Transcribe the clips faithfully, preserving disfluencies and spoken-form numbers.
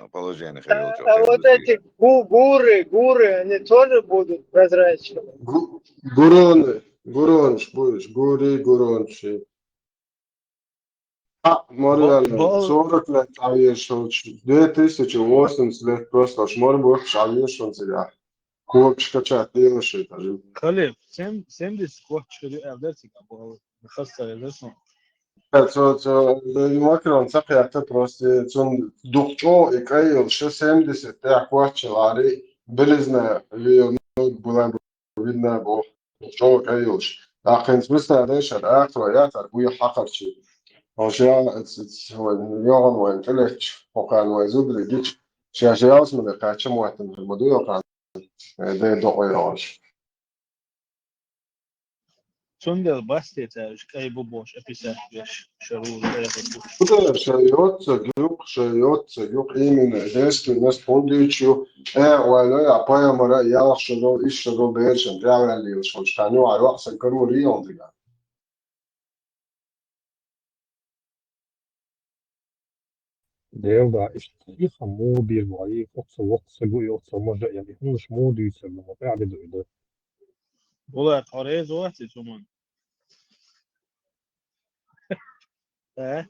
положение хилча. А вот эти гу- гуры, гуры, они тоже будут прозрачными? Гу- гуроны, гуронш будешь, гури, гуронши. А, морально, сорок лет авиашонч, две тысячи восемьдесят лет просто, ш мор бух авиашонцега. Копчка чат делоши, даже. Халиф, семь- семьдесят копчка ю авдерсик, а бо хасса авдерсон. Цо, цо, Макрон сакъята просто, цун духчо и кайыл, ше семьдесят, я кваччалари, билизна, ви, ну, была бы видна, бо, духчо кайылш. А хин смысл дешар, а, цо, я, цар, буй хакарчи. Ош я, ц- ц- вай, йоган вай, калеч, покан вай, зубли, гич. Ша, ша, ялс мане, кача муатан, маду йоган. Э, де, до, ой, ош. Цундел бастетааш, кӀай бу бош, описать веш, шарул, кӀай бу бош. Куда шайотца гюк, шайотца гюк, именно, резкий нас пундичу, э, вайно, я, паямара, ялах шагол, иш шагол, бершен, я, валил, шоч, таню, а, вакса, кару, рион, дига. Делда, ишта, иха му бир вай, окса, окса, гу, окса, може, я, и хунш му дюйсер, ну, вот, я, беду, иду. Була, хорез, вати, суман. Э?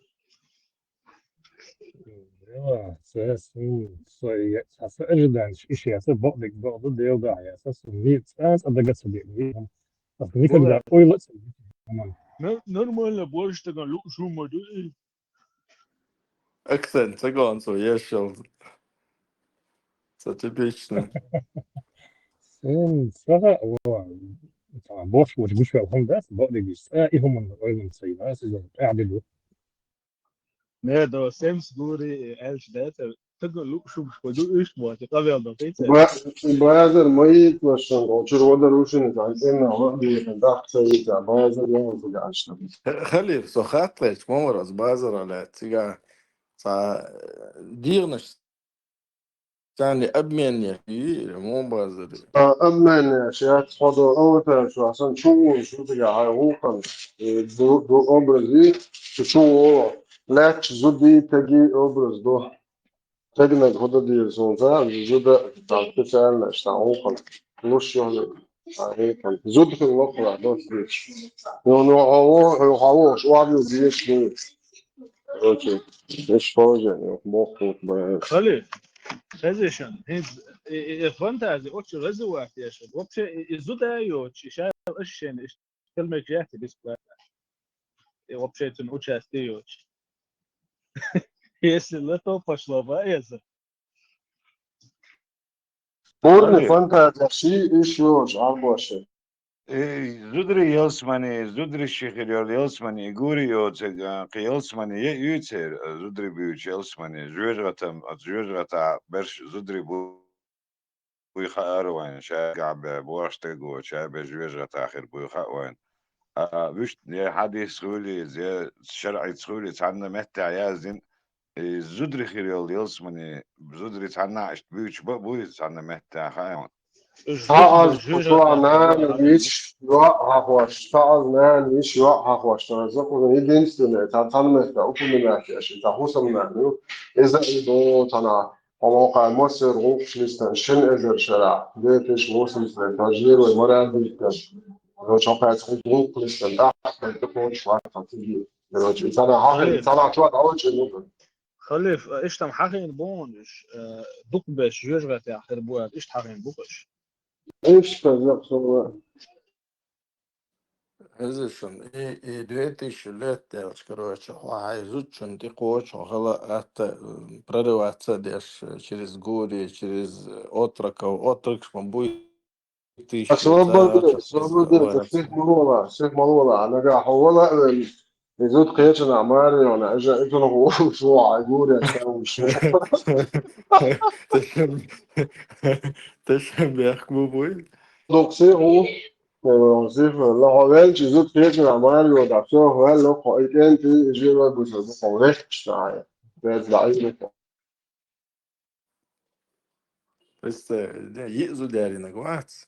Делда, се, су, со, я, са, са, ожидаешь, иш, я, са, бо, бик, бо, бо, делда, я, са, су, ми, са, са, дага, са, бик, ми, а, никогда, ой, лучше, суман. Нор- Нормально, больше такой, лу-, шума, да, и Акцент, цагон, со, ешел. Со типично. Сэн, сага, о, та, бош, бош, гуш, вел, хум, да, бо, де, гиш. Э, и хуман, ойлан, сай, да, сизон, э, де, ду. Не, до, сем, сгури, эльш, да, та, тага, лу, шум, шум, ду, иш, мо, ти, кавел, да, ти, Ба-, базар, мои, то, что, о, чур, вода, рушин, там, тема, вот, да, да, сай, да, базар, я, вот, да, что. Х-, Халиф, со хатвеч, мамарас, базар, аля, цига. Ца, э, дирнаш, цани обменник, и, мо базари. А, обменник, я сходу, а вот это, что, а сан чу, что ты, я, а, ухом, э, ду, ду образи, чу, чу, о, леч, зуди, таги, образ, ду. Тагнаг хода дир солнца, зуда, там, специально, что ухом. Лучше, а, это, зуд хил лохла, дос дир. Ну, ну, а, о, а, о, что, а, дир, ну. Короче, есть положение, вот, мог, вот, бы. Хали, хезешан, хиз, э, э, э, фантазия, очень развивает, я сейчас. Вообще, э, э, зуда, я, сейчас ощущение, Калмык жахти бесплатно. И вообще, это участие очень. Если на то пошло, ваяза. Бурни Алло. Фантазия, ши иш ёж, арбаши. Э, зудри ялсмани, зудри шихир ёл ялсмани, гури ёцега, ки ялсмани, е юцер, зудри бюч ялсмани, жвежгатам, от жвежгата берш зудри бу- буй хаар вайн, ша габе, буашта го, ша бе жвежгата хир буй хаа вайн. А, виш, е хадис хули, е шаръи хули, цанна метта яздин, э, зудри хир ёл ялсмани, зудри цанна ишт бюч ба буй цанна метта хаа вайн. Та аз кутуа нан иш, юа хахваш, та аз нан иш, юа хахваш, та аз закон единственное, та цанна метта, упоминать, я ши, та хусам нан, ю, эза идо, тана, Хьалокхай массер гӀуллакхаш листан шин эзар шера, две тысячи восемьдесят, тажир вай марад диттан. Короче, хьалкхай цхьа гӀуллакх листан, тӀаккха тӀаккха вац хьа циги. Короче, цана хьахин, цана чуат алачи лугу. Халиф, э, иштам хьахин бониш, э, дукхбеш, жожагӀатех хир буат, ишт хьахин букаш. Ишта зак сова. Эзишан, и, и две тысячи лет делач, короче, хьо хьай зудчун тӀекхочу, хьо хала атта, м, прорываться деш, э, через гори, через, э, отроков, отрокш ма буй тысяча. А свобода, цара свобода, чакхтес сих малула, сих малула, а нага хьо вала, э, и зуд кхечана, Мариона, эжа, и тунах у-, у-, у-, а, гори, а, ша, у-, ша. Тешем, тешем бяхк бу буй. Докси у, Э, сиф, ла хьо велчи зуд кхечира Марио да, всё, вел ло хьо, и кӀентӀи, и жира буса, хьо велчи тая. Вец да, и ло. Эсте, де, йиъ зуд яринаг вац.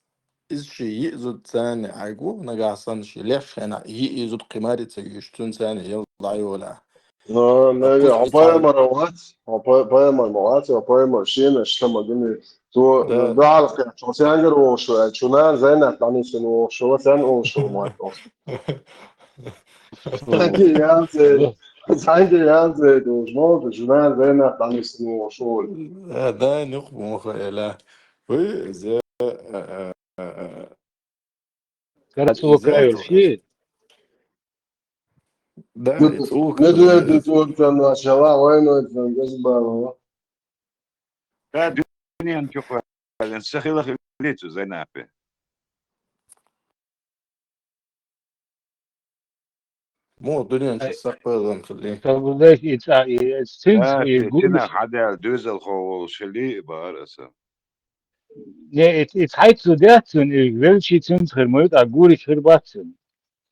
Из ши йиъ зуд цани айгу, нагахсан ши леш хена, йиъ зуд кхимарица юштун цани, ел дайола. Ну, наверное, хьо пайхамар вац, хьо пай-, пайхамар ма вац, хьо пайхамар шена шкама гини. Цо, да, ну, дуьхьал кхетчо, сенгара волуш ву аьлла, шун нана Зайнап дӀанисина волуш ву, сен волуш ву, ма тӀо. Санги янзе, санги янзе, душ, мо, шун нана Зайнап дӀанисина волуш ву. Да, да, нух, муха эла. Вы, зе, э, э, э, Кара цо кайо ши? Да, ну, цо не дуьле ду цо там нашала, ой, ну, там, без бала. Ка дуьнен чукхваьллина, са хила хилли цу Зайнапе. Мо дуьнен чу сакъвеллан хилли. Сагулдеш и ца-, и цинц, да, и те гулмиш. Цина хьадаьлла доьзалхо волуш хилли, бахара аса. Не, и, и цхьайтта зуда яц цуьнан, и велчи цуьнца хир ма ю, тӀаккха гурича хир бац цуьнан.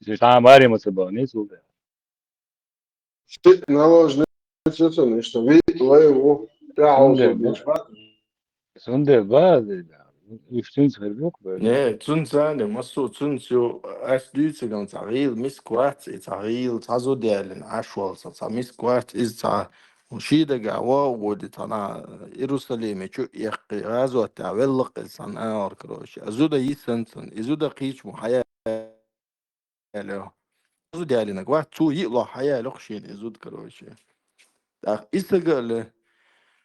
Иза тхьа маре ма ца бахана, цул тӀаьхьа. Ши наложница цунна, иштта виъ лай ву, тӀаьхьа Цундела бу. Бац. Цундела бац, да. Уьш цуьнца хир бу-кх, бе. Не, цуьнца а не, массо а цуьнца ю, ас дуьйцург цхьа гӀийла миска вац, и цхьа гӀийла, цхьа зуда яьллина Ӏаш волу цхьа, цхьа миска вац, иза цхьа Шен дагахь вогӀу гӀо ди цхьана Иерусалиме чу эккхий, гӀазот тӀехь велла-кх иза цхьана агӀор, короче. А зуда йисанцун, и зуда кхечу мо хьаяьлло. Зуда ялинарг вац, цо йиъ лохь хьаяло-кх шена и зуда, короче. ТӀаккха и сага а ле,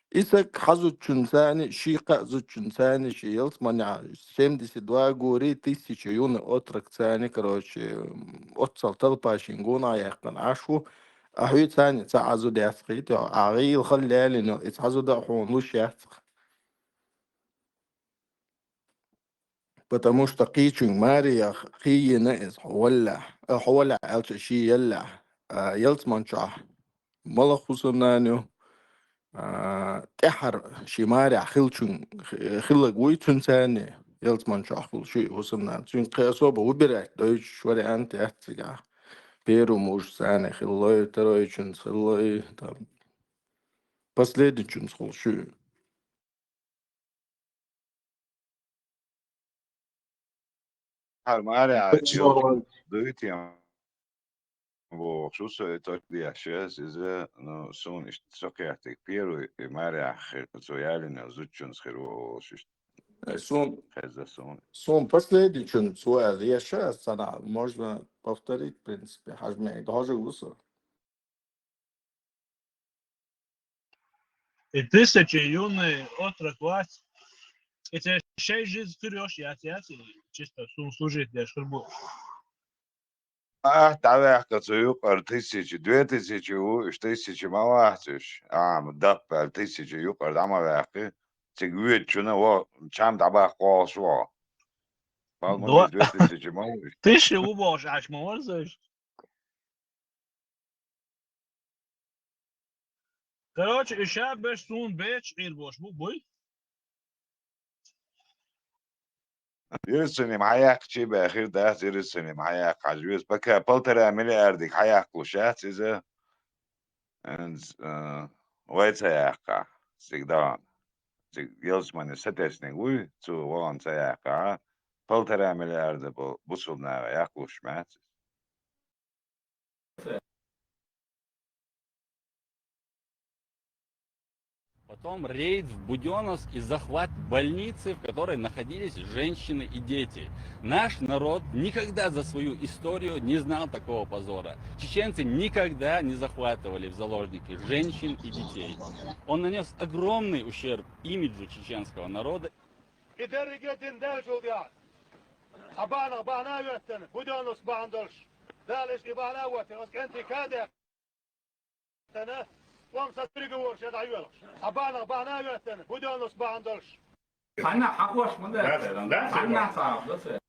и саг хьан зудчун царни, шен кхаа зудчун царни, шен ялсаманехь семьдесят два гори, тысяча юный отрок царни, короче, оццал талпа шен гонах яьккхина Ӏаш ву, а хьоьца цхьаьна цхьа а зуда яц кхийта, ахьа гӀийла хала лелийна, и цхьа зуда а хьуна луш яц-кх. Потому что кхечуьнга маре яха хи йина иза хьо валлехь, а, хьо валлехь аьлча шен яллехь, а, ялсаман чохь малах хӀусамнана ю, а, тӀаьххьара шен марехь хиллачун, хи-, хилларг вуй цуьнан царни, ялсаман чохь хуьлу ши хӀусамнана. Цуьнга кхин особо выбирать дойтуш вариант яц цигахь. Первый мужа царни хилла, второй чуьнца хилла, там, последний чуьнца хуьлу ши. Хьара маре а Эцо йолчу дуьйтем бохуш, шу со и тӀаккха деш ас иза, ну, суна иштта со кхетиг первый и маре а хир, цо ялина зудчунца хир ву олуш иштта. Э, сун-, хеза суна. Суна последний чуьнца ву аьлла еш ас цхьана, можно повторить, в принципе, хьажа мега, хьожа ву со. И тысяча юный отрок вац. И церан шайн жизнь хир йолуш яц, яц, и чисто суна служить деш хир бу. А, дӀаваьккха цу юкъара тысяча, две тысячи ву, уьш тысяча ма вац уьш. А, ма даппа аьлла тысяча юкъара дӀа ма ваьккхи. Цига воьдучунна во, чам дӀабаккха волуш ву. Ма, ма, две тысячи ма ву уьш. Тысяча ву бохуш Ӏаш ма варза уьш. Короче, и ша берш суна бечу Ӏийр бош бу, буй? Иерусалим хьаяккхачий бен хир дац, Иерусалим хьаяккха хьажа веза. Пока полтора миллиардиг хьаяккхалуш яц иза. Энз, э, вай ца яккхахь, цига дахана. Цига ялсамане сатесниг вуй, цо вахана ца яккхахь, полтора миллиарда бу-, бусулба наха яккхалуш мац. Потом рейд в Будённовск и захват больницы, в которой находились женщины и дети. Наш народ никогда за свою историю не знал такого позора. Чеченцы никогда не захватывали в заложники женщин и детей. Он нанёс огромный ущерб имиджу чеченского народа. И дерриге дин Далла жулдехь. Хьан бахьанах бахьана а хӀоьттина, Будённовск бахьана долуш. Дала иштта и бахьана а хӀоьттина, оцу кӀентий кадехь тана, кхом са дерриге ворша дӀайоьлхуш. Хьан бахьанах бахьана а хӀоьттина, Будённовск бахьана долуш. Хьанна хьан хош ма дац? Дац, дац, дац, хьанна дац. Цхьа а дац.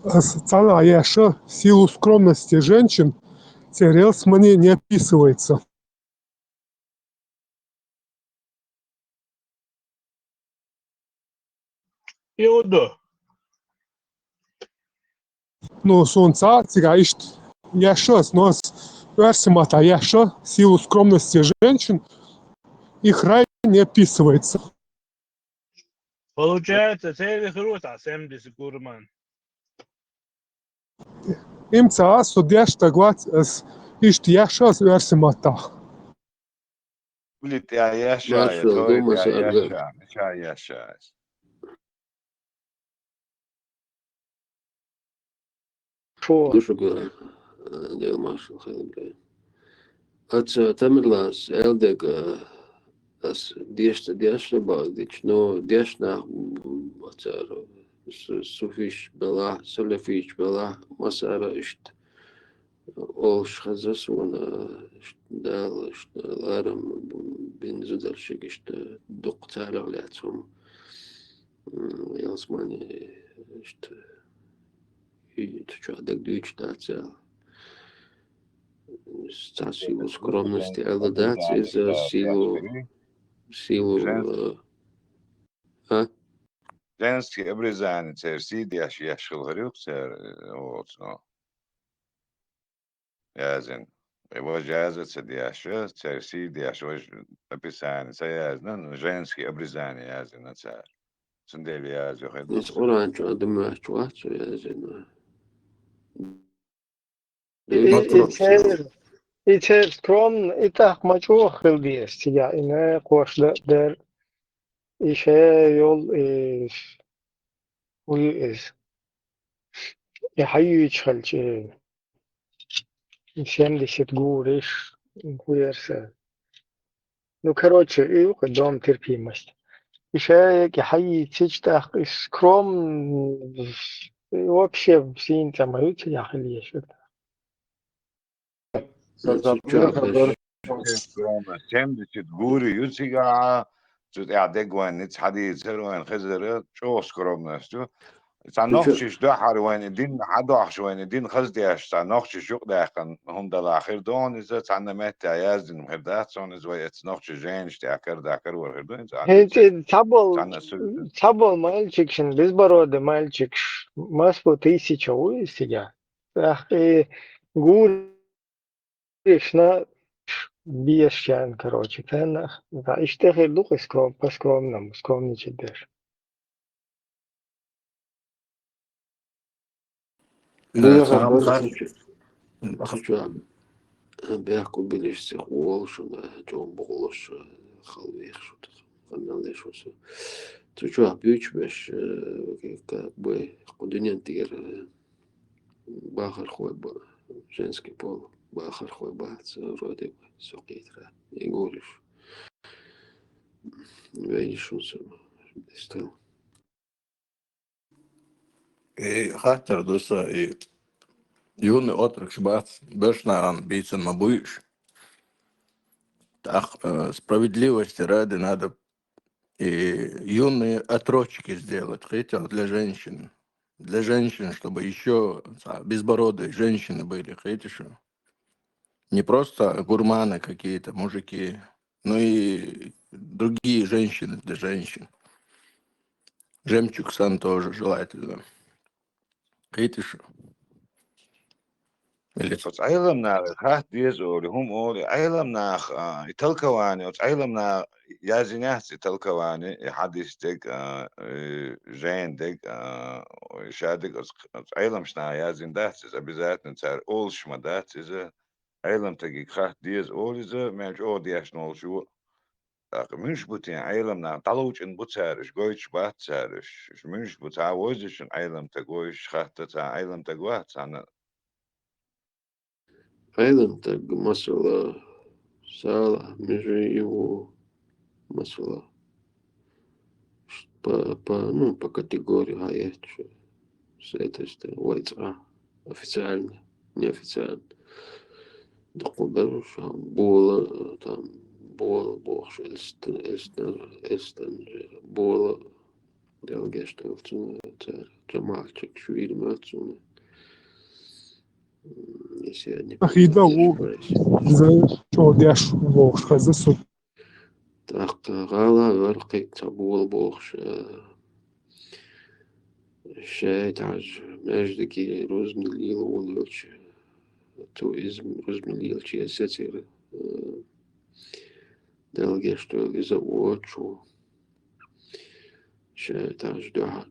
С-, цхьана а еш, в силу скромности женщин, церан ялсамани не описывается. Иуда. Ну, суна цхьаъ цигахь иштта еш ас, но ас оьрсийн маттахь еш, в силу скромности женщин, их рай не описывается. Получается, церан хир ву цхьа семьдесят гурман. Имца со деш стаг вац, аз иштта еш аз оьрсийн маттахь. Ули тӀе еш а, я Маршал, тхой тӀе еш а, мича еш а. Фу. Ду шуьга, э, Дела маршал хилла. Аца Тамерланас аьлла дерг, э, ас дешна, дешна бакъдича, но дешна нах, м, ацара, су-, суфиш белахь, салафиш белахь, массара иштта олуш хеза суна, иштта Дала, иштта ларам бина зударшка, иштта дукха царах лаьцна хӀума, м, ялсамани, иштта, и, цу чохь дагадоьдуш дац аьлла. Цхьа силу скромности аьлла дац, иза силу, силу, э, а? Женский обрезание церан сий деш еш хилла хир ю-кх церан, э, оцу, ну, яздина. И важа яз а ца деш, церан сий деш, важа описание ца яздина, ну, женский обрезание яздина цара. Цундела яздина хир ду. Иза Къуръан чохь ду моьттуш вац цо яздина. И, и, и церан, и церан скромно, и тӀаккха ма чӀогӀа хила деза цигахь, и накхош дан а дара, и ша йолу, и хӀун ю иза? И хьайоьдуш хилча, и семьдесят гуриш, хӀун яра сан? Ну, короче, и ю-кх дом терпимости. И ша яки хьайийцича тӀаккха, и скромно, и вообще сийна цӀа ма ю цигахь хила еза. Семьдесят гури ю цигахь, цу тӀехь дегван ницкъ хьадийцар вайна хезара, чӀогӀа скромность ю. Цхьа нохчаш дуьххьара вайна и дин хьадохьуш, вайна и дин хаздеш, цхьа нохчаш юкъадаьккхина хӀума далахь хир ду хьуна иза, цхьанна меттехь яздина хир дац хьуна иза, вай эцу нохчийн жайнаш тӀехь карадаккхар вара хир ду иза. ХӀинца и цхьаболу, цхьанна су- цхьаболу мальчикашна, безбородый мальчикаш, масса тысяча ву иза цигахь. ТӀаккха и гури Ишна бешан, короче, тенна, да, иштта хир ду-кх и скром-, по-скромному, скромничать деш. Да, цхьа хабар. Бехк билиш цхьа волуш, да, чӀогӀа бохуш, халвехаш, къамел деш ву со. Цу чохь буьйцуш беш, э, как бы, кху дуьнен тӀера, э, бахархой ба, женский пол бахархой бац, вроде бы, со кхетара. И гуриш. Вейнаш ву со, дестал. И хаттар ду сан, и юный отрокаш бац, бешнаран бийцан ма буй уьш. Так, э, справедливости ради надо и юные отрочки сделать, хотя для женщин. Для женщин, чтобы ещё, а, безбородые женщины были, хотите что? Не просто гурманы какие-то, мужики, но и другие женщины для женщин. Жемчуг сан тоже желательно. Кхеташ шу? Или оцу Ӏелам наха хатта деза олу, хӀума олу, и Ӏелам наха, а, и толкование, оцу Ӏелам наха яздинехь и толкование, и хьадис дерг, а, и жен дерг, а, и ша дерг оцу, оцу Ӏеламаш наха яздина дац иза, обязательно цара олуш ма дац иза, Ӏелам стаге хатта деза олу иза, мел чӀогӀа дешна волуш ву. ТӀаккха муьлш бу те Ӏелам наха, дӀалучӀун бу цара, уьш гойтуш бац цара, уьш, уьш муьлш бу, цхьа вовзачун Ӏелам стаг ву, уьш хатта цхьа Ӏелам стаг вац, цхьана. Ӏелам стаг, масала, Салахь Межиев ву, масала. По, по, ну, по категории хьаэцча, с этой стороны, вай цкъа, официально, неофициально. Дукха берш, а, Бола, там, Бола бохуш, Элстан, Элстан, Элстан, Бола, Делгеш долчун, цара, цу мальчик, шу ирмат суна. М, если я не охидо ошибаюсь, ву, иза чӀогӀа деш вохуш хеза со. ТӀаккха гӀала вара кхин цхьа Бола бохуш, а, шайтӀажа маьждиге рузбан лела волавелча, цо иза рузбан лелачу сецира, а, Делгеш долу иза воцу шайтӀажа дуьхьа.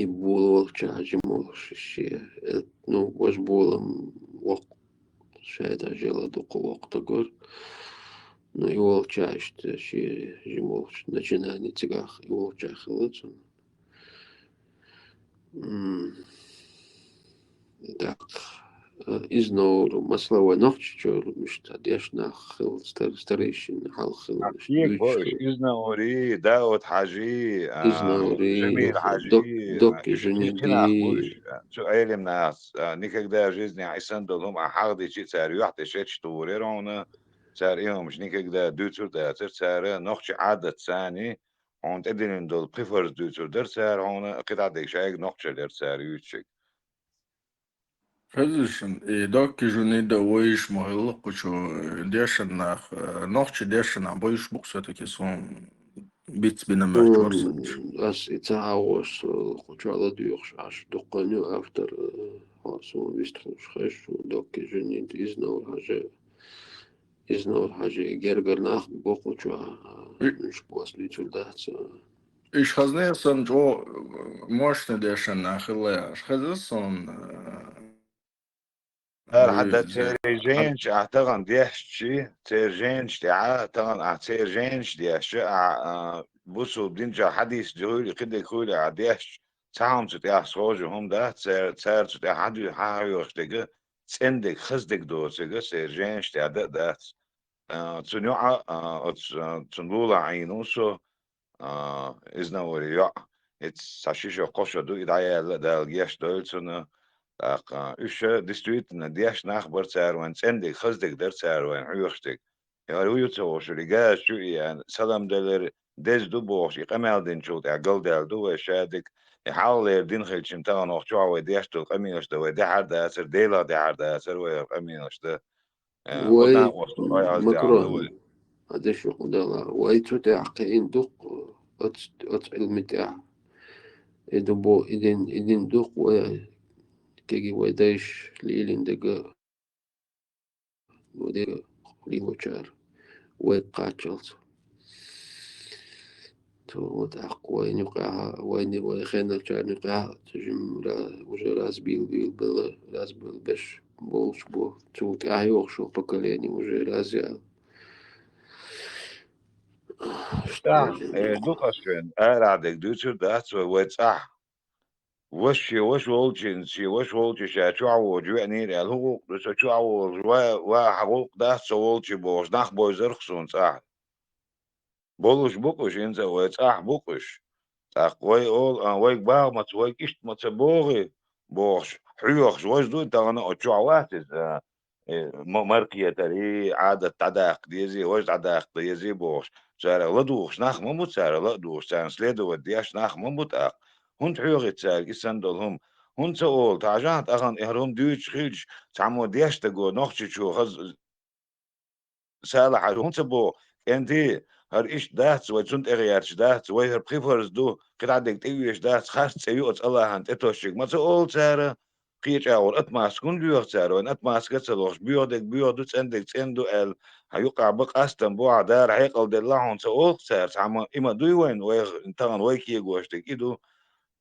и бола волча жима волуш ши, э, ну, важа болам воккха, шайта жела дукха воккха тагор. Ну, и волча иштта ши жима волча начинание цигахь и волча хилла цунна. М, так, э, Изнаур, масала, вай Нохчийчуьра иштта дешна нах хилла, стар-, старейшина хьалха хилла, иштта кхетабо дуьйцуш уьш хилла. Изнаури, Дауд-Хьажи, а, Изнаури, Жамил-Хьажи, Док-, Докки Жуниди. Цу Ӏелим нах, а, никогда в жизни и санна долу хӀума а хьахдичи, цара юьхь тӀе шеташ тухур яра хьуна, цара и хӀумаш никогда дуьйцур дацара, цара нохчийн Ӏадатца санна, хьуна тӀедиллина долу пхи фарз дуьйцур дара цара хьуна, кхидӀа дерг шайга нохчалла яра цара юьйцург. Хезаш шуна, и Докки Жунида вайш ма хилла кху чу, э, дешна нах, э, нохчийн дешна нах бу уьш бу-кх всё-таки суна бицбина моьттуш вара санна. М, ас и ца хьахош, со кху чохь ладоьгӀуш Ӏаш дуккха ю автор, э, хьо суна вистхуьлуш хезаш ву, Докки Жунид, Изнаур-Хьажа. Изнаур-Хьажин гергара нах бу кху чохь, а, и- уьш бос луьйцур дац, а. Уьш хазна санна чӀогӀа, э, мощный дешна нах хилла яхаш хеза суна, э, Ара хьан дан церан жайнаш ахь тахана дешчи, церан жайнаш тӀехь, тахана ахь церан жайнаш дешча, ахь, а, бусулба динчохь хьадис дуьйхуьйла, кхидерг хуьйла ахь дешча, цхьа хӀума цу тӀехь схожа хӀума дац, цара, цара цу тӀехь хьан дуьйху, хьан хьоьхуш дерг, цӀена дерг, хаза дерг доцург, церан жайнаш тӀехь дан а дац. А, цунна юкъа, а, оцу, а, цунна лулахь Ӏийна ву со, а, Изнаури йоӀ. Иза цхьа ши шо, кхо шо ду, и дӀаяьлла а Дала гечдойла цунна. ТӀаккха, а, уьш ша действительно дешна нах бара цара вайн, цӀена дерг, хаза дерг дара цара вайн хьоьхуш дерг. И хӀара хӀун ю ца хууш, и газа чу и, а, салам далар деза ду бохуш, и къамел динчул тӀаьхьа галдаьлла ду вай шадерг. И хьалхалера дин хилча, тахана вахча чохь вай деш долу къамелаш дан вай дехьар дацара, Делах дехьар дацара вай хӀара къамелаш дан. Э, вай, одан оцу вай аз Макрон, тӀехь вай. Хьан дешна хӀума, вай цу тӀехь кхиъна ду-кх, оцу, оцу Ӏилман тӀехь. И ду бо, и дин, и дин ду-кх вай, кегий вай дайша лелийна дерг, вай дерг лелочара, вай кхаччалц. Цо тӀаккха вайна юкъахь, вайна, вай хенарчарна юкъахь, цу жимма ра-, уже разбил, бил, била, разбил беш болуш бу. Цул тӀаьхьа йогӀуш йолу поколение уже разъял. ТӀаккха, э, дукха шен арахь дерг дуьйцур дац вай, вай цӀахь. Ваша шен ваша волчу, шен ваша волчу ша чохь воцуш веанера аьлла, хӀун гӀуллакх ду со чохь волуш, ва, ва, хьан гӀуллакх дац со волчу бохуш, нах бовзарх суна цӀахь. Болуш бу-кх уьш, хӀинца а вай цӀахь бу-кх уьш. ТӀаккха вай олу, а, вайга багӀа ма ца, вайга иштта ма ца богӀий, бохуш, хьоьхуш, важа ду тахана оцу чохь вац иза, а, э, ма-, маркхетарий, Ӏадат дӀадаккха дезий, важа дӀадаккха дезий бохуш, царах ладугӀуш нах ма бу, царах ладугӀуш, царна следовать деш нах ма бу тӀаккха. ХӀунда хьоьхуьйту цаьрга и санна долу хӀума? ХӀунда ца олу, тахьажахь тахана и хӀара хӀума дуьйцуш хилча, цхьаммо деш дагахь Нохчийчу хаза Салахьа хӀунда ца боху, кӀентий, хӀара иштта дац, вай цунна тӀегӀерташ дац, вай хӀара пхи фарз ду, кхидӀа дерг тӀеоьшуш дац, харц цӀе ю оцу Аллахьан тӀетосчиг ма ца олу цара, кхечу агӀор отмазка хӀунда лоьху цара, вайн отмазка а ца лохуш, боьха дерг боьха ду, цӀена дерг цӀена ду аьлла, хьан юкъахь бан къастам бу, хьан дара хьекъал делла хьуна ца олу цара, цхьамма и ма дуй вайна, вай тахана вай кегош дерг и ду.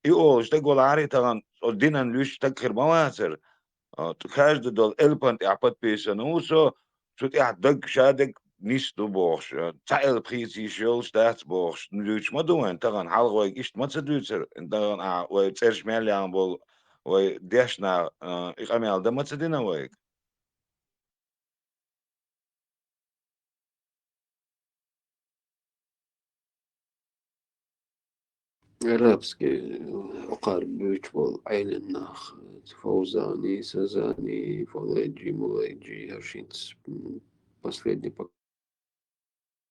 И олуш дерг валахьарий тахана, оцу динан луьйш стаг хир ма вацара. А, каждый долу элпан тӀехь подписано ву со, цу тӀехь даг, ша дерг нис ду бохуш, а, цхьа элп хийца йиш йолуш дац бохуш, дуьйцуш ма ду вайн тахана, хьалха вайга иштта ма ца дуьйцура, тахана ахьа вай цӀераш мел яхна болу, вай дешна, а, и къамел дан ма ца дина вайга. Арабский, э, кхара буьйцуш болу Ӏелим нах, Фавзани, Сазани, Фалайджи, Мулайджи, хӀара шинца, м, последний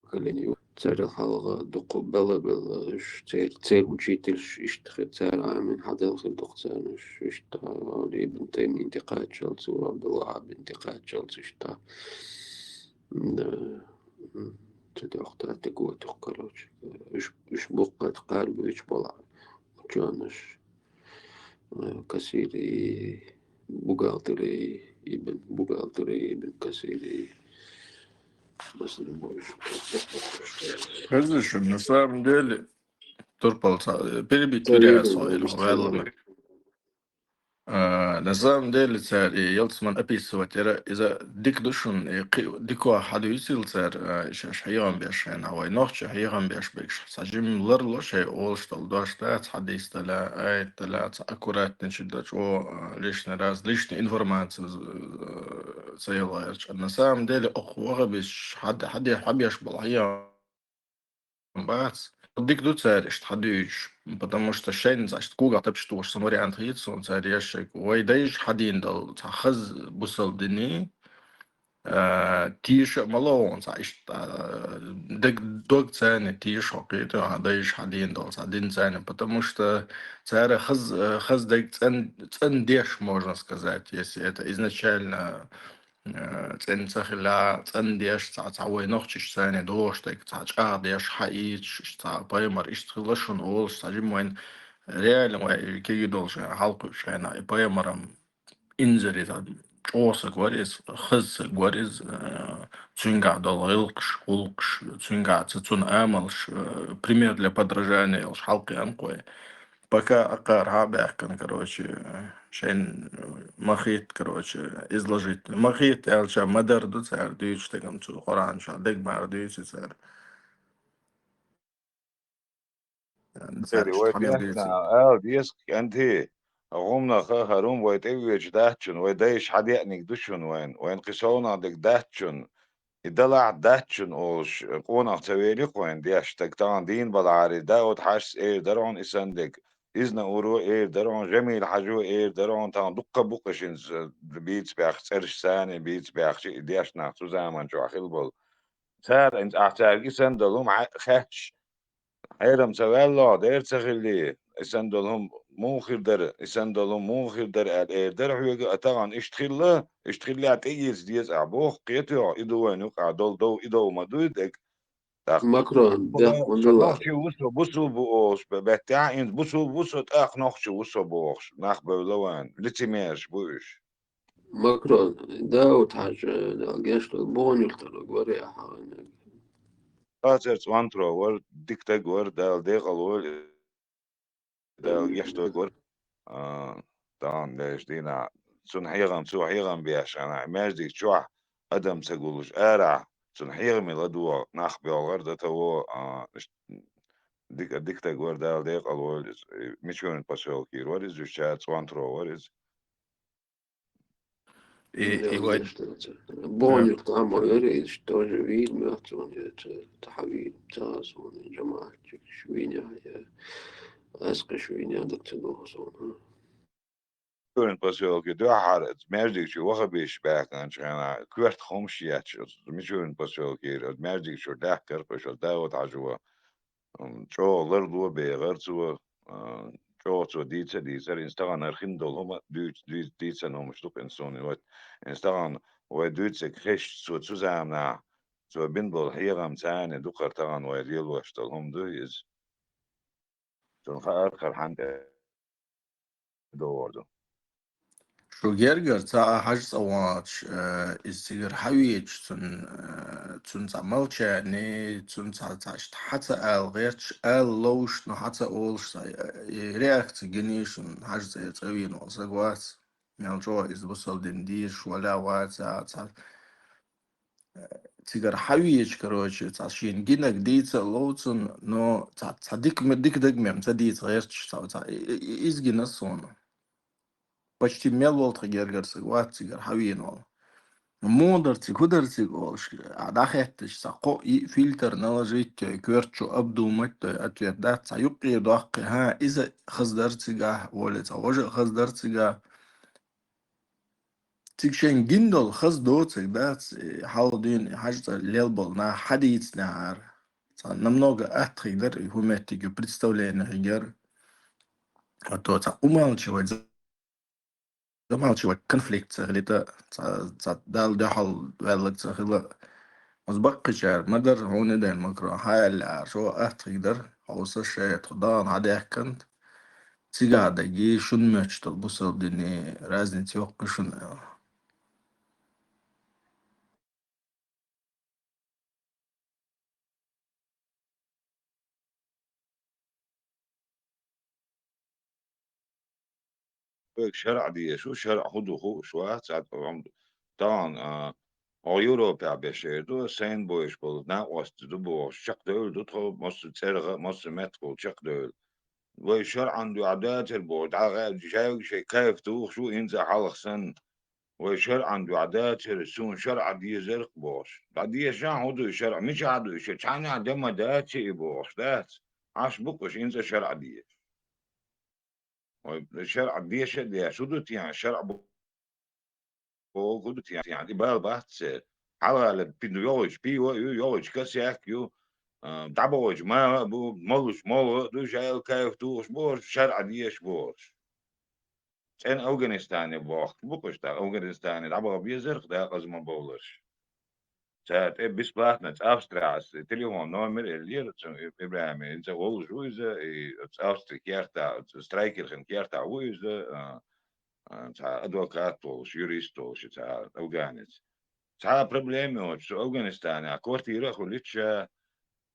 поколение ю. Царел хьалха дукха белла-белла уьш, цер-, церан учительш иштта хир, цара Ӏамин хьадал хир дукха царна уьш, иштта Ибн Таймин тӀекхаччалц, Абдул-ВахӀабин тӀекхаччалц иштта. Да. М, цу тӀехь тӀе го тоху, короче. Уьш, уьш бу кхара буьйцуш болу учёныш. Э, Касири, бухгалтери, Ибн, бухгалтери, Ибн Касири. Хезаш, на самом деле, Турпал ца, перебить виряс хойла, валлахӀи. А, на самом деле, цар и ялцман описывать яра, иза дик ду шун, и кхи-, диква хьадуьйцил цар, а, иш, иш хьехам беш шайна, вай нохча хьехам беш бекш. Ца жим ларло шай олуш дол дош дац, хьадис дала, аят дала, ца аккуратничи да чӀо, а, лишний раз, лишний информация, э, ца ялгӀайрча. На самом деле, ох, ваха беш, хьад-, хьаде-, хьабеш бал хьехам бац. Дик ду цар иштта хьадуьйцуш, потому что шайна цхьа иштта когах тапча тухуш сан вариант хийца суна цар еш шайга. Вай дайша хьадийна дала цхьа хаза бусал дини, а, тийша а ма ло вон цхьа иштта, а, даг, дог царна тийша хьо кхета, а, дайша хьадийна дала цхьа дин царна, потому что цара хаз-, а, хаза даг цӀен-, цӀен деш, можно сказать, если это изначально э, цӀена ца хила, цӀена деш, цхьа, цхьа вай нохчаш царна дохуш дерг, цхьа чӀагӀдеш, хьаийцаш, цхьа пайхамар иштта хила шуна олуш, цхьа жима вайн реально вай кегий долуш хьалкхуьуш хьайна, и пайхамарам инзаре цхьа чӀогӀа саг вар иза, хаза саг вар иза, э, цуьнгахь долу гӀиллакхаш, гӀуллакхаш, цуьнгахь ца цунна амалш, э, пример для подражания йолуш хьалкхиъна кхой. Пока акхар хьа а баьхкина, короче, шайн ма хетта, короче, изложить. Ма хетта аьлча, ма-дарра ду цара дуьйцуш дерг-м цу Къуръан чохь, дерг мара дуьйцу цара. Цара Церан иштта вай хьамел дехна дуьйцу. Ала деза, кӀентий, гӀумнаха хӀара хӀума вай тӀе а воьдуш дац шуна, вай дайша хьадеаниг ду шуна вайн, вайн кхин совнах дерг дац шуна. И далахь дац шуна олуш, къонах ца вели кхойн деш, стаг тахана дийна балахьара, Дауд-Хьаьжас эр дара хьуна и санна дерг, Изна-Уро эр дара хьуна, Жамил-Хьажо эр дара хьуна, тахана дуккха а бу-кх шуна, э, бийца баьхча, цӀераш санна бийца баьхча, и деш нах цу заман чохь хила болу. Цара, ахь цаьрга и санна долу хӀума хьа-, хаьтташ, хьерам ца ваьллахь, дера ца хилли, и санна долу хӀума муха хир дара, и санна долу хӀума муха хир дара аьлла эр дара хьоьга, а тахана иштта хилла, иштта хиллехь тӀеэца деза ахь боху, кхетий хьо, и ду вайн юкъахь долу дов, и дов ма дуй дерг. ТӀаккха Макрон, со, бехк ма со ду нохчи ву со, бусул бу олуш бе-, беттехь, хӀинца бусул бу со, тӀаккха нохчи ву со бохуш, нах бевлла вайн, лицемераш бу уьш. Макрон, Дауд-Хьаьжа, Дала гечдойла, богӀун юьртара вара яхьа вайниг. Цацара цӀонтаро вара, дика стаг вара, Дала декъала войла, Дала гечдойла вара. А, тахана дайша дийнахь, цунна хьехам, цо хьехам беш, хьаьна, маьждиг чохь адам ца гуллуш, арахь, цунна хьехаме ладогӀа нах боьлхура дан таво, а, ш-, дика, дика стаг вара, Дала декъала войла иза. И Мичурин посёлкера вара иза, уьш чара цӀонтаро вара иза. И, и вай богӀун юкъа ма вара, иза тоже вийна моьтту суна, я ца, ца хьавийна, ца суна, жамаӀатчикаш вийна, я аскхаш вийна, дак ца догӀу суна. Мичурин посёлке дуьххьара маьждиг чу ваххабиш баьхкинчу хенахь, коьрта хӀумаш етташ, оцу Мичурин посёлкера, оцу маьждиг чуьра даьхкира, оцу Дауд-Хьажо, м, чӀогӀа ларло бехара цо, а, чӀогӀа цо дийца а дийцара, хӀинца тахана хӀара хин долу хӀума дуьйц-, дуьйц-, дийцина хӀумаш ду-кх хӀинца суна, вот. ХӀинца тахана вай дуьйцург хезча, цо цу заманахь, цо бина болу хьехам царна ду-кх хӀара тахана вай лелош долу хӀума ду иза. Цунна хаьара хӀара хьанна тӀе догӀур ду. Шу гергара цхьа а хьажа цӀа вахча, э, иза цигара хьавеъча, цун, э, цун цхьа молчание, цун цхьа, цхьа иштта хьа ца ала гӀерташ, ала ловш, но хьа ца олуш цхьа, э, и реакция гиний шуна, хьажа цӀа, цӀа вийна волу саг вац. Мел чӀогӀа иза бусалба дин дезаш ваьлла вац, а, цхьа, э, цигара хьавеъча, короче, цхьа шена гинарг дийца а ловцун, но цхьа, цхьа дика ме-, дика даг мем ца дийца гӀерташ, цхьа, цхьа, и, и, и, иза гина суна. Почти мел волу тхан гергара саг вац цигара хьавийна волу. Муха дара цига, хӀун дара цига олуш, а, дӀахетташ, цхьа кхоъ йиъ фильтр наложить йой, коьрта чу обдумать дой, ответ дац, цхьа юккъе доккхий, хӀа, иза хаза дара цигахь, олий, цхьа важа а хаза дара цигахь. Цига шайн гина долу хаза доцург дац, и хьалха дуьйна и хьажа цӀа лелболу нах хьадийцинехьара. Цхьа намного аттахиг дара, и хӀун меттиг ю представление хигара. А то цхьа умалчивать, замалчивать конфликт ца хилита, цхьа, цхьа Далла дуьхьал ваьлларг ца хила. Оцу баккхийчара ма дара, хьуна и ден Макрон, хьан аьлла аьлла, шо аттахиг дара, хьовса шайта, тхо дахана хьадаьккхант. Цигахь дагий, шуна моьттуш долу бусалба диний разница йоккхуш шуна аьлла. вайга шарӀа дезаш ву, шарӀа хӀун ду хууш вац, цхьа тӀом ду. Тахана, а, хьо Европехь беш эр ду, сайна бовзуш болу накъостий ду бохуш, чекхдевлла ду тхо, массо а цӀергӀа а, массо а меттахула чекхдевлла. Вай шарӀан дуьхьа дацара бохуш, дӀагӀаьржа жайга шайн кайф тухуш ву, хӀинца а хьалха санна. Вай шарӀан дуьхьа дацара, суна шарӀа дезарх бохуш. ДӀадешахь, хӀун ду и шарӀа, мичахь ду и шарӀа, цхьаннехь де ма дац и бохуш, дац? Ӏаш бу-кх уьш, хӀинца а шарӀа дезаш. Вай шарӀа деша а деш, хӀун ду техьа, шарӀа бу-, боху, хӀун ду техьа, и бала бац церан. Хьалхале пи-, йогӀуьйтуш пиво а ю, йогӀуьйтуш косяк а ю, а, дӀабохуьйтуш мала а бу, молуш молха а ду, жайла кайф тухуш бохуш, шарӀа деша бохуш. ЦӀена Афганистане бохкуш бу-кх уьш, тӀаккха Афганистане дӀабаха безарх дакъаза ма бовларш. Цара тӀе бесплатно, цӀа Австрехь ас телефон номер а лелора цу ИбрахӀима, хӀинца а волуш ву иза, и оцу Австри кертахь, оцу Страйкерхен кертахь ву иза, а, а, цхьа адвокат волуш, юрист волуш, и цхьа афганец. Цхьа а проблема йоцуш, цу Афганистане квартира а хуьлуьйтуш,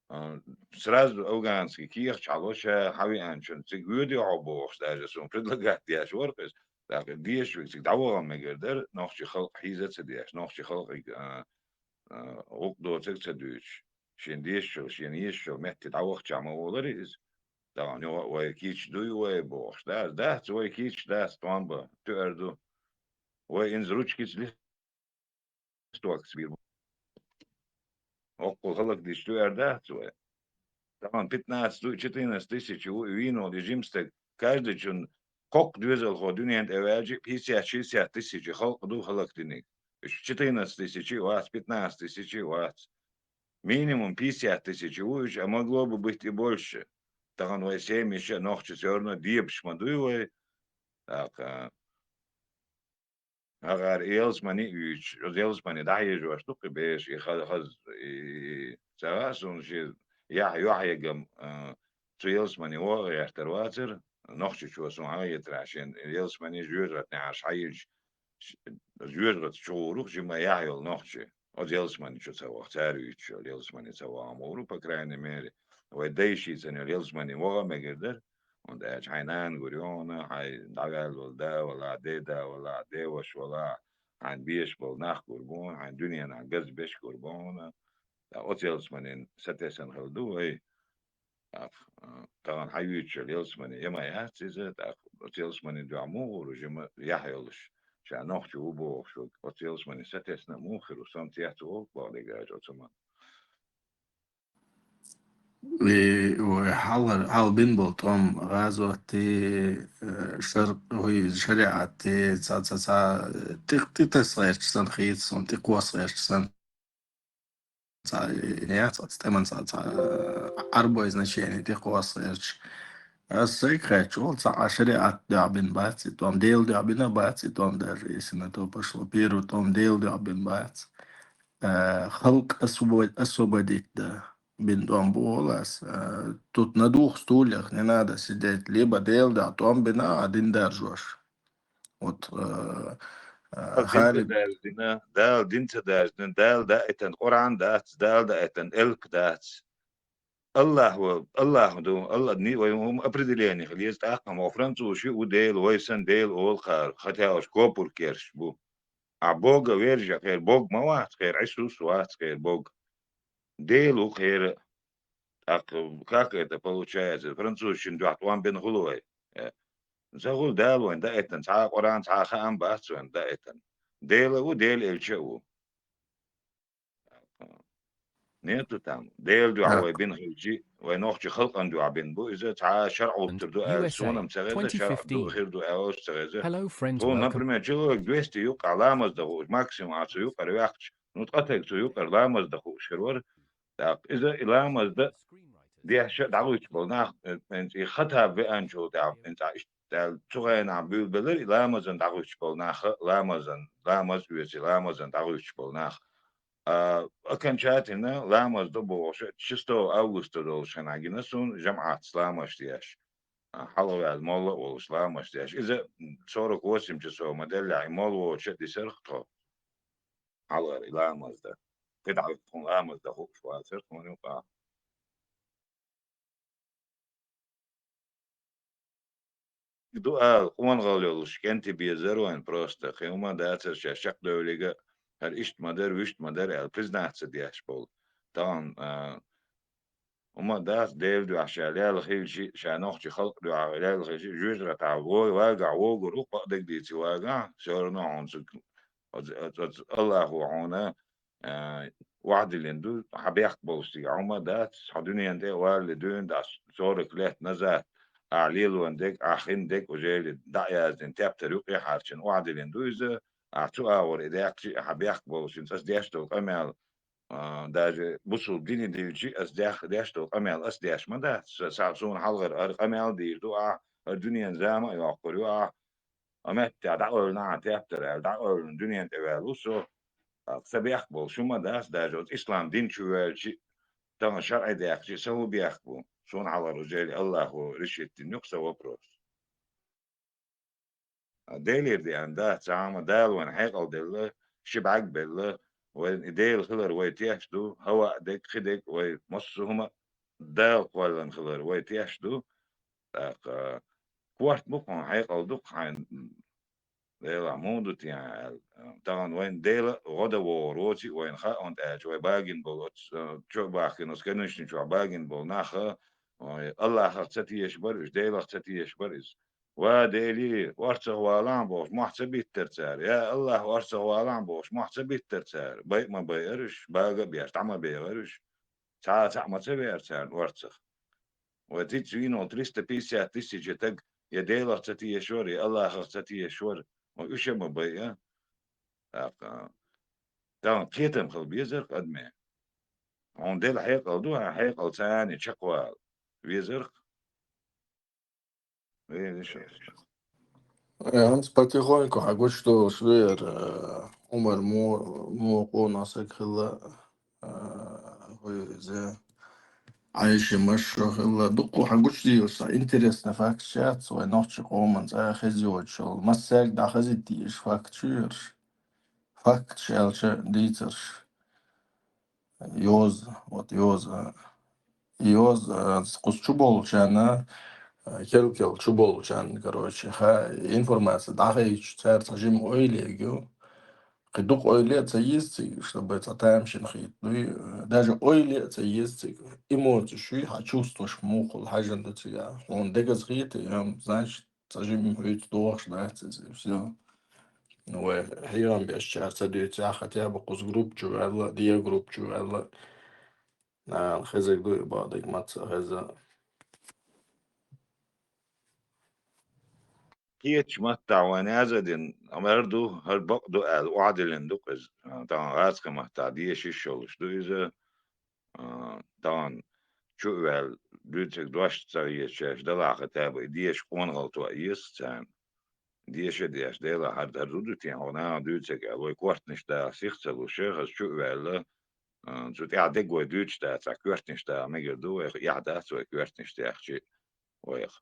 а, сразу афганский кехаташ хьалуш, хьавеанчунна цига воьдий хьо бохуш, даже суна предлагать деш вара-кх иза. ТӀаккха дезаш верг цига дӀаваха мегар дара, нохчийн халкъ хьийза а ца деш, нохчийн халкъага, а, а, гӀуллакх доцург а ца дуьйцуш, шена дезачул, шена езачул метте дӀавахча ма волара иза. Тахана юха а вай кийча дуй вай бохуш. Дац, дац, вай кийча дац, тӀом бан, туьар ду. Вай хӀинца ручкица листок бийр бу. Оккхул хӀаллакдича туьар дац вай. Тахана пятнадцать ду, четырнадцать тысяч ву и вийна волу и жима стаг. Каждыйчун кхоккха доьзалхо дуьнен тӀе ваьлча, пятьдесят-шестьдесят тысяч халкъ ду хӀаллакдинарг. Уьш четырнадцать тысяч а вац, пятнадцать тысяч а вац. Минимум пятьдесят тысяч ву уьш, а могло бы быть и больше. Тахана вай семьяш а нохчийн всё равно дебаш ма дуй вай. ТӀаккха, а, ХӀокхара Ялсамани а вуьйцуш, оцу Ялсамани дӀахьежош ду-кх и бераш, и ха-, хаза, и, и, ца хаьа суна шен яхь-, йохьегам, а, цу Ялсамани ваха гӀертар вацара, Нохчийчоь суна хьахетарехь, шен Ялсамани жоьжахатехь хьайиллича, ш-, жоьжахати чу гӀур ву-кх жима яхь йолу нохчи. Оцу Ялсамани чу ца ваха, цара вуьйцуш йолу Ялсамани ца ваха ма гӀур ву, по крайней мере, вай дайша йийцина йолу Ялсамани ваха мегар дара. ХӀунда аьлча хьайн нана гур ю хьуна, хьайн дӀаваьлла волу да валахь, деда валахь, деваша валахь, хьайн безаш болу нах гур бу хьуна, хьайн дуьненахь газбеш гур бу хьуна. Ткъа оцу Ялсаманин сатесна хилла ду вай. ТӀаккха, а, тахана хьан юьйцуш йолу Ялсамани я ма яц иза, тӀаккха оцу Ялсаманин дуьхьа муха гӀур ву жима яхь йолуш, ша нохчи ву бохуш верг, оцу Ялсаманин сатесна а муха хир ву, сан цец ву боху дегача оцу ма. И вай хьалхара, хьалха бина болу тӀом, гӀазоти, э, шар-, вай шариӀати, ца, ца, ца, тӀе-, тӀетаса гӀерташ санна хийца суна, тӀекхосса гӀерташ санна. Ца, э, яц оцу тӀеман ца, ца, э, Ӏарбой значени тӀекхосса гӀерташ. Ас сайга хаьттича, вала цхьа а шариӀат дуьхьа бина бац и тӀом, Делан дуьхьа бина бац и тӀом даже, если на то пошло. Первый тӀом Делан дуьхьа бина бац. Э, халкъ освобо-, освободить дан бина тӀом бу вала ас. Э, тут на двух стульях не надо сидеть, либо Делан дуьхьа тӀом бина а дин даржош. Вот, э, э, Дин ца Халид дарждина, Дала дин ца дарждина, Дала даийтина Къуръан дац, Дала даийтина элп дац. Аллах ва, Аллах ду, Аллах ни-, вай хӀума определение хила еза, тӀаккха ма французаш ву Дела, вай санна Дела олу кхара, хотя уьш копург керш бу. А Бога вержа, хера Бог ма вац, хера Ӏисус вац, хера Бог. Дела ву хера. ТӀаккха как это получается? Французашна дуьхьа тӀом бина хуьлу вай? Э, ца хуьлу, Дала вайна даийтина, цхьа а Къуръан, цхьа а хаам бац вайна даийтина. Дела а ву, Дела элча а ву. Нету там. Делан дуьхьа вай бина хилчи, вай нохчи халкъан дуьхьа бина бу иза, цхьа а шарӀ гӀуттур ду аьлла, суна-м ца хеза, шарӀ ду, хир ду аьлла-м ца хеза. Тхуна, например, человек двести юкъахь ламаз дан хууш, максимум ахь цу юкъара ваьккхича, ну, ткъа стаг цу юкъара ламаз дан хууш хир вара. ТӀаккха иза и ламаз дан дехча а дӀагӀуьттуш болу нах, э, хӀинца и Хаттаб веанчул тӀаьхьа, хӀинца иштта аьлла, цу хенахь буьйлабелира и ламазан дӀагӀуьттуш болу нах, ламазан, ламаз оьций, ламазан дӀагӀуьттуш болу нах. А, окончательно ламаз до бохуш, шестого августа долуш хенахь гина суна жамаӀатца ламаз деш. А, хьалхаваьлла молла а волуш ламаз деш. Иза, м, сорок восемь часов ма деллехь, и молла воцуш а дисарх тхо. Хьалхара и ламаз дан. КхидӀа тхуна ламаз дан хууш вацара тхуна юкъахь. ду ала къонагӀалла йолуш кӀентий безар вайн просто. Кхин хӀума дацара шаьш чекхдевллига, хӀара иштта ма дара, вуьшта ма дара аьлла, признаться деш болу. Тахана, а, хӀума дац, Делан дуьхьа ша лелла хилча, ша нохчийн халкъан дуьхьа лелла хилча, жоьжахатехь вогӀу вагахь, вогур ву, кхо а дерг дийци вагахь, всё равно хьуна цу, оцу, оцу, оцу Аллахо хьуна, а, охьадиллина ду, хьан бехк болуш цига хьуна ма дац, хьо дуьненна тӀе а валале дуьйна дӀа сорок лет назад, ахь лелош дерг, ахь хин дерг уже дӀа а яздина, тептар юкъа а хьарчина, охьадиллина ду иза, ахь цу агӀор и даьккхича а, хьан бехк болуш, хӀинца аса деш долу къамел, а, даже бусулба дине диллича а, аса деш, деш долу къамел аса деш ма дац, са, са, суна хьалхара хӀара къамел а дийр ду ахь, хӀара дуьненан зама а йоккхур ю ахь, а меттехь дӀакъевлина ахьа тептар аьлла, дӀакъевлина дуьненна тӀе ваьлла ву со. ТӀаккха сан бехк болуш хӀума дац, даже оцу ислам дин чу ваьлча а, тахана шарӀе даьккхича а, сан хӀун бехк бу? Суна хьалхара уже Аллахо решить дина ю-кх сан вопрос. Делера деана дац, цхьа хӀума Дала вайна хьекъал делла, ши бӀаьрг белла, вайн и Дела хилар вай теш ду, хӀаваъ дерг, кхин дерг, вай массо а хӀума Дала кхоьллина хилар вай теш ду. ТӀаккха корта бу-кх хьуна, хьекъал ду-кх хьайна, Делахь муха ду те аьлла. Тахана вайна Дела гӀо дан вогӀур воций вайна хаьа, хӀунда аьлча вай багина болу оцу, а, чо а бахкина, оцу конюшни чохь багина болу нах а, ой, Аллахах ца тешаш бара уьш, Делах ца тешаш бара иза. «Ва Дели, орцах валахь», – бохуш, мохь ца биттара цара. «Я Аллах, орцах валахь», – бохуш, мохь ца биттара цара. Байа а ма байара уьш, бага а беш, дӀа ма бегӀара уьш. Цхьа а цхьаъ ма ца веара царна орцах. Вай тица вийна волу триста пятьдесят тысяча таг я Делах ца тешаш вара, я Аллахах ца тешаш вара. Вай уьш а ма байа. ТӀаккха, тахана кхетам хила безара-кх адаме. Хьуна Дела хьекъал ду, хьан хьекъал царна чекхвала везара-кх. Везаш. Э, хӀинца потихоньку хьан гучудолуш веара, э, Умар мо-, муха къонах саг хилла, э, хӀу иза, Ӏайшин машо хилла. Дуккха хьан гучудийла сан интересный факташ яц, вай нохчийн къоман цӀа хеза йоцуш йолу. Массаьрга дӀахезийта дезаш факташ ю ерш. Факташ аьлча дийцарш. Йоза, вот йоза. Йоза, а, кхуза чу болчарна, а, кел-кел чу болчарна, короче, ха, информация дӀахайча, цара цхьа жима ойла егу. Кхин дукха ойла а ца еза цига, чтобы цхьа тамашийна хийта дуй. Даже ойла а ца еза цига. Эмоцеш юй, хьан чувстваш муха хул хьаьжжина ду цига. Хьуна дегаза хийта, я, значит, цхьа жимма хьуьйца дохуш дац иза, и всё. Ну, вай хьехам беш чара ца дуьйцу, ахь хотя бы кхуза группа чу ваьлла, дегӀан группа чу ваьлла. Нахана хезарг ду и бакъдерг, маца а хеза. Кхечу маттахь вайн яза а дина, амма хӀара ду, хӀара бакъ ду аьлла, охьадиллина ду-кх иза. Тахана гӀазкхийн маттахь деша йиш йолуш ду иза. А, тахана чу а ваьлла, дуьйцург дош ца хеташ, шаьш далахь хотя бы и деша къонахалла тоъа еза царна. Деша а деш, Делахь, хӀара, хӀара зуда ю те хьо наха дуьйцург аьлла, вай коьртанаш даха сиха ца луш, хаза чу а ваьлла, а, цу тӀехь дерг вай дуьйцуш дац, цхьа коьртанаш даха мегар ду, вайх эхь дац вай коьртанаш даьхча вайх.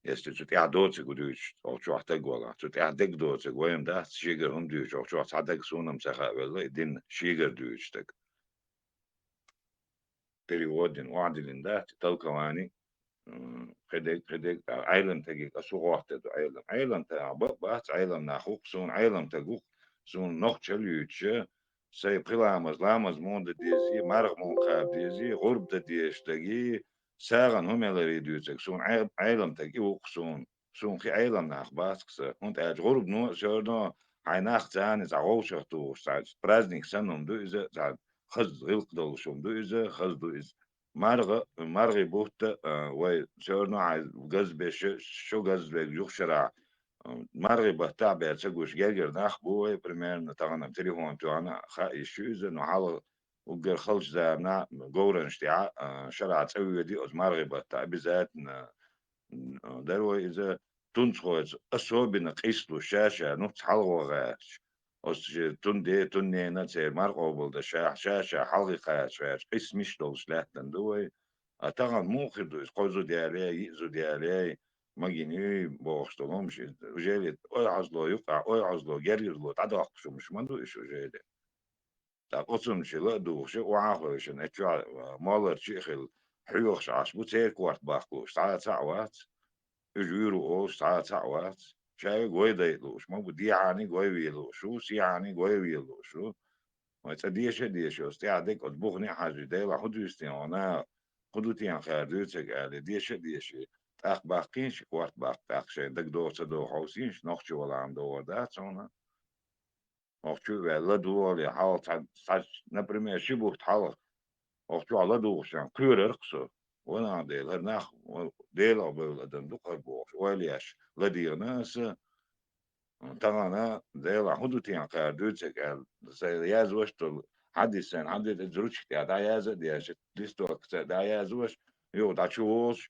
Если цу тӀехь доцург ву дуьйцуш, оха чохь таг валахь, цу тӀехь дерг доцург вайна дац, шегара хӀума дуьйцуш, оха чохь цхьа дерг суна-м ца хаьа велла, и дин шегара дуьйцуш дерг. Перевод дина, охьадиллина дац, толковани, м, кхидерг, кхидерг, а, Ӏелам тегиг аса хӀу гӀортор ду Ӏелам. Ӏелам тагахь бакъ бац, Ӏелам нах ву-кх суна, Ӏелам таг ву-кх суна нохчалла юьйцуша, сайн пхи ламаз, ламаз муха дан дезий, марха муха кхаба дезий, гӀурба дан дезаш дагий, сагӀана хӀу меларий дуьйцург суна Ӏе-, Ӏелам таг и ву-кх суна. Суна кхин Ӏелам нах бац-кх сан, хӀунда аьлча гӀурбано а, всё равно хьайн нах царна цхьа вовшах тухуш, цхьа праздник санна хӀума ду иза, цхьа хаза гӀиллакх долуш хӀума ду иза, хаза ду иза. МаргӀа, маргӀий бутт а, а, вай всё равно хьайн газбеш, шо газверг юха шарахь, а, маргӀий баттахь бен ца гуш гергара нах бу вай, примерно, тахана телефон тоьхна а хаьа йиш ю иза, но хьалха уггар халчу заманахь говранаш тӀехь а, а, шарахь цӀа воьдий оцу маргӀий баттахь, обязательно, м, а, дара вай иза, тунцхойца особенно къийсалуш ша-ша нуц хьалха ван гӀерташ. Оцу шен тун де, тун нена церан марха къобалдан ша, ша-ша хьалхе кхача гӀерташ, къийса миш долуш лаьттина ду вай. А тахана муха хир ду иза, кхо зуда яле, йиъ зуда яле, магийна юй бохуш долу хӀумаш иза. Ужели ойхьазло юкъахь, ойхьазло, гергарло дӀадоккхуш хӀумаш ма ду иза ужели. ТӀаккха оцунчий ла а духуш, охьа а хевшина, и чохь, а, молларчий а хилла, хьоьхуш Ӏаш бу, церан корта баккхалуш, цхьа а цхьаъ вац. уьш вуьйр ву олуш цхьа а ца а вац. Шаьвиг вай дайта лууш ма бу, дехьаний вай вела лууш ву, сехьаний вай вела лууш ву. Вай цкъа деша а дешаш, оцу тӀехь дерг оцу бухане а хьажий, Делахь хӀун дуьйцу те хьуна, хӀун ду те хьуна хӀара дуьйцург аьлла, деша а деший, тӀаккха баккхийша, корта баккха, тӀаккха шайн дагадогӀу ца догӀу хьовсийша, нохчо валахь ма довр дац хьуна. Нохчо а ваьлла, ладогӀале, хьалха цхьа, цхьа, например, ши бутт хьалха, нохчо ладугӀуш санна, кхоьрург со. Ванах дела, хӀара нах, Делах бевлла адам ду-кх хӀара бохуш, ойла еш, ладийгӀина аса, тахана Делахь хӀун ду те хьуна хӀара дуьйцург аьлла, сайн язвеш долу хьадис, сайн хьадис иза ручка тӀехь дӀаяза а деш, листовка тӀехь дӀаязвеш, юха дӀа чу волуш,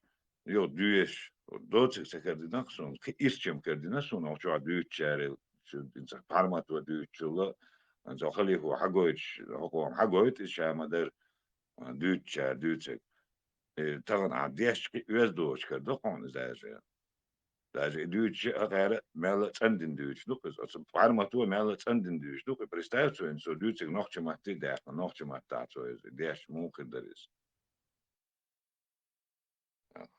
юха доьшуш. Доцург ца кара дина-кх суна, кхин ирча-м кара дина суна, хӀокху чохь дуьйцучарел, шу, пхьармато дуьйцучул а, цо халифо хьагойтуш, хӀокхо-м хьагойту иза, ша ма-дарра, дуьйцучара дуьйцург. Э, тахана ахь дешча кхин оьзда доцуш кара ду хьуна иза аьлча. Даже и дуьйцуш а хӀокхара мелла а цӀандина дуьйцуш ду-кх иза. Оцу пхьармато мелла а цӀандина дуьйцуш ду-кх и. Представь цо, цо дуьйцург нохчийн матте а даьккхина, нохчийн маттахь цо иза дешча муха хир дара иза.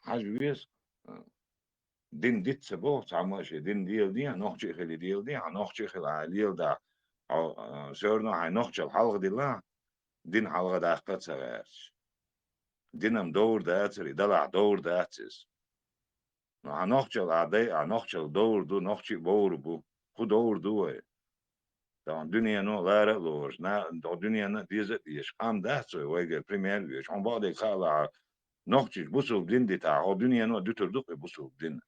Хьажа веза, дин диц ца боху цхьамма а, шен дин леладе, нохчи а хила леладе, хьан нохчи а хила леладахь, хьо, а, всё равно хьайн нохчалла хьалха дилла, дин хьалха даккха а ца гӀерташ. Динан довр дацара, и далахь довр дац иза. Ну, хьан нохчалла ахь дай, ахь нохчалла довр ду, нохчи а бовр бу. ХӀун довр ду вай? Тахана дуьнено лара а лоруш, на, дуьнено деза а дезаш, къам дац вай, вайгара пример а веш. Хьуна бакъдерг хаалахь, нохчаша бусулба дин дитахь, хӀокху дуьнено дуьтур ду-кх и бусулба дин.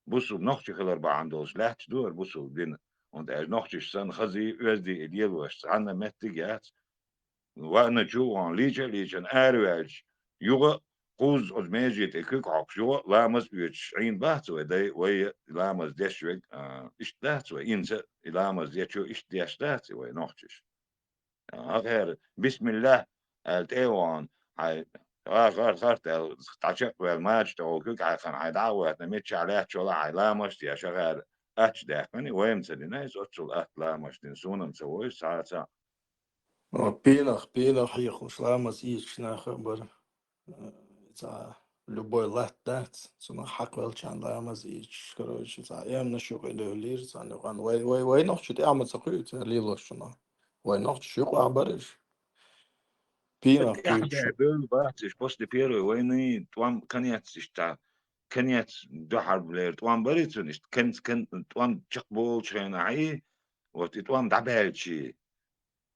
Бусулба нохча хилар бахьана долуш лаьтташ ду хӀара бусулба дин. ХӀунда аьлча нохчаша санна хазий, оьздий и лелош цхьанна меттиг а яц. Ваъначу ван лийча а лийчана араваьлча, юха а кхузза оцу меже тӀе куьг хьокхуш, юха а ламаз а оьцуш Ӏийна бац вай дай, вай ламаз деш верг, а, иштта дац вай, инца а и ламаз дечо иштта деш дац и вай нохчаша. ХӀокхара, бисмиллахӀ аьлла, тӀе а вахана, хьайн гӀар-гӀар-гӀарт аьлла, дӀачекхваьлла, мача тӀе гӀо куьг хьаькхна, хьайн дӀа а вахана, миччахь лаьтташ валахь, хьайн ламаз а деш, хӀокхара атта даьккхина, вай-м ца дина иза оццул атта ламаз дина, суна-м ца войза цхьа а, цхьа а. О, пенах, пенах хьехалуш ламаз ийцуш нах а бара. Э, цхьа любой латта дац, цунах хьакхвеллачарна ламаз ийцуш, короче, цхьа эмнаш юкъа дуьхьалийра царна юкъана. Вай, вай, вай нохчий тӀаьхьа ма ца кхуьу цара лелош цунах. Вай нохчаша юкъахь бара уьш. Пенах тӀаьхьа кхуьйсуш. Бевлла бац уьш, после Первой войны тӀом конец иштта, конец дуьхьал лера тӀом барий цунна иштта, кан-, кан-, тӀом чекхболучу хенахь, и, вот и тӀом дӀабаьлчий.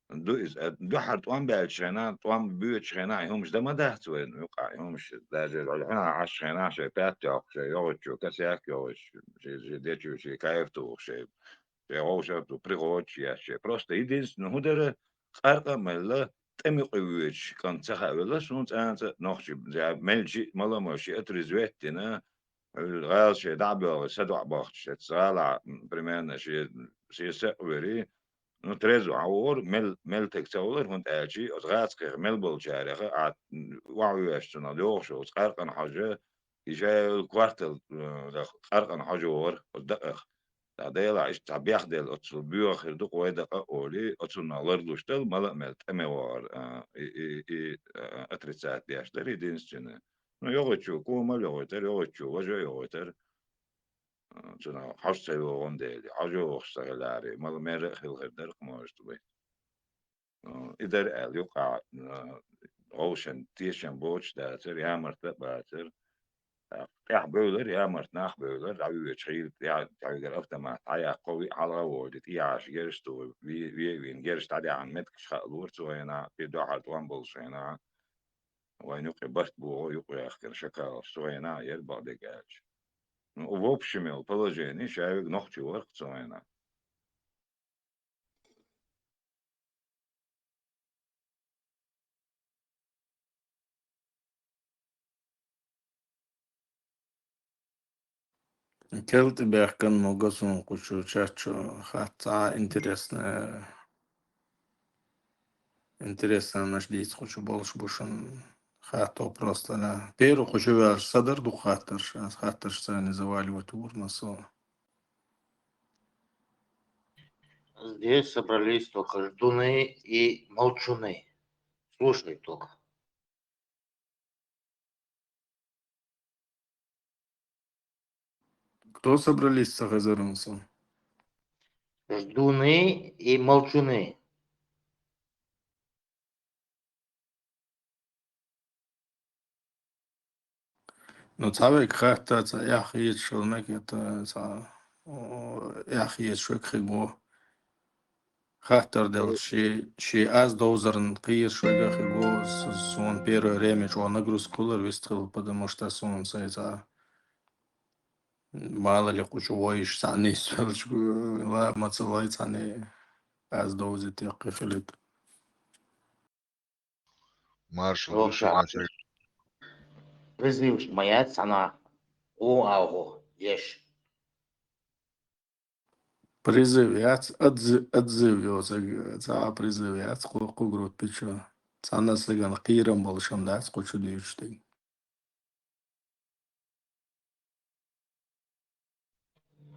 Ду иза, э, дуьххьара тӀом баьллачу хенахь, тӀом боьдучу хенахь и хӀумаш дан ма дац вайна юкъахь, и хӀумаш, даже хьуьнахь Ӏаш хенахь шайн паьтта йоккхуш, шайн йогӀучу косяк йогӀуш, шен, шен дечу шен кайф тухуш, шайн, шайн вовшах ду, приходчаш еш, шайн. Просто единственное хӀун дара, къаркъа а мелла, тӀеман юкъа воьдуш кӀант ца хаавелла, суна цӀанца нохчий, я мелчи а, мала а ма ши отрезать дина, гӀала шайн дӀа а боьлхуш, садоӀа бахча, шеца гӀалахь, м, примерно шен, шен са а вери, ну, трезво хьан вогӀура, мел, мел таг ца волура, хӀунда аьлча оцу гӀазкхех мел болчарех а, м, охьавоьжуш цунах йогӀуш волу оцу къаркъана хьожа, и шайолу квартал, э, къаркъана хьожа вогӀура оцу дакъах. Ткъа Делахь иштта цхьа бехделла оццул боьха хир ду-кх вай дакъа а олий, оцунах ларлуш дала мала а мел тӀаме вогӀура, а, и, и, и, а, отрицать деш дара единственное. Ну, йогӀучу кӀомал йогӀуьйтура, йогӀучу важа а йогӀуьйтура. А, цунах хьожа ца йогӀун дела, хьожа йогӀуш ца хиларе, мала мера а хила хир дара-кх, может быть. А, и дара аьлла, юкъахь, а, вовшашна тешам боцуш дацара, ямарта а бацара. ТӀаккха тӀаьхьа бевлара ямарта, нах бевлара, дӀавоьдучу хьийла тӀаьхьа, тӀаьхьа автомат дӀаяккха, виъ хьалха а волий, тӀехьаша герзаш тухуш, ве-, ве-, вина герзаш дӀадаьхьна меттигаш хаалора цу хенахь, кхин дуьххьара тӀом болуш хенахь. Вайна юкъе барт бохо юкъаяхкина шакалаш цу хенахь яра, бакъдерг аьлча. Ну, в общем, йолу положение шаверг нохчи вара-кх цу хенахь. Кел тӀе баьхкина ма го суна кху чу чат чу хатта цхьа а интересно, интереснанаш дийца кху чу болуш бу шуна хатта вопрос лана. Первый кху чу ваьлча са дара дукха хаттарш, ас хаттарш царна заваливать вур ма со. Здесь собрались только ждуны и молчуны. Слушай только. Кто собрались, ца хезар ма сан? Ждуны и молчуны. Ну, цхьа вайга хатта, ца эхь хеташ хила мег, это, ца, о, эхь хеташ вайга хиг во. Хаттар делча, ши, ши аз довзарна кхераш вайга хиг во, с-, суна первое время чӀоагӀа нагрузка хулар вистхила, потому что суна сай ца мало ли кхучу войш цхьанне исвелча, ла, ма ца лай цхьанне аз довзит яккхи хилит. Маршал Вовча, душа, призывш ма яц цхьана, у авгу, еш. Призыв яц, отзы-, отзыв йоцаг, ца призыв яц, кху, кху группе чу. Цхьана сагана кхерам болаш ам дац, кху чу дуьйцуш дерг.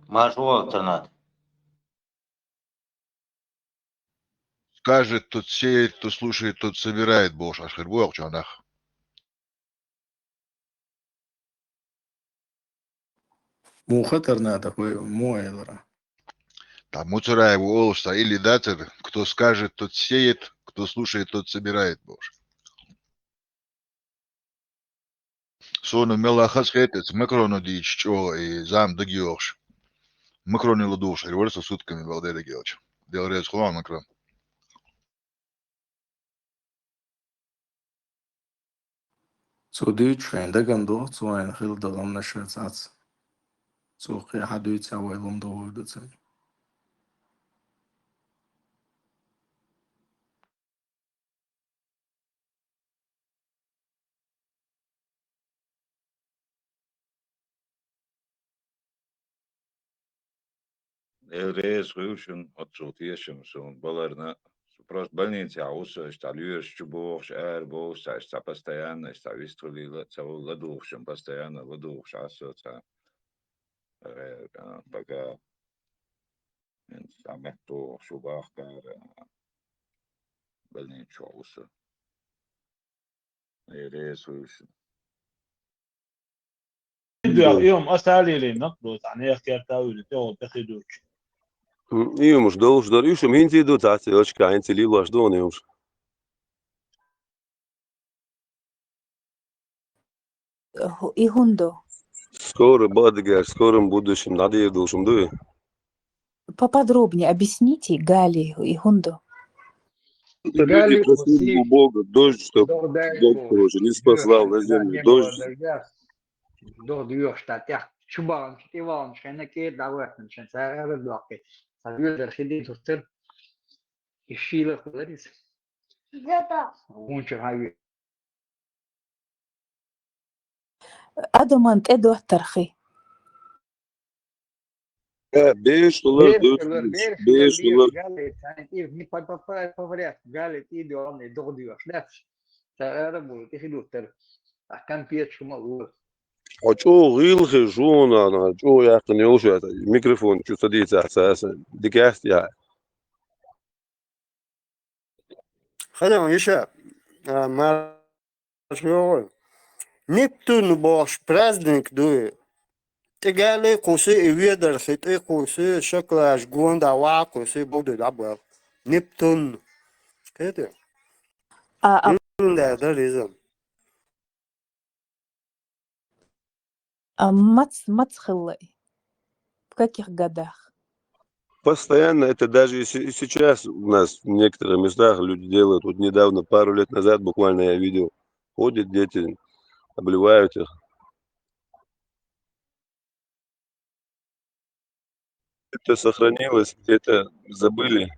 Марш валла, Торнадо. Скажет, тот сеет, кто слушает, тот собирает, бохуш Ӏаш хир бу оха чохь нах. Муха, Торнадо, хӀу-, муха элира? Та Муцураев олуш цхьа илли дацара, кто скажет, тот сеет, кто слушает, тот собирает, бохуш. Суна мел хаза хетац, Макроно дийча чӀогӀа и зама дагайохуш. Макроне ладугӀуш хир вара со сутками бакъдерг йолчу. Дела реза хуьлда Макрон. Цо дуьйцуш вайн дагана догӀу, цо вайна хила дан гӀамнаш цац. Цо кхин хьан дуьйцу вай лам догӀур ду цаьрга. Эл реза хуьлда шуна оццул тешам суна баларна. Со просто больницехь ву со, иштта лоьраш чу бохуш, ара бохуш, цхьа, иштта цхьа постоянно, иштта цхьа вистхилийла, ца ву ладугӀуш, постоянно ладугӀуш Ӏа со цхьа. Э, а, пока. ХӀинца цхьа метта шу бахкара, больница чохь ву со. Эр реза хуьлда шуна. Видео, и хӀума аса лелийна ду, цхьа нехан керта а вуьйла, тӀе гӀо тӀе хи дуьйцу. М, и хӀумаш долуш дара, уьш хӀума хӀинца а ду, цхьацца очка хӀинца лелош ду хӀума и хӀумаш. Э, хӀу-, и хӀунда? Скоро бадгар, скором будущем, надеюсь, должен дуй. Поподробнее объясните, Гали, и хӀунда? Люди просили у Бога дождь, чтоб Бог, короче, не спаслал на землю дождь. Дождь духьа дехьа, чу баханчу, тӀе ваханчу хенахь кӀеда дӀахӀоьттинчу, цара ара доккхи. Цхьа доьзал хи дийцуш тера. И шийла хилар иза. ГӀунчара хьан ве- Адаман тӀе доттархи. Э, беш хилар, беш хилар, беш хилар, беш хилар. Гале, цхьаьна тӀе, не по, по, по, по порядку, Гале тӀе доьгӀна, догӀа доьгӀуш, да? Цхьа ара бу, тӀе хи дуттар. А конфеташ хӀума а лора. Хьо чӀогӀа гӀийла хир, жона, чӀогӀа яьккхина йолуш вац, микрофон чу ца дийцахь, ца, ца, дика яц яхьа. Хьалха иша, а, марш йогӀу. Нептун бохуш праздник дуй. ТӀе Гали кхуьуси, и ведар хи тӀе кхуьуси, шоколаш гонда ваха кхуьуси, бугду дӀабал. Нептун. Кхетий? А, а, М, да, да, реза. А мац-, мац хилла и? В каких годах? Постоянно это даже и се-, и сейчас у нас в некоторых местах люди делают. Вот недавно, пару лет назад буквально я видел, ходят дети, обливают их. Это сохранилось, где-то забыли.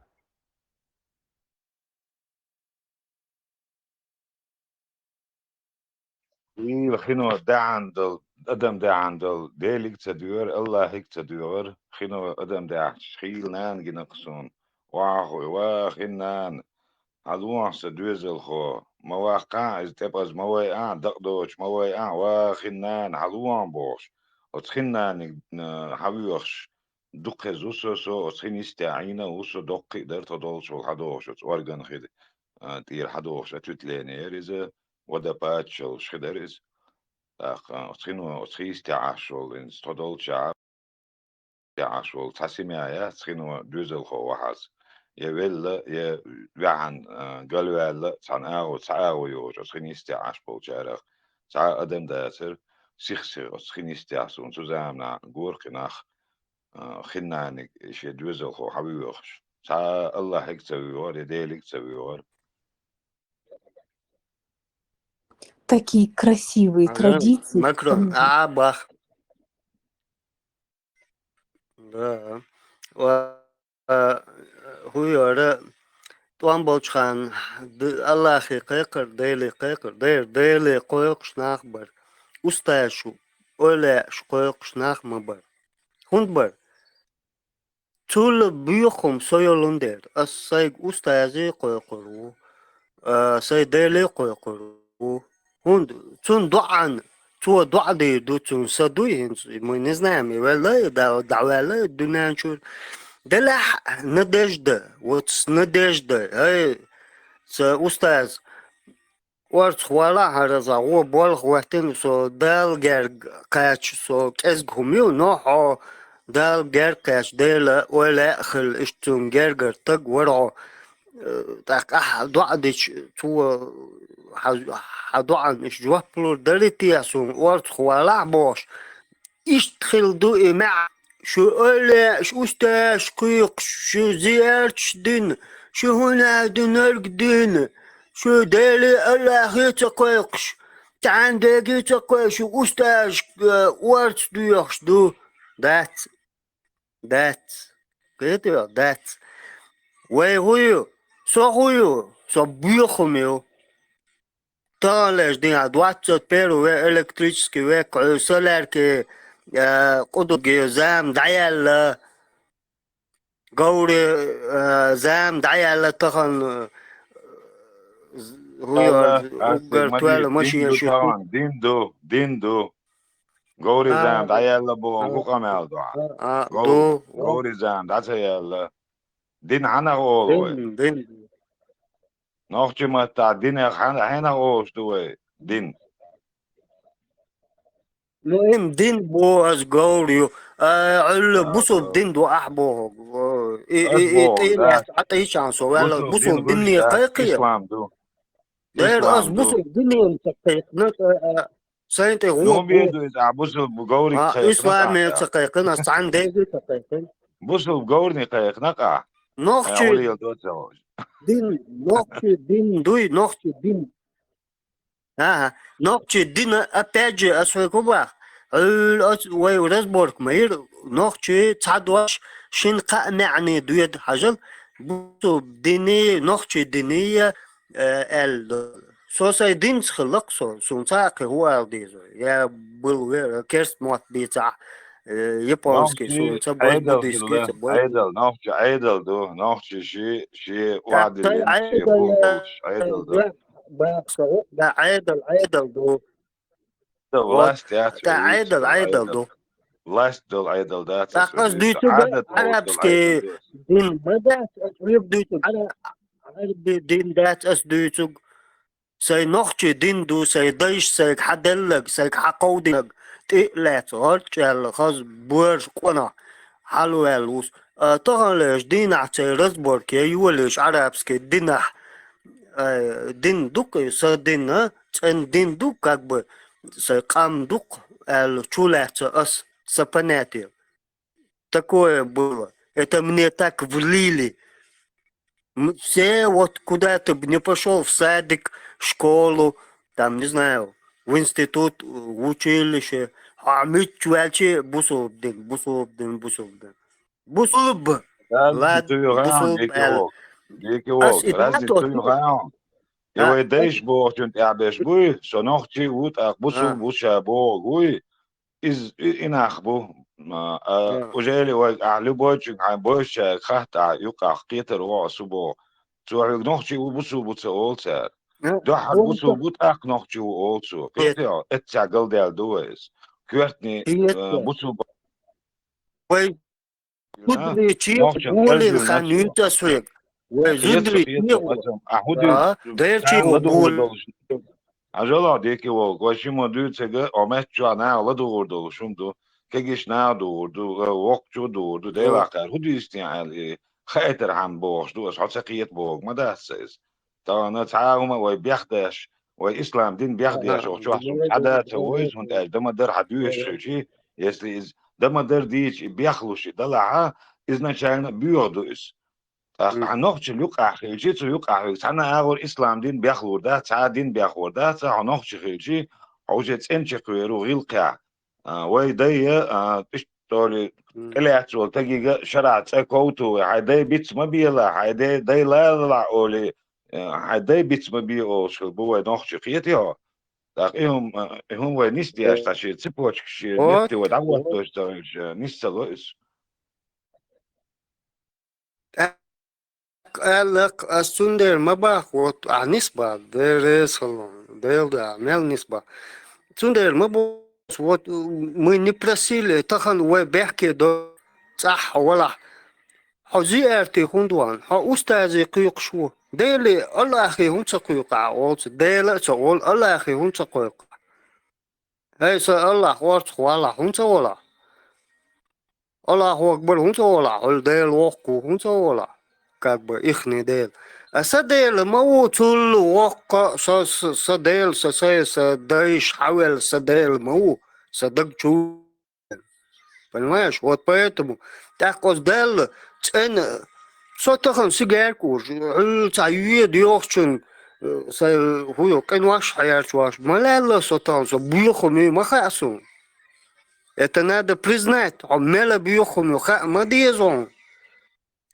Ил хино даьӀан дал, адам даьӀан дал, Делиг ца доьгӀар, Аллахиг ца доьгӀар, хино адам даьхча, хийла нана гина-кх суна. Охьахуй, ва хин нана, хьалохьа сан доьзалхо, ма ваккхахьа иза тӀе, пӀаза ма вайахьа, дакъа доцуш ма вайахьа, ва хин нана, хьалохьа бохуш. Оцу хин наниг, а, хьан воьхуш, дукха хеза ву со, со оцу хин йистехь Ӏийна а ву со, доккхий а дара тхо долчул хьадохуш, оцу орган хи, а, тӀера хьадохуш, ответвление яра иза, водопад йолуш хи дара иза. ТӀаккха оцу хино, оцу хи йистехь Ӏаш волу, хӀинца тхо долчохь йистехь Ӏаш волу цхьа семья яц хино доьзалхо вахьаза. Я велла, я ваьхьана, а, галваьлла, цхьана агӀо, цхьа агӀо йогӀуш, оцу хин йистехь Ӏаш болчарах. Цхьа а адам дацара, сих-сиха оцу хин йистехь суна цу заманахь гора кхин нах, а, хин наниг шен доьзалхо хьан воьхуш. Цхьа а Аллахьиг ца воьхура, я Делиг ца воьхура. Такие красивые традиции. Макрон, а, бах. Да. Ва, а, хӀу яра, тӀом болчу ханна, д-, Аллахе кхайкхар, Деле кхайкхар, Де-, Деле кхойкхуш нах бара. Устазаш, эвлаяаш кхойкхуш нах ма бара. ХӀунда бара? Цул боьха хӀума со йолун дера. Ас сайга устазе кхойкхур ву, а, сайн Деле кхойкхур ву. ХӀунда цунна доӀан, цо доӀа дийр ду, цунна са дуй хӀинца, мы не знаем, и ваьлла, и да-, дӀаваьлла, и дуьнен чуьра. Делахь надежда, вот с надеждой, ай, сан устаз, орцах валахь хӀара, за гӀо болх хӀоьттина, со Дала герга кхаьчча, со кӀезиг хӀума ю, но хьо Дала герга кхаьчча, Дела ойла а хилла, иштта цунна гергара стаг вара хьо. Э, тӀаккха ахь доӀа дича, цо хьан, хьан доӀан иштта жоп лур дарий те суна, орцах валахь бохуш, иштта хилла ду и маьӀ. Шу эвлаяаш, устазаш кхойкхуш, шу зиярташ дина, шу хӀун а динарг дина, шу Деле, Аллахе ца кхойкхуш, цхьана деге ца кхойкхуш, шу устазаш, э, орца доьхуш ду. Дац. Дац. Кхетий, дац. Вай хӀу ю? Со хӀу ю? Со боьха хӀума ю. Таханлерчу дийнахь двадцать первый век, электрический век, хьуьса лаьрке, а, къудурге зама дӀаяьлла, говре, а, зама дӀаяьлла тахана, а, хӀу йо, уггар тоьлла машина ши. Дин ду, дин ду. Говре зама дӀаяьлла боху хӀун къамел ду? А, ду. Говре зама дӀа ца яьлла. Дин хьанах олу вай? Дин, дин. Нохчийн маттахь динах хьан-, хьенах олуш ду вай дин? Ну, им дин боху ас говр ю. А, Ӏуьллу бусулба дин ду ахь боху. И, и, и, тӀе лаьцна Ӏа тӀе йичахьана со ваьлла. Бусулба дине кхайкхий? Ислам ду. Дера ас бусулба дине ца кхайкхина, а, сайн тӀе гӀо бу. Беду иза, а, бусулба говриг кхайкхина. Исламе ца кхайкхина, ас цхьана деге ца кхайкхина. Бусулба говрне кхайкхина ахь. Нохчи дин, нохчи дин дуй, нохчи дин. Ага, нохчи дина, опять же, ас хьоьга хӀу бах. Ӏуьллу ас вай разборка ма йира, нохчи цхьа дош шина кхаа маьӀне доьду хьажал, бусулба дине, нохчи дине, э, аьлла ду. Со сайн динца хилла-кх со, суна цхьа а кхин хӀу ала деза. Я был ве-, керст мотт бийцахь, э, японский, суна ца бой, буддийский ца бой. Ӏедал, нохчи Ӏедал ду, нохчи ши, ши вадили, ши Ӏедал ду. Бах со, да, Ӏедал, Ӏедал ду. Власть яц, да, Ӏедал, Ӏедал ду. Власть долу Ӏедал дац. ТӀаккха ас дуьйцург Ӏадат, Ӏарабский дин ма дац, ас хьоьга дуьйцург Ӏара-, Ӏараби дин дац ас дуьйцург. Сайн нохчи дин ду, сайн дайша сайга хьан деллаг, сайга хьан кховдинаг, тӀе а лаьцна, гӀорчӀ аьлла, хаза боьрша къонах хьалаваьлла ву со. А, таханлерчу дийнахь сайн разборка я йолийша Ӏарабский динахь, а, дин ду-кх, сан дин, а, цӀена дин ду, как бы, сайн къам ду-кх аьлла, чулаьцна ас, сан понятие. Такое было. Это мне так влили. М, все, вот куда ты б не пошёл, в садик, в школу, там, не знаю, в институт, в училище, а мичча ваьлча бусулба дин, бусулба дин, бусулба дин. Бусулба. Ладно, бусулба аьлла. Дика волу, ас и разница ю хаьа. И вай дайша бохучун тӀехь беш буй, со нохчи ву, тӀаккха бусулба ву ша боху вуй. Иза и, и нах бу. А, а, уже ли вай, а, любойчуьнга хьайн бойшучаьрга хатта, а, юкъахь кхетар ву хьо су боху. Цо хьоьга нохчи ву, бусулба ву ца олу цара. Дуьххьара бусулба ву, тӀаккха нохчи ву олу цо. Кхетий хьо, эццехь галдаьлла ду вай иза. Коьртний, а, бусулба. Вай зударий чехуш волийна хан юьйцу ас хьоьга. Вай зударий чехуш. А, дайра чехуш волийна. Хьажал хьо, дика волу, вай шимма дуьйцург, хьо меттачохь наха ладугӀур долуш хӀума ду. кегийчу наха а дуур ду, воккхачу а дуур ду, Делахь кхара хӀун дуьйцу те аьлла, и хаийтархьама бохуш ду аса, хьо ца кхета бохург ма дац сан иза. Тахана цхьа а хӀума вай бехдеш, вай ислам дин бехдеш волчохь цунна хьада а ца войза, хӀунда аьлча дан ма-дарра хьан доьшуш хилчий, если иза дан ма-дарра дийча и бехлуш и далахьа, изначально а боьха ду иза. ТӀаккха хьан нохчалла юкъахь хилчий, цу юкъахь вига цхьана а агӀор ислам дин бехлур дац, цхьа а дин бехлур дац, хьо нохча хилчий, хьо уже цӀена чекхвер ву гӀиллакхехь. А, вай дайа, а, иштта олий, кӀелаьцна волу тагига шарахь цӀе ковту вай, хьайн дай биц ма белахь, хьайн дай, дай лалалахь олий, а, хьайн дай биц ма бе олуш хила бу вай нохчий, кхетий хьо? ТӀаккха и хӀума, а, и хӀума вай нисдеш, цхьа шен цепочка, шен метте вай дӀахӀоттош ца хилча, нис ца ло иза. ТӀаккха аьлла, ас цундела ма боху, вот, ахь нисбан, Дела реза хуьлда, Дела да, мел нисбан. Цундела ма боху, вот, мы не просили, тахана вай бехке до, цӀахь хьо валахь. Хьо зиярте хӀунда вахана? Хьо устазе кхойкхуш ву. Деле, Аллахе хӀунда ца кхойкху ахь олу цо? Дела а ца олу, Аллахе хӀунда ца кхойкху? ХӀей, сан Аллах, орцах валахь, хӀунда ца волахь? Аллаху акбар, хӀунда ца волахь? Хьуьлла Дела воккха ву, хӀунда ца волахь? Как бы ихний Дела. А сан Дела ма ву, цул воккха а, сан, сан, сан Дела, сан, сан, сан дайша хьавелла сан Дела ма ву, сан даг чу. Понимаешь? Вот поэтому тӀаккха оцу Далла цӀена со тахана сигаьрка уш, хьуьлла цхьа йоьду йохучун, э, сан, хӀун ю, къинош хьерчош, ма лаьлла со тахана, со боьхам ю, ма хаьа суна. Это надо признать, хьо мела боьхам ю, хаа ма деза хьуна.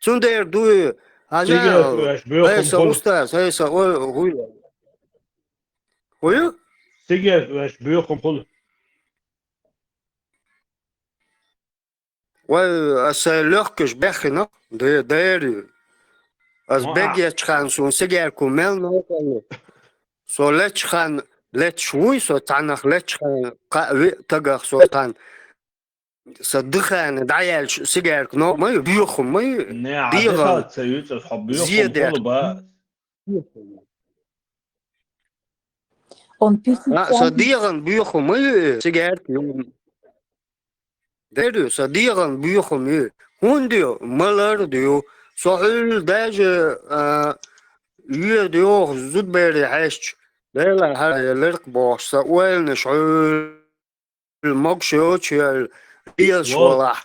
Цундела дуй, хьажа, ай, сан устаз, ай, сан, ой, хӀун ю? ХӀун ю? Сигаьрка ваьш боьхам хуьлу. Вай, аса лёгкаш беххина, де-, дер ю. Ас бегечхьана суна сигаьрка мел новкъа. Со лечхьана леташ вуй, со цхьанах лечхьана кхаа виъ тагах со цхьана. Сан дыхание дӀаяьлча сигаьрка новкъа ма ю, боьхам ма ю. Не, а дегӀан дыхание ца юьйцу, хьо боьхам хуьлу ба. Он пишет. А, сан дегӀан боьхам ма ю, сигаьрка ю. Дер ю, сан дегӀан боьхам ю. ХӀунда ю, малар ду. Со хьуьлла даже, а, йоьду йоху зудбере хьаьжча, Дела хьара лерк бохуш, сан ойланаш хьуьлла могуш йоцуш яьлла, резаш валахь.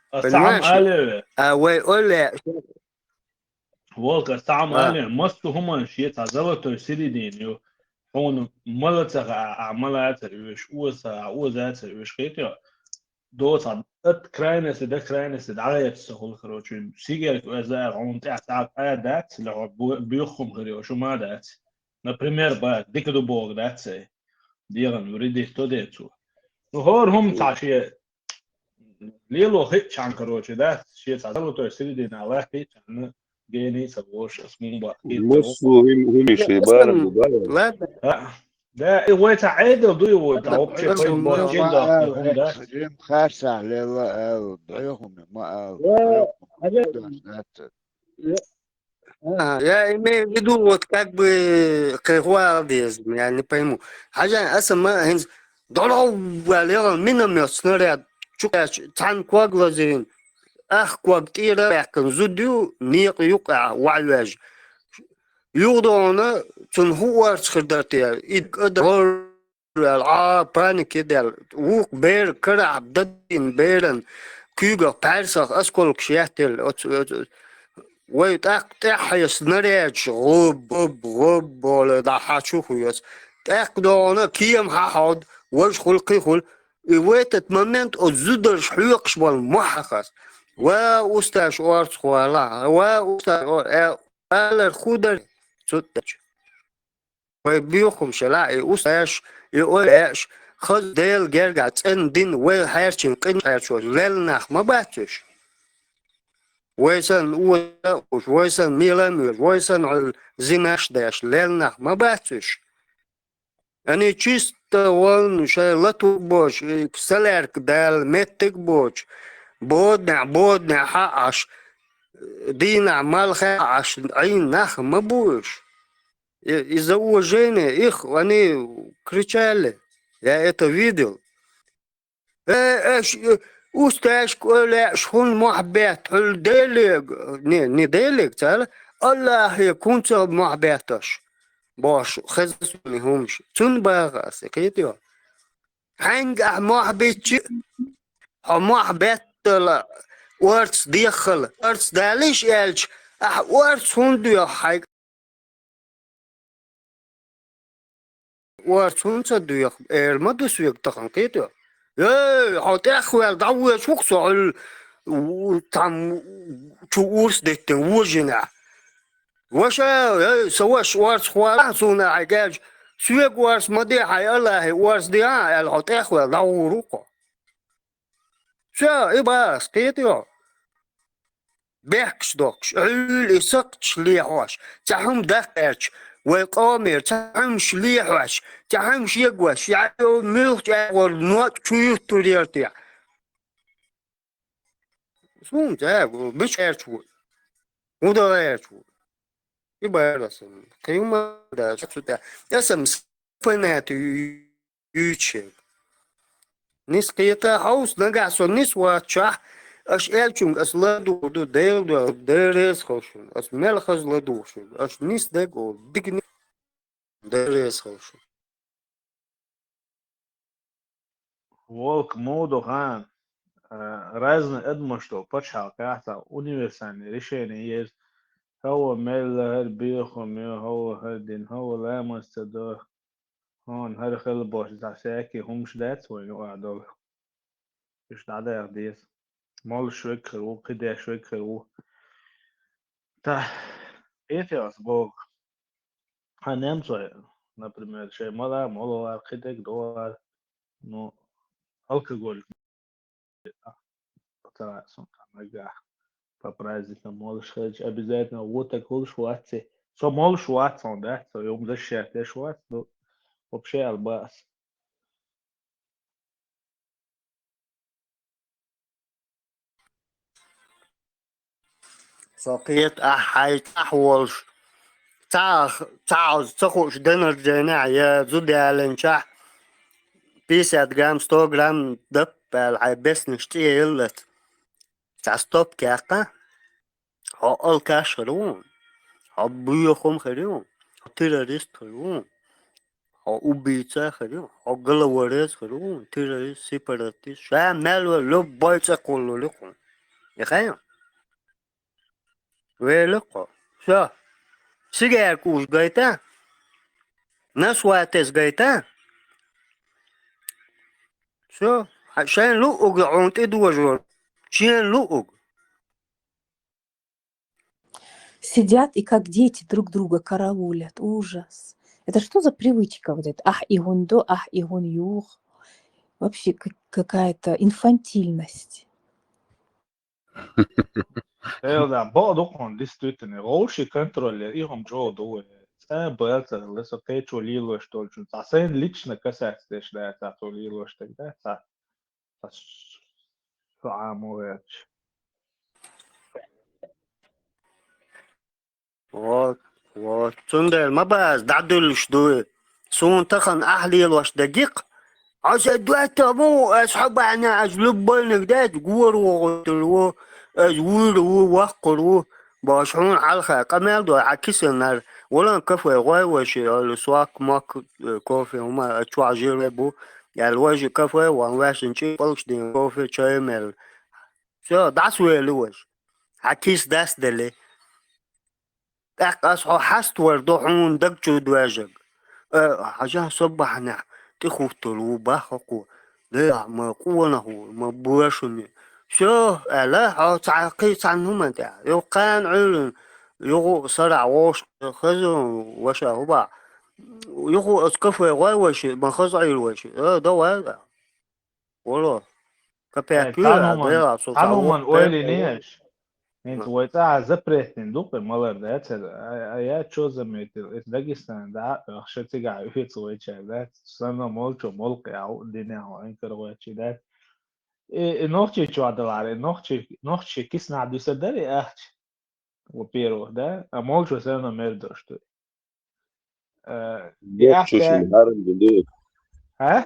Понимаешь? А вай олле. Волка, ас цхьа хӀума алий, массо а хӀуманна шен цхьа золотой середина ю. Хьуна мала ца хаьа, ахь мала ца оьшу, оза ца хаьа, оза ца оьшу, кхетий хьо? Доцахь, от крайности до крайности дӀагӀерта со хуьлу, короче, сигаьрка оьзда аьлла, хьуна тӀехь цхьа а дац, или хьо бо-, боьхам хир йолуш хӀума дац. Например, ба, дика ду бохург дац цай. ДегӀан вредить до ден цо. Ну, хӀора хӀума цхьа шен лело хиъчхьана, короче, да, шен цхьа золотой середина латтийчхьана, гений ца волуш, ас муха баккхийта. Массо а хӀума, хӀума шен барам ду, да? Ладно. А, да, и вай цхьа Ӏедал дуй вай, да, вообще, вай баккхийта хӀума, да? Жим харцахь лелла аьлла, дӀоьхуна ма аьлла. Ва, дӀоьхуна, хьажа, да, да. А, я имею в виду, вот как бы, кхин хӀун ала деза, я не пойму. Хьажа, аса ма хӀинца дӀолов ваьлла, яхана миномет, снаряд чукхаьчча, цхьана ког лазийна, ах ког тӀера а баьккхина зуда ю, некъа юккъехь ваьжна. ЮхадогӀна, цунна хӀун орца хир дара те, и кӀада ваьлла, а, паника даьлла. Вукху бер карахь дадийна беран куьйгах пхьаьрсах осколкаш еттелла. Оцу, оцу, вай тӀаккха тӀаьххье снарядаш гӀуб, гӀуб, гӀуб бохуш дӀахьачу хуьйцу. ТӀаккха догӀна кема хьахьовда, важа хуьлу, кхин хуьлу. И в этот момент оцу зударша хьоькхуш болу мохь хаза. Ва усташ орцахвала, ва усташ ор-, э, алар хӀун дара? Цу тӀечу. Вай боьхамаш елахь, и усташ, и ойла аьлча, хаза Делан гергахь цӀена дин вай хьаьрчина къинхьаьрчош лелла нах ма бац уьш. Вай санна оза а уьш, вай санна мела а моьжуш, вай санна зинаш а деш лелла нах ма бац уьш. Они чисто волну шайн латур боцуш, и са лаьрга Дала меттиг а боцуш, боднехь, боднехь хьаъаш, дийнахь малхе а хьаъаш, Ӏийна нах ма бу уьш. И, из-за уважения их они кричали. Я это видел. Э, аш, э, усташ кӀолаьш хӀун мохь бетта, хьуьл Делега, не, не Делега, цара, Аллахье кунца мохь бетташ, бош, хеза суна хӀумаш. Цунна баха ас, кхетайо. Хьаьнга ахь мохь биччи, хьо мохь беттала, орц деххала, орц далиш аьлча, ахь орц хӀунда доьху хьайга? Орц хӀунда ца доьху, эр ма ду соьга тахана, кхетайо. Эй, хьо тӀехваьлла, дӀавоьдуш ву-кх со хьуьл, у, там, чу урс деттина, вожина. Ваша, эй, са ваша, орц хьоахаве суна хьайга аьлча, соьга орц ма де, хьай Аллахье орц де, аьлла, хьо тӀехваьлла, дӀагӀур ву-кх хьо. Всё, и баха ас, кхетайо. Бехкаш дохкуш, Ӏуьйла и сакхташ лехьош, цхьа хӀума даккхарча, вай къомера цхьа хӀумаш лехьош, цхьа хӀумаш егош, яьлла муьлххачу агӀор ноаӀ чу юьттур яра те. Суна цаьрга, бича гӀерташ ву. ХӀун дан гӀерташ ву? И бара аса. Кхин ма дац, цу тӀа. Аса фанат ю-, юьйцуш ерг. Нис кхета хьовса, нагахь со нис вац чохь, аша аьллачунга аса ладугӀур ду, Дела дуьхьа, Дела реза хуьлда шуна. Аса мел хаза ладугӀуш ерг. Аша нис дага олу, дика нис. Дела реза хуьлда шуна. Волк, муха ду хьан, а, разный адамаш долу пачхьалкхехь цхьа универсальный решение еза. ХӀавва мелла хӀара бехам ю, хӀавва хӀара дина, хӀавва ламаз ца до. Хьуна хӀара хила бохуш цхьа саьрмик хӀумаш дац вайн юкъахь долу. Уьш дӀадаха деза. Молуш векхар ву, кхидеш векхар ву. Та, кхетий ас боху. Хьан немцой, например, шайн мала, молавар, кхидерг довар, ну, алкоголь. Цара сон нагахь по праздникам молуш хилча, обязательно вон таг хуьлуш вац и. Со молуш вац хьуна, да? Со юм защищать деш вац, ну, вообще албас. Со кхета ахь хьайн цӀахь волуш, цхьа, цхьа ца хууш денарг дийнахь я зуда ялинчохь, пятьдесят грамм, сто грамм даппа аьлла, хьайн беснаш цӀе яллалц. Цхьа стоп кхаьчча, хьо алкаш хир ву, хьо боьхам хир ю, хьо террорист хир ву, хьо убийца хир ю, хьо головорез хир ву, террорист, сепаратист, ша мел вара любой цӀе кхуллур ю хьуна. И хьан? Велакхо. Всё. Сигарка уж гайта? Насватес гайта? Всё. Шайн луъуг хьуна тӀедожор. Шен луъуг. Сидят и как дети друг друга караулят. Ужас. Это что за привычка вот эта? Ахь и гундо, ахь и гун юх. Вообще как- какая-то инфантильность. Элда, бакъ ду хьуна, действительно, вовши контроль яр, и хӀума чӀогӀа ду вай. Цкъа а бацахь, леса кхечо лелош долчун, цхьа сайн лично касается деш дац, цхьа цо лелош дерг дац, цхьа, цхьа шу Ӏамо гӀерташ. Вот, вот. Цундела ма база, дӀадуьллуш ду. Суна тахана ахь лелош дагикх. Хьо сан доттагӀа ма ву, ас хьо бахьана ас любойниг дац, гора вогӀуьйтур ву, ас вуьйр ву, воккхур ву. Бохуш хьуна хьалха къамел дой, хьан кисанара, валан кафе гӀой вайши, аьлла, сок, мок, э, кофе, хӀума, а чохь жире бу, аьлла, вайши кафе ван, ваьшин чӀий пӀалгаш дин кофе, чай мел. Всё, дӀасавели вайша. Хьан киса дас делли. ТӀаккха ас хьо хьаставар ду хьуна даг чу доьжнарг. Э, хьажахь, со бахьанехь тӀехӀуттур ву, бах хӀокхо. Делахь, ма къонах ву, ма бошуни. Всё, аьлла, хьо цхьа кхин цхьана хӀуманна тӀехь. Юха кхана Ӏуьйранна, юха сарахь вовшах хеза ваша хӀума. Юха оцу кафе гӀой вайши, ма хаза Ӏуьйра вайши. Э, давай, да. Вало, капек ю, цхьана хӀуманна, цхьана хӀуманна ойла йиний аша? ХӀинца вай цӀахь запрет дина ду-кх и малар, да, цара? А, а я чо заметил, иза Дагестан дӀа а оьхуш, цигахь оьцу вайчара, да? Санна молчо молкъехь а динехь а хьо инкар гӀоьртича, да? И, и Нохчийчохь далахьара, и нохчий, нохчий киснахь дуьсур дара и ахча? Во-первых, да? А молчо всё равно мер дош ду. Э, и ахча, а?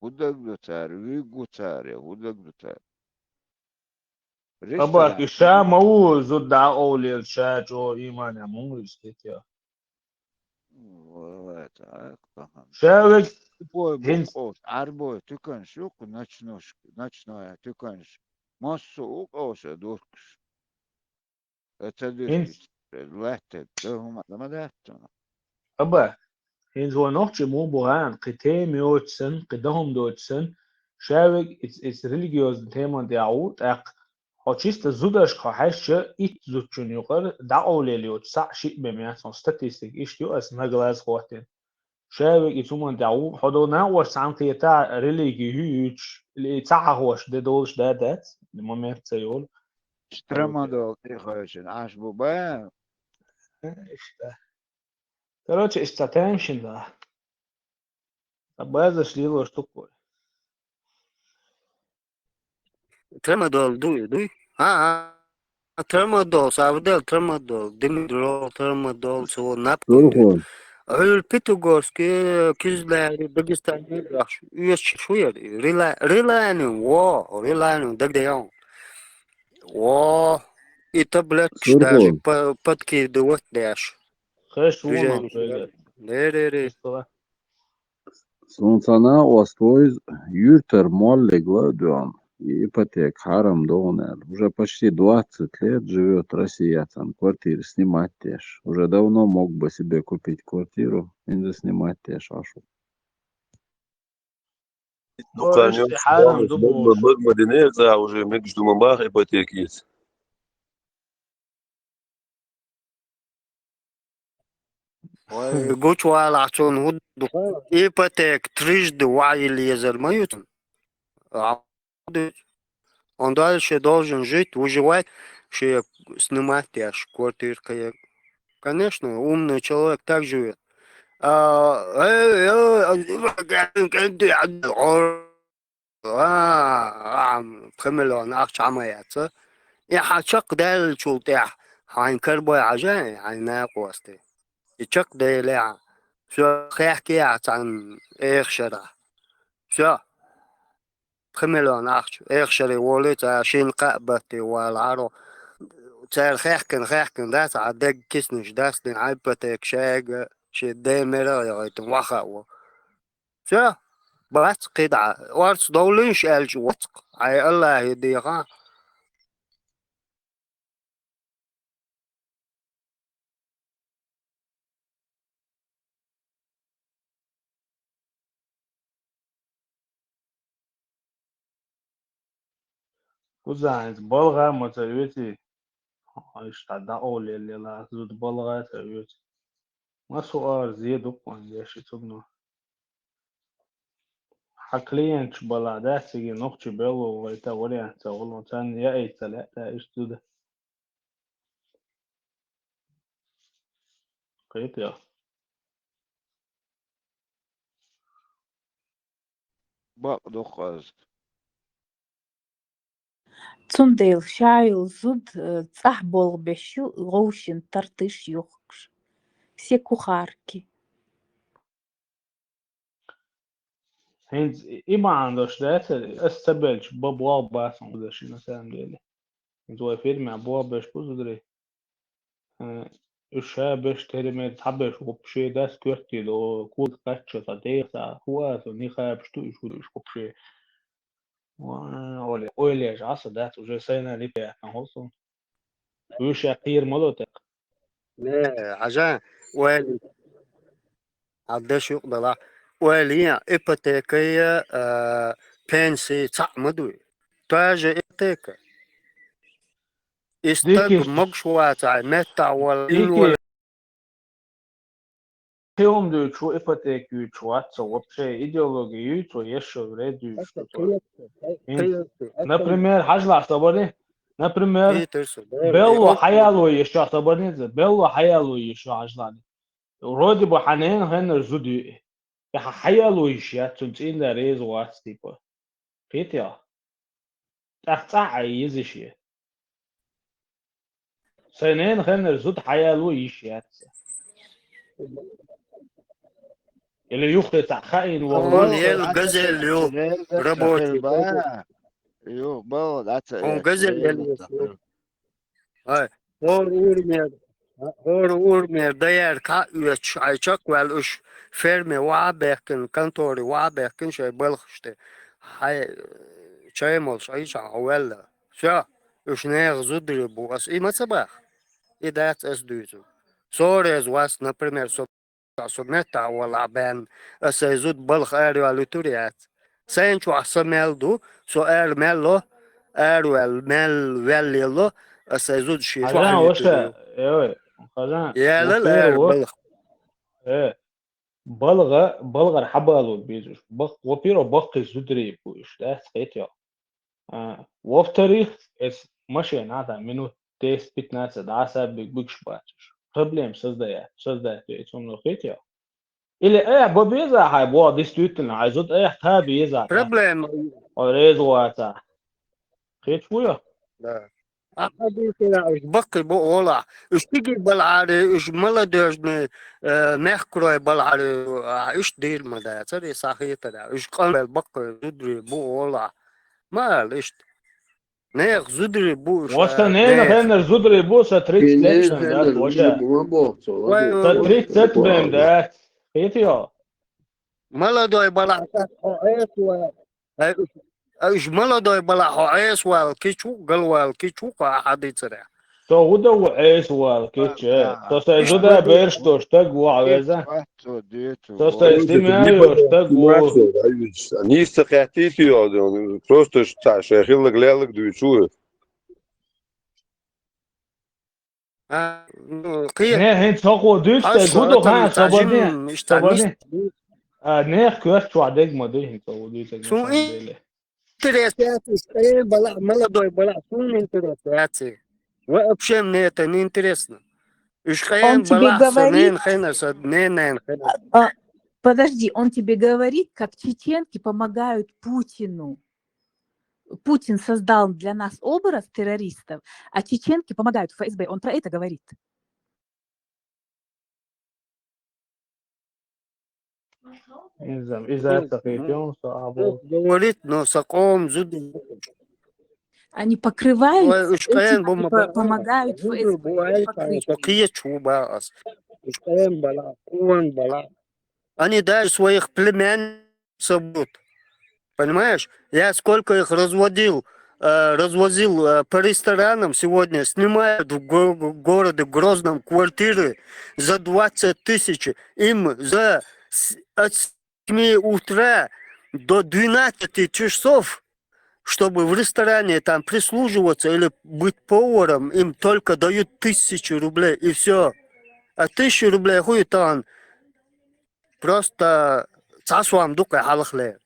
ХӀун даг ду цара, вуьгу цара, хӀун даг ду цара? Абаки ша ма ву зуда дӀакъовлаелла, ша чӀогӀа иман ян мунгуьзкит я. Ша вег хӀинц Ӏарбой туьканаш юкъу, ночнош, ночной туьканаш. Массо а укъовса дуркуш. Ца дуьрхӀица лаьттара да хӀума ма дац цунах. Аба, хӀинца вай нохчий муха бу хаьа, кхин тема йоцу санна, кхин дан хӀума доцу санна, ша вег иза, иза религиозный теман тӀехь ву, тӀаккха хьо чисто зудашка хьо хьаьжча, итт зудчун юкъара дӀакъовлаелла йоцу схьа шиъ бен яц, хьо статистика иштта ю аса наглаз хӀоттийна. Ша вег иза хӀуманна тӀехь ву, хьо долу накъош цхьаьна кхетахь, религи юьйцуш, или и ца хьахош де долуш да дац, момент ца йолу. Трамадол тӀехойшина Ӏаш бу бан? Иштта. Короче, иштта тайм шина да. Ткъа базаш лелош тукхой. Трамадол дуй, дуй? А, а. Трамадол, савдел трамадол, димедрол трамадол, цо наб Турхо. Ӏуьйр Пятигорский, Кизляри, Дагестан, оьшуш шу яр? Рила-, рилани, во, рилани, дагадеян. Во, и таблеткаш Турхо. Даже по-, подкидывать деш. Хеш вуна, Движение. Ре, ре, ре. Суна ца накъост ву иза, юьртара моллиг ла а доьгӀна, и ипотека хьарам догӀу аьлла. Уже почти двадцать лет живёт Россия, цхьана квартира снимать деш. Уже давно мог бы себе купить квартиру, инза снимать деш Ӏаш ву. Ну, конечно, хьарам ду бохуш. Магмадине за уже мегаш ду ма баха ипотека иза. Гучувалахь цунна хӀун ду? Ипотека трижды ваили езар ма ю цунна. А, он дальше должен жить, выживать, шен снимать деш квартира кхин. Конечно, умный человек так живёт. А, э, э, а, а, пхи миллион ахча хьа ма яц. И хьан чекх даьллачул тӀаьхьа хьайн карбой хьажа, хьайн накъостий. И чекх делехьа, всё, хехкехьа цхьана эха шарахь. Всё. Пхи миллион ахча эха шаре волий, цара шина кхаъ батте валахьаро. Цара хехкина, хехкина дац, хьан дегга киснаш дац, дина хьан ипотека шайга, шен ден мера а яхийтина, ваха а во. Всё, бац кхидӀа. Орца довлийша аьлча, вац-кх. Хьайн Аллахье дехахь. Кхузахь хӀинца балгӀа ма ца оьций, иштта дӀакъовлаелла зуда балгӀа ца оьцу. Масса ара зе ду-кх вайн деш и цунна. Хьан клиенташ балахь дац цига нохчий белло вайта вариант ца волу, царна яийта ца лаьа тӀаьхьа иштта зуда. Кхетий? Бакъ доккху ас. Цундела ша йолу зуда, э, цӀахь болх беш ю, вовшийн тартиш юхкуш. Все кухарки. ХӀинца и, и маьӀна долуш дац, ас ца белча, бан болх бац хьуна даши, на самом деле. ХӀинца вай фирмехь болх беш бу зударий. Э, уьш ша беш, тера мега цхьа беш, вообще дац коьртий до, кога кхаччалц деха, хӀун аса, нихабаш ду уьш, уьш вообще. Ва, ойла, ойла еш Ӏаса дац, уже сайна липа яхна хӀусу. Уьш я кхийра ма ло тӀаккха. Не, хьажа, ойла. Хьан деш юкъадала. Ойла, ипотекая, а, пенсия цхьаъ ма дуй. Та же ипотека. И стаг дикиш могуш вацахь, меттахь вала, дикиш. Ил вала. Кхин хӀума дуьйцуш ву, ипотека юьйцуш вац со, вообще идеология юьйцу, ешшо вред юьйцуш ду со. Например, хьажалахь со барни, например, белло хьаяло ешшо со барни, белло хьаяло ешшо хьажалахь. Вроде бы хьан ненан хеннара зуда ю и. И хьан хьаяло йиш яц, цунна цӀийнда реза вац, типа. Кхетий хьо? ТӀаккха цӀахь а еза шен. Сайн ненан хеннара зуда хьаяло йиш яц. Или юххе цхьа хаийна вон Он вон ел ца- газель ю, Рерда рабочий. Ба. Ё, бал, да, ца Он эц, газель рерда ел ю. ца. Ай, хор урмер, хор урмер даяр ка уьч, ай чак вал уж ферме ва бехкин, конторе ва бехкин шай балхште. Ай, чай молш, ай ча валла. Всё, уж нех зудри бу, ас и маца бах. И дац ас дуйзу. Сорез вас, например, со, со мета вала бен, ас ай зуд балх ар вал утурият. Сайн чу аса мел ду, со ар мел ло, ар вал мел вал ло, ас ай зуд ши чу Хазан, ай воша, утурият. ой, Хазан, Ялал вопиро ар во-, балх. э, балга, балгар хабалу безуш. Бак, вопиро баккхи зудри бу уж, да, скетё. А, во-вторых, эс машина там минут десять-пятнадцать, да, са биг-, бигш бачуш. Проблем создает, создает, и цумно хетё. Или, э, бо беза хай, бо, действительно, ай зуд, э, та беза. Проблема. О, резуаца. Хеть хуя? Да. А хадисера уж баккхи бу ола. Уж тиги балари, уж молодёжный, э, мягкрой балари, а уж дир ма да, цари сахита да. Уж къамел баккхи зудри бу ола. Мал ишт. Нех зудри бу уж, Воша а, не на нех. хеннер зудри бу са тридцать Кенеш лет, да, хеннер воша. бу ма бо, со, Ой, ладу. Са ой, тридцать ой, бем, ой. Да. Хетё. Молодой бала, о, эс ва. Э, уж молодой бала, о, эс вал кичу, гал вал кичу, ка хадисера. То уда у эс вал киче. То са зуда берш то штаг ва веза. То са снимаю штаг ва. Нисса хатити, просто ша шехилла глялла дуйчу. А, ну, кие? Не, хин цохо дюйс, Аш гудо хан саатан сабадин. тажим, ишта Сабадин. мис- А, не, квест чуа дег ма дюйс, хин цохо дюйс, на Су самом и- деле. Интересация, э, бала, молодой бала, су не интересация. Вообще мне это не интересно. Уж Он тебе говорит, хенаса, не, не, хенаса. А, подожди, он тебе говорит, как чеченки помогают Путину. Путин создал для нас образ террористов, а чеченки помогают ФСБ. Он про это говорит. Иза, иза это хитён, что або. Говорит, но саком зуд. Они покрывают Ой, уж этим, каен они бу ма по- ба- помогают зуд ФСБ, бу ай, покрытие. Какие чуба ас. Уж каен бала, куан бала. Они даже своих племян собут. Понимаешь? Я сколько их разводил, э, развозил, э, по ресторанам сегодня, снимают в го- городе Грозном квартиры за двадцать тысяч. Им за с- от семи утра до двенадцати часов, чтобы в ресторане там прислуживаться или быть поваром, им только дают тысячу рублей, и всё. А тысячу рублей хуй тан. Просто цасуам дукха халахле.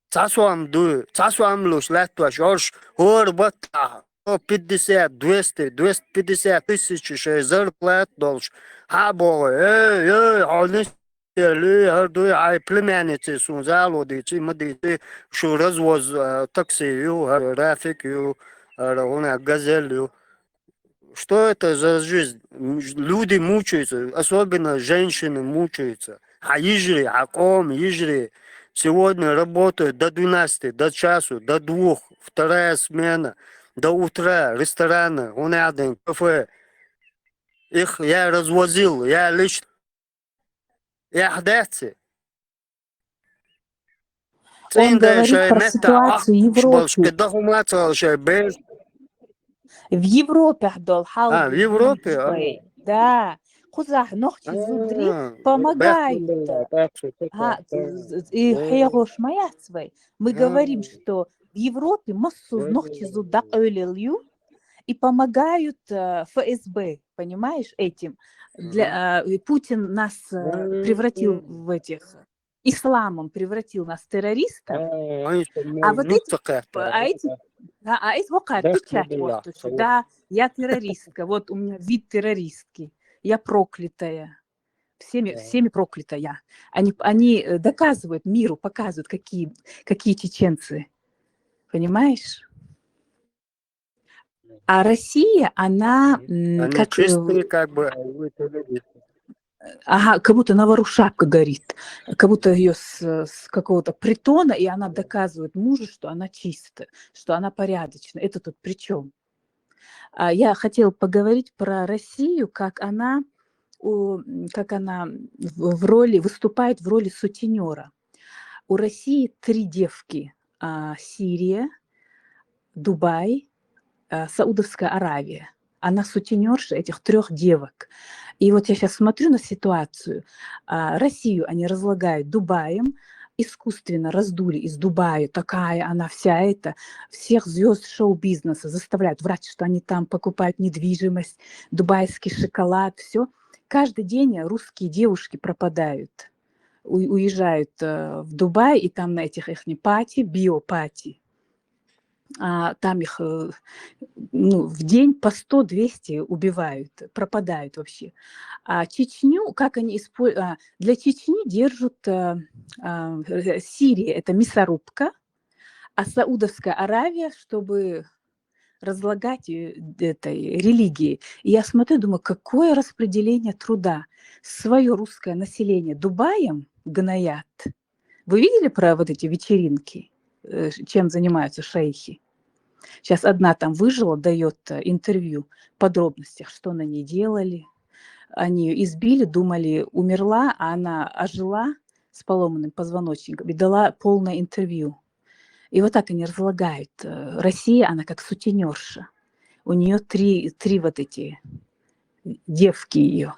Цасуам ду, цасуам луш латтваш, орш, хор батта, сто пятьдесят, двести, двести пятьдесят тысяч шей зарплат долш. Ха бо, эй, эй, хонис, лю, хар дуй, ай племянницы сун залу дици, ма дици, шу развоз, э, такси ю, хар Рафик ю, хар хуна газель ю. Что это за жизнь? М, люди мучаются, особенно женщины мучаются. А ижри, а ком ижри. Сегодня работают до двенадцати, до часу, до двух, вторая смена, до утра, рестораны, гуняден, кафе. Их я развозил, я лично. Я хдаци. Он говорит про ситуацию в Европе. В Европе, Абдул, А, в Европе, а? Да. Кузах, нохчи зудри помогают. А, и херош моя свой. Мы говорим, что в Европе массу нохчи зуда ю и помогают, э, ФСБ, понимаешь, этим. Для, э, и Путин нас, э, превратил в этих, исламом превратил нас в террористов. А вот эти, а эти, да, а эти вот отвечать, вот, то, что, да, я террористка, вот у меня вид террористки, я проклятая. Всеми, всеми проклятая. Они, они, э, доказывают миру, показывают, какие, какие чеченцы. Понимаешь? А Россия, она, м, Они как, э, чистые, как бы, а вы террористы. Ага, как будто наоборот шапка горит, как будто ее с, с какого-то притона, и она доказывает мужу, что она чистая, что она порядочная. Это тут при чем? А я хотела поговорить про Россию, как она, у, м, как она в, в роли, выступает в роли сутенера. У России три девки. А, Сирия, Дубай, а, Саудовская Аравия. Она сутенерша этих трех девок. И вот я сейчас смотрю на ситуацию. А, Россию они разлагают Дубаем, искусственно раздули из Дубая, такая она вся эта, всех звезд шоу-бизнеса заставляют врать, что они там покупают недвижимость, дубайский шоколад, все. Каждый день русские девушки пропадают, у- уезжают э, в Дубай, и там на этих их пати, биопати, а, там их э, ну, в день по сто-двести убивают, пропадают вообще. А Чечню, как они используют, для Чечни держат, э, а, э, Сирия — это мясорубка, а Саудовская Аравия, чтобы разлагать э, этой религии. И я смотрю, думаю, какое распределение труда. Свое русское население Дубаем гноят. Вы видели про вот эти вечеринки, э, чем занимаются шейхи? Сейчас одна там выжила, дает э, интервью в подробностях, что на ней делали. Они ее избили, думали, умерла, а она ожила с поломанным позвоночником и дала полное интервью. И вот так они разлагают. Э, Россия, она как сутенерша. У нее три, три вот эти девки ее.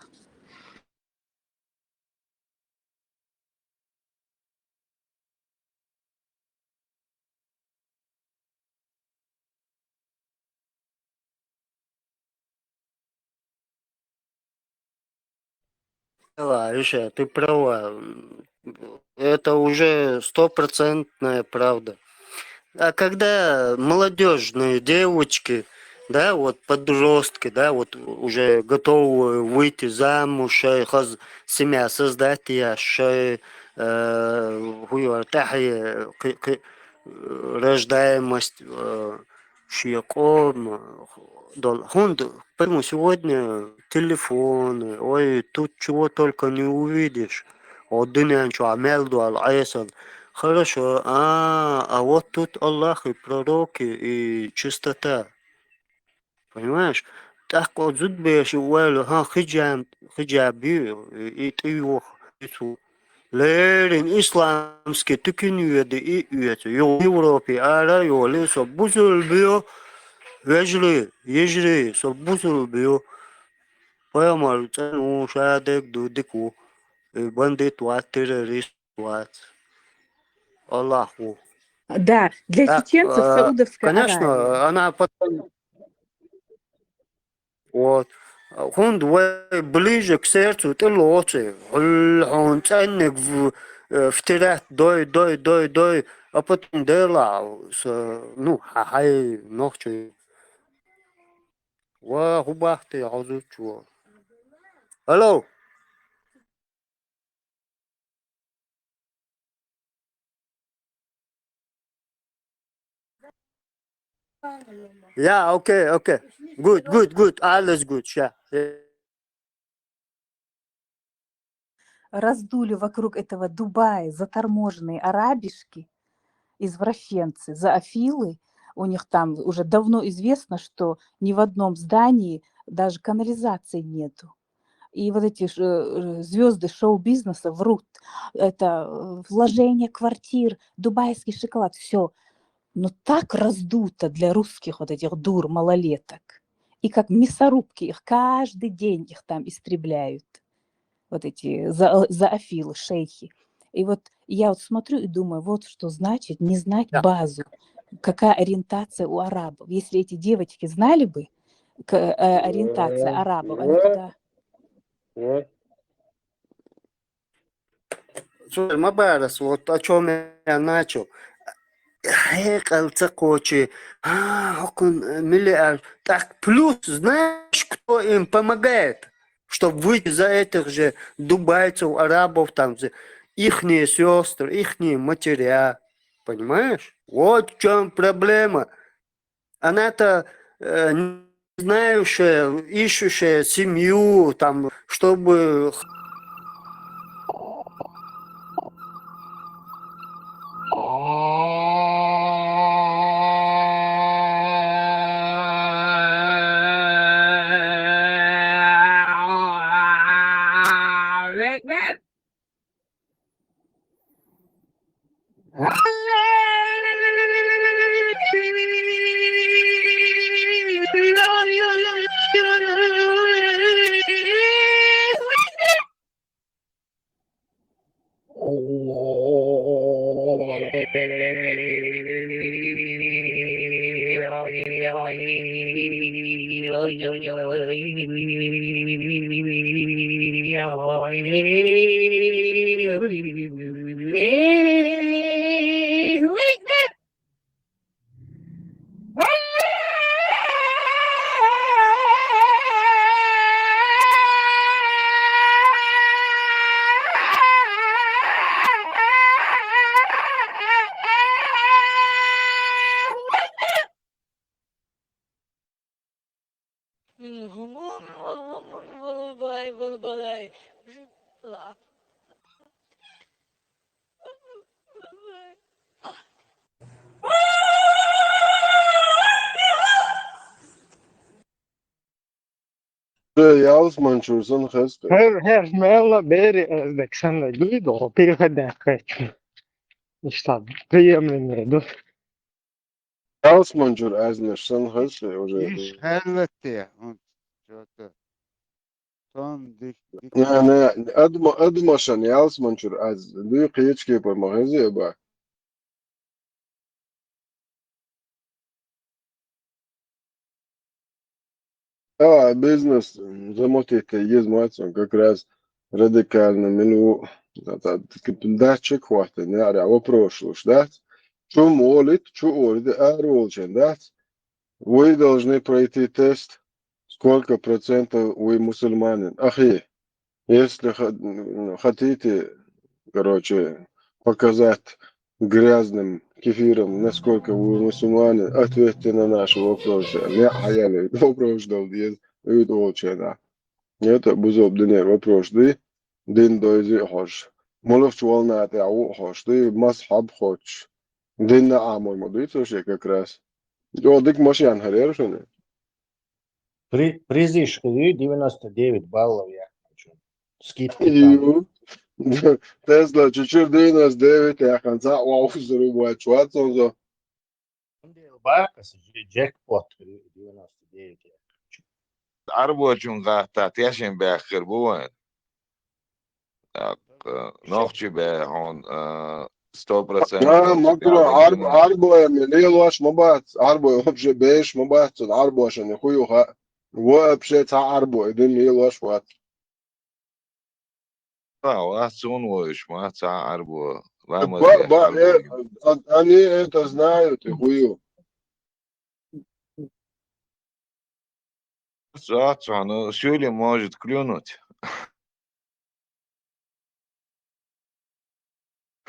Аиша, ты права. Это уже стопроцентная правда. А когда молодежные девочки, да, вот подростки, да, вот уже готовы выйти замуж, э, хаз-, семья создать, я шай, э, хуй, тахи, к- к- рождаемость, э, шияком, дол- хунд, поэтому сегодня телефоны, ой, тут чего только не увидишь. О, дунен чё, амел дуал, аясал. Хорошо, а, а вот тут Аллах и пророки, и чистота. Понимаешь? Так вот, зуд беш, уэлу, ха, хиджам, хиджаби, и ты его, и ту. Лерин исламский тыкин юэды и юэцы. Ё Европе, ара, ё ли, со бузул био, вежли, ежли, со бузул био. Паямар, цен, у, шадек, дудику. И бандит, ва, террорист, ва. Аллаху. Да, для Да, чеченцев э, Саудовская конечно, Аравия. Она потом... Вот. Хунд вай ближе к сердцу, ты лоци. Хул, хун, ценник в, э, втират, дой, дой, дой, дой. А потом дела, с, ну, хахай, нохчи. Ва, хубахты, азучу. Алло. Yeah, okay, okay. Good, good, good. Alles gut, yeah. Раздули вокруг этого Дубая заторможенные арабишки, извращенцы, зоофилы. У них там уже давно известно, что ни в одном здании даже канализации нету. И вот эти звезды шоу-бизнеса врут. Это э, вложение квартир, дубайский шоколад, все. Но так раздуто для русских вот этих дур, малолеток. И как мясорубки их каждый день их там истребляют. Вот эти за- зоофилы, шейхи. И вот я вот смотрю и думаю, вот что значит не знать Да. Базу. Какая ориентация у арабов. Если эти девочки знали бы, к- э, ориентация арабов, они туда... Слушай, Мабарас, вот о чем я начал. Хекал цакочи, а, хокун, э, миллиард. Так, плюс, знаешь, кто им помогает, чтобы выйти за этих же дубайцев, арабов, там, за ихние сестры, ихние матеря. Понимаешь? Вот в чем проблема. Она-то э, не знающая, ищущая семью, там, чтобы Ýalys mançursan hespe. Her her mella beri Özbekistanda duydu o переходняк. İşte приемлемеdu. Ýalys mançur äzleşsen hespe уже. Iş halletti. Çöte. Son dik dik. Yani adma admaşan ýalys mançur az. Duýky hiç kepama hezeba. А, бизнес замотить езмать, он как раз радикально мину датчик хватит, не аря вопрос уж, да? Чу молит, чу орды, а ролчен, да? Вы должны пройти тест, сколько процентов вы мусульманин. Ахи, если хотите, короче, показать грязным кефиром, насколько вы мусульмане, ответьте на наши вопросы. Не хаяли вопрос дал диез, уйд олчена. Это бузоб динер вопрос ди, дин дойзи хош. Молох чуална ата у хош ди, масхаб хоч. Дин на амор модуй, слушай, как раз. О, дик машьян харер шуны. При, призыв школы девяносто девять баллов я хочу. Скидки там. Тесла чучир девяносто девять я конца уаусру буа чуатсонзо. Бакас джекпот девяносто девять я хочу. Арбочун гата тяшин бяхкыр буан. Так, нохчи бе он сто процентов. Макро арбоя лелош мабац, арбоя вообще беш мабац, арбоша не хуюха. Вообще ца арбоя дин лелош вац. Ва цун воюш ма ца арбо. Ва ма Ба, ба, э, а- они это знают и хую. Ца ца, ну, сюли может клюнуть.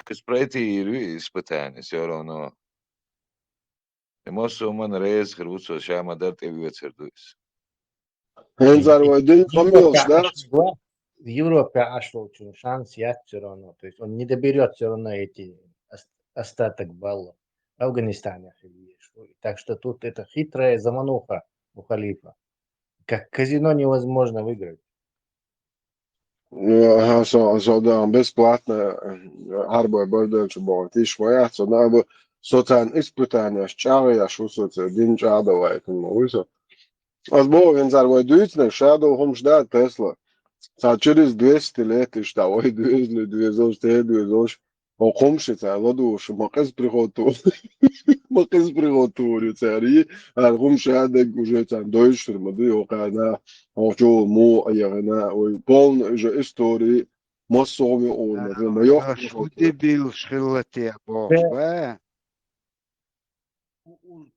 Кыс пройти ирви испытание, всё равно. Эмоссо ман рез хыр вуцо ша ма дар тӀе вуьйцар дуйс. Хензар вай дин камилш, да? В Европе ашлучун шанс яц всё равно. То есть он не доберёт всё равно эти ос- остаток баллов. В Афганистане ошибаешься. Так что тут это хитрая замануха у халифа. Как казино невозможно выиграть. Ага, со, со да, бесплатно арбой бардачу богат иш моя, со да, бу социальный испытание, чагы я шу социальный дин чада вай, кун ма уйсо. Аз богу хензар вай дуйцна, шадо хумш да Тесла. Ца через двести лет иш да вай двести, двести, двести. О, хумши ца ладуш, ма къыз прихоту. Ма къыз прихоту ца ри, ар хумши адег уже ца дойшур ма ду, о, къана, о, чо, мо, аягана, ой, полный уже истории. Ма соми о, ма, ма, ё, Аш у дебил шхиллати бо. Ба.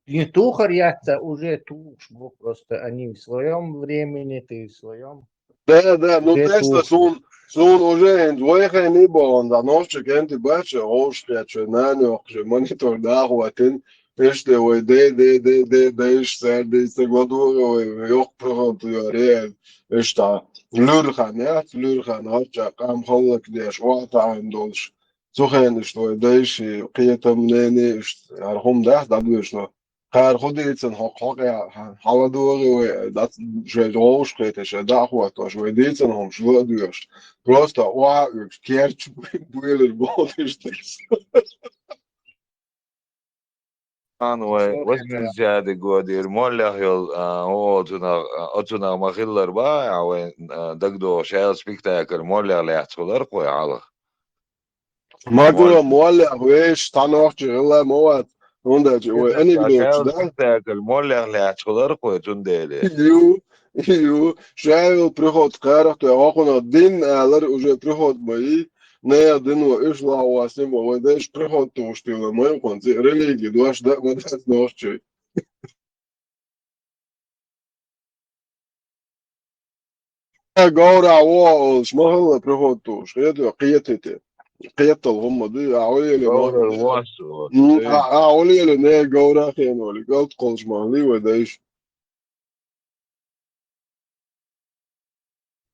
Не тухар яца уже туш, бо, просто они в своём времени, ты в своём. Да, да, ну Де Тесла туш. Сун, Сун уже хенз вай хени богон да, ношчу кенти бача, ош пяча, нани охча, монитор да хватин, иште вай де, де, де, де, де, иш сэр, де, се гладуга вай, ёх прохоту ё, реал, ишта, люрхан, я, люрхан, охча, кам холлак деш, уата айн долш. Цухен ишт вай, де, иши, киетам, нени, ишт, архум да, да, душ, но. Кар худицан хок хок я, хала дуги вай, да, же, ош кете, же, да, хватош, вай, дицан хом, шло душ. Просто уа, керч, буйлер, бот, иште. Ан вай восьмидесятый год ир моллях йол, а, о, отуна, отуна махиллар ба, а вай, а, дагдо шел спектакль моллях лехцулар кой алах. Магула моллях веш, танохчи, гыла моват. Унда чи, ой, анекдот, да? Спектакль моллях лехцулар кой тундели. Ю, Ю, шайл приход кхарах, то я окуна дин, алар уже приход мои, не я дин во, иш ла у вас не во, вай деш приход то уж ты ла мой, кон ци религии, дуаш да, ма дас нохчой. Э, говра во, олш, ма хала приход то уж, хед, хед, хед, хед, тол хумма ды, а оле, оле, Говра ма, вас, вот, м, э. А, а оле, оле, не, говра хен, оле, галт колш ма, ли, вай деш.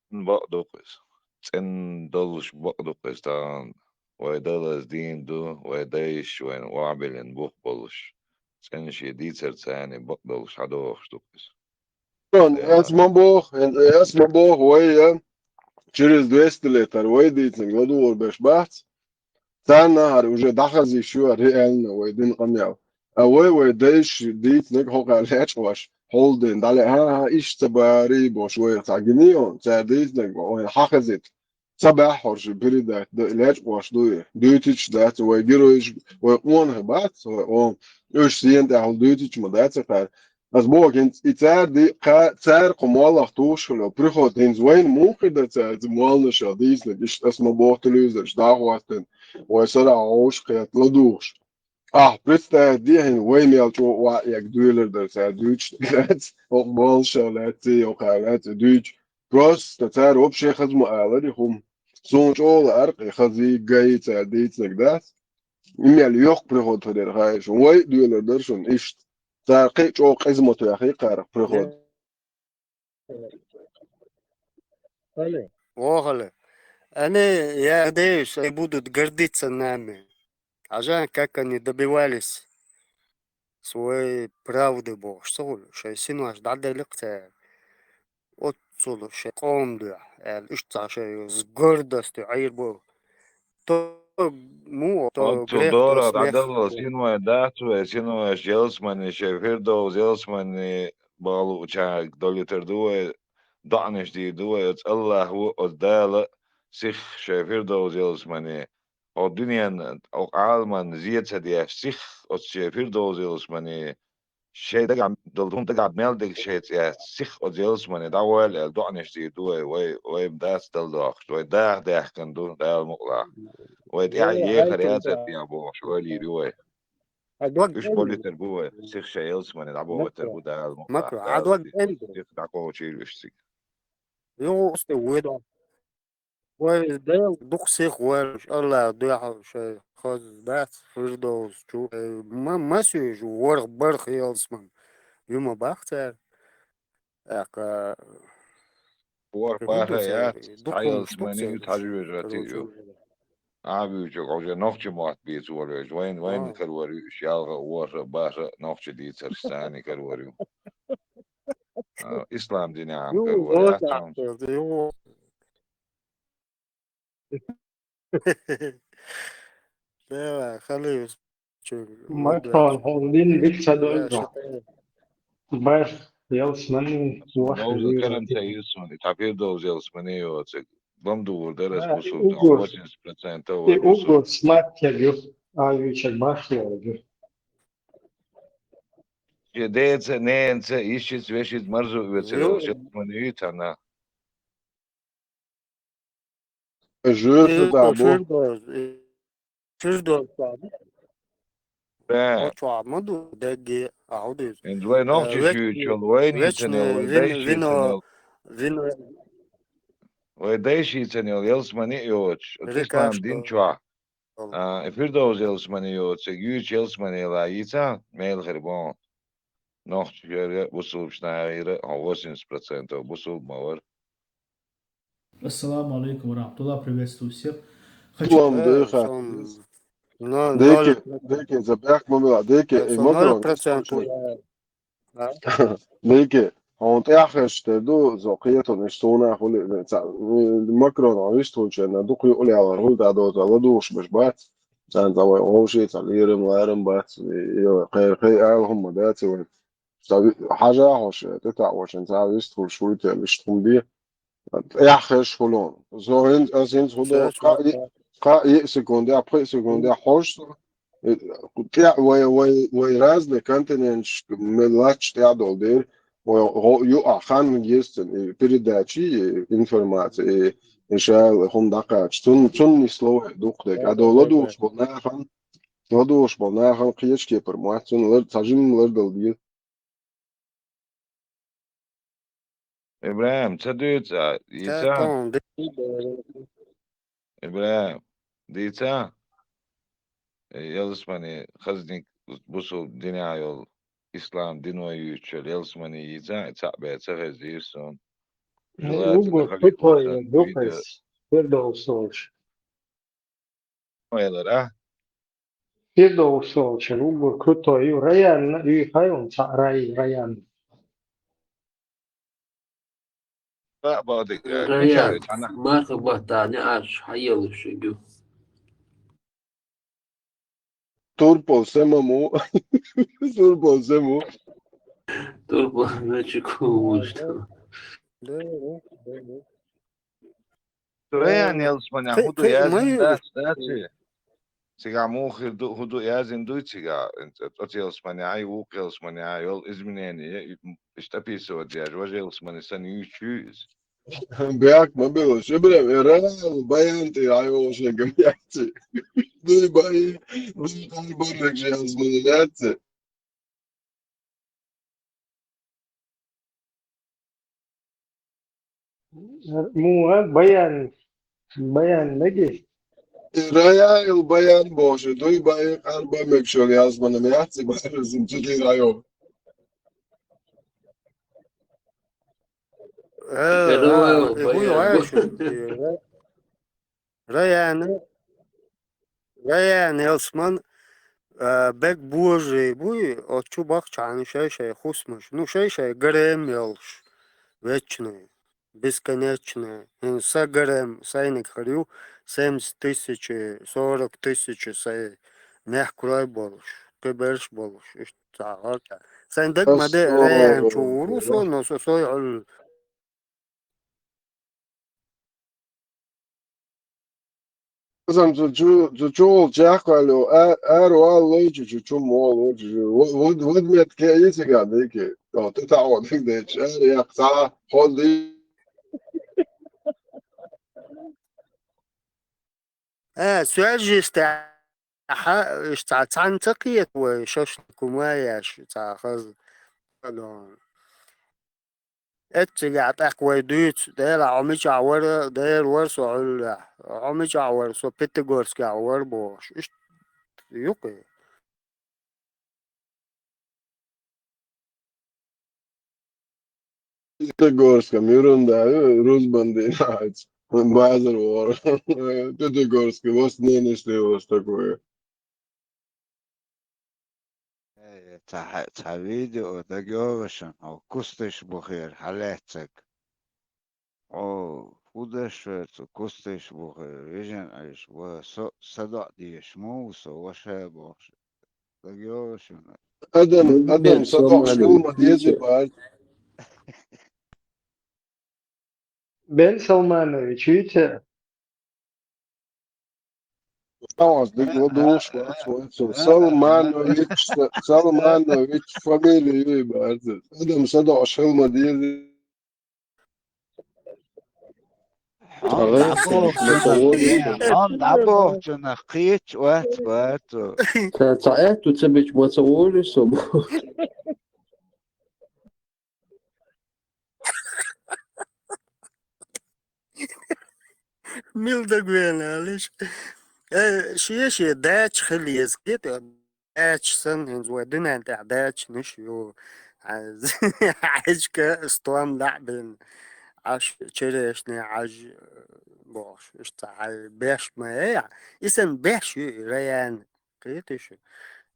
Бакъ ду-кх иза. ЦӀена долуш бакъ ду-кх иза тахана. Вай Далла дийна ду, вай дайша вайна охьабиллина бух болуш. ЦӀена шен дийцар царна бакъ долуш хьадохуш ду-кх иза. Ас ма боху, ас ма боху, вай, я, через двести лет ара вай дийцинарг ладугӀур беш бац. Царна хӀара уже дӀахазийш ю хӀара реально вай дина къамел. А вай, вай дайша дийцинарг хӀокхара лечкъош, хьулдина, дӀале, хӀан-хӀа, иштта ца барий, бош вай цхьа гиний он, цара дийцинарг вайна хьахазийта. Ца баьхьарш передать дан лечкъош ду и. Дуьйцуьйтуш дац вай геройш, вай къонахий бац, вай къон. Уьш сена тӀехь хьул дуьйцуьйтуш ма дац и кхара. Ас боху, хӀинца и цара ди-, кха-, цара кху моллах тухуш хилла, приход хӀинца вайна муха хир дара цара, цу моллаша дийцинарг, иштта ас ма боху телевизораш дӀахӀоттина, вай сарахь хьовш кхетта ладугӀуш. Ахь представить де хӀинца вай мел чӀогӀа охьаэгга дуьйлар дара цара дуьйцуш дац, хӀокху моллаша лаьцций, хӀокхара лаьцций дуьйцуш. Просто цара вообще хаза ма алара и хӀума. Суна чӀогӀа лаьара и хазий, гай цара дийцинарг дац. И мел йоккха приход хир яра хаьий шуна. Вай а дуьйлар дара шуна иштта. Цара кхин а чӀогӀа къизмат вехий кхарах приход. Алло. Вохале. Они, я надеюсь, они будут гордиться нами. А жаль, как они добивались своей правды, бохуш ца хуьлу, шайн синош дӀаделла-кх цара. Оццул шайн къоман дуьхьа, аьлла, иштта цхьа шайн с гордостью Ӏийр бу. То му, то Оццул грех, то дора смех. ДӀадаллал синой дац вай, синош ялсамани, шайн Фирдовс ялсамани бахьалучаьрга долуьйтур ду вай, доӀанаш дийр ду вай, оцу Аллахьо, оцу Дала сиха шайн Фирдовс ялсамани, хӀокху дуьненан, хӀокху Ӏаламан зе ца деш, сиха оцу шайн Фирдовс ялсамани, шайн дагахь долу хӀума дагахь мел дерг шайн цӀе яц, сиха оцу ялсамане дӀагӀойла аьлла, доӀанаш дийр ду вай, вай, вай-м дац Далла дохуш, вай даха даьхкина ду, Дала мукъалахь. Вай тӀаьхьа ехар яц тӀехь бохуш, ойла йийр ю вай. Уьш болуьйтур бу вай, сиха шайн ялсамане дӀабохуьйтур бу Дала мукъалахь. Дала сиха дӀакхочийла уьш цига. Юха усту вуьйдо. Вай Дела дукха сиха вараш, Аллах дуьхьал шайн хаза дац, Фирдовс чу, э, ма, ма соьжу ворхӀ-бархӀ ялсаман. Юма бах цара. ТӀаккха ВорхӀ-бархӀ яц, дукха цхьа хӀума шу ялсамани ю, цхьа жоьжахати ю. Короче. Ӏа буьйцург хьо уже нохчи мотт бийца волавеш, вайн, вайн карор ю уьш, ялха а, ворхӀ а, бархӀ а нохчи дийцарш царна карор ю. А, ислам динехь карор яц хьуна. Давай, халиус. Чу, Макрон, хьо дин дика ца дойла. Баш, ялсамани, вахар Новза вира каранта ти. Йисуни, тхьа Фирдовс ялсамани йоцург. Бам дугӀур дара ас бусулба, восемьдесят процентов и вай бусулба. Угу, смартер ю, а вичак баш йоцург. Шен деца, ненца, йишица, вешица марзо оьцур ялсамани ю тхьана. Жоьжахати бу. Фирдовс, и Фирдовс цхьа. Ба. Оцу чохь ма ду дегги, а хьо деза. ХӀинца вай нохчи шуьйчул, вай ницанел, вай дайши цанел. Вай дайши цанел, ялсамани а йоцуш, оцу ислам дин чохь. А, и Фирдовс ялсамани йоцург, юьйчу ялсаманела йийца, мел хир боху. Нохчи шерга бусулбаш нахера, хьо восемьдесят процентов бусулба ма вара. Ассаламу алейкум ва рахматуллах, приветствую всех. Хочу Салам, э, дехат. Деке, деке, за бяхк ма била, деке, э, и сон Макрон, ноль процентов слушай. Деке, хьуна тӀаьхьа хезаш тера ду, со кхетон, иштта суна хуьлу, ца, э, Макрон, хьуна иштта хуьлучу хенна, дукха юкъа лелар хуьлу, тӀадоза ладугӀуш беш бац. Царна цхьа вай вовший, цхьа лерам, ларам бац, и, и, кхайра, кхайра ала хӀумма дац и вай. Ца ви-, хьажа хьо ша, тӀе таӀошан, цхьа вист хуьлуш вуй те, вист хӀума бе. ТӀаьхьа хезаш хуьлу. Со хӀинца, ас хӀинца хӀу до, кхаа, кхаа секундехь, пхи секундехь хьожуш со. Э, тӀе-, вай, вай, вай разный континенташ мел латташ тӀаьхьа долу дера. Вай гӀо-, юкъахь хан еза цуьнан и передачи, и информаци, и, и шайла хӀума дӀакхача. Цунна, цунна нисло дукха дерг. Ада ладугӀуш болу нахана, ладугӀуш болу нахана кхечу кепара мотт цунна лар-, цхьа жимма лардала деза. ИбрахӀим, ца дуьйцу, а, йийца? ИбрахӀим, дийца? Э, ялсамани хазник бусул динехь йолу, ислам дино юьйцуш йолу ялсамани йийца, и цхьаъ бен ца хезира суна. Желательно, уггар халита кху тойна ватан дукха видео. Фирдовс волчу. Хьо элира, а? Фирдовс волчун уггар крутой ю, Раян, и хайван цхьаъ Рай, Раян. Ба-, бадик, э, Раян, качари, цхьана. Марха баттахь неӀарш хьаеллаш ю. Турпал сема му. Турпал сема му. Турпал мечик хӀумаш ду. Раян ялсаманехь хӀун ду яздина дац, дац и? Цигахь муха хир ду, хӀун ду яздина дуй цигахь? Оцу ялсаманехь, вукху ялсаманехь йолу изменение, и, и, иштта описывать деш, важа ялсамани санна юьйцуш ю иза. Бехк ма билла, шибрем, э, Раян баян тӀе айволшенгам яци. Дуй бай, дуй тӀе барнаг ялсамани яци. Муха баян, баян меги? Раяил баян бохуш, дуй бай, къарба мегаш йолу ялсамани яц, и бахарзин чу дийр айо. Э, Раяил э, баян. Хуй вай шу, э, Раяна, Раяна ялсаман, а, бег божарий буй, оцу чу бахчахьана шай-шай хусмаш. Ну, шай-шай гарем йолуш, вечный, бесконечный. ХӀинца сан гарем, сайниг хир ю, семьдесят тысяч, сорок тысяч сай мехкарой болуш, кхиберш болуш, иштта цхьа гӀалта. Сайн даг ма де, Раян чу вур ву со, но со сой Ӏуьллу. Сан цу чу, цу чу волчу чекхваьлла, а-, ара вала лойчу чу, чу мо лойчу чу. Вад, вад, вад метке йициган дийки. О, ту таӀо диг дечу. Ара яккха цхьа, хьо ди. Э, суьржистехь, иштта цхьа цхьаьна ца кхета вай, шашлык хӀума еш, цхьа хаза. Эццигахь тӀаккха вай дуьйцу, Дела, хьо мичахь вара, дера вара со Ӏуьллехь, хьо мичахь вара, со Пятигорскехь вара бохуш. Иштта юкъе. Пятигорском ерунда ю, рузбан дина хьаьца. Базар вора. Пятигорский, восстановишь ты его, что такое? Э, цхьа, цхьа видео дагайогӀу шуна, хьо кусташ бухера хьалаьццаг. Хьо хӀун деш вара цу кусташ бухера, вижина Ӏаш, ва со, садоӀа дезаш ма ву со, ваша бохуш. ДагайогӀу шуна? Адам, Адам, садоӀа школа ма деза бац. Бен Салманович, вице. Салманович, дика ладугӀуш вац, вац. Салманович, Салманович, фамилия ю и бац. Адам, садоӀа школа ма деза. Хьан дӀабохучунах кхечу вац, бацу. Ца, ца аьтту ца бича ма ца волу со бу. Мила дагвена, алиш. Э, шен-шен дача хила еза, кхета, дача санна, хӀинца вай дуьнен тӀехь дачанаш ю. Хьаьжка стом дӀа а бина, Ӏаш черешне Ӏаж, э, бохуш, иштта хьайн беш ма яй. И санна беш ю и Раян. Кхетий шу?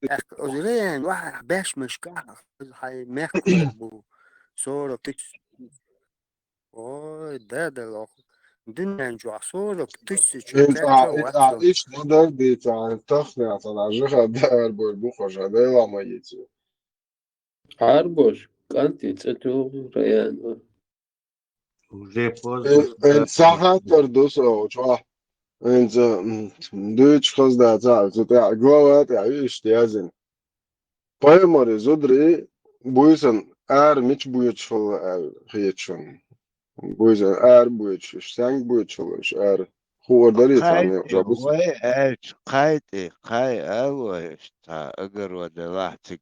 ТӀаккха оцу Раян вахьа беш мешкахь, хьайн мехкара бу. Сорок тысяч. Ой, да, да, лох. Дуьнен чохь сорок тысяч. Иштта ма дар дийца, тахна цхьана жиха дар бой бухаша, дела ма йицу. Арбош, кӀанти цӀе туьлгӀу Раян. Уже поздно. Э, э, сахаттар ду со, чохь. ХӀинца, м, дуьйцуш хаза дац, цу тӀехь, глава тӀехь, иштта язйина. Пайхамаре зударий буьйсан ара мича боьдуш хилла аьлла хеташ шуна? Буьйса ара боьдуш, уьш сенга боьдуш хилла, уьш ара? Хуур дарий цхьанна Кхай тӀе, жабус? Вай аьлча, кхай тӀе, кхай ала вай уьш, цхьа огород делахь цига,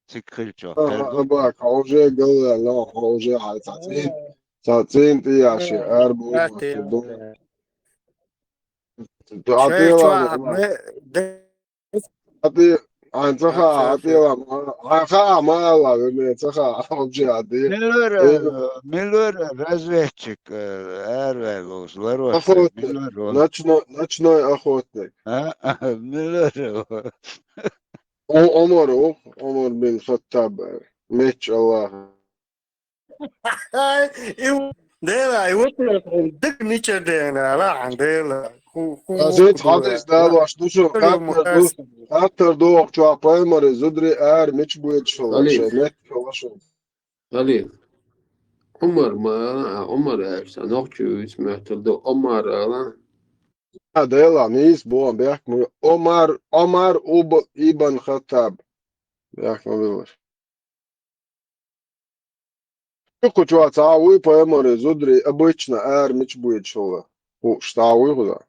цига хилча Ага, терго. Абак, хьо уже галла, хьо уже хьай цхьа цӀен, цхьа цӀен тӀе яши, ара бу Ара ма тӀе. ХьатӀе Шай ла чохь ма. ме-, де- ХьатӀе, хьайн ца хаа, Ца хьатӀе ла ма. Хьайн хаа ма ала, веме ца хаа, хьо уже хьатӀе. Миллер, Э, э, Миллер разведчик, э, ара ваьлла волуш, ларвац, охотник, Миллер ву. Ночной, ночной охотник. А? Миллер ву. О-, Омар ву, Омар бин Хаттаб, меч Аллаха. И в-, Дела, и вот это, дык ничего, Дела, ла, Дела. Ху-, ху-, Азиз ху-, хадис далош ду шу, Хаттар ду, хаттар ду, чохь пайхамаре зударий ара мича боьдуш хилла, Али. Шайн меттиг хилла шу. Али. Омар ма ала, а, Омар аьлча, сан нохчи вуьйцу моьттур ду, Омар ала. А, Дела, нийса боху, бехк ма, Омар, Омар уб-, ибн Хаттаб. Бехк ма вилла. Кху чохь цхьа вуй пайхамаре зударий обычно ара мича боьдуш хилла? Хууш цхьа вуй хӀума?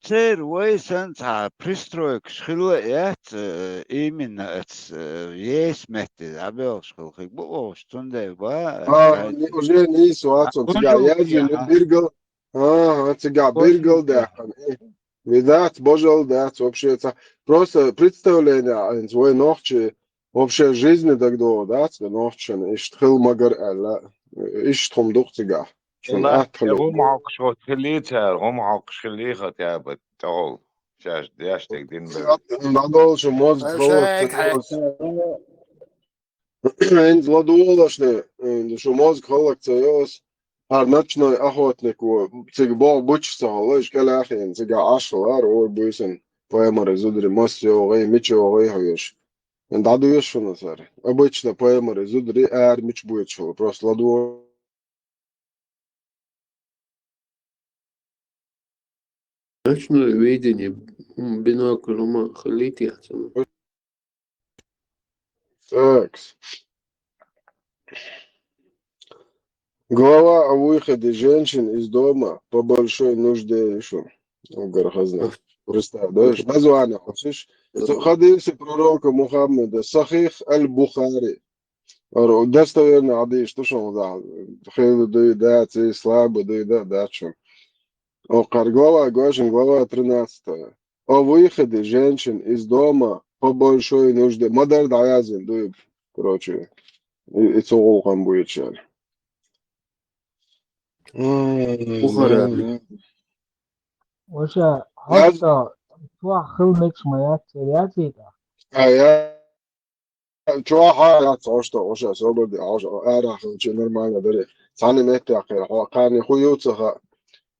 Церан вай санна цхьа пристройкаш хилла а яц, э, именно оцу, э, еса метте дӀабоьлхуш хилла хиг бу олуш, цундела ба, А, кхайти. Уже нийса вац, а, цигахь яздина биргал, ага, цигахь биргал даьккхина. Э, везац, божал дац, вообще ца-, просто представление а хӀинца вай нохчий вообще жизни дагадогӀу дац, вай нохчашна иштта хила магар аьлла, иштта хӀума ду-кх цигахь. Шуна атта хилийта. ГӀум хьокхуш хилий цара, гӀум хьокхуш хилий хотя бы тӀехула, шаьш деш дерг дина бевлла. ДӀадолу шу мозга хӀаллакца йоцу. ХӀинца ладогӀалаш, шу мозга хӀаллакца йоцу. ХӀара ночной охотник ву, цига богӀу бучуш ца хилла, иштта кӀелахь а хиъна, цигахь Ӏаш хилла, ой, буьйсанна, пайхамаре зударий маса йогӀий, мича йогӀий хьоьжуш. ДӀадоьшу шуна цара. Обычно пайхамаре зударий ара мича боьдуш хилла, просто ладогӀа. Ночное видение, м, бинокль хӀума хилийта яц. Такс. Глава о выходе женщин из дома по большой нужде, шу угар хазна. Представь, да? Название хочешь? Хадисы пророка Мухаммада, Сахих аль-Бухари. Ара, достоверный хьадис ду шуна, да, хила дуй, дац, и слабый дуй, да, дац шуна. О, кхара глава, гошин глава тринадцатая. О выходе женщин из дома по большой нужде. Ма-дарра дӀаяздина дуй, короче, и, и цу гӀуллакхам буьйцуш аьлла. М, Бухари. Ваша, хьоста, чохь хила мегаш ма яц, церан яцийта? А, я, чохь а яц, хьоста, ваша, собар де, хьоста, ара хилча нормально даре. Цхьана меттехь хир, хьо, кхарна хӀун ю ца хаьа.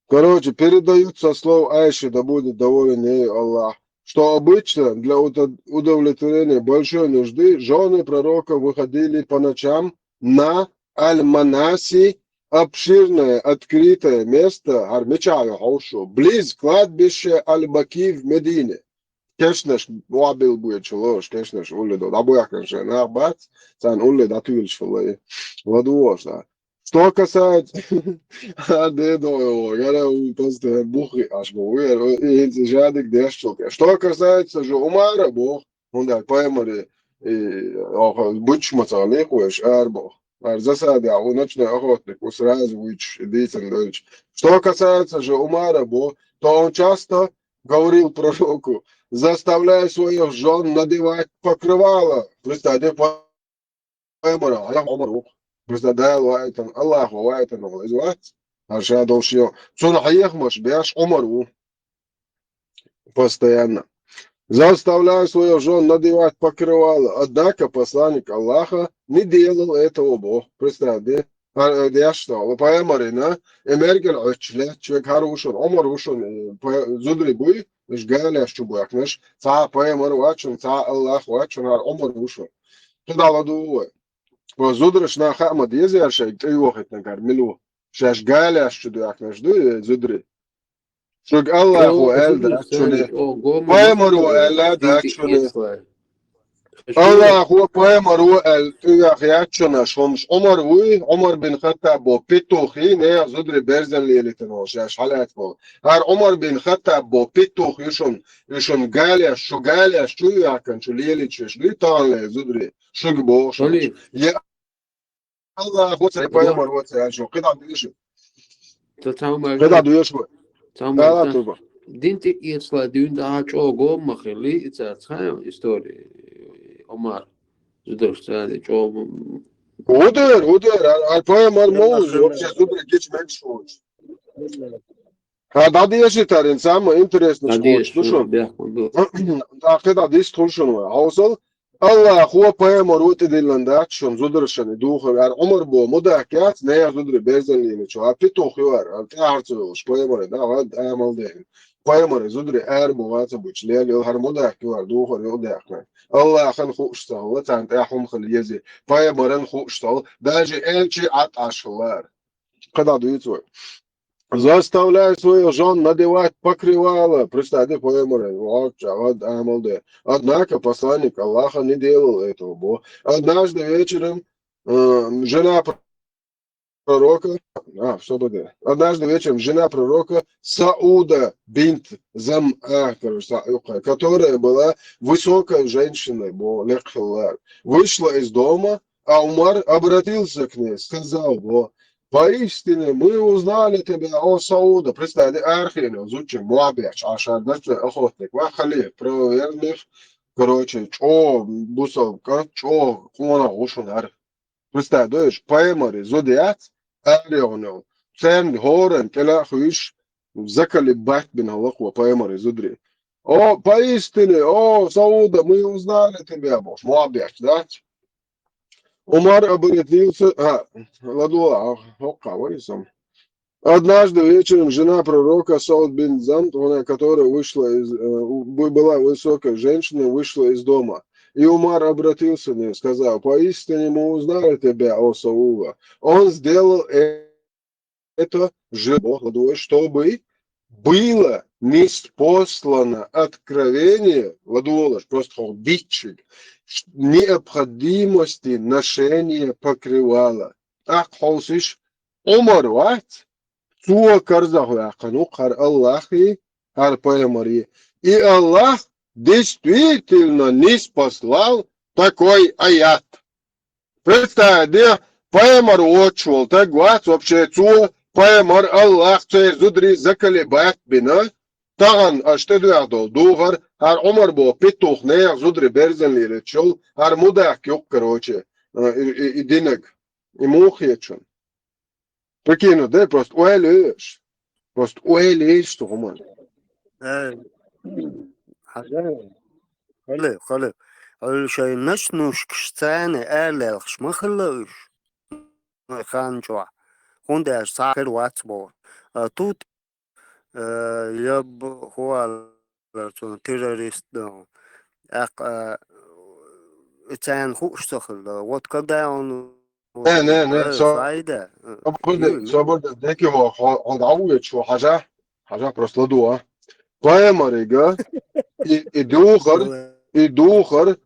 Короче, передают со слов Айши, да будет доволен ею Аллах, что обычно для уто-, удовлетворения большой нужды жены пророка выходили по ночам на Аль-Манаси, обширное открытое место, хӀара мичахь ю хьовсуш, близ кладбища Аль-Баки в Медине. Кешнаш, вабил буьйцуш лоруш, кешнаш улле до, дӀабоьхкина шайн нах бац, царна улле дӀатуьйлуш хилла и. ЛадугӀуш, да. Что касается, а, де до, гара у, постоянно бухи аш бу, и, и, и, жадик деш чулке. Что касается же Умара, бу, хӀунда пайхамаре, и, оха, бучуш ма ца хилий кху, ара бу. Ара засада, у ночной охотник, у сразу вуьйцуш, и дийцина доьлча. Что касается же Умара, бу, то он часто говорил пророку, заставляя своих жён надевать покрывало. Представь, де пайхамара, хьалха Ӏумар ву. Просто Дала ваийтина, Аллахо ваийтина вала иза вац. ХӀара ша долуш йо. Цунна хьехамаш беш Ӏумар ву. Постоянно. Заставляя своих жён надевать покрывало. Однако посланник Аллаха не делал этого, бу. Представь, де? ХӀара, э, деш долу пайхамарина, и мерган Ӏуьттуш лаьтташ верг хӀара ву шуна, Ӏумар ву шуна, э, пай-, зударий буй, уьш галеш чу боьхкинарш, цхьа а пайхамар вац шуна, цхьа а Аллах вац шуна, хӀара Ӏумар ву шуна. КхидӀа ладугӀу вай. Вай зударшна хаа ма дезара шайга тӀейохийтинарг хӀара мила ву. Шаьш галеш чу доьхкинарш дуй, э, зударий? Шуьга Аллахо аьлла дац шуна. Пайхамаро аьлла дац шуна. Аллахо пайхамар ву аьлла тӀехьа яц шуна, хӀумаш Ӏумар вуй, Ӏумар бин Хаттаб бо петух йий, нехан зударий берзан лелийтина волу шаьш хьалаьцна волу. ХӀара Ӏумар бин Хаттаб бо петух ю шуна, ю шуна галеш, шу галеш чу ю яхкан, шу лелийчуьш дуй таханлера зударий, шуьга боху шуна. Е Аллахо ца, пайхамар ву ца аьлла шу, кхидӀа дуьйшу. Ца цхьа хӀума КхидӀа дуьйшу. Цхьа хӀума Ала ца. Туба. Дин тӀе эцала дуьйна дахьа чӀогӀа гома ма хилли, и ца цхьа истори, Ӏумар, зударш цара чӀогӀа. Удер, удер, а, а пайхамар ма ву, вообще зударий гич менш вуч. Ха, дӀадешийтарин самое интересное, дӀадеша, ду шуна. Бехк ма ду. ТӀаккха дӀадис тхуна шуна вай. Хьовсал, Аллахо пайхамар ву тӀедиллина дац шуна зударшан и духар. Ар Ӏумар бо мудак яц, нехан зударий берзан лелийчу. А петух ю ар, а тӀаьхьарца йолуш пайхамаре, да, гӀад амал дехна. Пайхамаре зударий ара бу ваца бучу, лелийла хӀара мудак ю ар, духар ю дехна. Аллахана хууш ца хилла, царна тӀехь хӀума хила еза. Пайхамаран хууш ца хилла, даже элчи Ӏад Ӏаш хилла ар. КхидӀа дуьйцу вай. Заставляй своих жён надевать покрывало. Представь, да, поэморен, вообще, вот, амалде. Однако посланник Аллаха не делал этого, бо. Однажды вечером, э, жена пророка, а, что бы это? Однажды вечером жена пророка Сауда бинт Зам'а, короче, Са-, которая была высокой женщиной, бо, лекхилар, вышла из дома, а Умар обратился к ней, сказал, бо, «Поистине мы узнали тебя, о Сауда». Представь, да, архина, зучи, муабеш, ашар, да, охотник, ва халиф, правоверных, короче, чо, бусалка, чо, кона, гушунар. Представь, да, пайхамаре зуда яц, архина, цен, хоран, кела, хуиш, закали бат бин халакъ ва пайхамаре зудри. «О, поистине, о, Сауда, мы узнали тебя», бо, муабеш, да? Умар обратился, а, ладула, а, хокка, вай сам. Однажды вечером жена пророка Сауд бин Замт, она, которая вышла из, э, у-, бы-, была высокой женщиной, вышла из дома. И Умар обратился к ней, сказал, «Поистине мы узнали тебя, о Сауда». Он сделал э-, это же, Бог, ладула, чтобы было ниспослано откровение, ладула, просто хо бичиг, ш-, необходимости ношения покрывала. ТӀаккха хьовсиш, Ӏумар вац, цо карзахваьккхина ву хӀара Аллахи, хӀара пайхамари. И Аллах действительно ниспослал такой аят. Представь, де, пайхамар воцуш волу таг вац вообще, цо пайхамар Аллах церан зударий заколебать бина, тахана аша тӀедоьгӀна долу духар, хӀара Ӏумар бо петух нехан зударий берзан лелийчул, хӀара мудак юккъ, короче, э, и, и, и динаг, и муха хеташ ву. Прикинь, да, просто ойла еш. Просто ойла еш цу хӀуманна. Э, хьажа. Хала, хала. Хьуьлла шайн начнушкаш царна ара лелхаш ма хилла уьш. Вай хан чохь. ХӀунда аьлча цхьа хир вац боху. А тут, э, я б-, хӀу аьлла цунна террорист доху. ТӀаккха, э, царна хууш ца хилла. Вот когда он Не, не, не, Э, со-, Саида, э, собар де, ю, ю. Собар де, деки хьо, хьо, хьо дӀа ву вечу, хьо хьажа, хьажа просто ладу, а. Пайхамарига, и, и духар, и духар,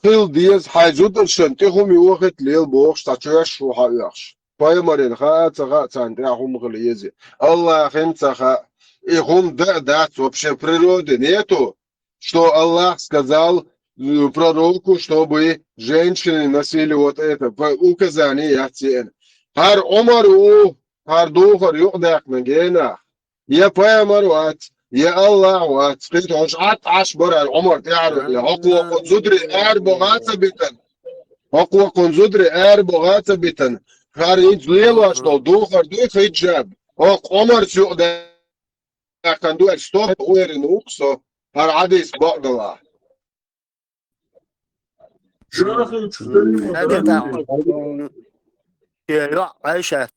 хила деза, хьайн зударшан тӀе хӀума йохийта лела бохуш, цхьа чоьш ву хьан оьхуш. Пайхамарина хаа а ца хаьа, царна тӀехь хӀума хила еза. Аллахьан ца хаьа. И хӀума да а дац, вообще природы нету, что Аллах сказал, э, пророку, чтобы женщины носили вот это, по указанию яц еана. ХӀара Ӏумар ву, хӀара духар юкъадаьккхина генахь. Я пайхамар вац, я Аллах вац. Кхета хьуна Ӏад Ӏаш бара хӀара Ӏумар тӀаьхьара ваьлла. ХӀокхо кхун зударий ара богӀа ца битан. ХӀокхо кхун зударий ара богӀа ца битан. ХӀара хӀинца лелош долу духар дуй хиджаб. ХӀокху Ӏумарца юкъадаьккхина. Кхин ду аьлла, сто гӀерина ву-кх со, хӀара хьадис бакъдала. Ага, да. Шен йоӀ Ӏайшат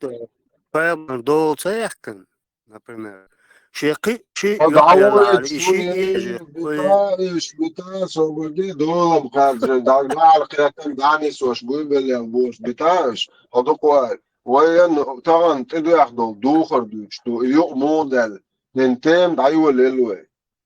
пайхамар дола ца яьккхина, например. Шен кхин ши йоӀ ялале, и ши ежа, бита, иш, бита, собарги, долам кхаьбжина, даг бахьал кхеттан, дӀанисош, буй беллел бош, бита, иш, хьо дукха вай. Вайна тахана тӀедоьхна долу духар дуьйцуш ду, и юкъа муха даьлла, хӀин тема дӀайолаелла вай.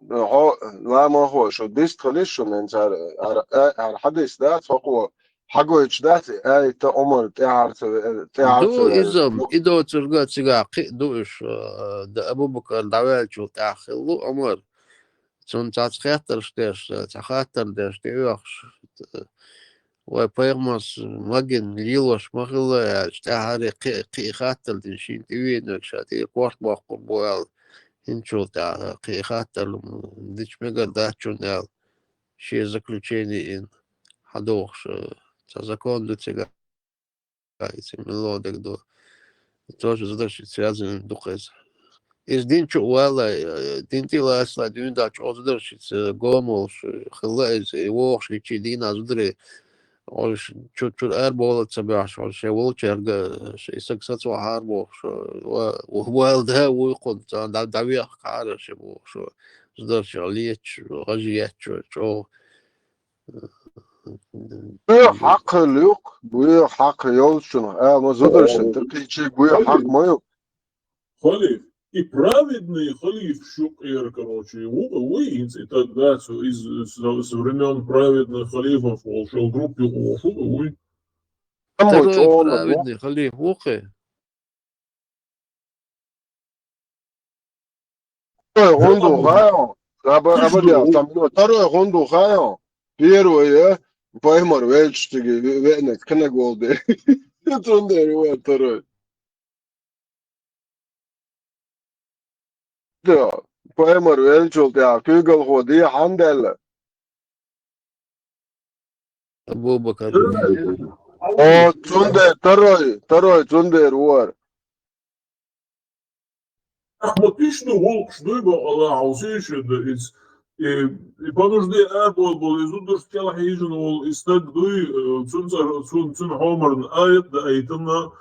хьо, ламахо, шу дистхилиш шу мен цара, ара, а, ара хьадис дац, хӀокхо хьагойтуш дац, аята Ӏумар тӀаьхьарца ве-, тӀаьхьарца Ду ве-, изам, ду. И доцурга цигахь кхин а ду уьш, а, да Абу-Бакар дӀаваьллачул тӀаьхьа хилла Ӏумар. Цунна цхьацца хеттарш деш, цхьа хаттар деш, тӀеоьхуш, вай пайхамарс магин лелош ма хилла аьлча, тӀаьхьарий кхин, кхин хаттар дина шийна тӀевеанарг ша тӀера корта боккхур бу аьлла, хӀинцул тӀаьхьа кхин хаттар дича мегар дац шуна аьлла, шен заключение ина, хьадохуш, цхьа закон ду цига. Ай, ца мелоди ду. Тоже зударшца связанный ду-кх иза. Иза дин чу а валлай, э, дин тӀе а лацалай, дуьйна чӀогӀа зударшца гом волуш, э, хилла иза, и вогӀуш гичи дийна зударий. Ош чу-, чуьра арабовла ца баьхьаш, ош шайн волчаьрга, э, шайн саг сацавахьара бохуш, э, ва-, ва-, вала да вуй кхунна, царна дӀа-, дӀавехкахьара ши бохуш, э, зударшех леташ, гӀажа етташ, чӀогӀа. Буьйха хьакха хилла ю-кх, буьйха хьакха йолчунах, ала ма зударшна тӀекхийчий, буьйха хьакха ма ю. Халиф, и праведный халиф шу кхера, короче, ву-, вуй хӀинца и таг дац, из со, со времён праведных халифов волуш, группе волуш ву-, вуй. Амма Второй чӀогӀа ма ду. Праведный халиф ву-кх и. Второй гӀундуха ю. Аба-, абадял, там, ну, второй гӀундуха ю. Первый, э, пайхамар велча цига ве-, веанарг кхинаг волу де. Цундела ву второй. Да, пайхамар веллачул тӀаьхьа куьйгалхо де хьандаьлла? Абу-Бакар. О, цундела второй, второй цундела вара. Ахьмад, ишта ду гӀуллакхаш дуй бакъ Аллахьа сийшар дан иза. И, и по нужде а бо-, болу, и зударшна кӀелхьа хьийжина волу и стаг дуй, э, цуьнан цӀар-, цун-, цуьнан хьомарна аят даийтина,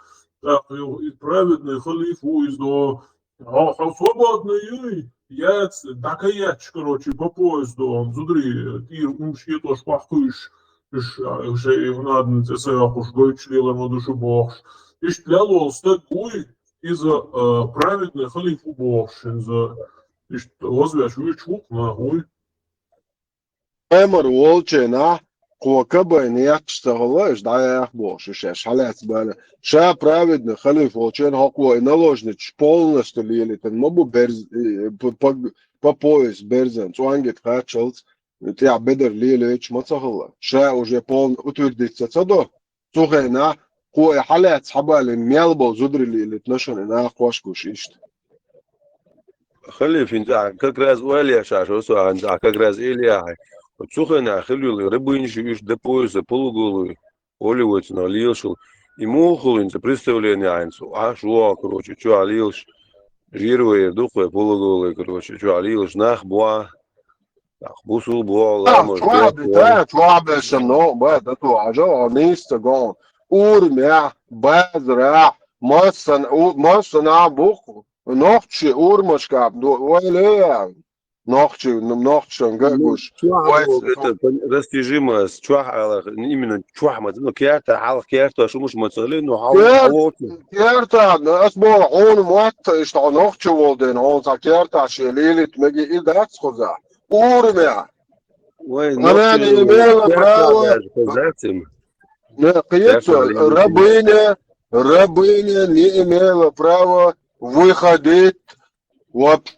тӀаккха юха и праведный халиф ву иза до. Хьо, хьо свободный юй, яц, дӀакаетташ, короче, по пояс до, зударий, э, тӀера умаш хетош бахкуьйш, уьш, а, шайн хӀунадна цӀе са йоккхуш, гойтуш лелар ма ду шу бохуш. Иштта лел волу стаг вуй, иза, а, праведный халиф ву бохуш, иза иштта вазвеш вуьйчу ву-кх нах вуй. Пайхамар волченахь кхо кабайн етташ ца хилла, уьш дӀаяха бохуш, уьш шаьш хьалаьцна бала. Ша праведный халиф волченахь хӀокхо и наложницаш полностью лелийтина ма бу берз-, э, по, по, по пояс берзан, цӀонгит кхаччалц, тӀехь бедар лелойтуш ма ца хилла. Ша уже полно утвердиться ца до. Цу хенахь кхо и хьалаьцна хьабалийна мел болу зударий лелийтина шуна и наха кхошкуш иштта. Халиф, хӀинца ахь как раз ойла еш Ӏаш, со хӀинца ахь как раз ойла яхьа. Цу хенахь хилла йолу рабынаш уьш до пояса полуголые, олий вай цунах лелаш волу. И муха хуьлу хӀинца представление хьайна цу, Ӏаш вогӀу, короче, чохь лелаш, жирвайр ду-кх вай полуголые, короче, чохь лелаш нах бохьа. Ах, бусул бохьа, ламаз чохь де, да, чохь бешан, но, ба, да, ту, ажал, а, нийса ца гон. Урмехь, базарахь, массан, у-, массанахь бу-кх, нохчий урмашкахь, ду, ойла ян. Нохчий, н-, нохчан га гуш. Чохь вай боху, это, растяжимость, чохь ала, именно чохь ма ца, ну, керта, хьалха керта, шумаш ма ца хилла, ну, хьал-, кер-, хьал-, керта, ас боху, хьуна мотта, иштта хьо нохча волу ден, хьуна цхьа керта шен лелийта мега и дац кхуза. Урмехь. Вай, она не имела права. Не, кхета, рабыня, рабыня не имела права выходить вообще,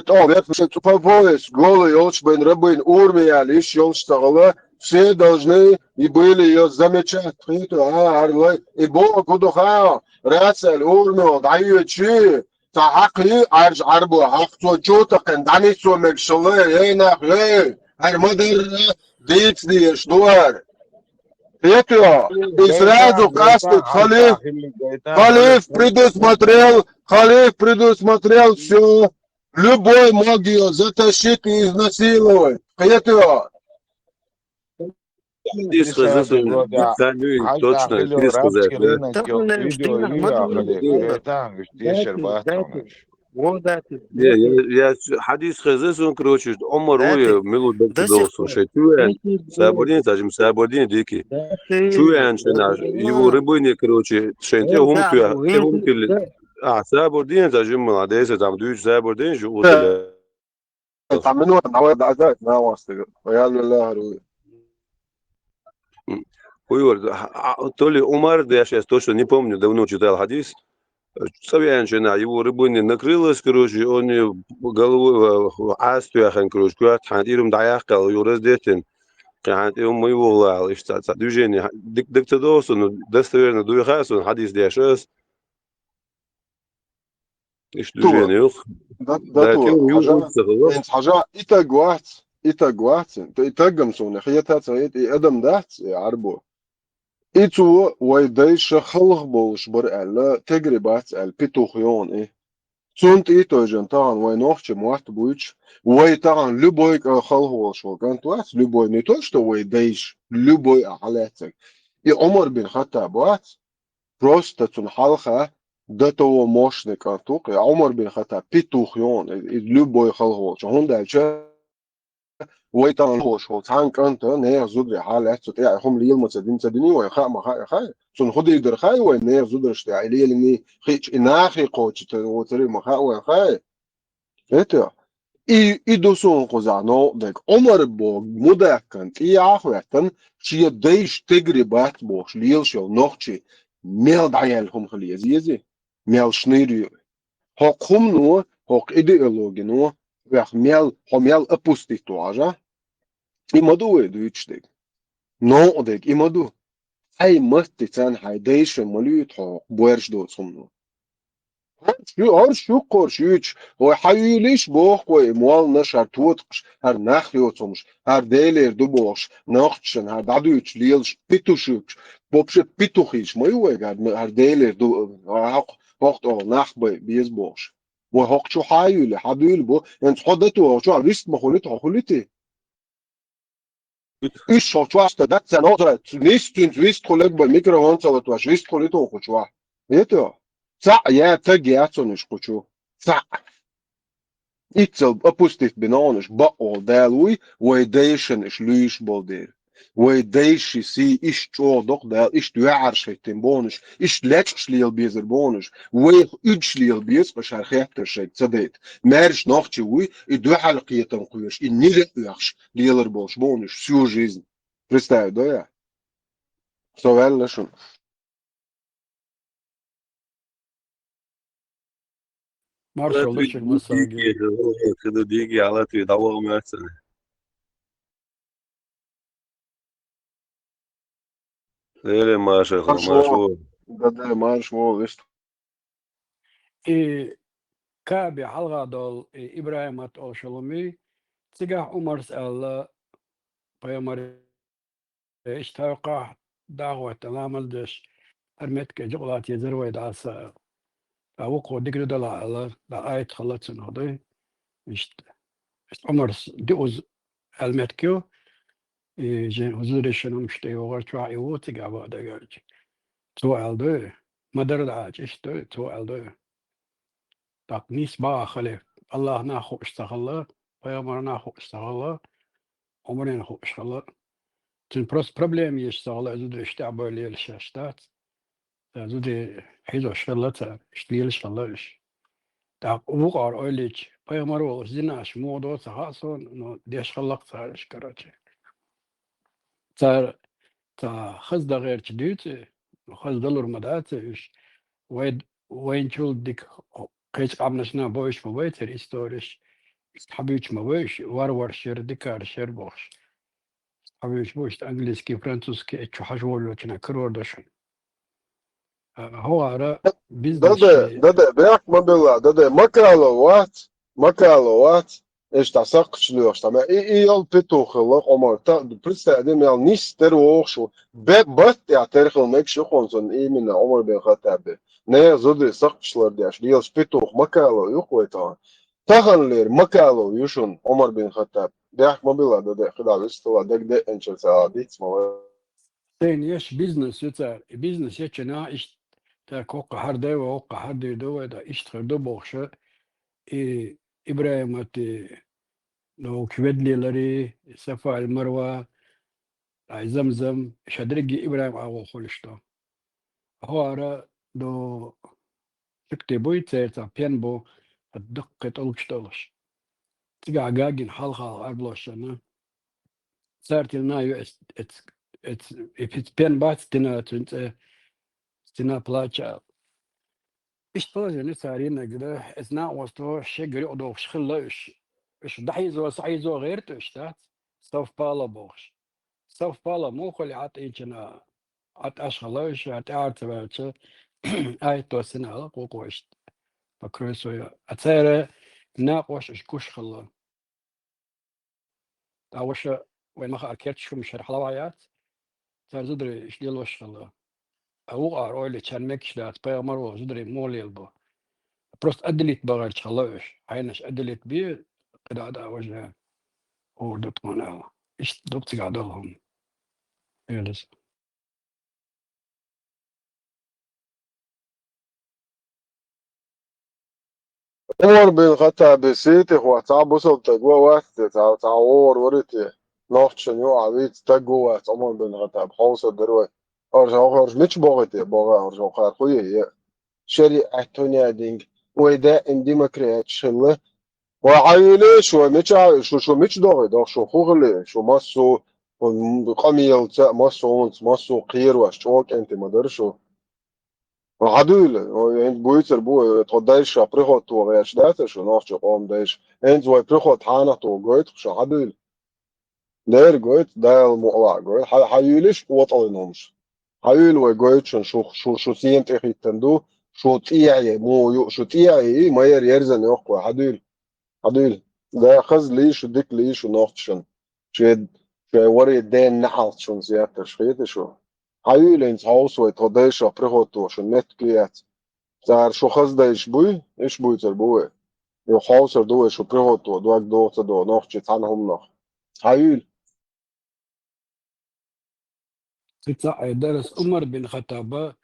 то, вообще, по пояс, голый йолуш бен рабыня, урме яьлла йиш йолуш ца хилла, все должны и были её замечать. Кхета, а, хӀара лай, и боху кху духа, рацал урме дӀайоьчи, цхьа хьакхий, Ӏаьржа Ӏарбо хьакха, цо чу такхина дӀанисо мегаш хилла, эй, нах, эй, хӀара ма-дарра дийца дезаш ду хӀара. Кхетий хьо? И сразу кастет халиф, халиф предусмотрел, халиф предусмотрел всё. Любой мог её затащить и изнасиловать. Кхетий хьо? Хьадис хеза суна, ца нуй, точно, хьадис хеза, да. Не, я, я, хьадис хеза суна, короче, Ӏумар ву я, мила ду долу со шайн чу веанчу, сабар дин, цхьа жима сабар дин дики. Чу веанчу нах, его рабыня, короче, шайн тӀе хӀума тоьхна, тӀе хӀума тилли. А, сабар дин, цхьа жима мила, десять там дуьйцу сабар дин, жу утилли. Цхьа минута, давай, да, да, на вас ты. Я не лагаю. М. Хуй вар, а, а, то ли Умар, да я щас точно не помню, давно читал хадис. Цавянчина, его рыбы не накрылось, короче, он её головой в, в аст яхан, короче, куда-то хантиром доехал, его раздетен. Хантиром мы его лал, и что, движение, дик, дик, ну, достоверно, дуйхас, он хадис дяшас. Иш Ту. Движение, ух. Да, да, Да, ту. Тем не менее, Хажа, он целый. Энд хажа, и так вац, и так вац. Ты и так гамсуна, хьета цаит, и адам дац, и арбо. И цо вай дайша халх болш бар аьлла, тегри бац аьлла, петух ён и. Цунт и той жан тахан вай нохчи мотт буйч, вай тахан любой ка халх болш вал кантуац, любой, не то, что вай дайш, любой а халецак. И Умар бин Хаттаб вац, просто цун халха, до того мощный кантук, и Умар бин Хаттаб петух ён, и, и любой халх болш. Хун дальше, вай тахан хӀош хӀо, цхьан кӀанта, нехан зударий хьалаьццо тӀехьа хӀума лелама ца дин, ца дини вай, хаа ма хаьа, хаа. Цунна хӀу дийр дара хаьа вай, нехан зудараш тӀехьа, и лелини хиъча, и нахе кхочу, ца воцари ма хаьа вай, хаа. Это, и, и ду суна кхузахь новкъа дерг. Ӏумар бо мудаккан тӀехьа хӀоьттан, шен дайша тегри бац бохуш, лелаш йолу нохчий мел дӀаяьлла хӀума хила еза, езий? Мел шнийр ю. ХӀокху хӀумано, хӀокху идеологино, хьох мел, хьо мел опустить ву хьажа? И ма ду вай дуьйцуш дерг. Новкъа дерг, и ма ду. Хьайн маттаца хьайн дайша ма луьйту хьо хӀокху боьрша доцу хӀумано. ХӀорш ю, хӀорш ю, кхорш юьйцуш, вай хьан юьйлиш боху вай, молланаш, хӀара тотакхаш, хӀара нах йоцу хӀумаш, хӀара Делера ду бохуш, нохчашна хӀара дӀадуьйцуш лелаш петушуьйцуш, вообще петухийш ма ю вайга, хӀара, хӀара Делера ду, хӀокху, хӀокху тӀехула нах бай беза бохуш. Вай хӀокху чу хьан юьйлу, хьан дуьйла бу, хӀинца хьо дато хӀокху чохь вист ма хуьлуьйту, хьо хуьлуьйтий? Уьш хӀокху чохь ста дац ца новза, нис цуьнца вист хуьлург бай, микрофон ца латош, вист хуьлуьйту хӀокху чохь. Вето? Цхьаъ я таг яц хьуна уьш кху чу. Цхьаъ. Иццал опустить бина хьуна уьш, бакъволу Дала вуй, вай дайшана уьш луьйш болу дела. Вай дайши сий иштта чӀогӀа доккху Дала, иштта ваьӀарш хӀиттина боху уьш, иштта лечкъаш лела безар боху уьш, вайх уьдуш лела беза, ткъа шара хеттар шайга ца дайта. Маьрша нохчи вуй, и дуьхьал кхетам кхоьруш, и нира а оьхуш лелар болуш боху уьш всю жизнь. Представь, да я? Со ваьлла шуна. Маршалла Латвий шуьга массаьрга. Диге, хӀу диге, а Латвий дӀаваха моьтту. Леле, маршалла, маршалла. Да, да, маршалла, вист. И Каби хьалха долу, и ИбрахӀимат олу шолгӀа, цигахь Ӏумарс аьлла, пайхамар Иштта хьаькхахь дагӀойтта ламаз деш, хӀара меттиг жукъалат езар вай дӀаса. Ткъа вукхо дика ду дала аьлла, дӀа айта хала цунах дуй. Иштта, иштта Ӏумарс диъуз аьлла меттиг ю, и жен хӀузури шина хӀумаш тӀе йогӀар чохь и ву цигахь баа дагарча. Цо аьлла дуй, ма-дарра дӀача иштта дуй, цо аьлла дуй. ТӀаккха нийса бахахь хиле, Аллахьнах хууш ца хилла, пайхамарнах хууш ца хилла, Ӏумарна хууш хилла. Цуьнан просто проблема еш ца хилла, зуда иштта тӀехь бой лелаш шаьш дац. Цара зуде хьийзош хилла цара, иштта лелаш хилла уьш. ТӀаккха вукхара ойла йича, пайхамар волуш зинаш муха до ца хаьа суна, но деш хилла-кх цара уьш, короче. Цара ца хаза дан гӀерташ дуьйцу, хаза далур ма дац уьш. Вай, вайначул дика кхечу къаьмнашна бовзуш ма бай церан историш, иштта хьабуьйцуш ма бай уьш, варварш яра, дикарш яра бохуш. Хьабуьйцуш бу иштта английский, французский, эццу хьажа воллучунна карор ду шуна. А, хӀокхара бизнес Даде, ши- даде, бехк ма билла, даде, Макалов вац, Макалов вац, иштта сакхташ лоьхуш, там, и, и йолу петух хилла, Ӏумар, та, представь, де мел нис тера вогӀуш ву, бе-, бат тӀехь тера хила мегаш ю хьуна цунна, именно Ӏумар бин Хаттабе. Нехан зударий сакхташ лардеш, лелаш петух Макалов ю-кх вай тахана. Таханлера Макалов ю шуна Ӏумар бин Хаттаб. Бехк ма билла, даде, кхидӀа вистала, дагадеъначара ца диц ма вай. Сайна еш бизнес ю цара. И бизнес ечу наха иштта, так, хӀокху хьардайва, хӀокху хьардийр ду вай, да, иштта хир ду бохуша, и ИбрахӀимат, и, ну, кведлелари, и Сафа аль-Марва, ай Замзам, ша дерриге ИбрахӀим агӀо хуьлуш ду. ХӀора ду, шуьгти буй, церан цхьа пен бу, даккхий тӀулгаш долуш. Цигахь гагина хьалха арблошана. Цара тилна ю эц, эц, эц, и пиц-, пен бац стена, цуьнан цӀе стена плача. Иштта положение цара йинарг да, эц накъосто шегара юкъа дохуш хилла уьш. Уьш дӀахьийзо, схьахьийзо гӀерта уьш, дац? Совпало бохуш. Совпало муха хуьлу, хьан тӀинчана, хьан тӀаш хилла уьш, хьан тӀаьхьара ца ваьлча, айхьа сина ала кхокхо иштта. Покрой свое. А цара накъош уьш гуш хилла. ТӀаккха ваша вайн ма хаара керташ хӀума шера хьалаваьхьа яц, цара зударий иштта лелош хилла. А вукхара ойла чан мегаш дац, пайхамар волу зударий муха лелабо. Просто отделить бан гӀерташ хилла уьш. Хьайнаш отделить бе, кхидӀа а дӀа а важа, хӀора ду тхуна аьлла. Иштта ду цигахь долу хӀума. Элис. Ӏумар бин Хаттаби сий тӀехь цхьа бусалба стаг вац те, цхьа, цхьа вогӀур вари те, нохчашна юкъахь вийца стаг ву вац Ӏумар бин Хаттаб, хьовсар дара вай. Орша хӀорш мича боху те, боху орша хӀара хуе е. ШариӀат хӀун яа динга, вай даим демократиш хилла. Вай хьан юьйле, шу мича, шу, шу мича доху, доху шу хӀун хилли, шу массо, м, къамелаца, массо хӀунца, массо кхерош, чӀогӀа кӀентий ма дара шу. Хьан дуьйла? Ой, хӀинца буьйцур бу, э, тхо дайша приход тохуш дац шу, нохчийн къоман дайша. ХӀинца вай приход хьанах тоху гойту шу, хьан дуьйла? Дера гойту, Дала мукъалахь гойту. Хьан, хьан юьйлиш къотӀаллин хӀумаш? Хьан юьйла вай гойту шуна, шу, шу, шу сема тӀе хӀиттина ду, шу цӀехьа е, муха ю, шу цӀехьа е, и ма яра ерзан йоккху вай, хьан дуьйла? Хьан дуьйла? Да, хаза лийшу, дика лийшу нохчашна. Шен, шен варе ден неӀалташна зеттарш хета шу. Хьан юьйлинца хьовса вай, тхо дайшах приход тоху шун меттиг яц. Цара шу хаза дайш буй, иш буьйцур бу вай. Юха хьовсар ду вай, шу приход тоху дог доху ца доху нохчий цхьана хӀуманах. Хьан юьйла? Цица Ӏайдарас Умар бин Хаттаба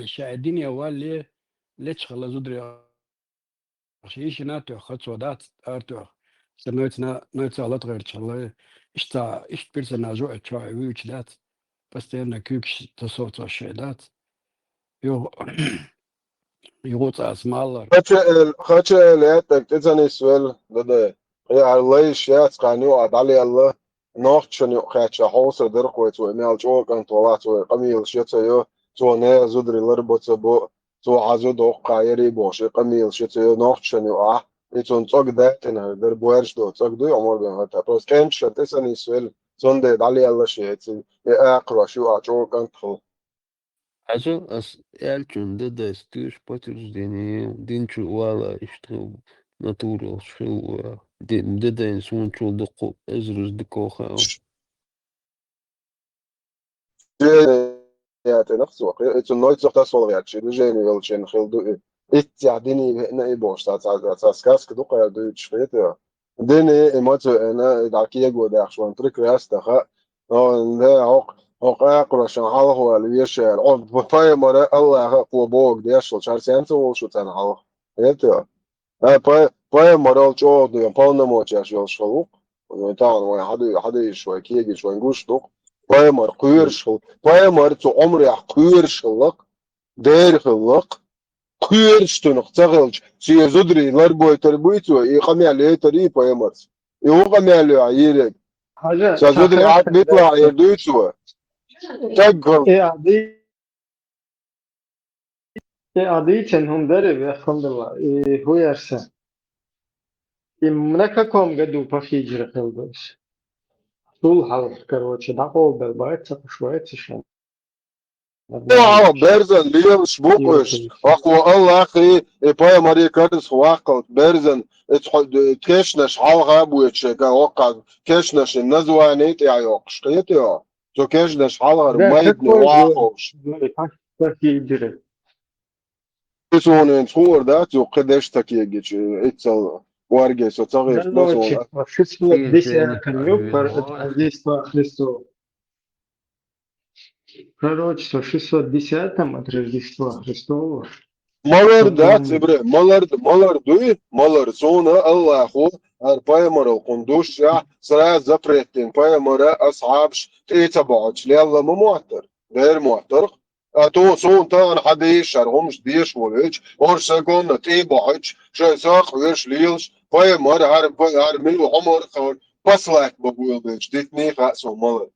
ша дине валле лечхала зудре Ша йишина тоьхна, хацо дац, ара тоьхна. Ша нойцна, нойцах латгӀерчхьала, иштта, иштта персонажо а чохь вуьйчу дац. Постоянно куьйгаш тасовцо шайн дац. Юха, юха цӀа ас маллар. Хача эл, хача эл яттаг тӀе ца нисвел, дадай. Кхиар лайш яц, кхана юкъа дӀалелла. Нохчашна юкъа кхаьчча хьовсар дарх вай, цо мел чӀогӀа кӀант валац, вай къамелаш я ца йо, цо нехан зударий ларбо ца бо, цо хьан зуда хӀокху кхаъ ярий бохуш, и къамелаш я ца йо нохчашна юкъахь, и цунна цӀога датина хӀара дара, боьрша долу цӀога дуй Ӏумар бен Хаттаб. Просто кӀенташна тӀе ца нисвелла, цундела дӀалелла шен, и акхарош юкъахь чӀогӀа кӀант хилла. Хьажал, ас аьллачун дадай стоишь подтверждение, дин чу вала иштта хилла, натуралш хилла, ди-, дадайн суна чул дукха эзараш дукха хаьа. Яа тӀе нах цо, и цу нойцах тасвала гӀерташ, и движение йолчун хилла ду и. Итцехь диний веана и бохуш, цхьа, цхьа, цхьа сказка ду кхара дуьйцуш хета. Диний и ма ца веана, и дӀа кего дахьаш ван прекрасно хаьа. Но, да, хӀокху, хӀокху акхарошна хьалха вала вешан, хьо пайхамара Аллаха кхо бохург деш волчу хьара сенца волуш ву царна хьалха. Хета? А, пай-, пайхамарал чӀогӀа дуьйна полномочеш йолуш хилла ву-кх. Вайн тахана вайн хьан дуй-, хьан дийш вай, кегийш вайн гуш ду-кх. Пайхамар кхоьруш хилла. Пайхамар цу Ӏумарехь кхоьруш хилла-кх. Дера хилла-кх. Кхоьруш цунах ца хилча, шен зударий ларбойтар буй цо, и къамел яйтарий пайхамарца? И хӀун къамел ю хьан йийриг? Хьажа, сан зударий хьан хьакъ битла хьан эр дуй цо? Таг хилла. Э, а ди-, э, а дийцина хӀума дарий, веххандала, и хӀун яра сан? И на каком году похиджира хилла ду иза? Цул хьалха, короче, дӀакъовлабелла бац, ца кхуш вац ишан. О, берзан лелаш бу уьш. Ахо Аллахи и пайхамари карзах ваккхалц берзан, и цхьа-, кешнаш хьалха а бойтуш, шайга воккха кешнашин название тӀе а йоккхуш, кхетий хьо? Цу кешнаш хьалхара майдане ваховш. Похиджира. И суна хӀинца хуур дац, юккъе деш ца кегича, иццал орге со ца гӀиртина суна. Короче, со шестьсот десятом от Рождества Христова. Короче, со шестьсот десятом от Рождества Христова. Малар дац, ибре, малар, малар дуй, малар. Суна Аллахо, хӀара пайхамарал кхунна душшехь, сразу запрет дина пайхамара асхьабаш тӀе ца бохьуьйтуш лелла ма моттара. Дера моттара-кх. А то суна тахана хьан дийша хӀара хӀумаш деша волуьйтуш, оршагонна тӀе а бохьуьйтуш, шайн сакъ веш лелаш, пайхамар, хӀара, хӀара мила ву Ӏумар хилар, послать бан болабелча дитиний хаьа суна малар.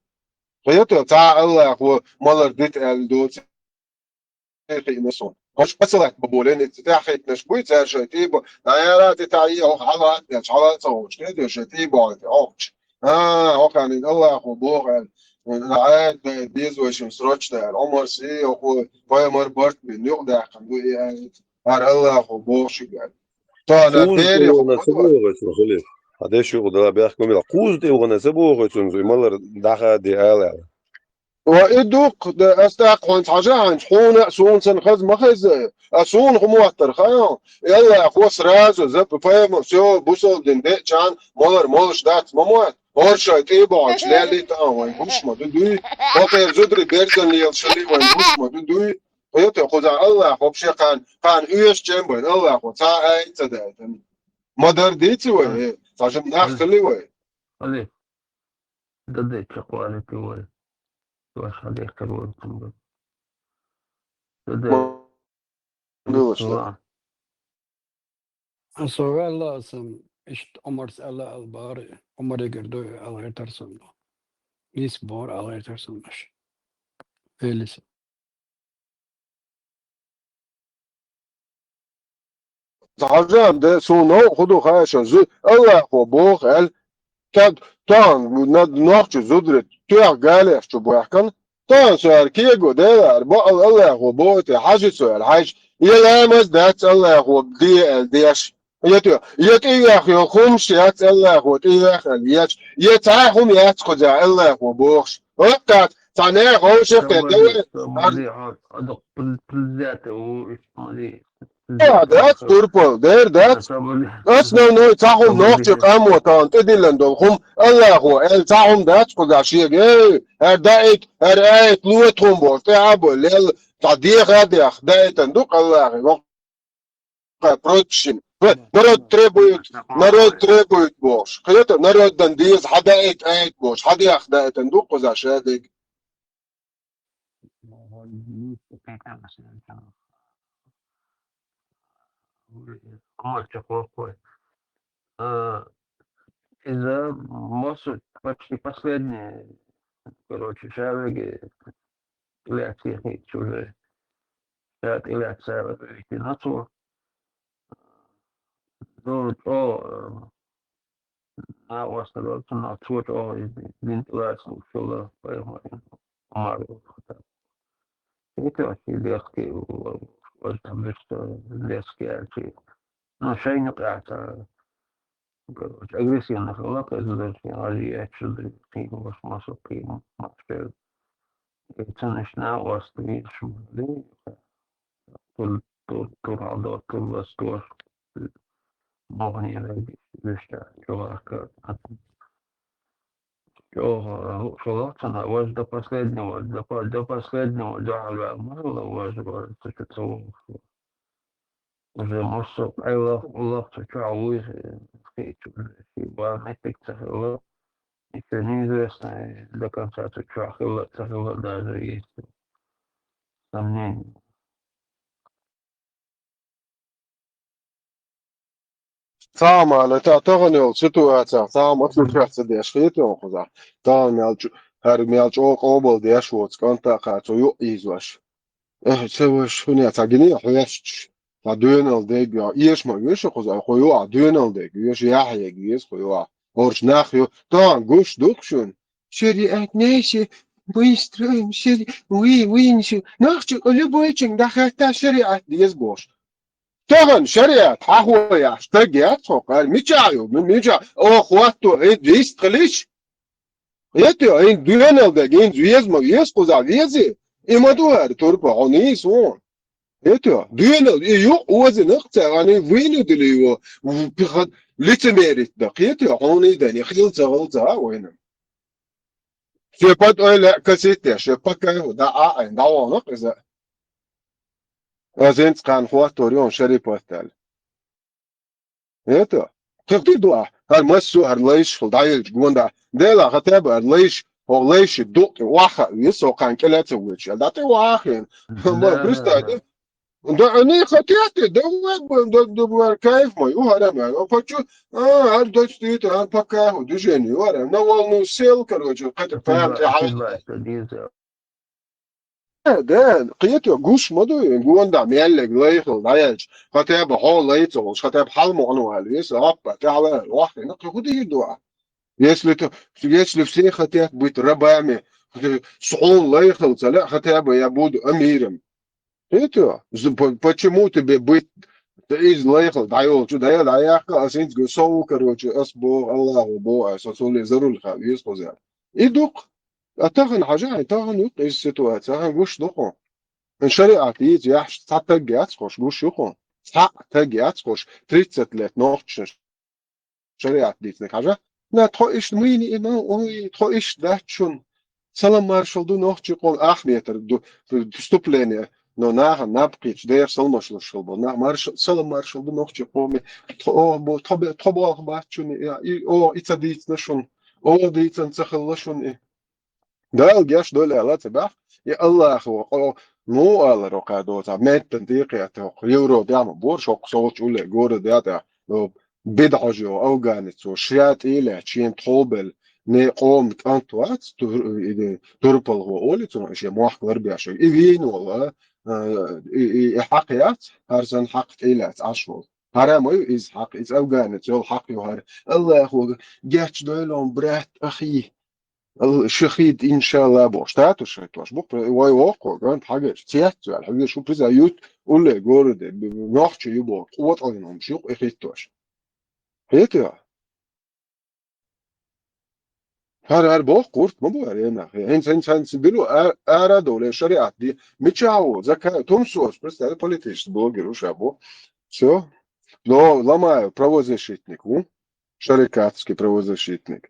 Кхетий, цхьа Аллахо малар дита аьлла доций хиъна суна. Хьо посылать бан болийна, цу тӀехь хиънаш буй, цара шоай тӀе бо-, дӀаяра тӀе таӀийя, хӀокху хьала а тӀе, хьала а ца ховчу, кхетий, шоай тӀе бохьуьйту, хьокхучу. А, хӀокхарна Аллахо боху аьлла, Ӏаьда дайа деза вайшимма срочно аьлла, Ӏумарс и, хӀокхо пайхамар барт бина, юкъадаьккхина ду и аьлла, хӀара Аллахо боху шуьга аьлла. Тахана Суна тӀе вахана ца боху цунна, халиф? Хьан деш юкъа дала бехк ма била. Кхуза тӀе вахана ца боху цунна, цуьнан малар дӀахаде ала аьлла? Ва и дукха, да, ас тӀаккха хьуна хьажа хьанчу, хьуна а, суна санна хаза ма хеза. А суна хӀун моттара хаьа? Аллахо сразу, за, пайхамар, всё, бусалба дин деъчарна, малар молуш дац ма мотт. ХӀоршой тӀе бохьуш, леллий тӀе а вайн гуш ма ду дуй. ХӀокхеран зударий берзан лелаш хилий вайн гуш ма ду дуй. Кхетий, кхузахь Аллахо шен кхана, кхана оьшучу чӀен бен Аллахо цхьа а аят ца даийтина. Ма-дарра дийци вай, э, цхьа жима нах хилли вай. Али, даде чекхвалийти вай. Ваш хьадехкар вай цуьнга. Даде. Ма-, Аса ваьлла аса, иштта Ӏумарс аьлла аьлла бахара, Ӏумарегара ду и аьлла гӀертар суна. Нийса бохура аьлла гӀертар суна аша. Элиса. Хьажа де, суна новкъа хӀун ду хаьа шуна, зу-, Аллахо боху аьлла, та-, тахана на-, нохчий зударий тоьхна галеш чу баьхкина, тахана со хӀара кего, Делахьара, бакъал Аллахо боху те, хьажи со аьлла, хьажа, я ламаз дац Аллахо де аьлла деш, я те, я тӀеюьйхина йолу хӀуманаш яц Аллахо тӀеюьйхина аьлла еш, я цхьа а хӀума яц кхузахь Аллахо бохуш. ХӀоккхаца цхьа нехан вовшах тӀе Сабали, сабали, а, а, дукха пил-, пилзета ву, ишмали. Дац турпал, дер дац. Основной цхьа хӀума нохчийн къамо тахана тӀедиллина долу хӀума Аллахо аьлла цхьа хӀума дац кхузахь шега. Эй, хӀара даийта, хӀара аят ло тхуна бохуш, тӀе а бо, лел, цхьа деха а деха, даийтина ду-кх Аллахо, воккха прочищина. Народ требует, народ требует бохуш. Кхета, народан деза, хьадаийта аят бохуш, хьадеха даийтина ду-кх кхузахь шадерг. Хьо чекхваккхой. А, иза массо почти последний, короче, шавеги лаьцна хиъча уже. Ша тӀелаьцна вуьйцина цо. Ну, чӀогӀа, а, накъосталла цунах, цо чӀогӀа иза дин тӀелацалуш хилла пайхамар Умар ибн Хаттаб. Итоге легкий, важа там бешта легкий аьлчи. Ну, шайна юкъахь ца, короче, агрессивно хилла, кхеза дара шен гӀажи эцча, кхин ваша массо кхин махчел. И цунна иштта накъост вийцаш ма вали. Тур, тур, тур хьалдо, тур лас, тур. Бохне вегиш, виштӀа, чугӀака. ЧӀогӀа хӀуъа хилла цунна, важа до последнего, до по-, до последнего дуьхьал ваьлла ма хилла важа, важа, цу чу ца вогӀуш. Уже массо а къайлах, уллах цу чохь вуй, хиъча уже, шен ван меттиг ца хилла, ничего неизвестно, до конца цу чохь хилла а, ца хилла а даже есть сомнения. Цхьа а мала, та-, тахана йолу ситуацех цхьа а ма отличаться деш хетий хьуна кхузахь. Тахана мел чу-, хӀара мел чӀогӀа къобал деш воцу кӀанта а кхачо юкъа ийзош. Эх, ца ваша, хӀун яц, цхьа гине хьоьстуш, цхьа доьналла дерг а, эша ма веша кхузахь, хьо юкъахь доьналла дерг веша, яхь ерг веза хьо юкъахь. ХӀорш нах ю, тахана гуш ду-кх шуна. Шариат неши, быстро, шари-, уй, уй, неши. Нохчо любойчунга дӀахаьтташ шариат деза бохуш. Тахана шариат хьахо яхьаш стаг яц хьо, кхара мичахь ю, ну, мичахь, оха хӀотто, хӀинца вистхилиш? Хетий, хӀинца доьналла дерг, хӀинца веза ма веза, кхузахь вези? И ма ду хӀара турпа, хьо нийса ву. Хетий, доьналла, и юкъа озина-кх цара, ани вуйна дили йо, в-, пиха-, лицемерить да, хетий, хьуна и дани, хила ца, хила ца, а, вайна. Шен пад ой лаьа касийтеш, шен пакай хӀу дӀа а Ӏайн, дӀавахана-кх иза. Ас хӀинца кхарна хӀоттор ю хьуна шари пат аьлла. Эта? Кхин кхин ду ахь? ХӀара массо а хӀара лайш хила дӀаелча гонда. Дела, хотя бы хӀара лайш, хӀокху лайши дукъ тӀе охьа а веза, со кхарна кӀел а ца воьдуш аьлла. ДӀа тӀе охьа а хиъна. Ма, представь, да? Да они хотят, да, да, да, да, кайф мой, у, хӀара мар. А почему? А, ар дочь ты, а пока, движение, у, хӀара. На волну сел, короче, хотя прям. Да, кхетий, гуш ма ду, гонда меллиг лайхал дӀаяьлча, хотя бы хьо лайца волуш, хотя бы хьалмогӀа вала веза, аппа, тӀехьа вахана, кхин хӀун дийр ду ахь? Если то, если все хотят быть рабами, с хьуна лайхал ца лаьа, хотя бы я буду эмиром. Хетий? З-, по-, почему тебе быть, иза лайхал дӀайолчу, дӀаяла дӀаяьккха, ас хӀинца го сов, короче, ас боху, Аллахо боху, ас, ас хьуна зарулла хаа веза кхузара. И дукха. А тахана хьажа, хьайн тахана юкъа иза ситуация, хьайн гуш ду хьуна. Шариат йийца яхьаш цхьа таг яц хьуш, гуш ю хьуна. Цхьа таг яц хьуш, тридцать лет нохчашна шариат дийцинарг хьажа. На, тхо иштта мийна и, ну, ой, тхо иштта дац шуна. Салам маршалла ду нохчийн къоман ахметар ду, вступление, но нахана наб кхетча, дера салам маршалла ду нах, марш-, салам маршалла ду нохчийн къоме, тхо, о, бо-, тхо бе-, тхо болх бац шуна, и, и, о, и ца дийцина шуна, о, дийцина ца хилла шуна и. Дала геш дойла аьлла ца баьхна, и Аллахо, о, ну, аларо кхаьдо ца меттан тӀекхетта, хӀокху Европехь ма бора, шоккха совгӀатчу улле гора датӀа, о, беда хьожа йо, афганец, цо ша тӀелаьцна, шена тховбелла, не къоман кӀант вац, тур-, и де, турпалхо олий цунах, шен мохк ларбеш, и вийна волу, а, и, и, и хьакъ яц, хӀара санна хьакъ тӀелаьцна Ӏаш волу. ХӀара ма ю иза хьакъ, иза афганец йолу хьакъ ю хӀара. Аллахо гечдойла хьуна, брат, ахи. Ал-, шахид, иншалла, бохуш, статус хӀиттош бу, вай воккхо, ган хьагаш, цец ваьлла, хьуьйш ву приза ют, улле городе, нохча ю боху, къотӀалгӀина хӀумаш ю, и хӀиттош. Хетий? ХӀара, хӀара боху, курт ма бу хӀара, хӀинца, хӀинца, хӀинца билу, а-, ара а довле, шариат ди, мичахь ву, зака-, тумсос, представь, политический блогер уж а бу. Всё. Но Ломаев правозащитник ву. Шарикатский правозащитник.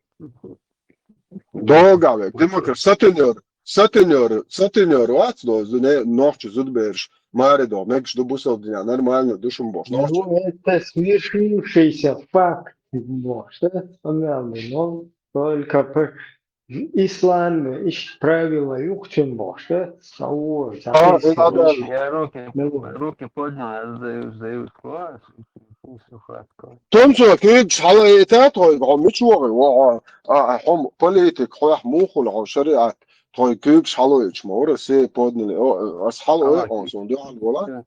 Догаве, демократ, сатинер, сатинер, сатинер вац, но зуне, нохча зудберш, маре до, мегаш ду бусалдина, нормально ду шум бош, нохча. Ну, это свершившийся факт, может, да? Он главный, но только по ислам, ищ правила юхтин бош, да? Савой, а, записывай. Я руки, ну, руки поднял, я сдаю, сдаю слова. Томсо, куьйгаш хьалаайта тхойга, хьо мича вогӀий, вогӀа, а, а, хьо политик, хьоьх мухула, хьо шариат, тхойга куьйгаш хьалаайча ма вара, се поднили, о, ас хьалаой хьуна, суна дуьхьал вала.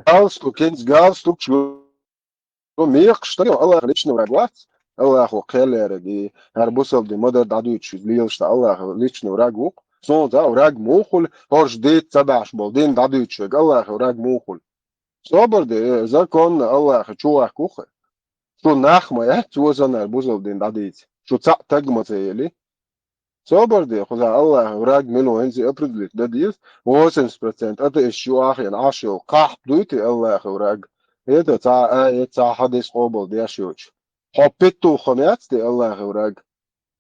Галстук, хӀинца галстук шу Цо мекхаш стаг Аллахьан личный враг вац, Аллахьо кхел лераг и, хӀара бусалба дин ма-дарра дӀадуьйцуш иза лелаш ца Аллахьан личный враг ву-кх. Суна цхьа враг муха хуьлу, хӀорш дийца ца баьхьаш болу дин дӀадуьйцуш верг Аллахьан враг муха хуьлу? Собар де, э, законна Аллахьа чу ваккха ву-кх. Шу нах ма яц, цо санна бусалба дин дӀадийца. Шу цхьаъ таг ма ца ели. Собар де, кхузахь Аллахьан враг мила ву, хӀинца и определить дан деза, восемьдесят процент атеисташ ю ахь, хьена Ӏаш йолу кхахьп дуй те Аллахьан враг? ХӀета цхьа а аят, цхьа хьадис къобал деш йоцуш. Хьо петух хӀума яц те Аллахьан враг?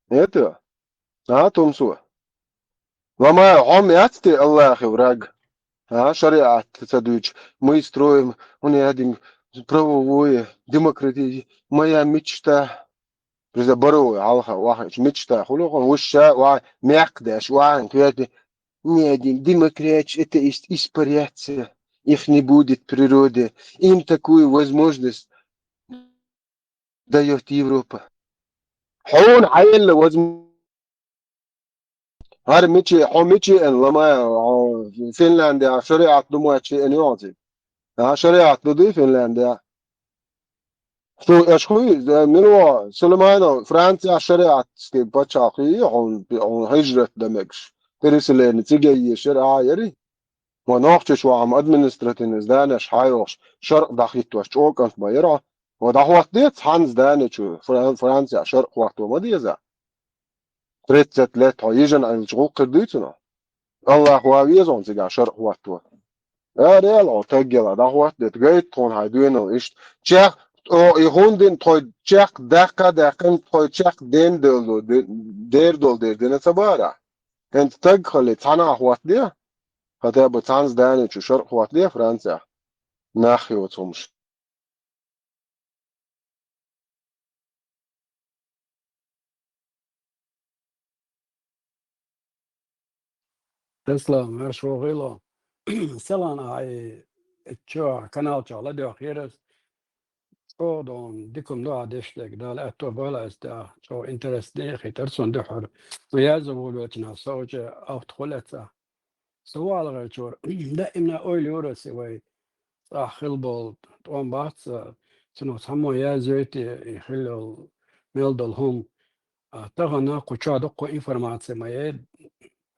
ХӀета? А, тумсо? Ламай, хьо ма яц те Аллахьан враг? А, шариат ца дуьйцуш, мы строим, у меня дем-, правовое, демократическое, моя мечта. Приза баро хьалха вахачу мечта хуьлу хьуна, вуьш ша вай мекх деш, вайн кхетта, не один демократия, это есть испаряться, их не будет природы. Им такую возможность даёт Европа. Хьуна хьаелла возможность. ХӀара мичи, хьо мичи эн ламай, хьо Финляндия шариат ду моьтту эн йоций? А, шариат ду дуй Финляндия? Шу эш хуй, э, мило, Сулейманов, Франция шариатский пачхьалкх ю, хьуна, хьуна хӀижрат дан мегаш. Переселение цига ешар а яри? Ма нохчаш вахьа-м административный зданеш хьайохуш, шаркъ дӀахӀиттош чӀогӀа кӀант ма яра. Ва дӀахӀоттаде цхьана здани чу, Фран-, Франция шаркъ хӀотто ма деза. Тридцать лет хьо йижина Ӏилча гӀуллакх хир дуй цунах? Аллахь ван веза хьуна цигахь шаркъ хӀотто. Араяла хьо таггала дӀахӀоттадета, гайта тхуна хьайн доьналла иштта. Чех, о, и хӀунда дина тхой чекх даккха а даьккхина, тхой чекх ден долу де-, дер долу дер дина ца бара? ХӀинца таг хали цхьана а хӀоттаде? Хотя бы цхьана здани чу шаркъ хӀоттаде Францехь? Нах йоцу хӀумаш. Тесла, марш вогӀийла. Селан ахӀи, чу канал чу ладоьгӀийра. ЧӀогӀа дон дикум ду ахь деш дерг, Дала аьтто бойла айса тӀехь. ЧӀогӀа интересно хетар цунна дуьхьал. Ну, язъю волавелча наха со уже авт хулаца. Со валгӀачура, даимна ойла йора се вай цӀахь хила болу тӀом бац, цунах цхьаммо язйойти и хила йолу, мел долу хӀума. А тахана кху чохь дуккха информаци ма е,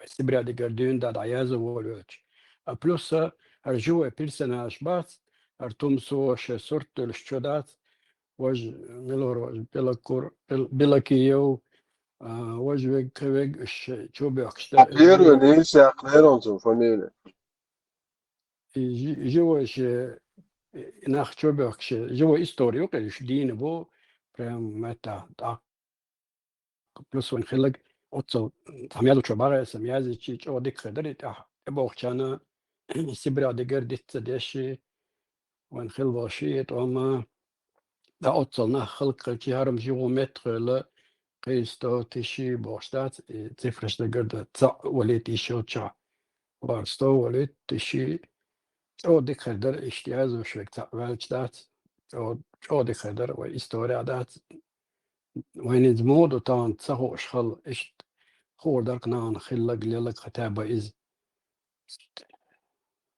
Сибре дигара дуьйна да дӀаязъю волавелча. А плюс а, хӀара живой персонаж бац, хӀара Тумсо шен сурт дуьлуш чу дац, важа милур важа Белакур-, Бел-, Белакиев, а, важа вег, кхин вег уьш чу боьхкуш дара. Первый дийша яккхинера цуьнан фамилия. И жи-, живой шен, и нах чу боьхкуш, живой истори ю кхин, уьш дийна бу, прям меттахь тӀаккха. Плюс вайн хилларг оццул, цхьа мел чу багӀе сан язйичи чӀогӀа дика хир дара, и тӀехь тӀебогӀучарна Сибре дигара диц ца деш, вайн хила болу ши тӀом а, да оццул нах халкъ хилчи, хӀара-м жигӀо метта хилла, кхин сто тиши бохуш дац, и цифраш дагар дан цхьаъ валийта йиш йолчохь. Вара сто валийта тиши, чӀогӀа дика хир дара, иштта язъеш верг цхьаъ ваьлча дац, чӀогӀа, чӀогӀа дика хир дара, вай истори а дац. Вайн иза муха ду тахана ца хууш хала, иштта хуур дара-кх нахана хилларг, леларг хӀета бан иза.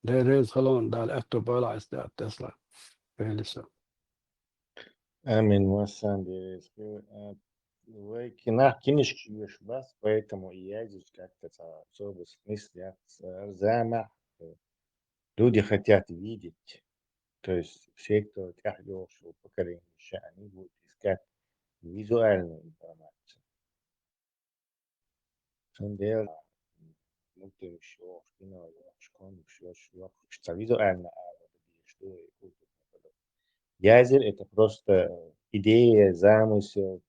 Дела реза хуьлда, Дала аьтто бойла айса тӀехь, Тесла. Вели со. Амин, массарна Дела реза хуьлда. А, вай ки-, нах кинишкаш йоьшуш бац, поэтому и язйича как-то цхьа особый смысл яц, а, замах, э, люди хотят видеть. То есть все, кто тӀаьхьа йогӀуш йолу поколение, они будут искать визуальную информацию. Цундела мультфильмаш йохуш, кино йохуш, комикс йохуш, йохуш, цхьа визуальная ала дезаш ду и культурный продукт. Язъяр — это просто идея, замысел,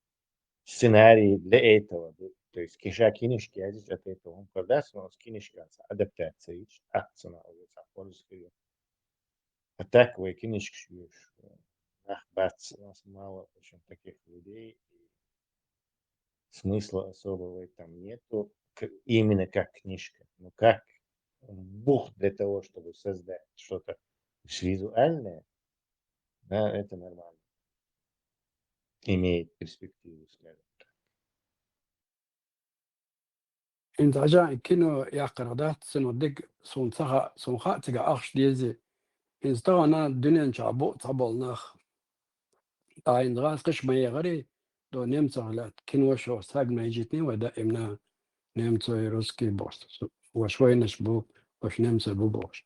сценарий для этого. То есть кхин ша кинишка язйича, от этого хӀума хир дац, но оцу кинишкан цхьа адаптация йича, цхьаъ цунах уже цхьа польза хир ю. А так вай кинишкаш йоьшуш нах бац, у нас мало очень таких людей, и смысла особого в этом нету, к-, именно как книжка. Ну, как бух для того, чтобы создать что-то визуальное, да, это нормально. Имеет перспективу, скажем так. ХӀинца хьажа, и кино яккхарх дац, цунах дика суна ца хаьа, суна хаьа цигахь ахча деза. ХӀинца тахана дуьнен чохь бу цхьаболу нах. Ткъа хӀинца гӀазкхаша ма ехари, до немцех лаьтта кино шо саг ма йижитний вай даимна, немцой, русский бохуш. Ваша вайнаш бу, ваша немцой бу бохуш.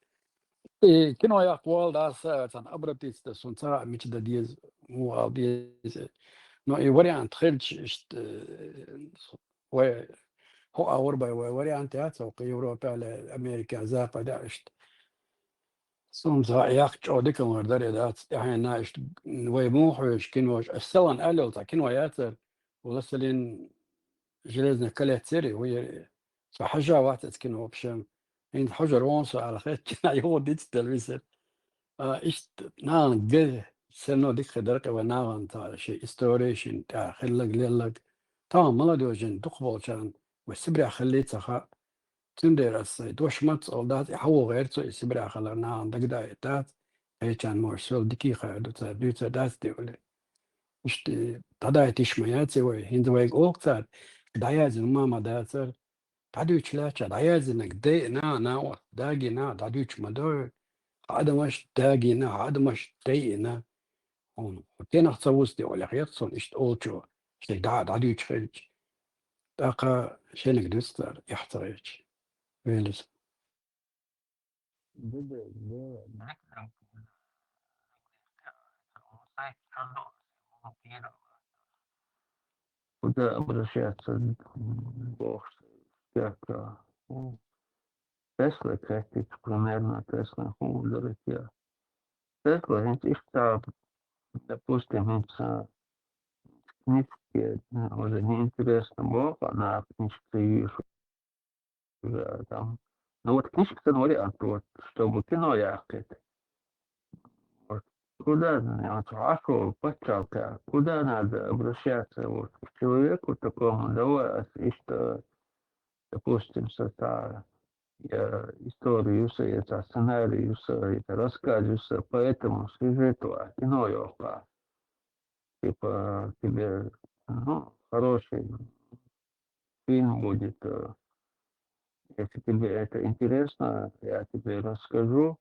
И кино яккха вала дац, царна обратиться дан суна ца хаьа, мича дан деза, муха ала деза. Но и вариант хилча, иштта, э, вай хӀу а вара бай вай вариант яц, вай Европе а, Америке а, Западе а иштта. Суна ца хаьа, яккха чӀогӀа дика хир дара и дац, тӀаьхьенна иштта вай муха хьоьжуш кинош, аса селан аьлла йолу цхьа кино яцара, Властелин железных колец яри, ву яри. Со хьажа вац аса кино вообще. ХӀинца хьожур ву со аьлла хетча, юха диц дела висира. А, иштта нахана га, сено дика хир дара кхин вай нахана цхьа ши истори, шин тӀехь хиллаг, леллаг. Тахана молодёжь дукхахболчарна вай Сибрехь хиллий ца хаьа. Цундела аса сайн дош маца олу дац, и хьан вогӀу гӀерцо и Сибрехь хилар нахана дагадаа дац, кхечарна мо сел дикий хаа ду цара дуьйцар дац де олий. Иштта дӀадайта йиш ма яц и вай, хӀинца вайга олу цара, дӀаязйина ма ма дацара. ДӀадуьйчу лаьттача дӀаязйинарг дайина, на, дагийна, дӀадуьйчу ма дой. Хьан адамаш дагийна, хьан адамаш дайина. Хьуна, хьо кенах ца вуьсу де олий хета суна иштта олучо, шега дӀа, дӀадуьйчу хилча. ТӀаккха шениг дуьсу цара, эхь ца гӀерташ. Велис. Куда обращаться? Бог, как, а, ну, Тесла, как, примерно, Тесла, ху, дорогие. Тесла, ведь их там, допустим, ведь, а, книжки, ну, уже неинтересно, Бог, она книжки ищет. Да, там. Ну вот книжка — это вариант, вот, чтобы кино якать. Вот. Куда, ну, вот, спрашивал, пачалка, куда надо обращаться вот к человеку такому, давай, а, и что, допустим, со, со, я историю, я сценарий, это рассказ, по этому сюжету, а кино я, типа, тебе, ну, хороший фильм будет. Э, если тебе это интересно, я тебе расскажу,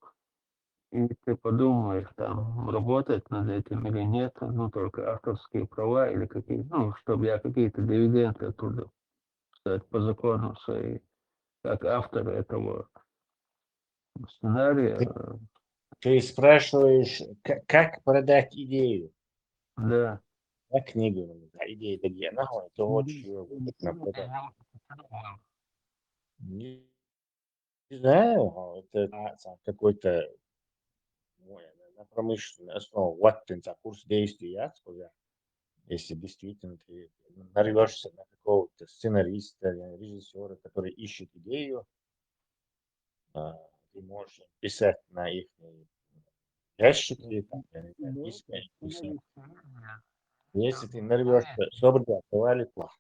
и ты подумаешь, там, работать над этим или нет, ну, только авторские права или какие, ну, чтобы я какие-то дивиденды оттуда, сказать, по закону свои, как автор этого сценария. Ты, ты спрашиваешь, к- как продать идею? Да. Как книгу, да, идея такие, она то вот чего выгодно продать. Не, не знаю, а, это на, на какой-то, ну, я на, на промышленной основе, вот ты за курс действий, я сказал. Если действительно ты нарвешься на какого-то сценариста, режиссера, который ищет идею, а, ты можешь писать на их ящики, там, я не знаю, письма, письма. Если ты нарвешься, собрать, валит плохо.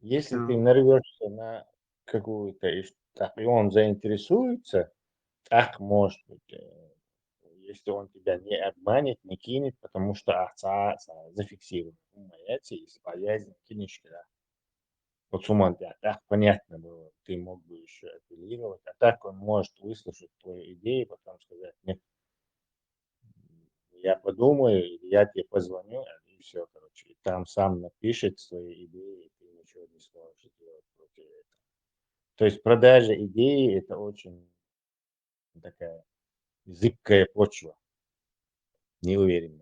Если ты нарвешься на какую-то, иш- так, и он заинтересуется, так может быть, э, если он тебя не обманет, не кинет, потому что а, ца- ца- зафиксировано. Моя если боязнь книжки, да. Вот суман, да, так понятно было, ты мог бы еще апеллировать, а так он может выслушать твою идею, потом сказать, нет, я подумаю, или я тебе позвоню, и все, короче. И там сам напишет свои идеи, и ты ничего не сможешь сделать против этого. То есть продажа идеи — это очень такая зыбкая почва, неуверенная.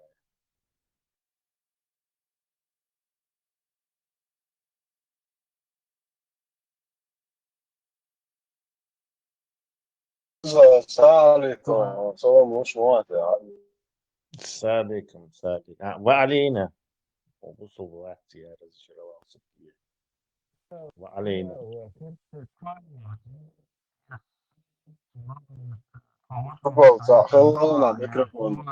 Салам алейкум. Салам, уж вот, а. Салам алейкум, салам алейкум. А, ва алейна. О, бу слово, я разочаровался. Ва алейна. Футбол, са, хеллона микрофон.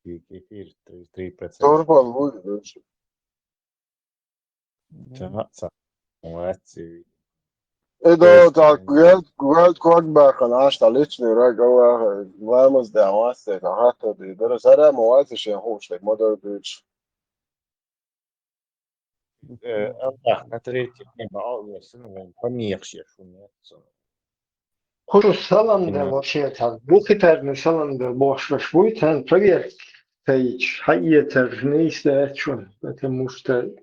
Эфир три, три процента. Турбо, лучше. Tamam, sağ ol. Эдо, так, гэл, гэл, квак бахан, аш, та личный рай, гала, ламаз да, васте, та хатта, ди, дара, сара, мо, васте, шен, хуш, так, модер, бич. Э, Аллах на третьем небе алгысın, он помехши, шунетсон. Хуш салам да вообще, так, бухитарный салам да, бош, бош, будет, он проверь, таич, хайетер, не истачун, потому что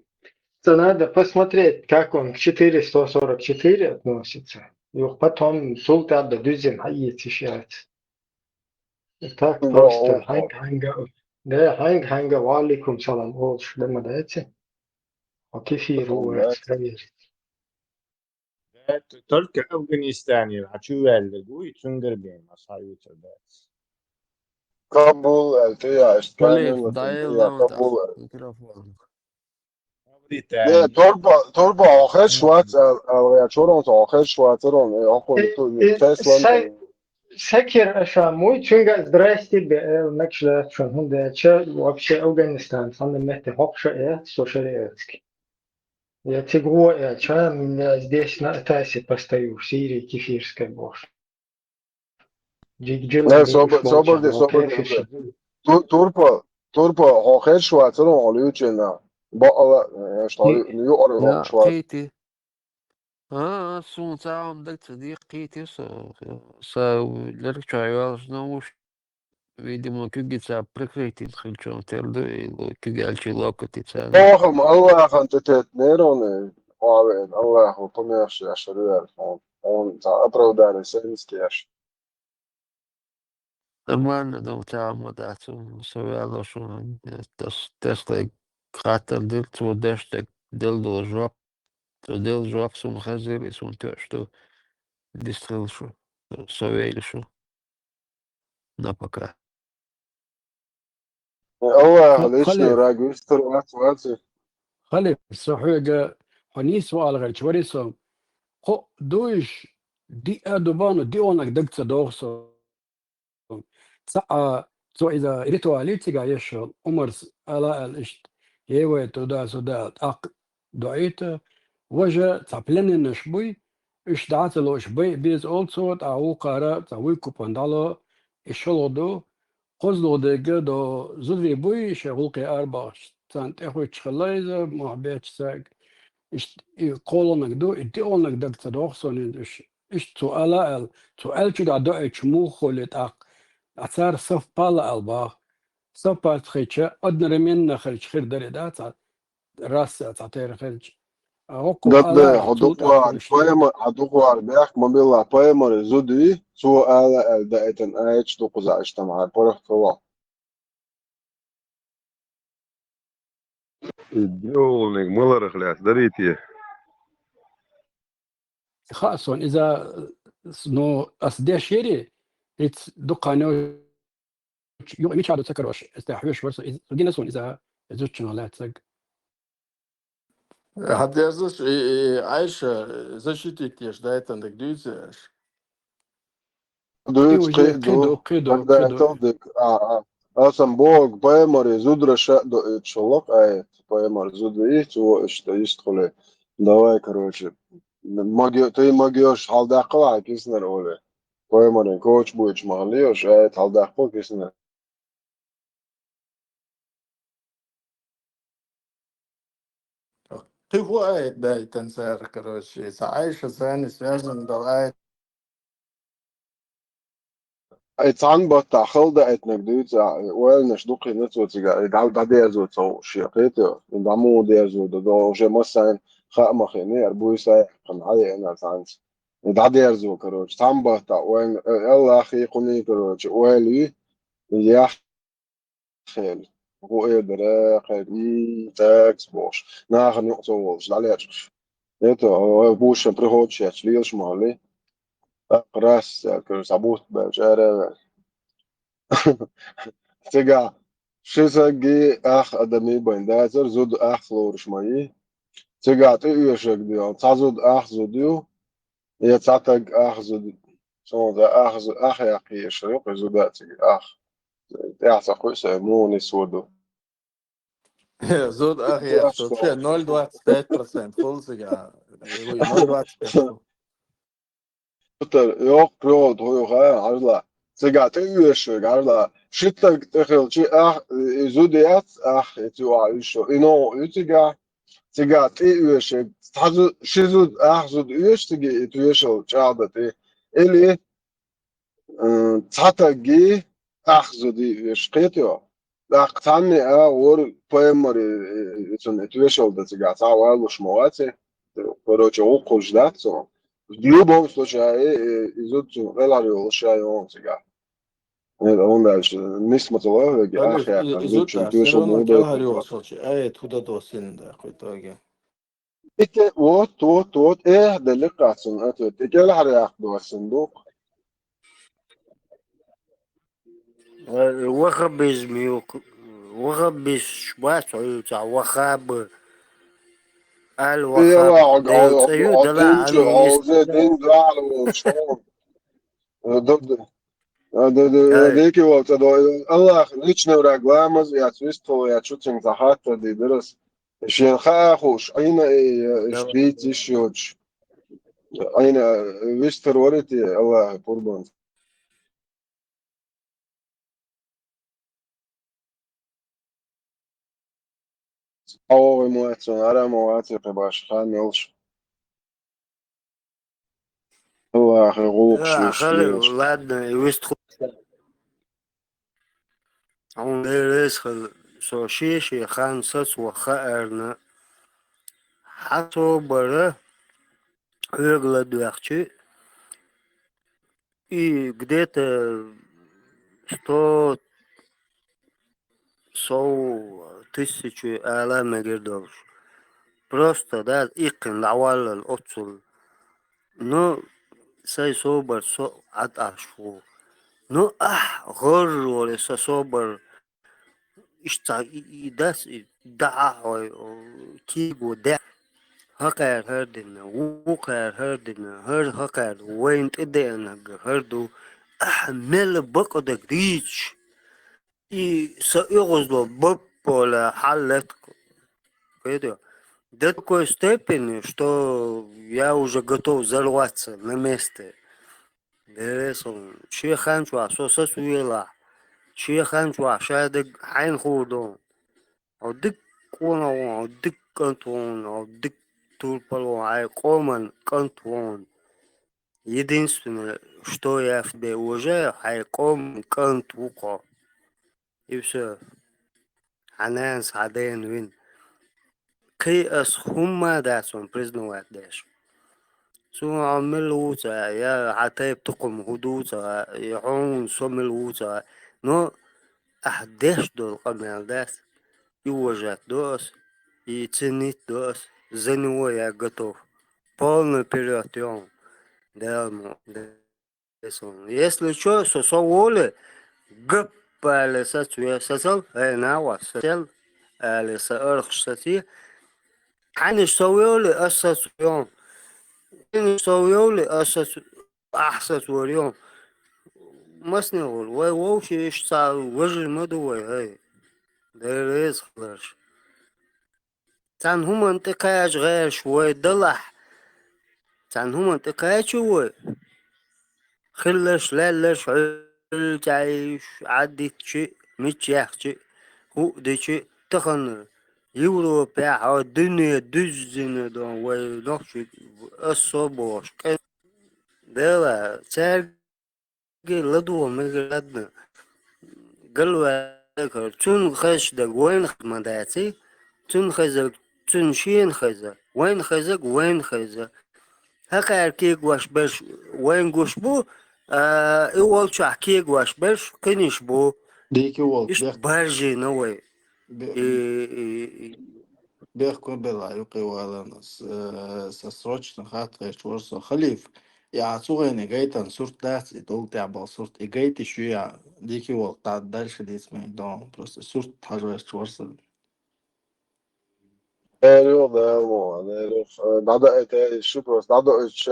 это надо посмотреть, как он к четыреста сорок четыре относится. И потом султан да дюзем хайет сейчас. Так Да, просто, он- ханг, ханга, да, ханг, ханга, ва алейкум салам, олш, да, ма дайте. Окей, эфир, Потом, вот, да. Проверь. Да, т- только Афганистане, а чё вяллер, гуй, цунгар бен, а саюта, да. Кабул, э, ты, я, Халиф, Кабул, дай э, нам Кабул, э. Микрофон. Не, турбо, турбо, охеш, швац, ал, ал, я чорон, охеш, швац, рон, э, охо, Э, ту, э, Тесла, сай-, Сакир Аша, мой чунга, здрасте, бе, э, начала, что, ну да, чё, вообще Афганистан, самый метте хокша, э, сошерецкий. Я тигу, э, чё, я здесь на Тасе постою, в Сирии, кефирской, боже. Джигджил, Не, собо-, собо-, собо-, собо-, Ту-, турпа, турпа, хохер швацарон олючена. Ба ала, э, что, Хи-, ню ор Да, швац. Хити. А, сун цаам даг цади Хити со, со лер чайвал, ну уж, видимо, кюги ца прикрытин хилчон терду, и ло-, кюги алчи локоти ца. Бохам, Аллахан тетет нейроны, Аллах, померши, ашарюер, он, он, ца оправдали, сенски аш. Нормально, да, у тебя мода, цу, со вяло, шо, э, тас-, тесла хатар дил, цу деш так дил дол жоп, цу дил жоп сун хазир, и сун тё, что дистрил шо, со вяло шо. На пока. Аллах, Ха-, личный Халиф. Рагуистр, вац, вац. Халиф, со хьоьга хьо нийса ваалгӀача вари со. Кхо дуйш диъа дубана диъонаг даг ца догӀу со. Ца а, цо иза ритуали цига еш, Умарс ала ал ишт, е вай туда-сюда, тӀаккха доӀийта, Важа цхьа пленныйнаш буй, уьш дӀа ца ло, уьш байъа беза олу цо, тӀаккха вукхара цхьа вуй купан дӀало, и шолгӀа ду, кхозлагӀа дерг до зударий буй, шайн гӀуллакхе арабахча, царна тӀехуьттуш хилла иза, мохь бетташ цаьрга. Иштта и кхоалгӀаниг ду, и диъалгӀаниг дага ца догӀу суна иза уьш. Иштта цо ала аьлла, цо аьллачуьра доуьйтуш муха хуьлу тӀаккха, а цара совпало аьлла боху. Совпадение хилча, одновременно хилча хир дара и, да, цхьа раз а цхьатерра хилча. А хӀокхо Дан ала дан, аьлла, хьо цо дукха тӀаккха вахар, хуьлуш дара. Пайхамар, хьо дукха вахар бехк ма билла, пайхамаре зуда юй, цо ала аьлла даийтина аяташ дукха зӀа иштта ма хьара паргӀат хилла. И диъалгӀаниг маларх лаьцна дарий те? Хаьа суна иза, ну, ас деш яри, хӀинца дукха хан йоцуш, юкъа мичахь ду ца карош, ас тӀехь хьоьжуш вара со, иза гина суна иза, иза зудчунах лаьцнарг. Хьадерзаш, и, и, Ӏайша, защитить деш дайтандаг дуьйцу аша? Дуьйцу, кхин а ду, кхин а ду, кхин а ду, кхин а ду. Дагадайтал дика. А, а. Аса боху, пайхамаре зударша а доуьйтуш хилла-кх, ай, пайхамар зуда юй, цо иштта йистхуьлий. Давай, короче, магё-, тӀе магош хьалдаккхал хьайн киснара олий. Пайхамаран коча буьйцуш ма хиллий уьш, ай, хьалдаккхал киснара. Кхин хӀун аят даийтина цара, короче, цхьа Ӏайша царна связан долу аят. Ай, цхьана баттахь хала даийтинарг дуьйцу ахь, и ойланаш дукха хилла цо цигахь, и дӀа-, дӀадерзо ца хууш шен, кхетий, и дӀа муха дерзо ду, до уже массарна хаа ма хиний, яра буьйса а яьккхина, хьаеана цхьаьнца. И дӀадерзо, короче, цхьана баттахь ойланаш, э, Аллахьий, кхунний, короче, ойла юй, и яхь хила. ГӀу э дара, кхайкха, м-м, тӀаккха бохуш, нахана юкъа ца волуш, дӀалечкъаш. Это, э, бушан приходчехь лелаш ма хилли. ТӀаккха раз, цаьрга, короче, цхьа бутт баьлча, ара а ваьлла. Цигахь ши саггий ах адамий байна дацара, зуда ах лоруш ма йий. Цигахь тӀеоьшург ду, цхьа зуда ах зуда ю, я цхьа таг ах зуда. Цунах ах зу-, ах яккха езаш ю, кху зуда а цига ах. ТӀаьхьа ца кхуьу сайн, муха нисвур ду. Зуда ах яхча, вообще ноль двадцать пять процент хуьлу цигахь. Ноль двадцать пять. Путар, йоккха прихода хӀу юха, хьажала. Цигахь тӀеоьшург, хьажала. Ши таг тӀехилчи ах, и зуда яц, ах, и цу а уьш ю. И новкъа ю цигахь. Цигахь тӀеоьшург, цхьа зу-, ши зуда, ах зуда оьшу цига и тоьшалла чӀагӀдан тӀе. Или М, цхьа таггий ах зудий оьшу, кхетий хьо? ТӀаккха цхьанне а вара пайхамар, э, э, цунна тоьшалла дан цигахь цхьа а валуш ма вац, э, короче, гӀуллакх хуьлуш дац цунах. В любом случае, э, э, и зуда цунна кӀелхьарйолуш ша йогӀу цигахь. Э, хӀунда аьлча, нисма ца ло вега, ах яьккхина зуда цунна тоьшалла ма ду. Кхетий хьо? И те, вот, вот, вот, эх, деликъа цунна ответ. И кӀелхьаръяккха доссина ду-кх. Э, ваххабизм ю-кх, ваххабисташ бац хьуьлцахь, ваххаб, аль-Ваххаб, Дела цӀе ю, Дала Ӏалу йист. Хьо уже дин дуьхьал волчу. Э, ду-, ду-, э, ду-, ду-, Ай. Дикий вовча до, Аллах, личный враг, ламаз яц, вистхула яц, шу цуьнга цхьа хаттар дийр дара ас. Шен хаа хууш, Ӏийна, э, э, иш Давай. Дийца йиш йоцуш. Ӏийна, э, вистхир варий те, Аллахьа къурбан. Хьо вогӀий ма вац, хьарам ма вац, кхин башха хан йолуш. Аллахьа гӀуллакхаш Ла, йолуш хала, лелаш. Ладно, и вистхула. Хьуна Дела реза хуьлда, со шен-шен хан сацо хаарна, хьан собар хьоьга ладоьгӀчи, и где-то сто сов тысячу ала мегар долуш. Просто, да, иккхина дӀаваллал оццул. Ну, сайн собар со Ӏад Ӏаш ву. Ну, ахь гӀорра волу сан собар иштта и, и дас, и дахьа хьой, о, кийго де. ХӀокхара хӀара дина, вукхара хӀара дина, хӀара хӀокхара вайна тӀедеанарг хӀара ду. Ахь мел бакъдерг дийцаш, и сан оьгӀазло баппала хьал лаьтта. Кхетий хьо? до такой степени, что я уже готов взорваться на месте. Деррига, шен хан чохь со сацавелахь, шен хан чохь ша дерг хьайна хуур ду. Хьо дика къонах ву хьуна, хьо дика кӀант ву хьуна, хьо дика турпал ву хьуна, хьайн къоман кӀант ву хьуна. Единственное, что я в тебе уважаю, хьайн къоман кӀант ву-кх хьо. И всё. Хьан нанас хьан дена вина. Кхин ас хӀумма а дац хьуна признавать деш. Суна хьо мила ву ца хаьа, я хьан тайпа тукхам хӀун ду ца хаьа, я хьуна со мила ву ца хаьа. Но ахь деш долу къамел дац. И уважать до ас, и ценить до ас. За него я готов. Полный вперёд, ё. Дала мо. Если чё, со, со воле, гап аьлла сацве, сацал, эй, нагӀа, сацал, аьлла са архаш саций. Хьанаш со вевли, ас сацве. Хьанаш со вевли, ас сац-, ахь сацвар ю. Масне волу, вай вовший иштта цхьа вежарий ма ду вай, эй. Дела реза хиларш. Цхьана хӀуманна тӀекхача гӀерташ вай далахь, цхьана хӀуманна тӀекхача вай, хилларш, лаьлларш, Ӏуьллу чӀагӀйиш, Ӏадитчи, мичча яхчи, хӀуъа дичи, тахана Европехь а, дуьне дуьззина дон вай нохчий, ас со бохуш, кӀен-, Дела, цаьрга ге ладогӀа мегар ладна, галваьккхар, цунна хезаш дерг вайна хеза ма даций, цунна хезарг цунна шена хеза, вайна хезарг вайна хеза. ХӀокхара кегош берш вайна гуш бу, а, и волчохь кегош берш кхиниш бу. Дика волу, Иштта бех-, баржийна вай. бе-, И, и, и. Бехк ма белла юкъе валан, с-, э, са срочно хатта хезча вара со халиф. Я цу гӀайне гайтан сурт дац, и долу тӀехь болу сурт, и гайтиш ю я, дика волу, тӀа дальше дийца ма дон, просто сурт хьажа хезча вара со. Эр ю, да, мо, эр ю. Э, дӀадаита, шу просто дӀадоуьйтуш,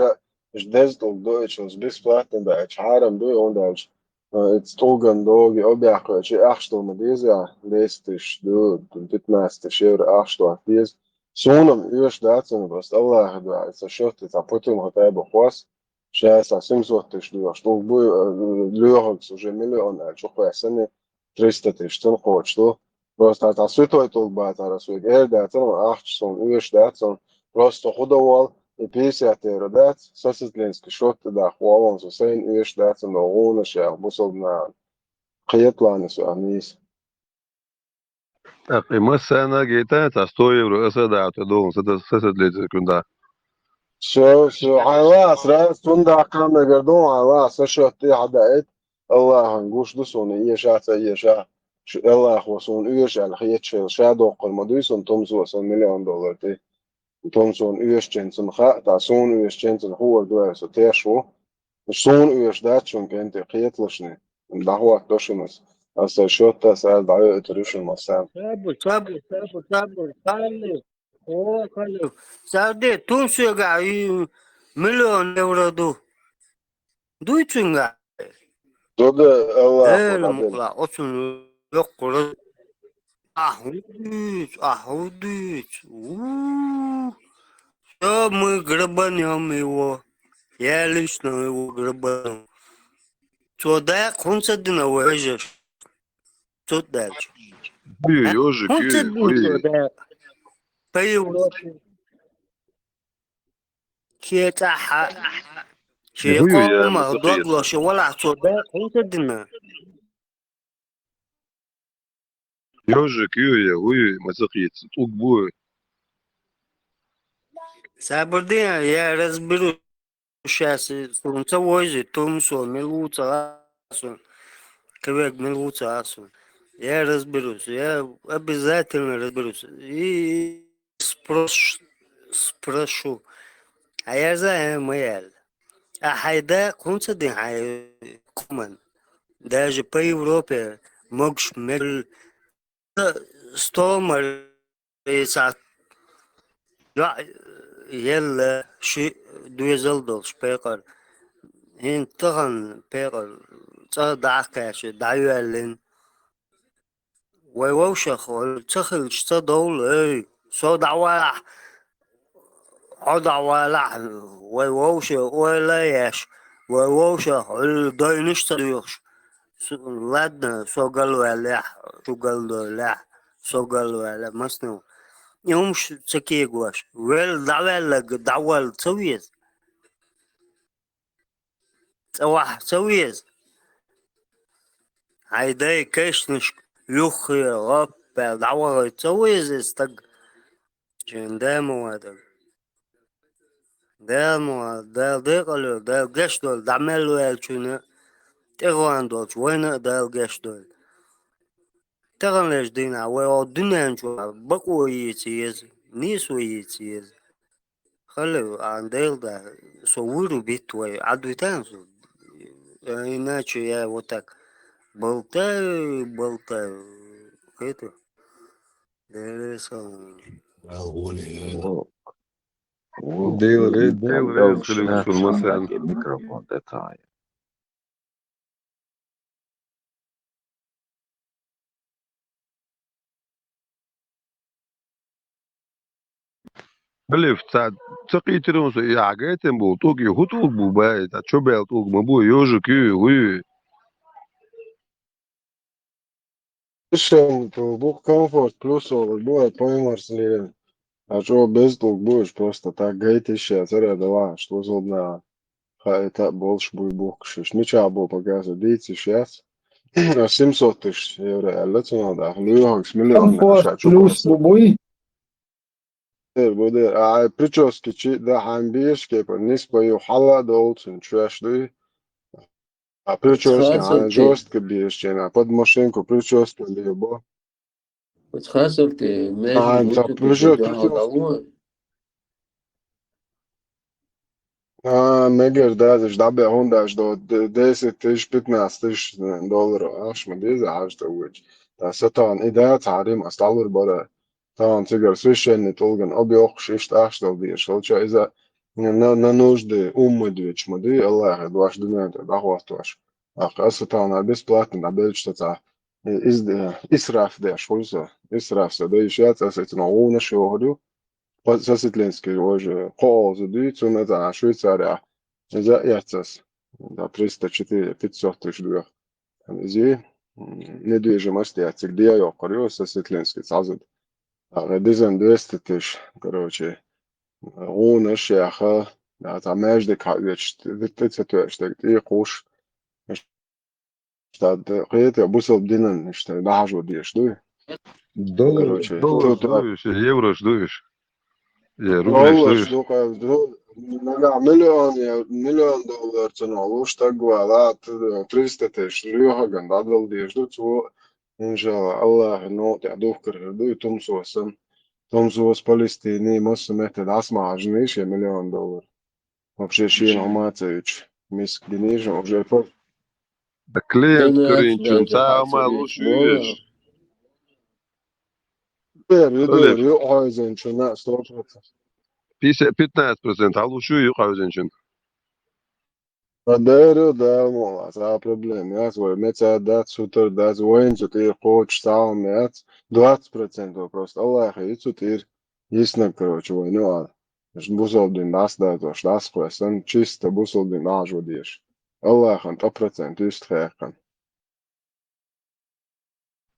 уьш деза тӀулг доуьйтуш, бесплатно даийтуш, хьарам ду, хӀунда аьлча, э, и тӀулган доги объявлять, ахча ду ма деза, десять тысяч ду, пятнадцать тысяч евро ахча ду деза. Суна-м оьшуш дац, ма просто Аллахьа дуьхьа, и сан счёт, и цхьа путем хотя бы хьоьсу, ша сан семьсот тысяч доьхуш, тӀулг бу, э, лоьхург уже миллион аьлла чу кхоьссина, триста тысяч цунна кхочуш ду. Просто цхьа святой тӀулг бацара соьга эр дац, ахча суна оьшуш дац, просто хӀун дан вол, и пятьдесят евро дац, сосветленский счёт тӀе даха вол, со сайна оьшуш дац, но гӀуна шех бусалба нахана. Кхеталахь со нийса. ТӀаккха и массарна а гайта, цхьа сто евро аса а даьлла долу, са, са, сосветленский счёт тӀе даха. Всё, всё, хьайла, сразу цунна даха мегар ду, хьайла, сан счёт тӀе хьадаийта, Аллахьан гуш ду суна, эша а ца эша, шу Аллахьо суна оьшу аьлла хеташ хила, ша доккхур ма дуй суна, тумсо сан миллион доллар тӀе. Тумсона оьшучуьнца хаьа, тӀаккха суна оьшучуьнца хӀора дуьхьа со теш ву. Суна оьшуш дац шуна кӀентий, кхеталаш шуна. ДӀахӀоттадо шуна ас. Аса сан счёт тӀе аса дӀайоуьйтур ю шуна массарна. Сабур, сабур, сабур, сабур, Халли. О, Халли. Сарде, тун соьгахь и миллион евро ду. Дуй цуьнгахь? Ду, ду, Аллахьо Эла дӀаделла. Мукъла, оцунна йоккхура. Ахь хӀун дуьйцу, ахь хӀун дуьйцу? У-у-у! Всё, мы грабанём его. Я лично его грабану. Цо дакъа хӀунда ца дина вай вежарша? Цо даьлча. Ой, а? Ёжик, хӀунда ца дина цо дакъа? По Европе. Шен цӀахь а, шен къомах дог лозуш валахь цо дакъа хӀунда ца дина? Ёжик, ю я, хӀуй, ма ца кхийца, тӀулг бу. Сабур де, я разберусь щас, суна ца вевза, тумсо мила ву ца хаьа суна, кхин верг мила ву ца хаьа суна. Я разберусь, я обязательно разберусь. И спрос-, спрошу. Хьан ерза а ма яьлла. Ахь хьайн дакъа хӀунда ца дина хьайн къоман? Даже по Европе могуш мел стомар и цхьа йоӀ елла ши доьзал долуш пекъар. ХӀинца тахана пекъар цӀа дӀа а кхаьчна, дӀайоьллина. Вай вовшах ца хилча ца довла, эй, со дӀавалахь, Хьо дӀавалахь, вай вовша ойла еш, вай вовша хьуьлла дойнаш ца доьхуш. Су-, ладно, со галваьллехь, шу галдойлехь, со галваьлла, массанхьа. И хӀумаш ца кегош, велла дӀаваьлларг дӀавалла ца веза. ЦӀавахь ца веза. Хьайн дай кешнашка юххе гӀоппаьлла дӀавахийта ца веза иза стаг. Шен да ма вадаг. Дала ма ваьлла, Дала декъалвойла, Дала гечдойла, дӀа мел ваьллачунна, тӀехван долчу вайна а Дала гечдойла. Таханлерчу дийнахь вай оха дуьнен чохь бакъо йийца еза, нийсо йийца еза. Хала, а, Дела да, со вуьру битта вай, Ӏад витана со. А иначе я вот так болтаю, болтаю. Это, Дела со. Дела, Дела, Дела, Дела, Дела, Дела, Дела, Дела, Дела, Дела, Дела, Дела, Дела, Дела, Дела, Халиф, ца, ца кхийтира хӀун со, и ахьа гайтина болу тӀулг, и хӀун тӀулг бу, бай, ца чо баьлла тӀулг ма бу, йожик ю, хӀу ю? Решение тӀулг бу, комфорт плюс олуг бу, ай поймарс лерина. А чӀогӀа беза тӀулг бу, уьш просто так гайта йиш яцара а, давай, что злобная. Хаийта а болуш буй бухкуш иштта. Мичахь бу пагаза дийца йиш яц. Семьсот тысяч евро аьлла цунах даха. Лоьхуш миллион. Комфорт ша чу плюс бу буй? Дер, бу дер. А, прически чи да хьайн беш кепа, нисба ю хьала а долу цун чоьш дуй. А прическа хьайн жестко беш чена, под машинку прическа лебо. Оцу хасалте, а, между ца вот прыжок, прыжок. А, мегар дазаш дӀабе хӀундаш до д-, десять тысяч, пятнадцать тысяч долларов, аш ма деза, аш да вуч. Та сатан и да царим, а сталур бара. Тахана цигара священный тӀулган объёкхуш иштта ахча дала дезаш хилча, иза на, на нужды уммат веча ма дуй, Аллахе дош дуьнен тӀе дӀахӀоттош. Ахьа аса тахана бесплатно дӀабелча цхьа, э, из-, э, исраф деш хуьлу со. Исраф со дайша яц, аса цунах гӀунаш йохур ю. По-, Сосветленский уже кхоалгӀаза дуй, цунна цхьа Швейцария иза а эццас. Да, триста, четыре, пятьсот тысяч дуьйху. Иза, м, недвижимость яц, цига де йоккхур ю, Сосветленский цхьа зуда. ТӀаккха дизан двести тысяч, короче, гӀунаш яха, да, цхьа маьждиг хьаоьцуш, тӀе ца тоьуш дерг тӀе кхуш. Ишта, кхета, бусалба динан, ишта, дӀахьажо дезаш дуй. Доллар, короче, доллараш ту-, ду уьш, еврош ду уьш? Е, рублеш ду доллараш уьш? Ду, кхаьб, ду, нагахь миллион, е, миллион доллар цунах луш стаг вала, т-, триста тысяч лоьхурган дӀадала дезаш ду, цо, иншалла, Аллахьа новкъа тӀехь духкар хир ду, и тумсо санна. Тумсос Палестине, массо а метте дӀасамахьажна шен миллион доллар. Вообще шена хӀума а ца юьтуш, миска динийша уже по- Да клиент карийначун ца хӀума луш ю иза? Дер, ю, дер, ю, хьойзанчунна сто процентов. Пятьдесят, пятнадцать процентов хьалуш ю, ю хьойзанчун. Ма дер ю, Дала мукъ лахь, цхьа проблема яц, вай меца дац, сутара дац, вайна цу тӀера кхочуш цхьа хӀума яц, двадцать процентов просто Аллахье ю цу тӀера, йиснарг, короче, вайна ю ала. Бусалба дин дӀасадайтош, дӀасакхоьссина, чисто бусалба дин дӀахьажо дезаш. Аллахьан тӀо процент юьстахаьккхина.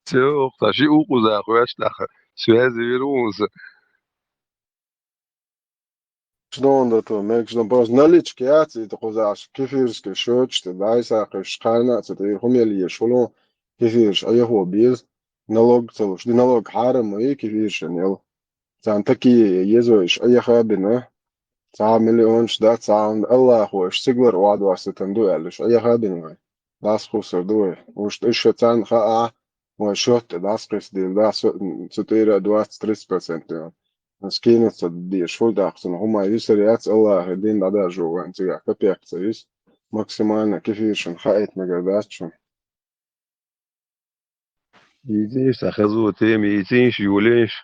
Цо, укхаза ши укхуза хоьттуш даха, связи вира ву хӀунса. Шнонда то, мегаш дан просто наличка яц, и тӀе кхузахь кефирский счёташ тӀе дӀасакхуьйсуш, кхарна а ца тӀера хӀума яла езаш хуьлу, кефираш Ӏехо беза, налог ца луш, ди налог хьарам ма ю кефирашна яла. Царна такие езо иш Ӏеха а бина, цхьа миллионаш дац, цхьа Аллахо иш цигалара охьадоссатан ду аьлла, иш Ӏеха а бина вай. ДӀасакхуссур ду вай. Уьш, уьш ша царна хаахь, вай счёт тӀе дӀасакхиссадийла, да, со-, цу тӀера двадцать-тридцать процентов. Скинуться дезаш хуьлу тӀаккха цунах хӀума юьсур яц, Аллахьа дин дӀадаржо вайн цигахь капек ца юьсу. Максимально кефирашна хаийта мегар дац шуна. Йийцийша, сан хазо тема йийцийша, йолийша.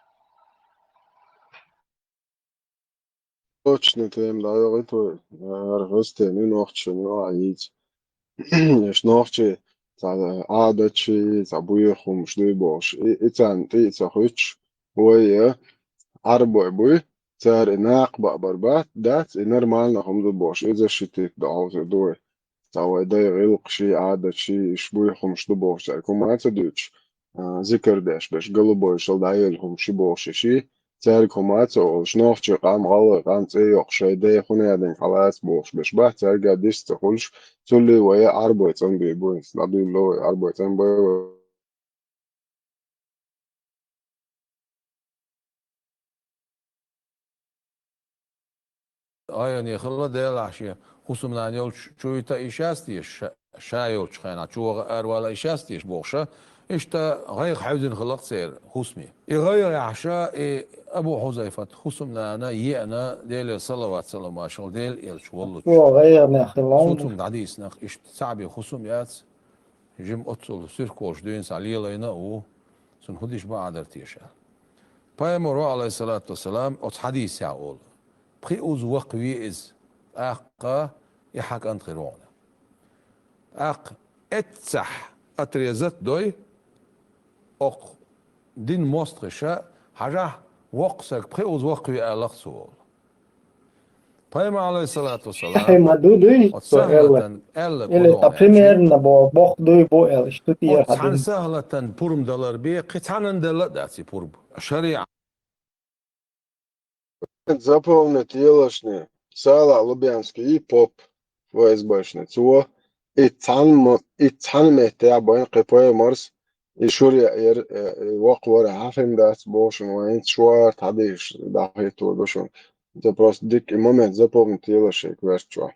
Точно тема дӀайогӀийта вай. ХӀара хаза тема ю, нохчашна юкъахь йийца. Иштта нохчий цхьа Ӏадатчий, цхьа буьйху хӀумаш дуй бохуш. И, и царна тӀе а ца хуьттуш, вай, э, Ӏарбой буй, цара и накха баъ бар бац, дац, и нормально хӀума ду бохуш, и защитить ду хьовсур ду вай. Цхьа вай дай гӀиллакхаш, Ӏадаташ, иш буй хӀумаш ду бохуш, цаьрга хӀума а ца дуьйцуш, а, зикар деш берш, голубой шал дӀаелла хӀума ши бохуш, иши, цаьрга хӀума а ца олуш, нохчий къам, гӀалгӀай къам цӀе йоккхуш, шайн дай хӀун яьдинга хьалаца бохуш берш бац, цаьрга дис ца хуьлуш, цулли вай Ӏарбой цӀанбе буй, дӀадуьйлало вай Ӏарбой цӀанбе вай. Айане хилла Делахь шен хӀусамнана йолчу чу вита и шаьс теша, ша, ша йолчу хенахь чу ваха аравала и шаьс теша бохуша, иштта гӀайгӀа хьаьвзина хилла церан хӀусаме. И гӀайгӀа яхьаша, и Абу Хьузайфат хӀусамнана еана Делера салават-салам машал Дела элча воллучу. Цо гӀайгӀанехь хилла. Цо цунна дӀадийцинарх иштта цхьаъ бен хӀусам яц. Жима оццул суьрхколуш дуьйна схьа лелайна а ву, цунна хӀун диш бан Ӏа дара теша. Пайхамаро, Ӏалайхиссалату вассалам, оцу хьадийсехь олу: «Пхи уз вакха ве иза, тӀаккха и хьан кӀант хир ву хьуна». ТӀаккха эццахь отрезать дой, окху дин мостагӀаша, хьажахь, воккха саг пхи уз вакха ве аллах цо олу. Пайхамар, Ӏалайхиссалату вассалам, хӀай ма ду дуй, оцу со аьлла, сахьлатан аьлла, или кху ца догӀна примерно бо-, боккха дуй бу аьлла, иштта тӀера оцу цхьана хьадина. Сахьлатан пурба далар бен, кхин цхьанна делла а дац и пурба. ШариӀат. Заполнить елашни, Салахь Лубянский и поп, ФСБшни, цо и цхьана ма-, и цхьана меттехь байна кхин пайхамарс, и шура яъера, э, и воккха вара хьахина дац боху шуна, вайн хӀинца шорта хьадийшаш дӀахӀитто ду шуна. Иза просто дикка и момент заполнить елаш шайга ваьрччохь.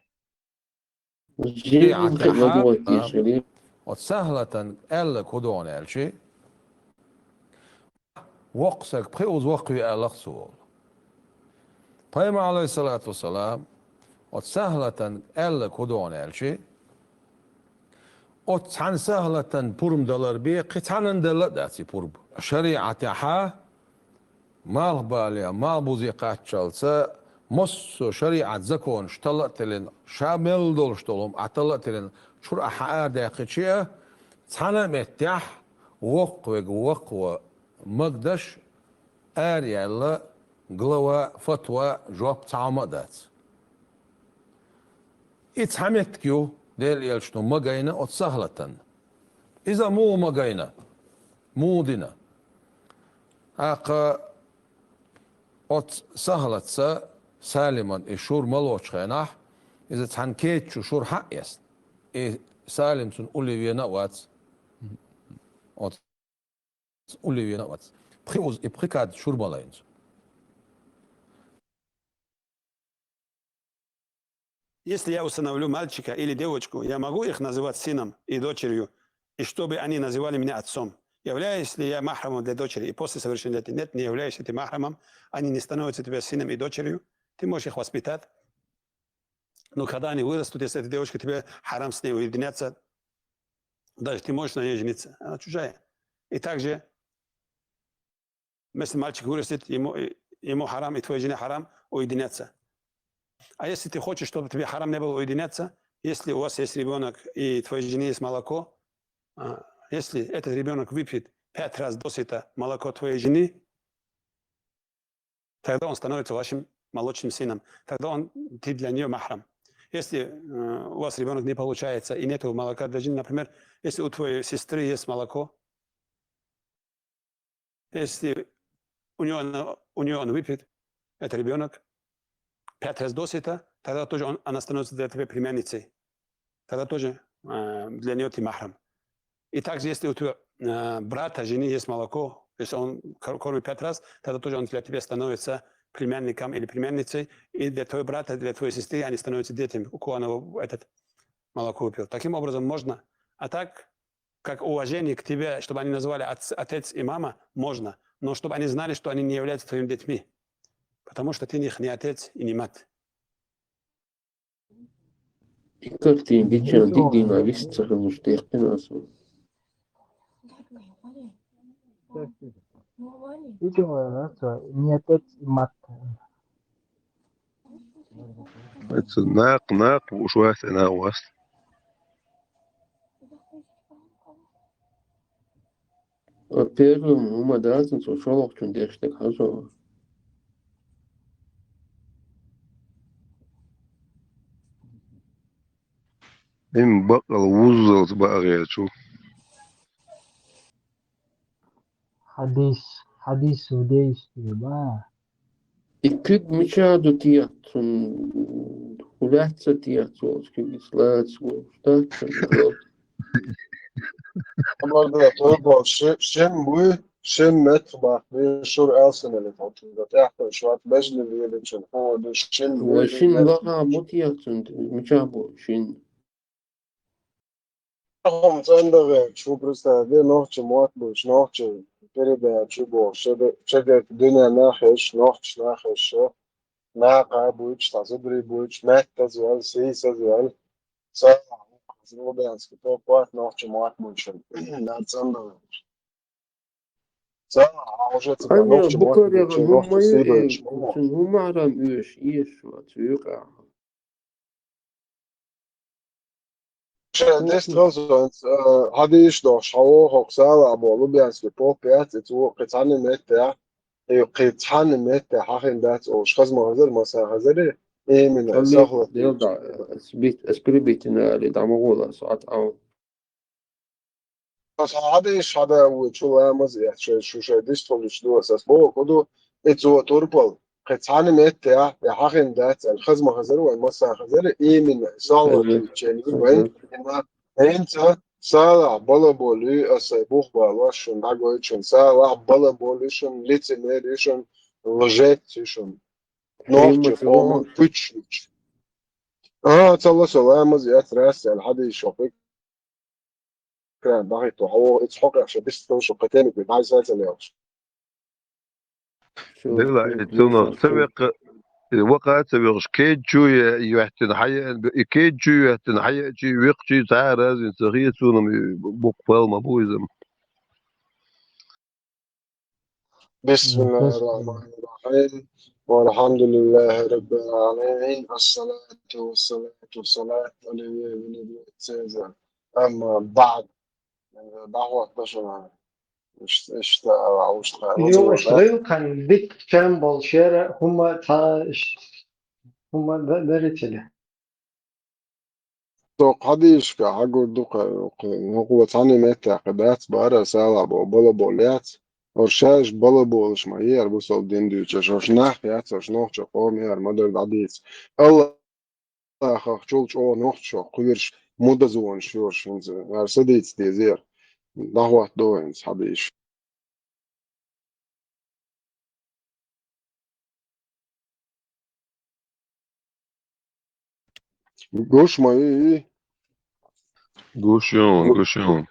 Жин кхин а ма дугӀуйтийша. Оцу Сахьлатан аьлла кху догӀна аьлчи, воккха саг пхи уз воккха ве аллах цо волу. Пайхамар, Ӏалайхиссалату вассалам, оцу Сахьлатан аьлла кху догӀна аьлчи, оцу цхьана Сахьлатан пурба далар бен, кхин цхьанна делла а дац и пурба. ШариӀатехьа малхбале, малхбузе кхаччалца, массо а шариӀат законаш талла а теллина, ша мел долуш долу хӀума Ӏа талла а теллина, чуьра ахьа арадаьккхича а, цхьана а меттехь воккхавега воккхаво магадаш, ара яьлла глава, фатва, жоп цхьа хӀума а дац. И цхьа меттиг ю, Делан элчано магийна оцу Сахьлатан. Иза муха магийна? Муха дина? ТӀаккха оцу Сахьлатца Салиман и шура ма лоцучу хенахь, иза цхьана кеда чу шура хьа а эцна. И Салим цунна улле вена а вац. Оцу улле вена а вац. Пхи уз и пхи кад шура ма лайна цо. Если я усыновлю мальчика или девочку, я могу их называть сыном и дочерью, и чтобы они называли меня отцом? Являюсь ли я махрамом для дочери? И после совершения лет-, нет, не являешься ты махрамом, они не становятся тебе сыном и дочерью, ты можешь их воспитать. Но когда они вырастут, если эта девочка, тебе харам с ней уединяться, даже ты можешь на ней жениться, она чужая. И также, если мальчик вырастет, ему, ему харам, и твоей жене харам уединяться. А если ты хочешь, чтобы тебе харам не было уединяться, если у вас есть ребенок, и твоей жене есть молоко, а, если этот ребенок выпьет пять раз досыта молоко твоей жены, тогда он становится вашим молочным сыном. Тогда он, ты для неё махрам. Если, э, у вас ребёнок не получается и нету молока для жены, например, если у твоей сестры есть молоко, если у неё оно, у неё он выпьет, это ребёнок, пять раз досыта, тогда тоже он, она становится для тебя племянницей. Тогда тоже, э, для неё ты махрам. И также, если у твоего, э, брата, жены есть молоко, если он кор-, кормит пять раз, тогда тоже он для тебя становится племянником или племянницей, и для твоего брата, для твоей сестры они становятся детьми, у кого оно, этот, молоко выпил. Таким образом можно. А так, как уважение к тебе, чтобы они называли отц-, отец и мама, можно, но чтобы они знали, что они не являются твоими детьми, потому что ты их не отец и не мать. И как ты бичан дигина вист ца хилуш тӀехкъина аса? Видимо, не отец и мать. Эцу накъ, накъ уш вац, ина вац. Первым хӀума дацна цо шолгӀачун деш дерг хьажа. Им бакъал вуззалц баагӀечул. Хьадис, хьадис ву дейс деба. И куьг мича ду техьа цун, хӀу лаьцна техьа цо, куьг иза лаца ву, дац цун. Амарда, той бо, ши-, шин буй, шин метх бах, бе шур элсинали толчу, да тяхта шват бежли виличен, о, да шин буй, Ва шин лаха бу техьа цун, мича бу шин. Хьум цӀандагӀе, чу представь, де нохчи мотт буйш, нохчи передача бо, шеде-, шеде дуьнен нахеш, нохчи нахеш, накъа буйч, та зубри буйч, меттазвал, сийсазвал, са Лубянский топот, нохчи мотт буйш, нар цӀандагӀе. Са, а уже цӀа Ани нохчи мотт букаре буйч, ган нохчи хӀумма сибрич, ю, цун хӀумма хьарам уьш, еш ва, цу юкъа. Ше дестхалсонц, э, хьадийш дохуш, хьан воху сала бо Лубянский поп яц, и цу кхин цхьана метте, и кхин цхьана метте хьахин дац олуш, хазма хазар, маса хазари, именно, Али, сахлат. дел да, ас бит, ас прибитина али, да магула, саат ау. Ас хьадийш хьада ву, чу ламаз, я, ше, шу ше дистхалуш ду, ас, ас боху ду, и цу турпал, кхин цхьана метте, я хьахин дац, али, хазма хазар вай, маса хазари, именно, сахлат, Мгм. чен, вай, именно, ХӀинца салахь балаболуьй аса бух балош шун дӀагойчун, салахь балаболуьй шун, лицемер ю шун, лжец ю шун. Нохчи Хьимма ца къоман вахана. пуч. А, ца ло со ламаз яц, рас ял хьадийшо пик. Кран бахиту хьо, иц хьо кхаша дистал шо кхетенек бит хьайса ца лелш. Дела, и цуна ца веккха, и вакха ца вехаш, кеда чу е-, йоьттина хьаяа, и кеда чу йоьттина хьаяа чи, веккха чи, цхьа а разница хе, цунам и буква ма бу изам. بسم الله الرحمن الرحيم. والحمد لله رب العالمين. الصلاة والصلاة والصلاة على النبي السيد. أما بعد. ДӀахӀотта шуна. Иш-, иштта ала, уьш тха Ю, иш гӀилкхан дикка чам болу шера хӀума тха иш-, хӀума да-, дарицале. Со хьадийшка хьагур ду кху, кху, ну, кху цхьана меттехь кху дац бара сала бо, балабол яц. Ор шаьш балаболуш ма яр бусал дин дуьйцуш, аш нах яц, аш нохча къом яр, ма дар дӀадийца. Алла Аллахах чул чӀогӀа нохчо кхуьйраш мудазонаш йош хӀинца, ара са дийца дезера. ДӀахӀотта до хӀинца хьадийш. Гуш ма ю, ю. Гуш ю, гуш ю.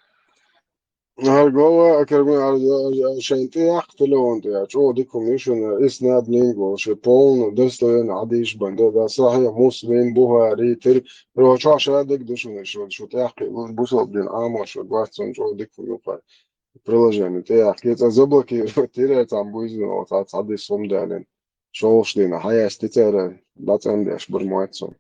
ХӀара гова, а, кергун, а, а, а, шайн тӀе яккха телефон тӀе, а, чӀогӀа дика хӀума ю шуна, иснад лингвол, ши полну, достоверно хьадийш бан, да, да, Сахьихь, Муслим, Бухари, тир, рочо ша диг ду шуна, шу, шу тӀе яккхий, бусалба дин Ӏамош, шу гваццун чӀогӀа дика хӀума ю кхай. Приложение тӀе яккхий, цӀа заблокировать тира, цхьа буйзина, цхьа, цхьа дис хӀума далин. ШолгӀаш дина, хьаясти цара, бацӀан деш, бур моццун.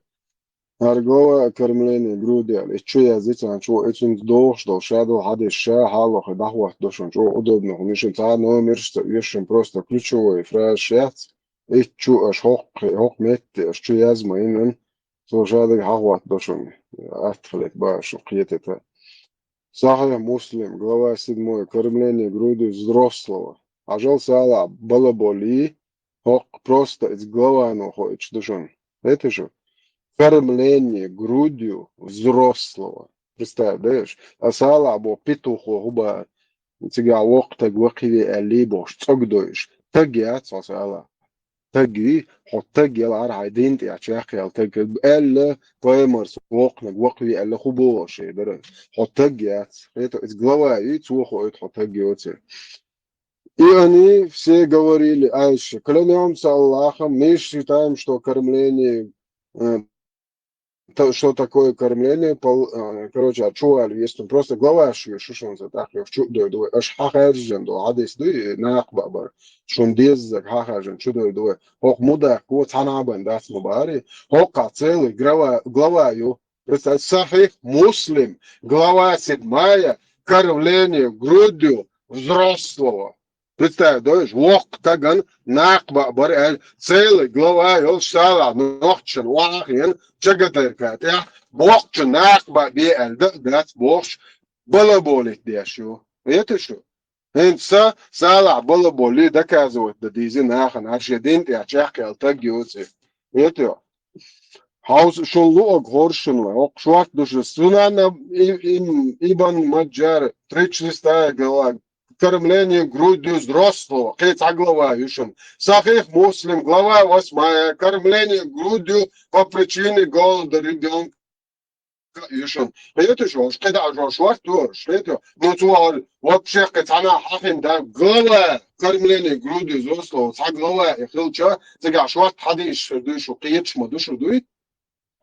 ХӀара гова кормление груди аьлла, и чу язди царна чу, и цуьнца догӀуш долу, ша долу хьадис ша хьалохи дӀахӀотта до шуна чу, удобно хӀума ю шуна, цхьа номерш ца оьшу шуна, просто ключевой фразаш яц, и чу аш хӀокху, хӀокху метте аш чу язма йинан, цо ша дага хьахӀотта до шуна, атта хилийта бан шу кхетита. Сахьихь Муслим, глава седьмой, кормление груди взрослого. Хьажал сала балаболий, хӀокху просто иза главано хоуьйтуш ду шуна. Хетий шу? Кормление грудью взрослого. Представь, даьш? А сала бо петухо хӀу бара. Цигахь воккха таг вакхаве аьллий бохуш, цӀогдойуш. Таг яц хьо сала. Таг ю, хьо таг яла ара хьайн дин тӀехь чекхъяла таг. Аьлла, пайхамарс воккханиг вакхаве аьлла, хӀу боху шен дара. Хьо таг яц. Хета, иза глава ю, цо хоуьйту хьо таг йоций. И они все говорили, Айша, клянемся Аллахом, мы считаем, что кормление, э, то, что такое кормление, пол-, э, короче, а чувал есть, ну, просто глава шу, шу шунца, так, шу дойду, аш хьахаржан до, хьадис ду, и накъ бабар, шун деззаг хьахаржан, чу дойду, хок мудак, вот, ханабан, дац мубари, хок, а целый глава, глава ю, Представь, Сахих Муслим, глава седьмая, кормление грудью взрослого. Представь, да, воккха тагана накха баа бар аьлла, целый глава йолуш Салахь нохчашна охьа а хиъна, чагатарка тӀехь, боккхачу накха баа бе аьлла дан а дац бохуш, балаболить деш ю. Хета шу? ХӀинца Салахь балаболли доказывать дан дийзи нахана, хӀара шен дин тӀехь чекхъяьлла таг ю цӀе. Хета ю? Хьовса шун луъург хӀорш шуна вай, хӀокху шорта ду шу. Сунана и-, и-, Ибн Маджар, тридцать шестая глава, кормление грудью взрослого, кхин цхьа глава ю шуна. Сахих Муслим, глава восьмая, кормление грудью по причине голода ребёнка ю шуна. Хета шу, кхидӀа шу шорта ду, хета. Ну, цо вообще кхин цхьана хьахина дан глава, кормление грудью взрослого, цхьа глава и хилча, цигахь шорта хьадийш ду шу, кхеташ ма ду шу, дуй?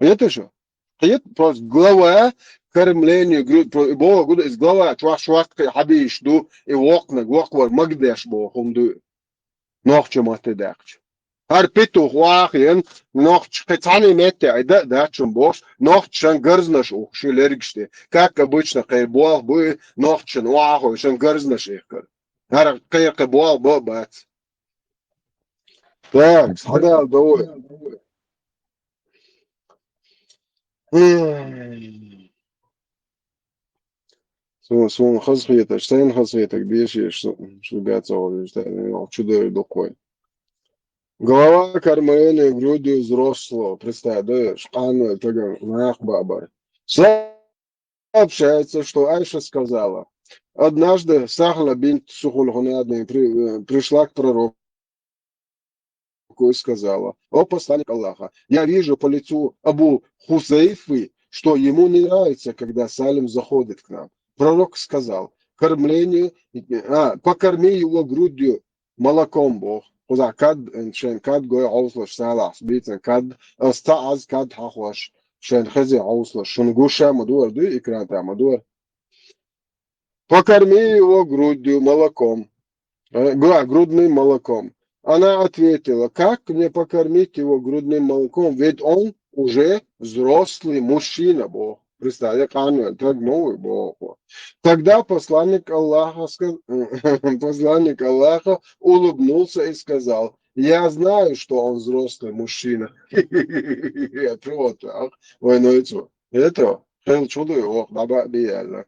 Хета шу? Кхета, просто глава кормление грудью, про-, боху гуда, иза глава чохь шорта кхин хьадийш ду, и воккханиг воккхавар магадеш боху хӀума ду. Нохча матте даьккхича. ХӀара петух охьа а хиъна, нохча кхин цхьана метте айда а дац шуна бохуш, нохчашна гарзнаш ухуш ю лергаш тӀе. Как обычно, кхеран болх бу и нохчашна охьа а хиъна, шуна гарзнаш ихкар. ХӀара кхеран кхин болх бан а бац. Так, схьадала дову. Хм. Су-, суна хазахеташ, сайна хазахетарг дешийша, шу, шу баьццахула вижа, чудойр дукхой. Глава кормления грудью взрослого, представь, да, шканной таган нах бабар. Сообщается, что Айша сказала: «Однажды Сахла бинт Сухуль Хунадин при-, э, пришла к пророку и сказала: „О посланник Аллаха, я вижу по лицу Абу Хузейфы, что ему не нравится, когда Салим заходит к нам“. Пророк сказал: „Кормление, а, покорми его грудью молоком“, боху. Кхузахь кад, шайн кад гой Ӏовсалаш, Салахьс бийцина кад, ас ца Ӏаз кад хьахош, шайн хезе Ӏовсалаш. Шуна гуш а ма дора дуй, экран тӀехь ма дора. Покорми его грудью молоком. Э, гра-, грудным молоком. Она ответила: „Как мне покормить его грудным молоком? Ведь он уже взрослый мужчина“, боху. Представь, я канал, так новый боху. Тогда посланник Аллаха сказ-, посланник Аллаха улыбнулся и сказал: „Я знаю, что он взрослый мужчина“. Я просто, а, вайнойцу. Это, хел чулу, ох, баба, биялла.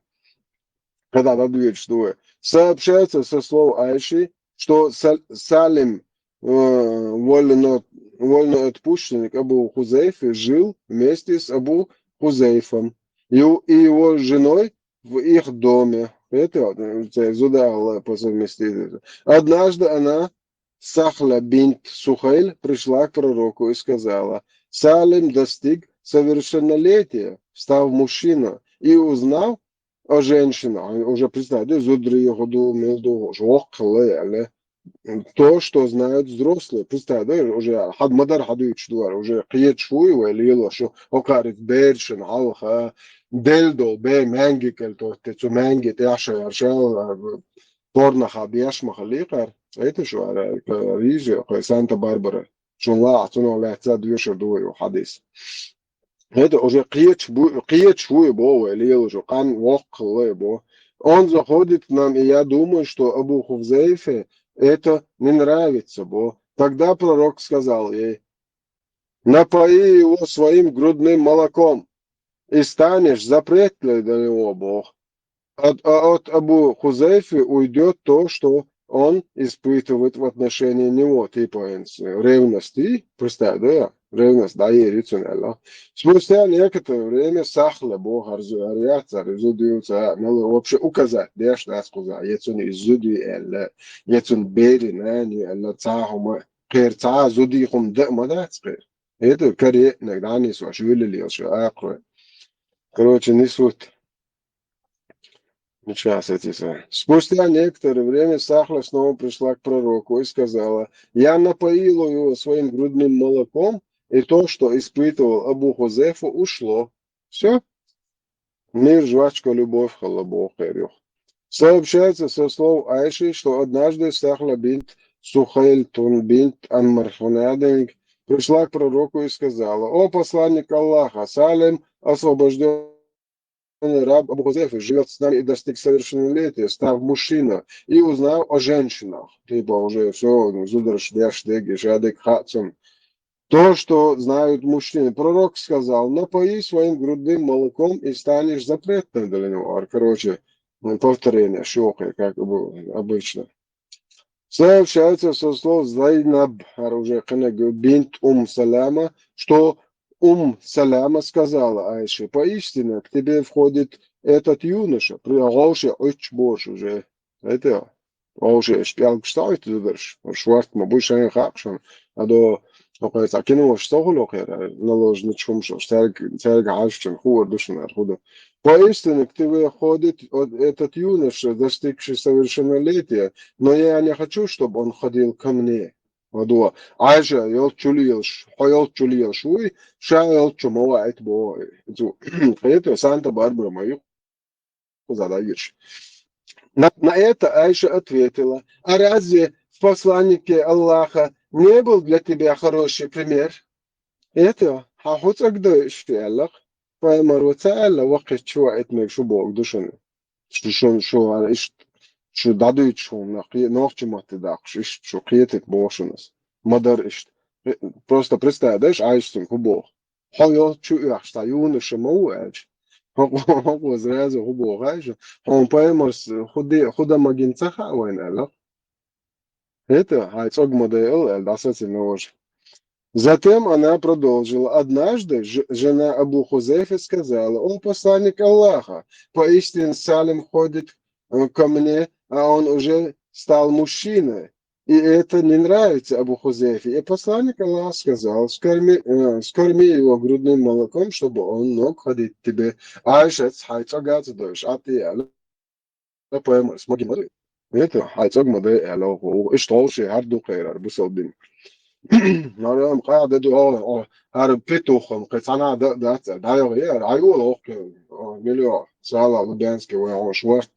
Когда дадвечтуе. Сообщается со слов Айши, что Са-, Салим, э, вольно-, вольноотпущенник Абу Хузейфы, жил вместе с Абу Хузейфом и у-, и его женой в их доме. Это, э, зуда Аллах по совместительству. Однажды она, Сахла бинт Сухайль, пришла к пророку и сказала: „Салим достиг совершеннолетия, став мужчина, и узнав о женщинах“, уже, представь, да, зударий хӀун ду, мел ду, уж воккха хилла аьлла. То, что знают взрослые, представь, да, уже хьад-, ма-дарра хьадуьйцуш ду вара, уже кхеташ вуй вай лелош, хӀокхарица берашна хьалха, делла долу бер маьнги кӀел тотте, цу маьнги тӀехь шайара шал, а, порнаха беш ма хилла кхара. Цайташ вара, вижа, кхой Санта-Барбара. Шун лаахь, цунах лаьцна доьшур ду вай хьадис. ХӀета уже кхеташ бу-, кхеташ вуй боху вай лелаш, къан воккха хилла боху. Он заходит к нам, и я думаю, что Абу Хузейфе это не нравится, боху. Тогда пророк сказал ей: „Напои его своим грудным молоком, и станешь запретной для него“, боху. От, а от Абу Хузейфы уйдёт то, что он испытывает в отношении него, типа, ревность. И представь, да, ревность, да, и рицун, алло. Спустя некоторое время Сахла боху, арзуяцар, зудуца, мала вообще указать деш дац кхуза, я цуьнан и зуди, алло, я цуьнан бери, нани, алло, цхьа хӀума, кхер цхьа зуди хӀума да, ма дац кхер. Это каре, иногда они с вашей вылили, ещё, а, кроме. Короче, несут. Ничего с этим. Спустя некоторое время Сахла снова пришла к пророку и сказала: „Я напоила его своим грудным молоком, и то, что испытывал Абу Хузейфа, ушло“. Всё. Мир, жвачка, любовь, халабо, хер. Сообщается со слов Айши, что однажды Сахла бинт Сухайль тун бинт Аммар Хунадинг пришла к пророку и сказала: „О посланник Аллаха, Салим освобождён раб Абу Хузейфа живет с нами и достиг совершеннолетия, став мужчиной, и узнал о женщинах. Типа уже все, ну, зударш, деш, деги, шадек, хацун. То, что знают мужчины. Пророк сказал: «Напои своим грудным молоком, и станешь запретным для него». Ар, короче, ну, повторение, шёхай, как обы-, обычно. Сообщается со слов Зайнаб, ар уже кхы-, бинт Ум Саляма, что Ум Саляма сказала Айше: «Поистине к тебе входит этот юноша». При-, гъовше уч бош уже. Это, гъовше эш пиалкаш саут зуберш. Шварт ма буй шайн хакшан. А до, окей, сакин вош сохло хера. Наложно чхум шо. Царг, царг ашчан, хур душнар, худо. «Поистине к тебе входит от-, этот юноша, достигший совершеннолетия, но я не хочу, чтобы он ходил ко мне». Вадуа. Айша йол чулиелш, хо йол чулиелш уй, ша йол чумова эт бо. Зу. Это Санта Барбара мою. Задавишь. На, на это Айша ответила: «А разве в посланнике Аллаха не был для тебя хороший пример?» Это, ха хуцак да шпиалах, паймар ваца алла вакхи чуа этмек шу бог душан. Шу, шу, шу, ара ишт, шу дадуй шу, нах, нах чу мат дак, шу, ишт, шу, кхетет бошунас. Мадар ишт. Просто представь, да, иш Айшсун ку бог. Хо йол чу яхш, та юнуша ма ву ач. Хо, хо, хо, сразу ку бог Айша. Хо паймар с-, худи, худа магин цаха вайн алла. Это, хай цог модель, э, дасаци нож. Затем она продолжила: «Однажды ж-, жена Абу Хузейфа сказала: „О, посланник Аллаха, поистине Салим ходит, э, ко мне, а он уже стал мужчиной. И это не нравится Абу Хузейфе. И посланник Аллаха сказал: „Скорми, э, скорми его грудным молоком, чтобы он мог ходить к тебе“». Айша, хай цог аци дойш, ати, алла. Поэма, смоги моды. Это, хай цог моды, э, ло, о, иш толши, хар ду кайрар, бусалдин. Нарам, ка, да, ду, о, о, хар петухом, кай цана, да, да, ца, да, йо, е, ай, о, о, о, миллион. Сала, Лубянский, о, о, шварт,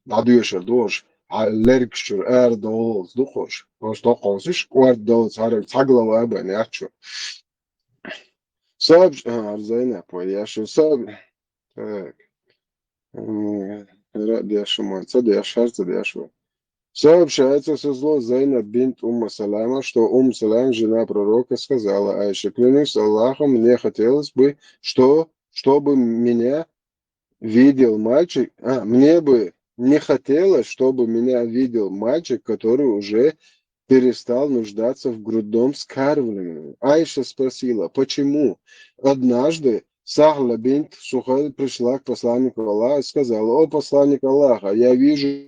да, дуешер, душ. А, лерк, шур, эр, дол, духош. Просто, консиш, кварт, дол, цар, цаглава, бен, ячу. Сообщ-, а, Арзайна, по, я шу, сооб-, так. М, ра-, дяшума, ца дяшар, ца дяшу. Сообщается со слов Зайнаб бинт Умма Салама, что Ум Салам, жена пророка, сказала Айше: «Клянусь Аллахом, мне хотелось бы, что, чтобы меня видел мальчик, а, мне бы не хотелось, чтобы меня видел мальчик, который уже перестал нуждаться в грудном вскармливании». Айша спросила, почему. Однажды Сахла бинт Сухаль пришла к посланнику Аллаха и сказала: «О посланник Аллаха, я вижу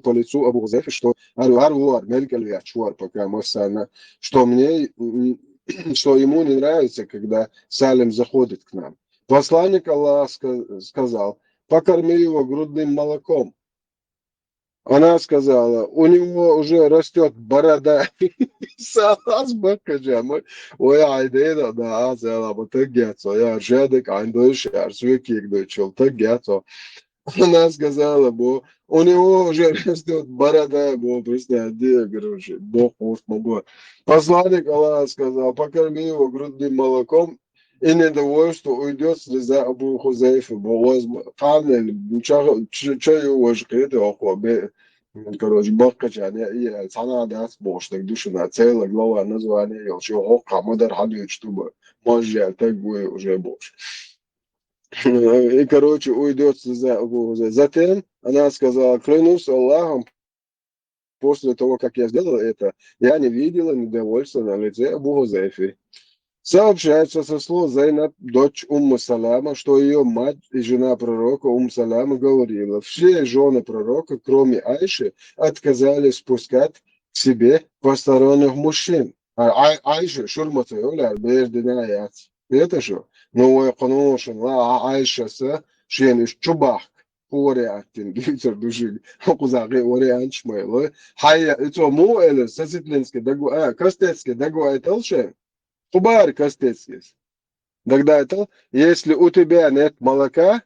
по лицу Абу Хузайфы, что ар-, ар-, ар-, мелькал я чуар, пока массана, что мне, м, что ему не нравится, когда Салим заходит к нам». Посланник Аллаха ска-, сказал: «Покорми его грудным молоком». Она сказала: «У него уже растет борода». Салас бакажа, мой. Ой, ай, да, да, да, а, зала, вот так я, цо, я, жадек, ай, дойш, я, свекик, дойчел, так я, цо. Она сказала: «Бо, у него уже растет борода, бо, просто, где, короче, бо, хвост, бо, бо». Посланник Аллаха сказал: «Покорми его грудным молоком, и недовольство уйдёт с лица Абу Хузайфы, бо, возможно, ханель, ча-, ча-, чаю вож кеды, охо, бе, короче, баккачан, я, я, цана дац бош, так душина, целая глава, название, я, чё, охо, мадар хадуч, чтобы, может, я так бы уже бош». И, короче, уйдёт за, за-, затем она сказала: «Клянусь Аллахом, после того, как я сделала это, я не видела недовольства на лице Абу Хузайфы». Сообщается со слов Зайнаб, дочь Умму Салама, что её мать и жена пророка Умму Салама говорила: «Все жены пророка, кроме Айши, отказались пускать к себе посторонних мужчин». А, Ай-, Айша, шурмата, оля, бердина яц. Это что? Ну, ой, каношин, ла, а, Айша са, шен иш чубах, хуре аттин, дюцер душиг, хукузаги оре анчмайло. Хай, это му, эле, соситлинский дагу, а, костецкий дагу, это лше. Хубар костецкий. Тогда это, если у тебя нет молока,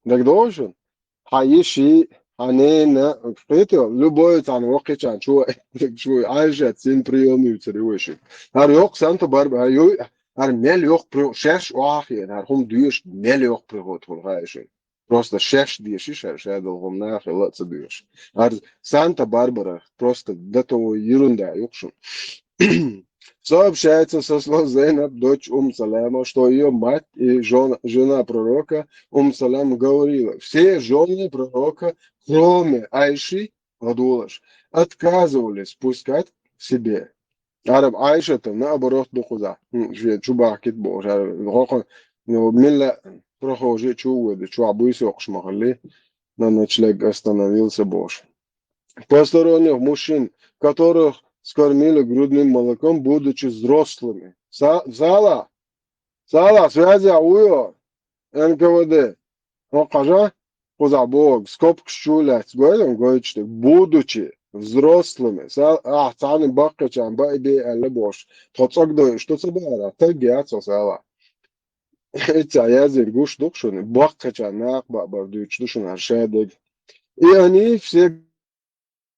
так должен. Хаиши, ханена, это, любой там, окей, чан, чё, чё, Айша, цин приёмный царевыши. Ар ёк, Санта Барбара, ар ёк, ХӀара мел йоккха при-, шаьш охьахиъна, хӀара хӀума доьшуш мел йоккха приход хуьлу, хаьий шуна. Просто шаьш деши ша, шадолу хӀума нахе ла а ца доьшу. ХӀара Санта-Барбара просто до того ерунда ю-кх шуна. Сообщается со слов Зейнаб, дочь Умм Салама, что её мать и жён-, жена пророка Умм Салама говорила: «Все жены пророка, кроме Айши, гӀадолаш, отказывались пускать к себе». Араб Айшата, наоборот, ду кхузахь. ХӀун, шен чу бахкийта бохуш, ара, хӀокху, ну, милла прохожий чу а воьду, чохь буьйса йоккхуш ма хилли, на ночлег остановился бохуш. Посторонних мужчин, которых скормили грудным молоком, будучи взрослыми. Са-, Сала! Сала, связь вуй хьо? Н К В Д. Хьо-, хьажа? Кхузахь боху, скобкаш чу лаьцна гойту, гойтуш дерг. Будучи взрослыми. Са-, ахь цхьаьна баккхийчарна баъ бе аьлла бохуш. Тхо цӀогдойуш ду ца бахара? Таг яц хьо, Сала. Ица яздина гуш ду-кх шуна, баккхийчарна накъа баъ бар дуьйцуш ду шуна хӀара шадерг. И они все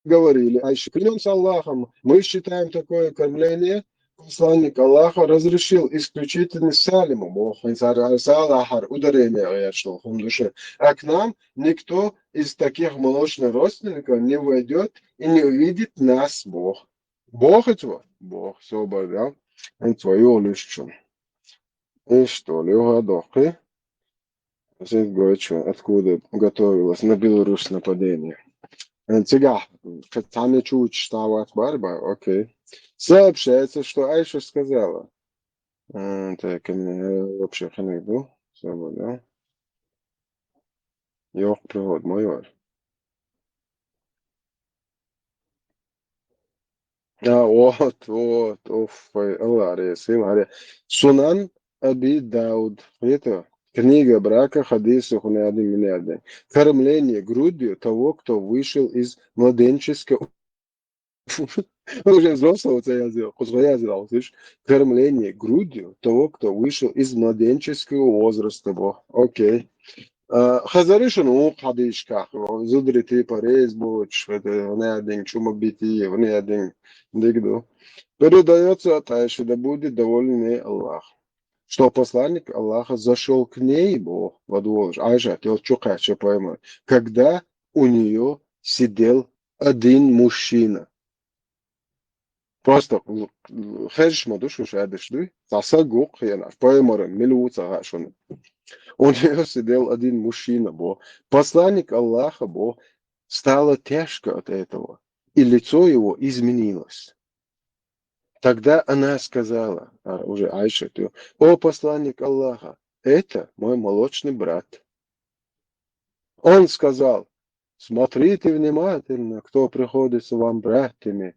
говорили Айше: «Клянёмся Аллахом, мы считаем такое кормление, посланник Аллаха разрешил исключительно Салиму», боху, хӀинца хӀара, хӀара Сала хӀара ударение гӀерташ долу хӀума ду шу. «А к нам никто из таких молочных родственников не войдёт и не увидит нас», боху. Боху цо? Боху, собар да. ХӀинца вай юха луьйш шуна. Иштта, юха а доккхий. Зиг гойтуш, откуда готовилось на Беларусь нападение. Э, цигахь, кхин цхьаьна чу вучуш цхьа вац бара бан, окей. Сообщается, что Айша сказала. Э, так, э, вообще ханиг ду, свобода. Йоккха пригода ма ю хӀара. А, вот, вот, уф, ай, Аллах реза хила хӀара. Сунан Аби Дауд. Хета? Книга брака, хадисы хӀун яздина, мила яздина. Кормление грудью того, кто вышел из младенческого. Уже взрослого ца яздина, кхуза яздина, слышь. Кормление грудью того, кто вышел из младенческого возраста, бо. Окей. А, хазарий шуна вукху хьадисашкахь, зударий типа реза боцуш, хӀета, хӀун яздина, чу ма битий, хӀун яздина, дика ду. Передаётся от Айши, да будет доволен ей Аллах, что посланник Аллаха зашёл к ней, бо, во двор, Айшат йолчу кхаьчча пайхамар, когда у неё сидел один мужчина. Просто, м, м, хезаш ма ду шу шадерш дуй? Цхьа саг ву-кх хенаш, пайхамаран мила ву ца хаьа шуна. У неё сидел один мужчина, бо. Посланник Аллаха, бо, стало тяжко от этого, и лицо его изменилось. Тогда она сказала, а, уже Айша, ту: «О посланник Аллаха, это мой молочный брат». Он сказал: «Смотрите внимательно, кто приходится вам братьями.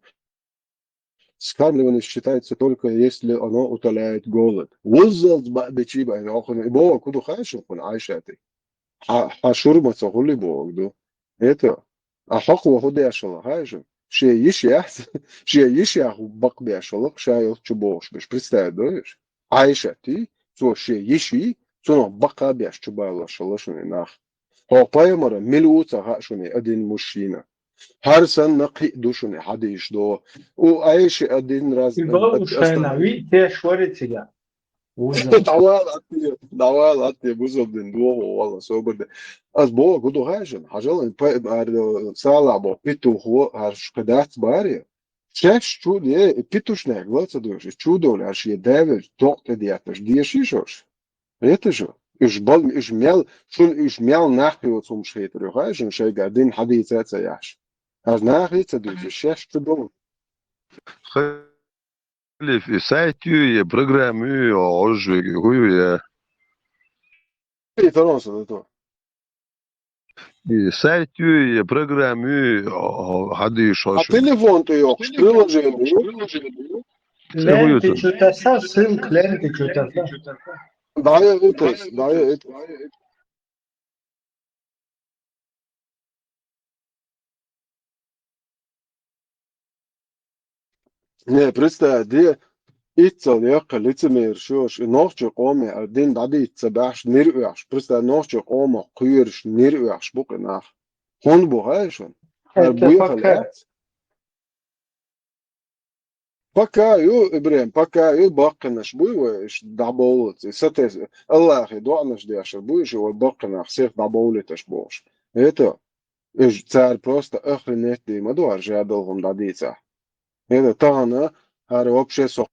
Скармливание считается только, если оно утоляет голод». Вуззалц баъ бичи баъ, охуна, и боху, ку ду хаьа шуна, кхуна Айшати? Хьа, хьан шура ма ца хуьлий боху ду. Это, а хьокхо хӀун деш хилла, хаьий шуна? Шен йиш яц, шен йиш яхь бакъ беш хилла, ша йолчу бохуш беш. Представь, ду уьш? Айшати, цо шен йиш йий, цунах бакъ а беш чу балош хилла шуна и нах. Хьо пайхамара мила ву ца хаьа шуна и один мужчина. ХӀара санна кхин а ду шуна хьадийш до. У Айши один раз, и бал э, у шайна, ви те швари цига. Вуза. Давай, Атти, давай, Атти, бузалдин, догӀу, валла, собарда. Аз бо, гу ду хажан, хажал, ин па, ар, сала бо, питу хо, ар шкадац бари. Шеш чу, е, питушнег, лаца душ, чу дол, ар ши девер, токъ те дияташ, деши шош. Это же, уж бал, уж мел, шун уж мел нахи вот сум шхетер, хажан, шайга дин хадица ца яш. Аз нахи ца душ, шеш чу дол. Хилиф, и сайт ю, и программа ю, ожвеги, ху ю, я. И таронса да то. И сайт ю, и программа ю, о, хадиш, а телефон ты ё, приложение ю. Ленты чё-то са, ссылка ленты чё-то са. Да, я это, да, я это. Не, представь, де, иццал яккха лицемер шош, и нохчо къоме, а дин дадица баш нир уяш. Представь, нохчо къома кхуерш нир уяш букъинах. Хун бу хайшун? Ар буя халят. Пока ю, Ибрахим, пока ю, баккхинаш буй вай, иш дӀабовлац. И сатес, Аллахе доӀанаш дешар буй, иш вай баккхинах сих дӀабовлиташ бохуш. Это, иш цара просто охренеть дий ма ду, хӀара жадал хӀума дӀадийцахь. Это тахана, хӀара вообще со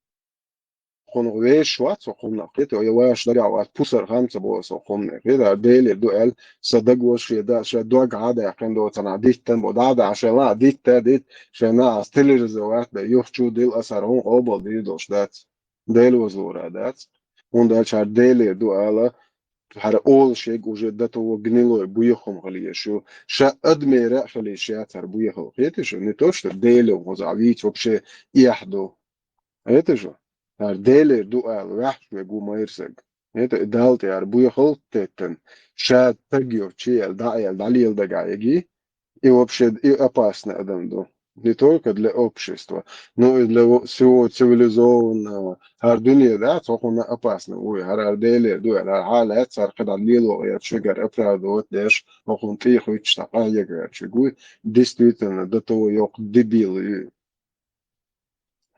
хунах вешаш вац, со хунах. Это я ваш дагахь вац, пусар ханца бо со хунах. Это Деле ду аьл, са даг ваш шен да, шен дог хьа да, кхин доцана диттан бо, да, да, шен ла, дитта, дит, шен на, стилирзе вац, да, юхчу дил асар хун къобал дир долуш дац. Дела вазлура дац. ХӀунда аьлча хӀара Деле ду ала, хӀара олуш ерг уже до того гнилой буьйхам хила еш ю. Ша адмера а хила еш яц хӀара буьйхал. Хеташ ю? Не то, что Деле хӀуза вийца вообще эхь ду. Хеташ ю? ХӀара Делера ду ала ваьхьаш вегу майрсаг. Хета и Далла тӀе хӀара буьйхал теттан. Ша таг йо, чи аьл, дӀа аьл, дӀалела дагахь еги. И вообще, и опасный адам ду. Не только для общества, но и для во-, всего цивилизованного. ХӀара дуьне дац, хӀокхунна опасно вуй, хӀара, хӀара Деле ду, хӀара хьалаьц, хӀара кхидӀа лело гӀерташ вигар оправдывать деш, хӀокхунна тӀехуьттуш, къахьега гӀерташ вигуй, действительно, до того йоккха дебил ю.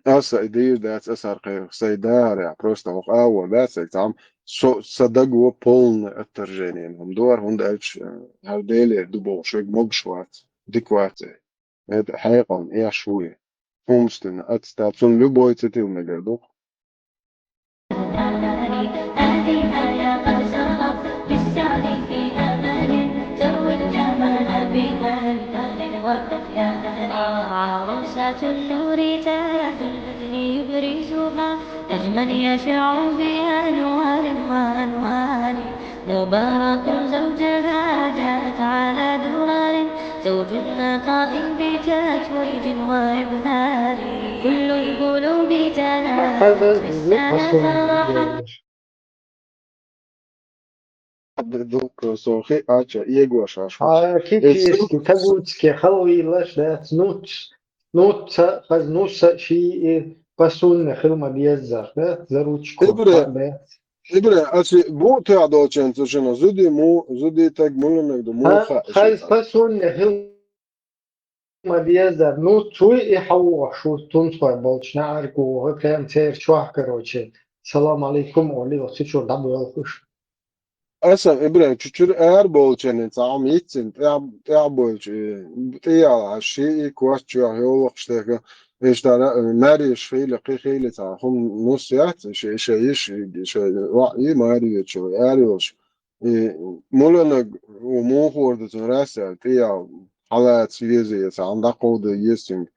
Аса и дийр дац, аса хӀара кхайкха сай дахарехь, просто хӀокху агӀор дац, ай цхьамма со-, сан даго полное отторжение, хӀума дора, хӀунда аьлча, э, хӀара Деле ду бохуш вега могуш вац, дика вац и. Это хьекъална эш ву и. Умственно отстал. Цунна любой ца тила мегар ду-кх. لو برأت زوجها جاءت على درار، زوج نقاء بتتويج وإبهار. كل القلوب تنام، بس أنا فرحان. Дукха со хи ача эгош аш. А, кичи эски тагуцке халвилаш дац, нуц, нуц, хаз нуц ши и по сунне хила ма деззах, да? За ручку. Ибре, ха, да. Ибре, ачи бу тя долчен цу шина зуди му, зуди таг мулунаг ду му. Ха, ха, хаз по сунне хила ма деззар. Ну, цуй и хьавогӀуш ву тунсхой болчу неӀарга вогӀу, прям церан чохь, короче. Салам алейкум, олий, оцу чуьра дӀабоьлхуш. Аса, Ибрахим, чу-, чуьра ара болчарна цхьа хӀума йиццина, тӀаьхьа, тӀаьхьа бойлчу, э, тӀеяла, ши и коч чоьхь йолахуш тӀехь, иштта ра-, маьреш хили, кхин хили цхьа хӀума нус яц, ши, ши йиш, ши ваъ и маьречу ара йолуш. И муланаг у мухур ду цун раса, тӀеяла, хьалаца веза, цхьа хӀума дӀакховда еза цуьнга.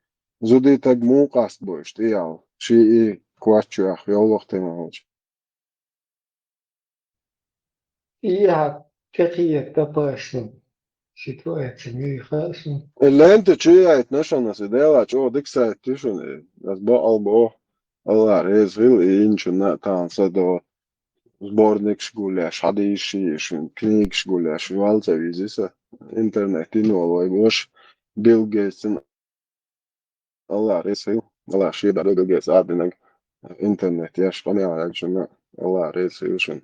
Зуди таг муха къаст бу иштта тӀеяла, ши и коч чоьхь йолахь тема хилча. И хьан тӀекхета тапаша ситуация муьлха а сун. Лента чу яйтина шуна аса, дела чӀогӀа дика сайт ю шуна. Ас бакъал боху, Алла реза хила, и инчунна а тахана са до сборникаш гулъеш, хьадийша шуна, книгаш гулъеш, валца визи са. Интернет йина волу вай ваша Билл Гейтсна. Алла реза хила. Алла шен баьрга гес а динарг интернет еш къамел хьаьжчунна Алла реза хила шуна.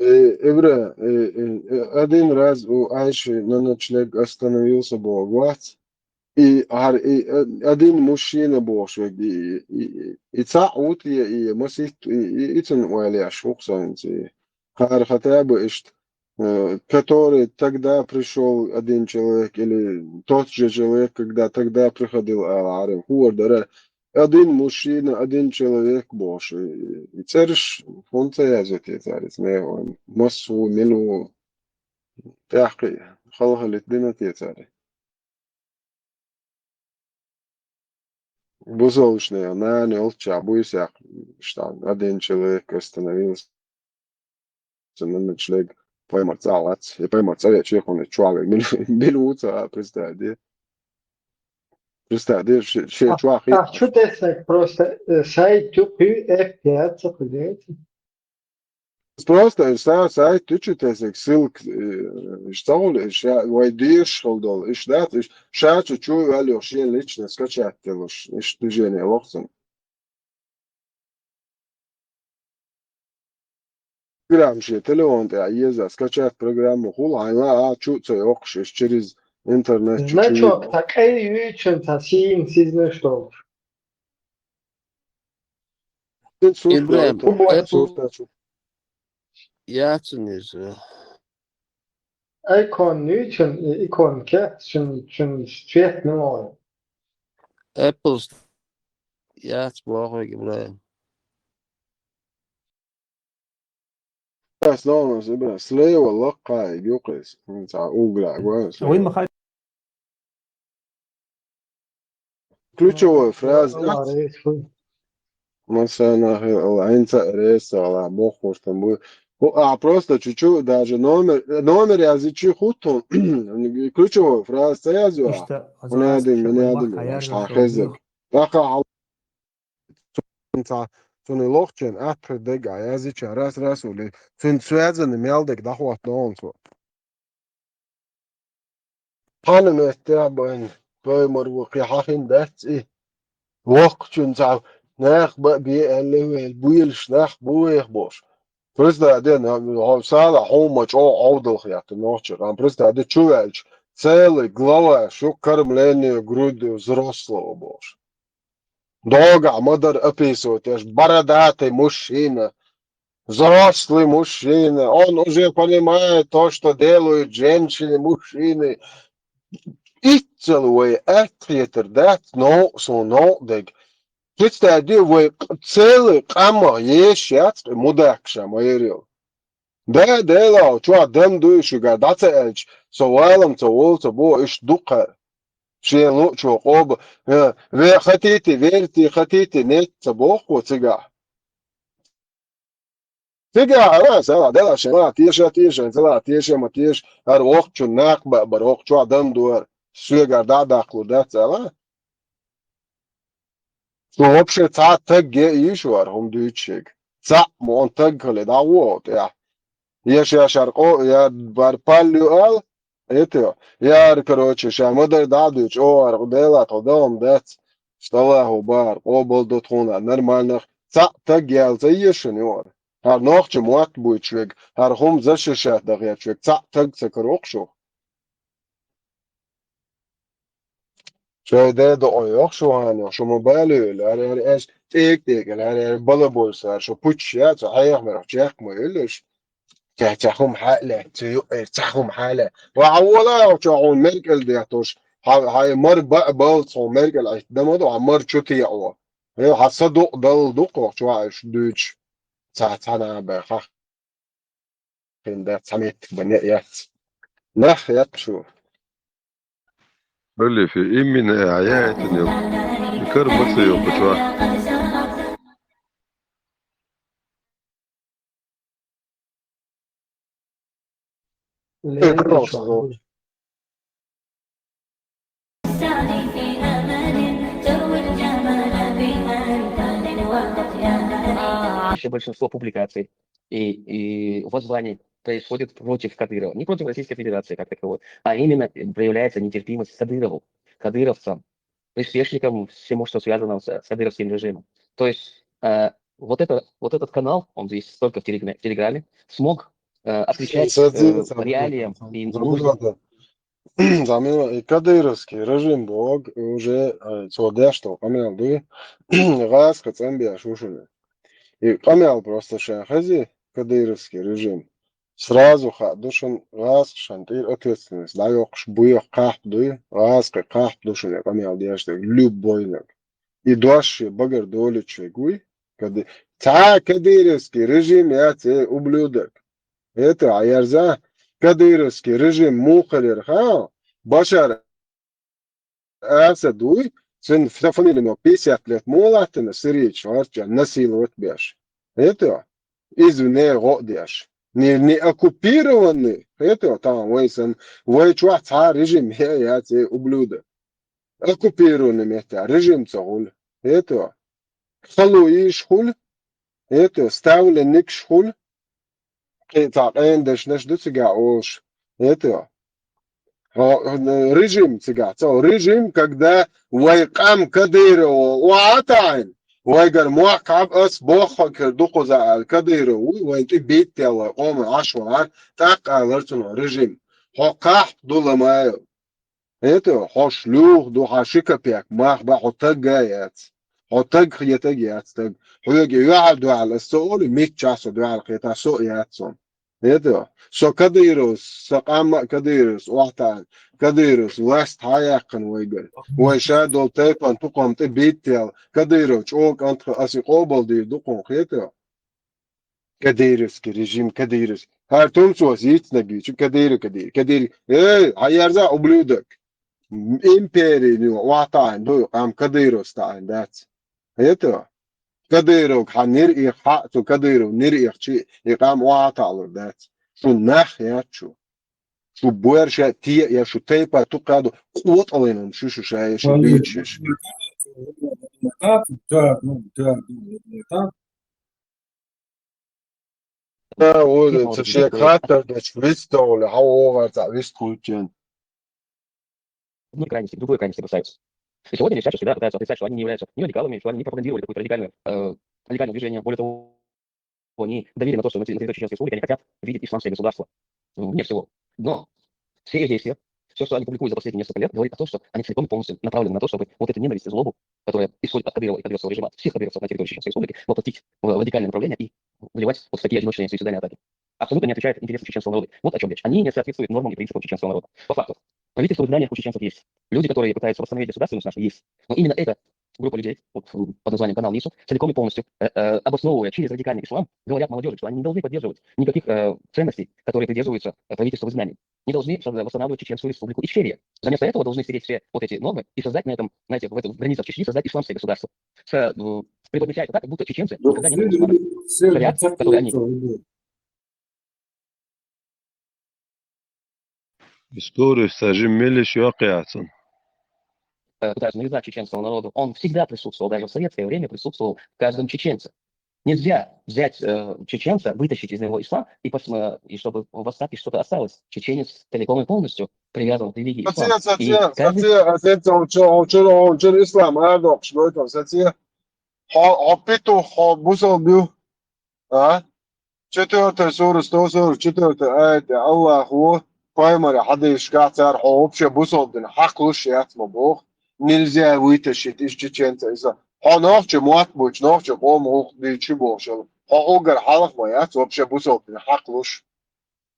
Э, Ибра, э, э, э, один раз у Айши на ночлег остановился боху вац. И хӀара, и, э, один мужчина бохуш верг, и, и, и, и цхьаъ ву те, и масийтта, и, и, и цунна ойла еш ву-кх со хӀинца, и хӀара хотя бы иштта, э, который тогда пришёл один человек, или тот же человек, когда тогда приходил, ала Ӏарин, хӀора дара, один мужчина, один человек бохуш, и, и цӀераш хӀунда ца яздо те цара иза, ме вайн, мас ву, мила ву, тӀаьхьа кхин халахаллита дина те цара. Бусалбанийн нана йолччохь буьйсехь, что один человек остановился на ночлег, пайхамар цӀа вац, и пайхамар цӀа веча, хӀунда чохь вега мила, мила ву ца а, представь де. Представь де, ше-, шен чохь хи- Ах, чу тесак просто, э, сайт ту кху эф пять ца кху деци. Просто иш са-, сайт ту чу тесаг ссылка, э, иш ца хуьлу, иш я-, вай дезаш хила долу, иш дац, иш ша чу чу ваьлла йо шен лично скачать делуш, иш движение лохцун. Программа шен телефон тӀа еза, скачать программа хула, хьайна а чу ца йоккхуш, иш через интернет чу чу Значок, ца къе юьйчун, ца сийна сизнаш долуш. Ибрахим, Apple суртачу. Яцун иза. Икон юьйчун, и-, икон кет, шун, шун цвет не могу. Apple яц боху Ибрахим. Слева лаккхай юкъес. Ца угра гвас. Вай маха Ключевой фраза. Масана хила, хӀинца рейс ала, бохуртан бу. Ху-, а, просто чуть-чуть даже номер, номер язычий хутун. Ключевой фраза ца язва. Иштта, Унадин, аза, минадин, маха язва, аш хезек. Баха хал-, цунца, цуни лохчен, атхы дега, языча, раз, раз ули. Цун связаны мялдек, дахват, да он со. Хьанаметтехь бен, паймар ву кхин хьахин дац и. Воккхачун цхьа нах бан бе аьлла вел, буьйлуш нах бу вех бош. Просто де, хьо сала хьума чӀогӀа Ӏовдалха яхта нохча. Ам просто де чу ваьлча, целый глава шу кормление грудью взрослого бош. Догахь ма дара описывать еш, бородатый мужчина, взрослый мужчина, он уже понимает то, что делают женщины, мужчины. Иццал вай аьтхетар дац, но, со но дег. Представь, вай целый къамах еш яц, мудакша ма ерил. Да, дела, чуа дам дуй шуьга, даца элч, со валам, со вол, со бо, иш дукхар. Шен лучо къоба, э, ве-, хотите, верьте, хотите, нет, ца боху цигахь. Цигахь, ала, сала, дела, шен, ла, теша, теша, сала, теша, ма теша, ар вокхчу накъ ба, бар вокхчу адам дуар, суьгар да даккхлур дац, ала. Шу вообще цхьа таг е ийш вар, хӀума дуьйцу шега. Цхьаъ мо он таг хиле, дӀагӀо тӀехь. Еш яшар къо, я бар паллю ал, это, яр, короче, ша мадар дӀа а дуьйцу, о, ар Дела тхо даун дац, стала хӀу бар, къобал до тхуна, нормально. Цхьаъ таг ял ца ешан юар. ХӀар нохча мотт буьйцу вег, хӀар хӀума защищать дахьечу вег, цхьаъ таг ца кароху шу. Шай де доӀа йоху шу хьанах, шу ма балуьйла, хӀара, хӀара, аш тӀекӀ-тӀекӀала, хӀара, хӀара, балабойса, хӀара, шу пучча яц, хьехамарх чекх ма юьллуш. Ца, ца хӀума хьалаьцна, ю, э, ца хӀума хьалаьцна. Ва хьан вола, чохь хьуна меркӀал дехтуш, хьан, хьан мар баа балц хьуна меркӀал Ӏитта ма ду, хьан мар чу теӀо. Э, хьан са дукъ дал дукхох, чохь аш дуьйцуш. Ца, ца набаха. Хин дац, цхьа меттиг бан яц. Нах яц шу. Олифи, иммина а яйтанил. И кар маца йоккхучохь. Э, кар маца йоккхучохь. Большинство публикаций и, и воззваний происходит против Кадырова. Не против Российской Федерации как таковой, а именно проявляется нетерпимость к Кадырову, к кадыровцам, приспешникам, всему, что связано с, с кадыровским режимом. То есть, э, вот это, вот этот канал, он здесь только в Телеграме, в Телеграме, смог, э, освещать, э, по реалиям и информировать. Замена и кадыровский режим бог уже, э, цо деш тхо къамел дуй, гӀазкха цӀанбеш ву шуна. И къамел просто шайн хези, кадыровский режим. Сразу хаа ду шуна, гӀазкха шайн тӀера ответственность дӀайоккхуш буьйху кхахьпа дуй, гӀазкхи кхахьпа ду шуна и къамел деш дерг, любойнаг. И дош шен багара долуьйтуш вег вуй, кады-, цхьа кадыровский режим яц, э, ублюдок. Это, а ярза, кадыровский режим муххалера хаа, Башар Асад вуй, цуьнан фа-, фамилино пятьдесят лет мо латтана, сирийчу гӀорча насиловать беш. Это, иза не гӀо а деш. Не, не оккупированный, это, там, вай сан, вай чохь цхьа режим я, яц, э, ублюдок. Оккупированный метта режим ца гӀуьллу. Это, халу йийш хуьлу, это, ставленникаш хуьлу, кхин цхьа къена дешнаш ду цигахь олуш. Это, хьо, режим цигахь, цо режим, когда вай къам Кадырова охьа а таӀийна, Вайгара мохь кхаба, ас боххо кара ду кхуза аьлла, Кадыров вуй, вайн тӀе биттелла къоман Ӏаш вахьар, тӀаккха алар цунах режим. Хьо кхахьп ду, Ломаев. ХӀета, хьо шлюх ду, хьа ши капек мах ба, хьо таг а яц. Хьо таг хетаг яц таг. Хьоьга юьхьар дуьхьал ас ца олу, миччахь со дуьхьал кхета, со а яц сон. ХӀета, со Кадыровс, са къам а Кадыровс охьатаьӀна, Кадыровс власть хьаяьккхина вайгара. Вай ша долу тайпан тукхам тӀе биттел, Кадыров чӀогӀа кӀант хи ас и къобал дийр ду кхунна, хета? Кадыровский режим, Кадыровский. ХӀара тумцос йицнаг ю, чу Кадыров, Кадыров, Кадыров. Эй, хьаерза, ублюдок! Империя ю, охьатаьӀна ду, къам Кадыровс таьӀна дац. ХӀета? Кадыровг хьан нир их хьаъ, цу Кадыров нир их чи, и къам охьатаьӀалур дац. Шу нах яц шу. Шу боьрша те а я, шу тайпа тукха ду, къотӀаллин хӀума шу, шу ша я, шу дуьйцуш. Да, вот, это шек хаттар дечу вист товле, хьо вогӀар цхьа вист кхуьйттина. Одной крайности к другой крайности бросаются. И сегодня они всячески, да, пытаются отрицать, что они не являются ни радикалами, что они не пропагандировали какое-то радикальное, э, радикальное движение. Более того, они давили на то, что на терри-, на территории Чеченской Республики они хотят видеть исламское государство, м, вне всего. Но все их действия, все, что они публикуют за последние несколько лет, говорит о том, что они целиком и полностью направлены на то, чтобы вот эту ненависть и злобу, которая исходит от Кадырова и кадыровского режима, от всех кадыровцев на территории Чеченской Республики, воплотить в радикальное направление и выливать вот в такие одиночные суицидальные атаки. Абсолютно не отвечает интересам чеченского народа. Вот о чем речь. Они не соответствуют нормам и принципам чеченского народа. По факту. Правительство в изгнании у чеченцев есть. Люди, которые пытаются восстановить государственность нашу, есть. Но именно эта группа людей, вот, м, под названием «Канал Нису», целиком и полностью, э, э, обосновывая через радикальный ислам, говорят молодежи, что они не должны поддерживать никаких, э, ценностей, которые придерживаются, э, правительство в изгнании. Не должны созда-, восстанавливать Чеченскую Республику Ичкерия. Вместо этого должны стереть все вот эти нормы и создать на этом, знаете, в, этом, в границах Чечни создать исламское государство с, э, преподносяется так, как будто чеченцы никогда не были мусульманами. Шариат, который они История сажи мелиш йоккхаьцун. Э, пытаются навязать чеченскому народу, он всегда присутствовал, даже в советское время присутствовал в каждом чеченце. Нельзя взять, э, чеченца, вытащить из него ислам и, пос-, э, и чтобы в остатке что-то осталось. Чеченец целиком и полностью привязан к религии ислам. Сатия, И сатия, каждый сатия, а сатия, он чё, он чё, он чё, ислам, а, док, что это, сатия? Хьо, хьо петух, хьо бусалба ю? А? Четвёртая сура, сто сорок четвёртая аят, Аллахо пайхамара хьадисашкахь цара хьо вообще бусалба дина хьакхалуш яц ма боху. Нельзя вытащить из чеченца из. Хьо нохча мотт буьйцу, нохча къоман гӀуллакх дуьйцу бохуш йолу. Хьо уггар хьалха ма яц вообще бусалба дина хьакхалуш.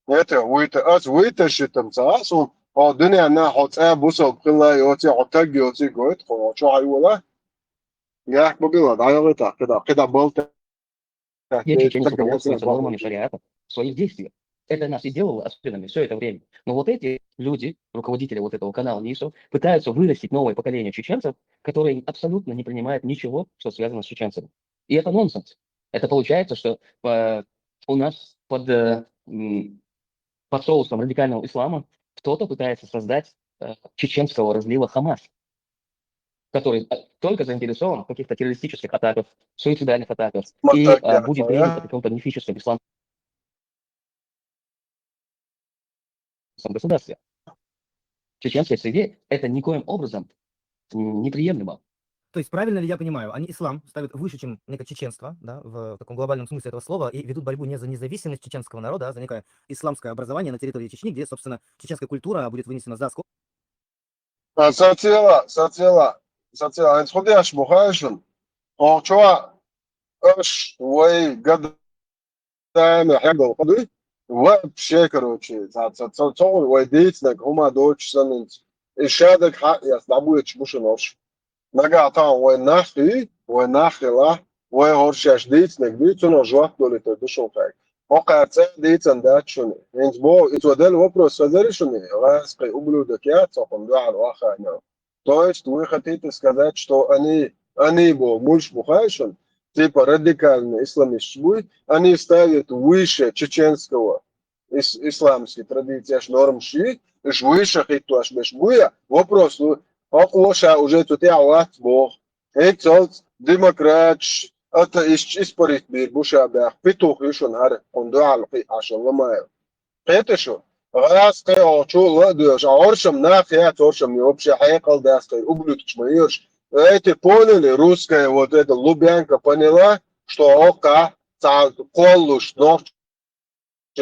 Это выта-, ас вытащить-м ца а суна, хьо дуьненна хьо цӀа бусалба хилла йоций, хьо таг йоций гойту, хьо чохь йола. Яхь бабила, дӀайогӀийтахь, кхидӀа, кхидӀа балта. Те чеченец руководствуется нормами шариата в своих действиях. Это нас и делало особенными все это время. Но вот эти люди, руководители вот этого канала Нису, пытаются вырастить новое поколение чеченцев, которые абсолютно не принимают ничего, что связано с чеченцами. И это нонсенс. Это получается, что, э, у нас под, э, м, под соусом радикального ислама кто-то пытается создать, э, чеченского разлива Хамас, который, э, только заинтересован в каких-то террористических атаках, суицидальных атаках, и, э, будет бредить о каком-то мифическом исламском государстве. В чеченской среде это никоим образом, м, неприемлемо. То есть правильно ли я понимаю, они ислам ставят выше, чем некое чеченство, да, в таком глобальном смысле этого слова, и ведут борьбу не за независимость чеченского народа, а за некое исламское образование на территории Чечни, где, собственно, чеченская культура будет вынесена за скобки. А, сацела, сацела, сацела, хӀинца хӀун деш бу хаьий шуна? Оха чохь аш вай гада даима хьегал кха дуй? Вообще, короче, ца, ца, ца, ца, вай дийцинарг хӀума доцуш санна, и шадаг хьаэца дӀабоьдуш бу шуна уьш. Нагахь тахана вай нах хий, вай нах хилахь, вай хӀорш шаьш дийцинарг дуй, цунах жоп долуьйтур ду шуна кхайка. ХӀокхара цӀа дийцина дац шуна. ХӀинца боху, и цо делла вопрос хезарий шуна, гӀазкхий ублюдок яц хӀокхунна дуьхьал ваххана. То есть вы хотите сказать, что они, они боху, муьлш бу хаьий шуна? Типа радикальный исламисташ буй, они ставят выше чеченского ис-, исламский традицияш, нормаш, уьш выше хӀиттош берш буй? Вопрос, хӀокхо ша уже цу тӀехь вац боху. ХӀинцалц демократаш, атеисташ испарить бийр бу ша баьхна. Петух ю шуна хӀара, хӀун дуьхьал кхин Ӏаш Ломаев. Кхета шу? ГӀазкхий оха чу ла а доьлуш, а хӀоршам нах яц, хӀоршам вообще хьекъал дац, кхин ублюдкаш ма йоьрш, Эти поняли, русская вот эта Лубянка поняла, что ока ца коллуш норч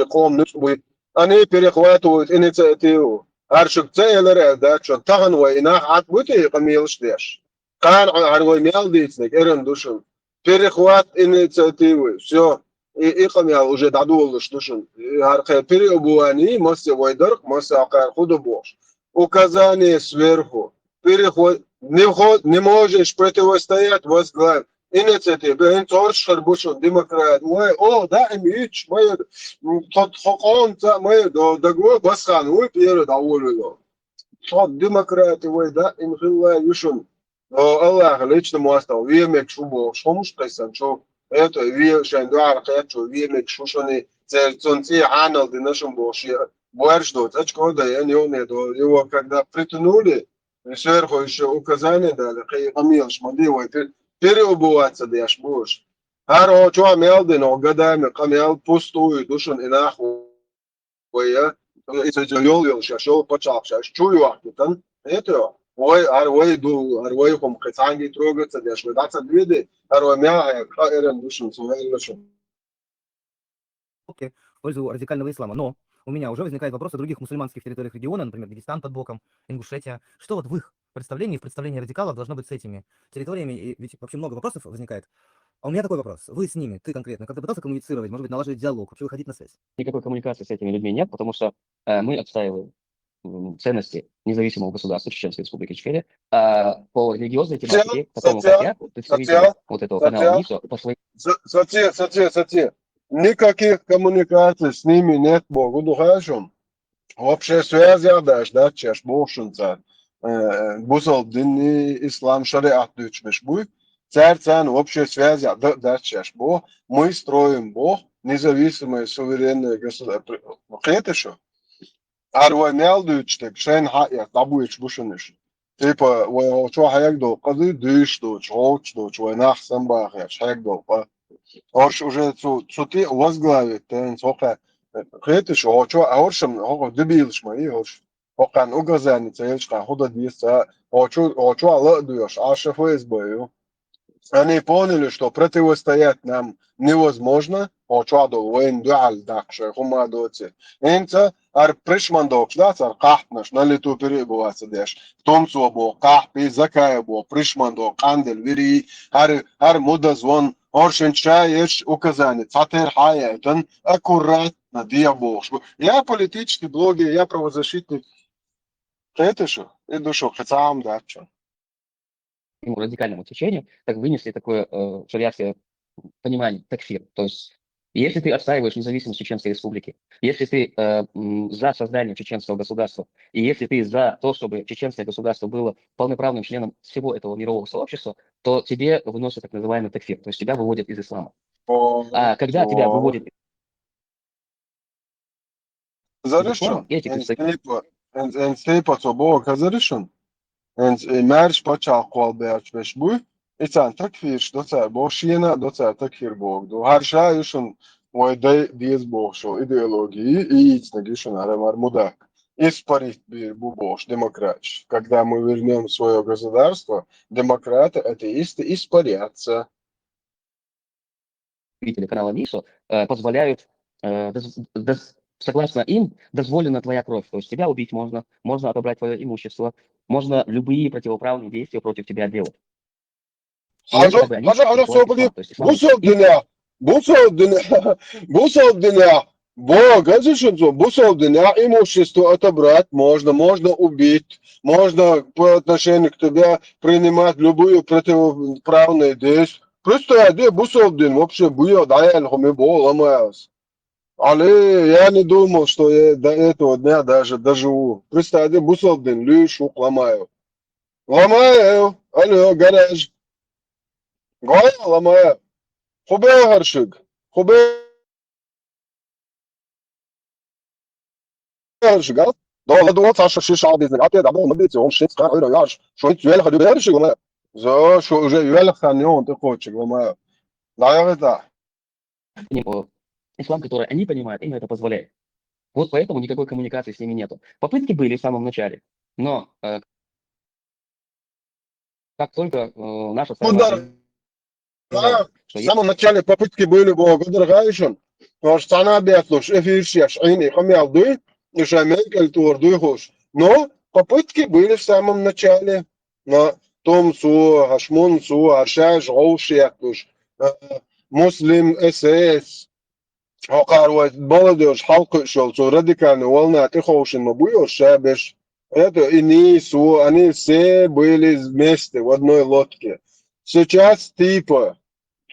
ком нуц буй. Они перехватывают инициативу. Аршук ца элэр да, чё, тахан вай инах ат бути, къамийлыш деш. Кан ар вай мял дицнек, эрен душун. Перехват инициативы. Всё. И, и къамял уже дадулыш душун. И ар хэ переобувание, массе вай дарк, массе акар худо бош. Указание сверху. Перехват, не, хо- не можешь противостоять, возглавь. Инициатива, бен цорш хар бушун, демократ. Вай, о, да, им ич, май, тот хокон, ца, май, до, до го, басхан, уй, пьеру, да, улю, тот демократ, вай, да, им хилла, юшун. О, Аллах, лично муастал, виемек шу бо, шомуш кайсан, шо, это, вие, шайн, дуар, каят, шо, виемек шушани, цер, цон, ци, анал, динашун бо, ши, буарш до, очко, да, я не умею, до, его, когда притянули, и сверху ещё указание дали, хей, къамийлыш, мади, вай, пер-, переобуваться, деш, буш. Хар о, чё, мел, дин, о, годами, къамял, пустую, душун, и нахуй, вай, я. И цо, цо, ёл, ёл, ща, шо, почал, ща, чую, ахтан. Это, ой, ар, ой, ду, ар, ой, хом, кецанги трогаться, деш, вай, даться, двиды, ар, ой, мя, э, ка, эрен, душун, сумел, душун. Окей, в пользу радикального ислама. Но у меня уже возникает вопрос о других мусульманских территориях региона, например, Дагестан под боком, Ингушетия. Что вот в их представлении, в представлении радикалов должно быть с этими территориями? И ведь вообще много вопросов возникает. А у меня такой вопрос. Вы с ними, ты конкретно, как-то пытался коммуницировать, может быть, налаживать диалог, вообще выходить на связь? Никакой коммуникации с этими людьми нет, потому что э, мы отстаиваем м, ценности независимого государства Чеченской Республики Ичкерия, а по религиозной тематике, по тому, как я, представитель вот этого канала Нисо, по своей Сати, сати, сати. Никаких коммуникаций с ними нет, Богу духашум. Вообще связь я дашь, да, чеш бошунца. Бусал дини, ислам, шариат дучмеш буй. Царцан вообще связь я да, да, чеш бо. Мы строим Бог, независимое суверенное государство. Хетешо? Ар вай мял дучтек, шайн хая, табуич бушуниш. Типа, вай очо хаяк до, къады дыш доч, хоч доч, вай нах самбах, я, хаяк до, па. Орш уже цу, цу ти возглавит, тен, соха. Хетиш, очо, а оршам, хоха, дебилш ма, и орш. Хокан указани, цельчка, худа диса, очо, очо, ала дуеш, а ШФСБ, ю. Они поняли, что противостоять нам невозможно, очо, а до войн дуал, дак, шай, хума доци. Инца, ар пришман докш, да, цар кахтнаш, на лету перебываться деш. Том цо бо, кахпи, закая бо, пришман до, кандел, вири, ар, ар муда звон, оршин чаеш, указани, цатер хая, тан аккуратно, диа бокш. Я политический блогер, я правозащитник. Хетешо, и душо, хацам дачо. Ему радикальному течению, так вынесли такое э, шариатское понимание, такфир. То есть, если ты отстаиваешь независимость Чеченской Республики, если ты э, м, за создание чеченского государства, и если ты за то, чтобы чеченское государство было полноправным членом всего этого мирового сообщества, то тебе выносят так называемый такфир, то есть тебя выводят из ислама. А когда тебя выводят Заришун, энстейпа, энстейпа цо бо, хазаришун. Энс, э, мярш пачал къуал бяч беш буй, ицан такфирш доцар бо, шиена доцар такфир бо, ду. Хар ша ишун вай дай диез бо шо, идеологии, и ицнаг ишун арамар мудак. Испарить бир бу бош демократш. Когда мы вернем свое государство, демократы, атеисты испарятся. Представители канала Нисо э, позволяют, э, доз- доз- согласно им, дозволена твоя кровь. То есть тебя убить можно, можно отобрать твое имущество, можно любые противоправные действия против тебя делать. И это Хажо, как бы они хажо, хажо, приходят в собри, ислам. То есть ислам бусал дыня, бусал дыня, бусал дыня. Бо, газишунцу, бусал дыня, имущество отобрать можно, можно убить, можно по отношению к тебе принимать любую противоправную действие. Просто я де бусал дын, вообще буя, да, я хуми бо ломаялся. Але я не думал, что я до этого дня даже доживу. Представьте, бусал дын, лишь ломаю. Ломаю, алло, гараж. Гоя ломаю. Хубе гаршик. Хубе гаршик, а? Дола дуо цаша шиш ал бизнес. Апе да бо мабити, он шит ка ойро яш. Шо ит юэл хаду гаршик ломаю. Зо, шо уже юэл хан не он ты хочик ломаю. Да, я это. Они, о, ислам, который они понимают, им это позволяет. Вот поэтому никакой коммуникации с ними нету. Попытки были в самом начале, но э, как только э, наша самая... Да, в самом начале попытки были богу дорогайшин. Потому что цана бятлуш эфиршеш айни хамял дуй, и шамель культур дуй хуш. Но попытки были в самом начале. На том су, ашмун су, аршаш, гоушиятуш, Муслим, СС, хокарвай молодежь, халкы шел, цу радикальный волна, ты хоушин ма буйош, шабеш. Это и нису, они все были вместе в одной лодке. Сейчас типа,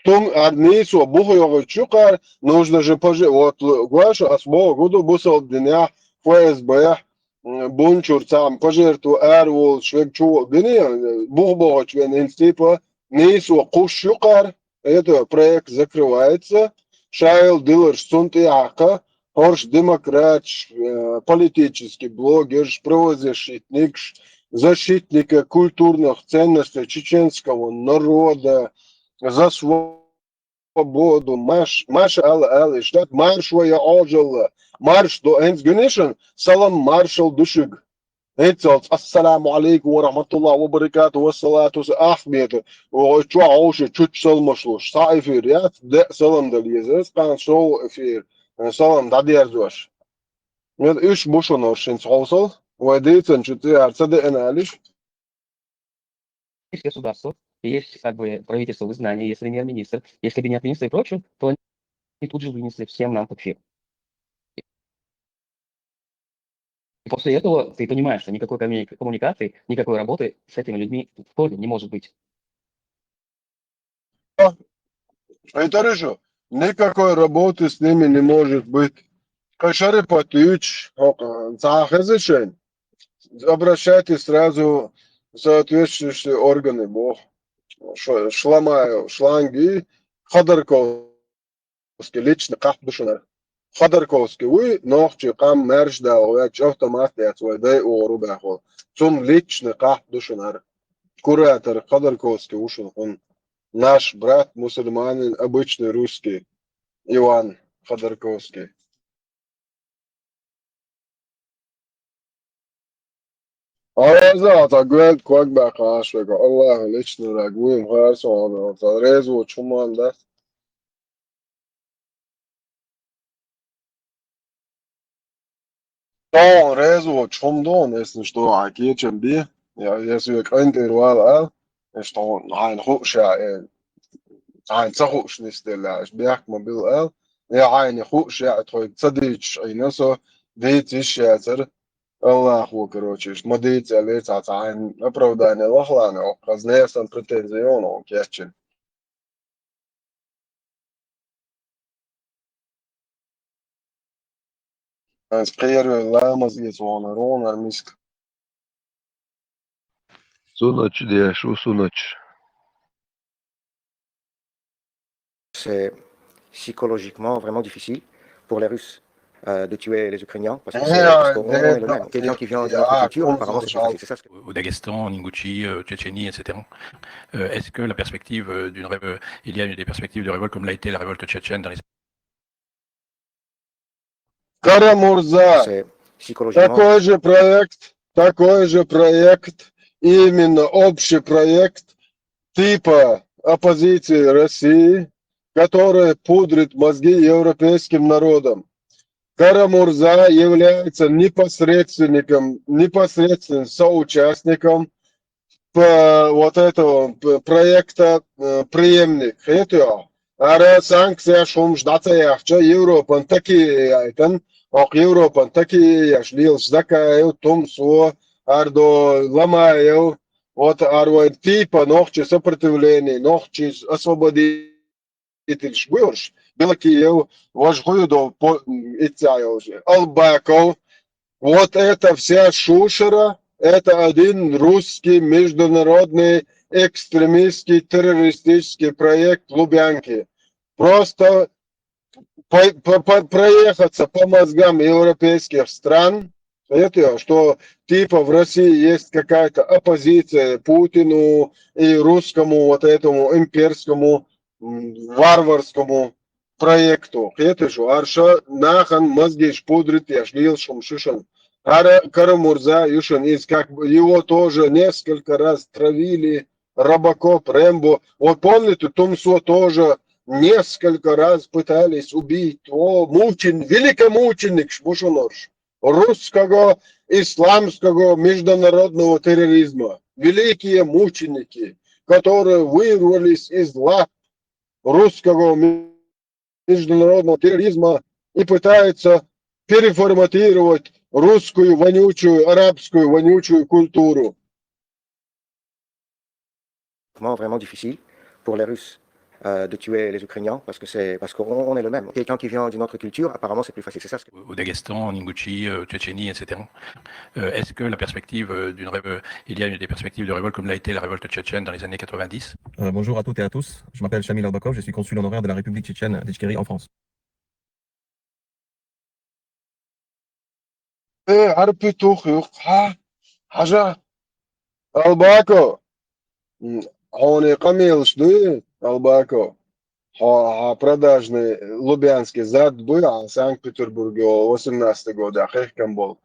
тум арнису, буху йогы чукар, нужно же пожи-, вот, Гуашу, асбо, гуду, бусал, дня, ФСБ, бунчур, цам, пожертву, арвул, швегчу, дыни, бух богоч, вен, типа, нису, куш юкар, это проект закрывается. Шайл дылар сунты ака, хорш демократ, э, политический блогер, правозащитник, защитника культурных ценностей чеченского народа, за свободу, маш, маш ал, ал, штат марш вая ожила, марш до энс гюнишин, салам маршал душиг. Эцалц, ассаламу алейкум ва рахматуллахи ва баракату, ва салату с-, ахмета. О, чу ауши, чуч салмашлуш. Са эфир, я? Де салам дал езес, кан шоу эфир. Э, салам да дерзош. Мен иш бушун оршин солсол. Вай дейцен чу ти арца де эналиш. Есть государство, есть как бы правительство в изгнании, есть премьер-министр, есть кабинет министров и прочее, то они тут же вынесли всем нам тапфир. И после этого ты понимаешь, что никакой коммуни-, коммуникации, никакой работы с этими людьми тоже не может быть. Это решу. Никакой работы с ними не может быть. Кашары потыч, захезешен. Обращайтесь сразу в соответствующие органы. Бог. Ш-, Шламаев, Шланги, Ходорков. Ходорковский личный кахь душунар. Ходорковский уй, нохчи кам мерш дал, вай чофта мат яц, вай дай ору бахол. Цум личный кахь душунар. Куратор Ходорковский ушун хун. Наш брат мусульманин, обычный русский. Иван Ходорковский. Араза ата гвелт квак бахаш вега. Аллах лично рагуем харсон ата резво чуман да. Тон резво чумдон, если что, а кечем би. Я, если я кантер вал а, что айн хуша, э, айн цахуш нистелаш, бяк мобил а, я айн хуша, твой цадич, айнасо, дитиш яцер. Аллаху, короче, иш мадиц алец ацаан оправдание лохлана, о, разнесан претензион, о, кечин. Ас первый ламаз ес вон рон армиск. Сунач деш, у сунач. C'est psychologiquement vraiment difficile pour les Russes euh, de tuer les Ukrainiens, parce que c'est, parce qu'on est le même. Quelqu'un qui vient d'une autre culture, apparemment, c'est plus facile. C'est ça ce que... Au Daghestan, en Ingouchie, euh, Tchétchénie, et cetera. Euh, est-ce que la perspective euh, d'une révo-, il y a des perspectives de révolte comme l'a été la révolte tchétchène dans les... Карамурза, такой же проект, такой же проект, именно общий проект типа оппозиции России, которая пудрит мозги европейским народам. Карамурза является непосредственником, непосредственным соучастником по вот этого п-, проекта э, преемник. Это ара санкция шумш дацаяхча Европан такие яйтан, ок Европан такие яш лил Закаев, Тумсо, Ардо, Ламаев, вот арвай типа нохчи сопротивление, нохчи освободить итилш буйрш, Белокиев, вож хуюдов по-, ицаев, Албаков. Вот это вся шушера, это один русский международный экстремистский террористический проект Лубянки. Просто по-, по-, по-, проехаться по мозгам европейских стран, это что типа в России есть какая-то оппозиция Путину и русскому вот этому имперскому м, варварскому проекту. Хетышу, арша нахан мозгиш пудрит яш лилшум шушан. Ара Карамурза юшан из, как бы его тоже несколько раз травили, Робокоп, Рэмбо. Вот помните, Тумсо тоже несколько раз пытались убить. О, мучен-, великомученик Шбушунорш русского исламского международного терроризма. Великие мученики, которые вырвались из лап русского ми-, международного терроризма и пытаются переформатировать русскую вонючую, арабскую вонючую культуру. Vraiment, vraiment difficile pour les Russes euh, de tuer les Ukrainiens parce que c'est parce qu'on on est le même. Quelqu'un qui vient d'une autre culture, apparemment, c'est plus facile. C'est ça ce que Au Daghestan, en Ingouchie, euh, Tchétchénie, et cetera. Euh, Est-ce que la perspective euh, d'une révo- il y a des perspectives de révolte comme l'a été la révolte tchétchène dans les années quatre-vingt-dix ? Euh, bonjour à toutes et à tous. Je m'appelle Shamil Arbakov, je suis consul honoraire de la République tchétchène d'Ichkérie en France. Э, ар петух юх, ха, хажа. Албако. М, хьуни къамелаш дуй, Албако? Хьо, хьо продажный лубянский зад буй, а Санкт-Петербурге восемнадцатый года хехкам бол.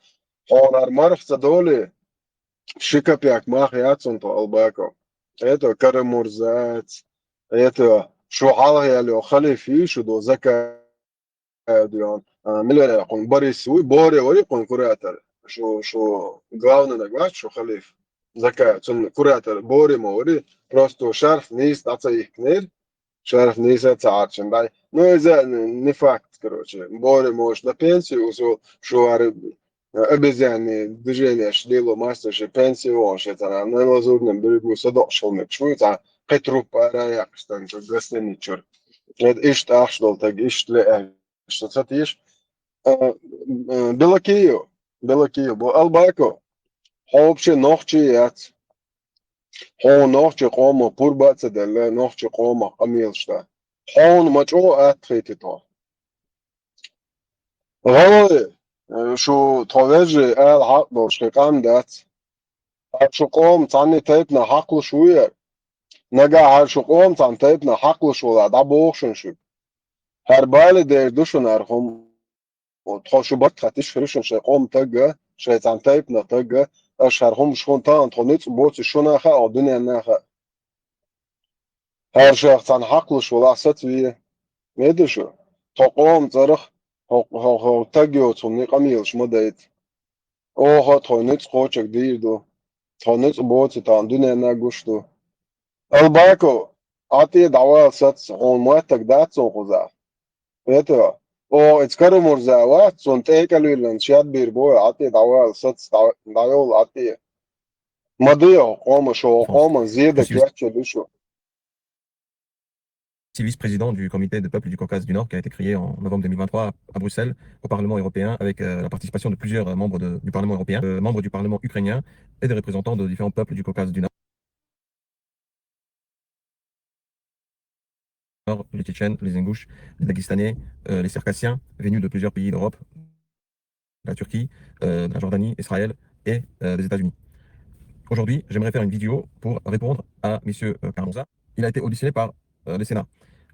Хьуни ар марх ца доли, ши копяк мах яцун то, Албако. Это Карамурзац, это шу хьалха ялё халиф ю, шу до Закаев дуян. А, миллер я къун Борис вуй, Боре вари къун куратор. Шу, шу главный нагвач, шу халиф. Закаев, цун куратор Боре ма вари, просто шарф нийса дӀа ца ихкнер, шарф нийса ца гӀарчан дай. Ну, иза н-, не факт, короче. Боре может на пенсию ушел, шу ар обезьянные движения шли ло мастер ши пенсию он ши цана. На лазурном берегу садок шел мек шуй, ца кхе труппа ара яхстан, ца гостиный чур. Это ишт ахш дол, так ишт ле, э, что ца тиш? Э, э, Белокию, Белокию, бо Албако. Хьо вообще нохчи яц. Хьо нохчи къома пурба ца делла, нохчи къома къамелшта. Хьуна ма чӀо атхийти тхо. ГӀалгӀай, э, шу тхо вежи ала хьакъ долуш хи къам дац. Хьар шу къома цхьанна тайпана хьакхалуш ву яр? Нагахь хьар шу къома цхьанна тайпана хьакхалуш вала дӀабоху шун шуьга. ХӀара бали дер ду шуна хӀара хӀума. Тхо шу барт хатиш хир шуна шайн къома тагга, шайн цхьана тайпана тагга, аша хӀара хӀума шуна тахана тхо ницкъ боцу шуна хаьа, дуьненна хаьа. ХӀара шайх цхьана хьакхалуш вала сацве. Меда шу? Тхо къома цӀарах, хӀо, хӀо, хӀо таг йоцу хӀума къамелаш ма дайта. Оха тхо ницкъ кхочург дийр ду. Тхо ницкъ боцу тахана дуьненна гуш ду. Албако, ӀатӀе дӀавала сац, хьуна моттаг дац цунна кхуза. Это, о, эц Карамурза вац, цунна тӀекӀалвиллан шадбийр бой, ӀатӀе дӀавала сац, дӀа-, дӀайовла ӀатӀе. Ма дайо, къома шо, къома зеда кечча душу. Vice-président du Comité des peuples du Caucase du Nord qui a été créé en novembre deux mille vingt-trois à Bruxelles, au Parlement européen, avec euh, la participation de plusieurs euh, membres de- du Parlement européen, euh, membres du Parlement ukrainien et des représentants de différents peuples du Caucase du Nord, les Tchétchènes, les Ingouches, les Dagestanais, euh, les Circassiens, venus de plusieurs pays d'Europe, de la Turquie, euh, de la Jordanie, Israël et euh, des États-Unis. Aujourd'hui, j'aimerais faire une vidéo pour répondre à M. Karamurza. Il a été auditionné par euh, le Sénat.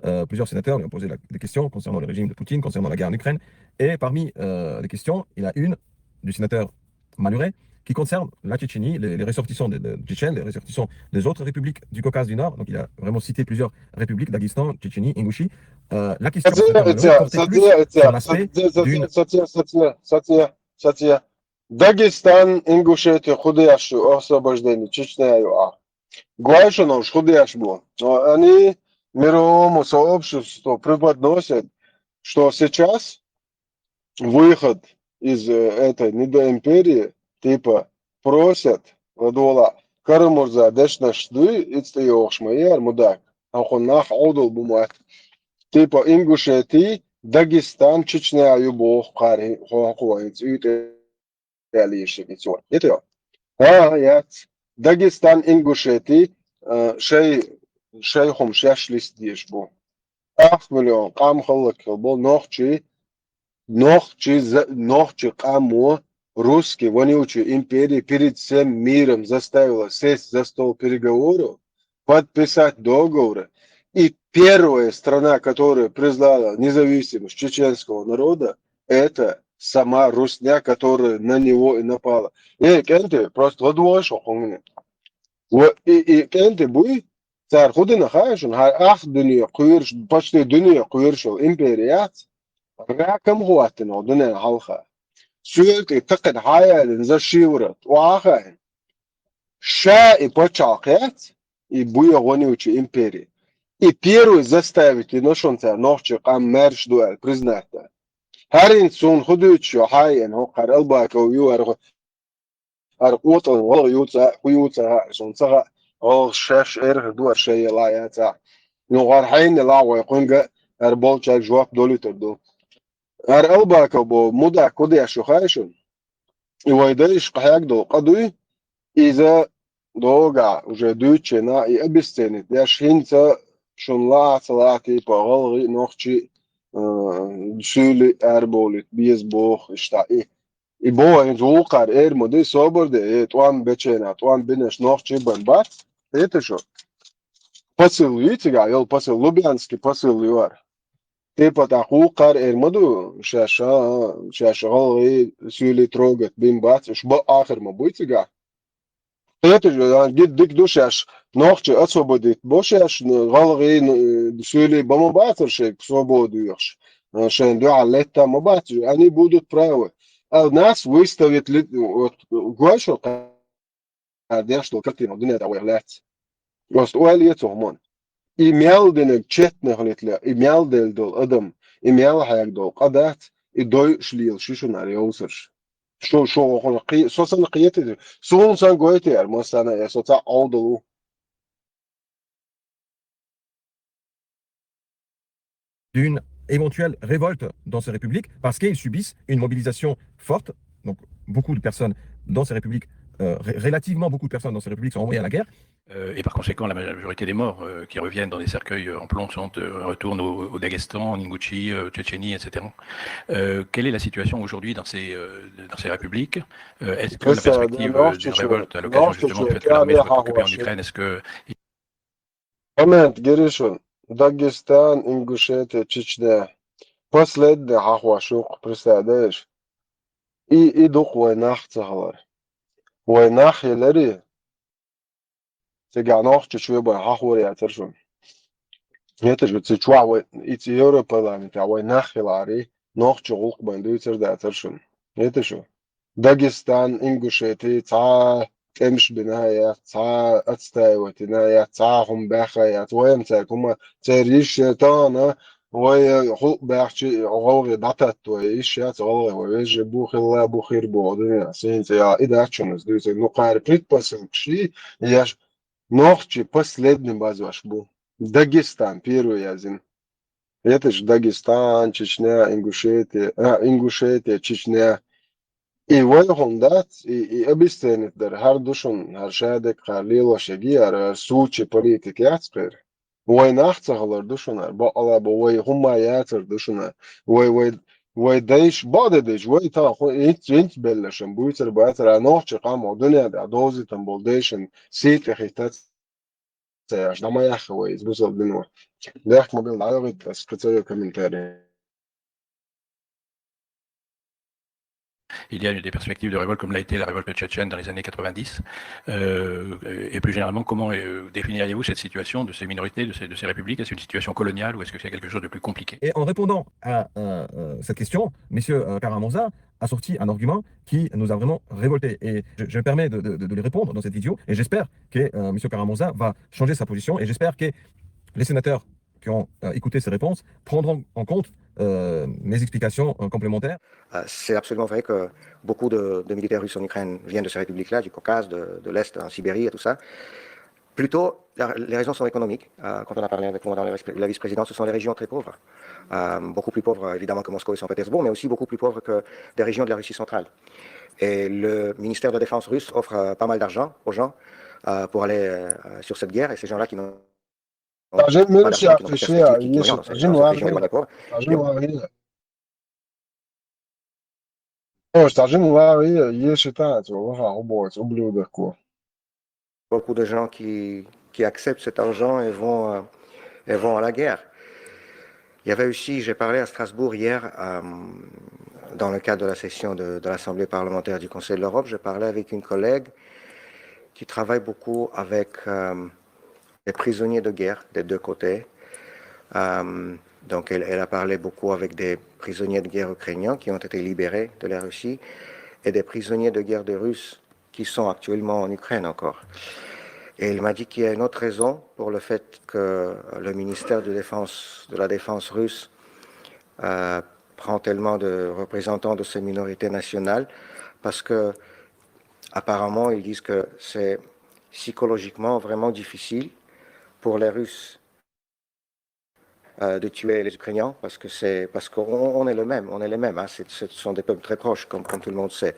Euh, plusieurs sénateurs lui ont posé la- des questions concernant le régime de Poutine, concernant la guerre en Ukraine. Et parmi euh, les questions, il y a une du sénateur Malhuret qui concerne la Tchétchénie, les, les ressortissants de, de Tchétchènes, les ressortissants des autres républiques du Caucase du Nord. Donc il a vraiment cité plusieurs républiques, Daghestan, Tchétchénie, Ingouchie. Euh, la question du Сатия, sénateur Malhuret portait plus сатия, sur l'aspect d'une сатия, сатия, сатия, сатия. Дагестан, Ингушетия, худаяш освобождение, Чечня ю а. Гуайшановш худаяш бу. Они мировому сообществу преподносят, что сейчас выход из э, этой недоимперии, типа, просят, ладола, Карамурза дешнаш дуй, ицтайохш ма яр, мудак. Ахун нах одул бумат. Типа, Ингушетия, Дагестан, Чечня ю бох, хари, хохуа, ицуйте, ялиши, ицуа. Это я. А, яц. Дагестан, Ингушетия, э, шей, шей хум шеш лист деш бу. Ахт миллион къам халлак хил бу, нохчи, нохчи, за- нохчи къам во, русский, вонючая империя перед всем миром заставила сесть за стол переговоров, подписать договоры. И первая страна, которая признала независимость чеченского народа, это сама Русня, которая на него и напала. Э, кенты, просто ладуаш, охунгни. Ва и, и кӀентий буй, цара хӀу дина хаьий шуна, хӀара ах дуьне кхоьруш, почти дуьне кхоьруш йолу импери яц, ракам хӀоттина хӀокху дуьненна хьалха. Соьга тӀе такхина хьаялина за шевра, тӀаьхьа хаийна. Ша и пачхьалкх яц, и буй гӀо йолчу импери. И первый заставить йина шуна цара нохчийн къам маьрша ду аьлла признать дан. ХӀара хӀинца суна хӀу дуьйцуш йо хьаеана хӀокху хӀара Албаков ю, хӀара хӀара къотӀалан гӀалгӀа ю ца, хӀу ю ца хаьа, суна ца хаьа, гӀалгӀа шаьш эрхир ду хӀара шайн елахь яц ахь. Ну, хӀара хьенан елахь вай кхуьнга, хӀара болчаьрга жоп долуьйтур ду. ХӀара Албаков бо мудак хӀу деш ю хаьий шуна? И вай дайша къахьегна долу къа дуй, иза догахь уже дуьйцучу хенахь и обесценить деш, хӀинца шуна лаахь а ца лаахь а, типа, гӀалгӀай, нохчий, а, суьйлий арабовлийта беза боху иштта и. И боху, хӀинца вукхара эр ма ду, собар де, э, тӀом бечу хенахь, тӀом бинарш нохчий бан бац, хеташ шу? Посыл ю цигахь йолу, посыл, Лубянский посыл ю хӀара. Типа тӀаккха вукхара эр ма ду, шаьш, а, шаьш гӀалгӀай суьйлий трогать бина бац, уьш бан ахар ма буй цигахь. Кхеташ, а, ги-, дика ду шаьш, нохчий освободить бо шаьш, н-, гӀалгӀай, н-, суьйлий бан ма бацара шайга свободу йохуш, а, шайна дуьхьал летта ма бац, они будут правы. А нас выставить ли, вот, гой шу, деш долу картина дуьнен тӀехь вайх лаьцна. Просто ойла е цу хӀуманна. И мел динарг четный хилийта ле, и мел делла долу адам, и мел хьегна долу къа дац, и дойуш лелаш ю шуна хӀара йовсарш. Шу, шу хӀокхунах кхе-, со санна кхетий, суна санна гойтий хӀара массарна а, я со цхьаъ Ӏовдал ву. D'une éventuelle révolte dans ces républiques parce qu'ils subissent une mobilisation forte. Donc, beaucoup de personnes dans ces républiques, euh, ré-, relativement beaucoup de personnes dans ces républiques sont envoyées à la guerre. Euh, et par conséquent, la majorité des morts euh, qui reviennent dans des cercueils euh, en plomb sont, euh, retournent au, au Daghestan, en Ingouchie, euh, Tchétchénie, et cetera. Euh, quelle est la situation aujourd'hui dans ces, euh, dans ces républiques ? Euh, est-ce que la perspective euh, d'une révolte à l'occasion justement du fait que l'armée soit occupée en Ukraine, est-ce que Момент, Геришун, Дагестан, Ингушетия, Чечня. Последний хьахош ю-кх, представляешь? И, и ду-кх вай нах ца хилар. Вай нах хиларе, цигахь нохчий чу бан хьахор яцара шуна. ХӀета шу цу чохь вай, и цу Европарламентехь вай нах хиларе, нохчий гӀуллакх бан дуьйцур дацара шуна. ХӀета шу? Дагестан, Ингушетия, цхьа тӀемаш бина а яц, цхьа отстаивать йина а яц, цхьа хӀума баьхна а яц. Вайна цаьрга хӀума, церан йиш ян тахана, вай хӀуъа баьхча, гӀалгӀай дӀататта вай йиш яц, гӀалгӀай вай вежарий бу, хилла бу, хир бу, дуьненахь сийна цӀе яла. И дац шуна аса дуьйцург. Ну, кхара предпосылкаш йий, еш нохчий последний базош бу. Дагестан первый яздина. ХӀета шу Дагестан, Чечня, Ингушетия, а, Ингушетия, Чечня. И вай хӀума дац, и, и обесценить дар, хӀара ду шуна, хӀара шадерг, хӀара лелош ерг, хӀара, хӀара Сочи политика яц кхера. Вай нах ца хилар ду шуна, хӀара бакъала бу, вай хӀума яцар ду шуна. Вай, вай, вай дайша, бакъдерг дайша, вай тахана хӀу-, хӀинца, хӀинца белларш-м буьйцур бацара, а нохчий къам хӀокху дуьнен тӀехь довзийтина болу дайшна сий тӀе хӀиттац. Ца еш, дӀа ма яххи вай иза бусалба дино. Бехк ма билла, дӀайогӀийта аса кхин ца йо комментарий. Il y a des perspectives de révolte comme l'a été la révolte tchétchène dans les années quatre-vingt-dix. Euh, et plus généralement, comment euh, définiriez-vous cette situation de ces minorités, de ces, de ces républiques ? Est-ce une situation coloniale ou est-ce que c'est quelque chose de plus compliqué ? Et en répondant à euh, euh, cette question, messieurs euh, Karamurza a sorti un argument qui nous a vraiment révoltés. Et je, je me permets de, de, de lui répondre dans cette vidéo. Et j'espère que euh, monsieur Karamurza va changer sa position. Et j'espère que les sénateurs qui ont euh, écouté ces réponses prendront en compte euh, mes explications euh, complémentaires. Euh, C'est absolument vrai que beaucoup de, de militaires russes en Ukraine viennent de ces républiques-là, du Caucase, de, de l'Est, en Sibérie et tout ça. Plutôt, la- les raisons sont économiques. Euh, quand on a parlé avec vous dans la, la vice-présidence, ce sont les régions très pauvres. Euh, beaucoup plus pauvres, évidemment, que Moscou et Saint-Pétersbourg, mais aussi beaucoup plus pauvres que des régions de la Russie centrale. Et le ministère de la Défense russe offre euh, pas mal d'argent aux gens euh, pour aller euh, sur cette guerre. Et ces gens-là qui n'ont Стажин pas мел d'argent, qui n'ont pas de шаьртише а, perspective, qui n'ont еш rien dans ces, стажин dans ces régions-là вагӀе, pauvres, стажин вагӀе. О, стажин вагӀе, еш и тац, ваха хӀу боц, ублюдок. Beaucoup de gens qui, qui acceptent cet argent et vont, euh, et vont à la guerre. Il y avait aussi, j'ai parlé à Strasbourg hier, euh, dans le cadre de la session de, de l'Assemblée parlementaire du Conseil de l'Europe, j'ai parlé avec une collègue qui travaille beaucoup avec euh, des prisonniers de guerre des deux côtés. Euh, donc, elle, elle, a parlé beaucoup avec des prisonniers de guerre ukrainiens qui ont été libérés de la Russie et des prisonniers de guerre de Russes qui sont actuellement en Ukraine encore. Et elle m'a dit qu'il y a une autre raison pour le fait que le ministère de, défense, de la Défense russe euh, prend tellement de représentants de ces minorités nationales, parce que apparemment, ils disent que c'est psychologiquement vraiment difficile pour les Russes euh, de tuer les Ukrainiens parce que c'est parce qu'on on est le même, on est les mêmes. Hein. Ce sont des peuples très proches, comme, comme tout le monde sait.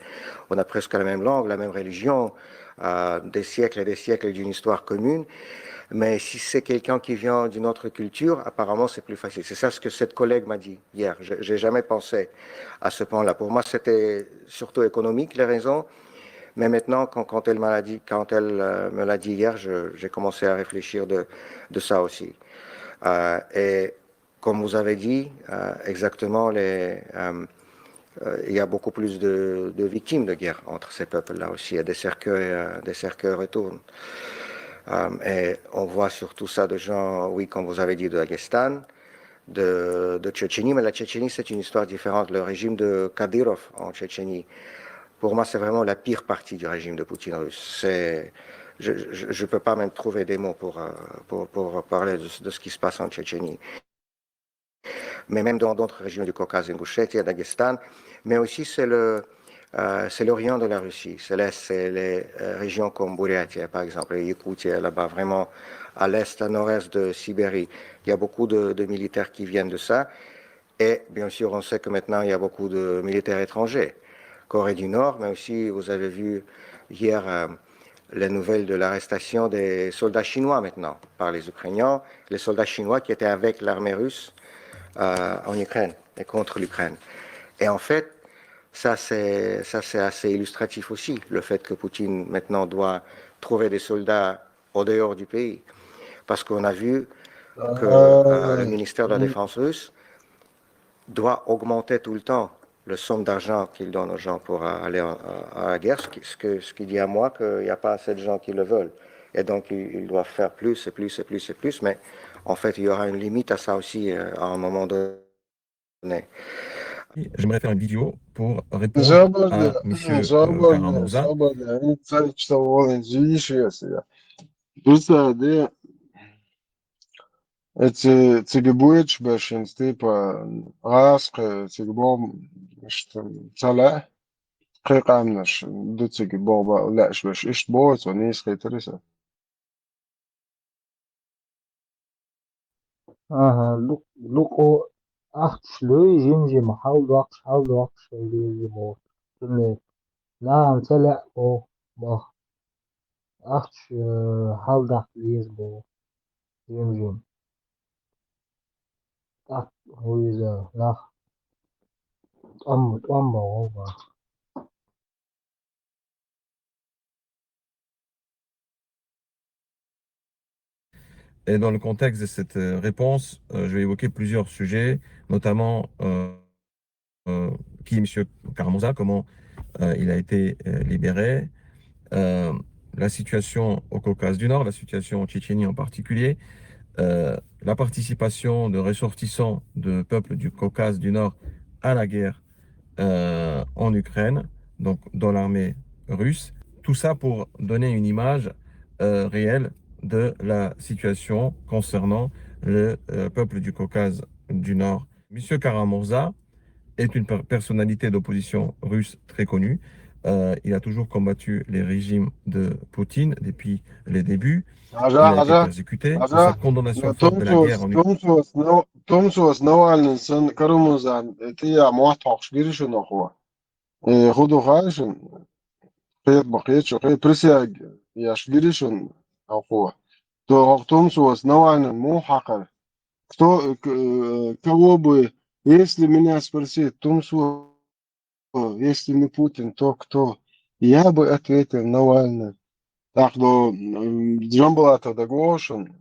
On a presque la même langue, la même religion, euh, des siècles et des siècles d'une histoire commune. Mais si c'est quelqu'un qui vient d'une autre culture, apparemment c'est plus facile. C'est ça ce que cette collègue m'a dit hier. Je n'ai jamais pensé à ce point-là. Pour moi, c'était surtout économique les raisons. Mais maintenant, quand, quand elle m'a dit, quand elle euh, me l'a dit hier, j'ai commencé à réfléchir de, de ça aussi. Euh, et comme vous avez dit, euh, exactement, les, euh, euh, il y a beaucoup plus de, de, victimes de guerre entre ces peuples-là aussi. Il y a des cercueils, euh, des cercueils retournent. Euh, et on voit surtout ça de gens, oui, comme vous avez dit, de Daghestan, de, de Tchétchénie. Mais la Tchétchénie, c'est une histoire différente. Le régime de Kadyrov en Tchétchénie, pour moi, c'est vraiment la pire partie du régime de Poutine russe. Je ne peux pas même trouver des mots pour, euh, pour, pour parler de, de, ce qui se passe en Tchétchénie. Mais même dans d'autres régions du Caucase, Ingushetia, Daghestan, mais aussi c'est le, euh, c'est l'Orient de la Russie, c'est l'Est, c'est les euh, régions comme Buryatia, par exemple, et Yakoutia, là-bas, vraiment à l'Est, à nord-est de Sibérie. Il y a beaucoup de, de militaires qui viennent de ça. Et bien sûr, on sait que maintenant, il y a beaucoup de militaires étrangers. Corée du Nord, mais aussi, vous avez vu hier euh, les nouvelles de l'arrestation des soldats chinois maintenant par les Ukrainiens, les soldats chinois qui étaient avec l'armée russe euh, en Ukraine et contre l'Ukraine. Et en fait, ça c'est assez illustratif aussi, le fait que Poutine maintenant doit trouver des soldats au dehors du pays. Parce qu'on a vu que euh, le ministère de la Défense russe doit augmenter tout le temps le somme d'argent qu'il donne aux gens pour aller à, à la guerre, ce qui, ce, que, ce qui dit à moi qu'il n'y a pas assez de gens qui le veulent. Et donc, ils, ils doivent faire plus et plus et plus et plus. Mais en fait, il y aura une limite à ça aussi euh, à un moment donné. J'aimerais faire une vidéo pour répondre à monsieur euh, Karamouza. Представь, эци цига бойтуш башин типа гӀаскхи цига бом цала кхайкъамнаш ду цига богӀба лаьш баш ишт богӀ цо нийса хетари са. Ага, лукъо ахча луй жим-жим, хьал доккхуш, хьал доккхуш леза бо. Цунна нагӀам ца лаьа бо, бах. Ахча хьал даккха леза бо. Жим-жим. ТӀаккха вуйза нах тӀом тӀом богӀу, бах. Et dans le contexte de cette euh, réponse, euh, je vais évoquer plusieurs sujets, notamment euh, euh, qui est M. Karamouza, comment euh, il a été euh, libéré, euh, la situation au Caucase du Nord, la situation en Tchétchénie en particulier, euh, la participation de ressortissants de peuples du Caucase du Nord à la guerre euh, en Ukraine, donc dans l'armée russe. Tout ça pour donner une image euh, réelle de la situation concernant le euh, peuple du Caucase du Nord. Monsieur Karamurza est une per- personnalité d'opposition russe très connue. Euh, il a toujours combattu les régimes de Poutine depuis les débuts. Il Хьажа, a été хьажа. persécuté. Хьажа. Sa condamnation forte de la guerre en Ukraine. Тумсос Навальный сан Карамурзан тӀе мотт хьокхуш гири шуна хьо. Э, хӀун ду хаьий шуна? Кхета ма кхета шу, кхе присяг еш гири шуна хьо. То хьо Тумсос Навальный муха хьакхара? Кто, э, к- э, кого бы, если меня спросить, Тумсо, если не Путин, то кто? Я бы ответил Навальный. Так, ну, м, Джамбулатов дагвоша шуна,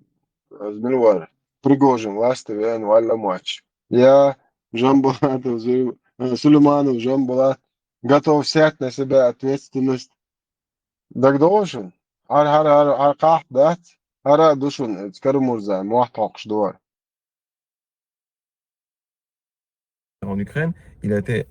э, мила вара, Пригожин ласта веана валла моч. Я, Джамбулатов, Зу- э, Сулейманов, Джамбулат, готов взять на себя ответственность. ДагадогӀий шуна? Хьар, хьар, хьар, хьар кхахь дац, хьар а ду шуна, э, Карамурза, мотт хьокхуш дора. En Ukraine, il a été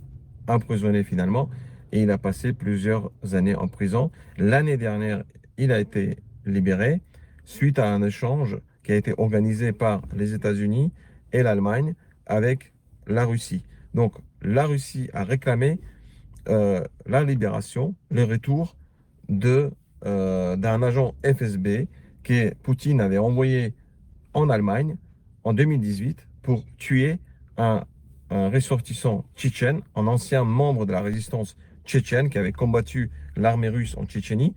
emprisonné finalement et il a passé plusieurs années en prison. L'année dernière, il a été libéré suite à un échange qui a été organisé par les États-Unis et l'Allemagne avec la Russie. Donc, la Russie a réclamé euh, la libération, le retour de euh, d'un agent F S B que Poutine avait envoyé en Allemagne en deux mille dix-huit pour tuer un, un ressortissant tchétchène, un ancien membre de la résistance tchétchène qui avait combattu l'armée russe en Tchétchénie.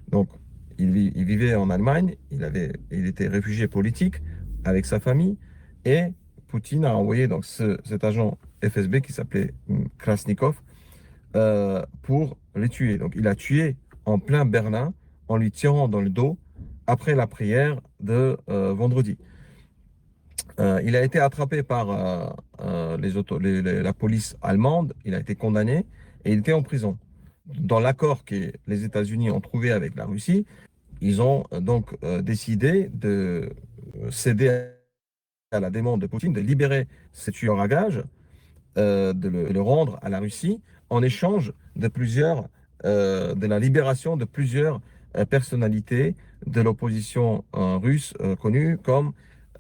Donc, il, vi- il vivait en Allemagne, il, avait, il était réfugié politique avec sa famille, et Poutine a envoyé donc ce- cet agent F S B qui s'appelait hum, Krasnikov euh, pour les tuer. Donc, il a tué en plein Berlin en lui tirant dans le dos après la prière de euh, vendredi. Euh, il a été attrapé par euh, euh, les auto- les- les- la police allemande, il a été condamné et il était en prison. Dans l'accord que les États-Unis ont trouvé avec la Russie, ils ont euh, donc euh, décidé de euh, céder à la demande de Poutine de libérer ce tueur à gages, euh, de le, le rendre à la Russie en échange de plusieurs, euh, de la libération de plusieurs euh, personnalités de l'opposition euh, russe euh, connues comme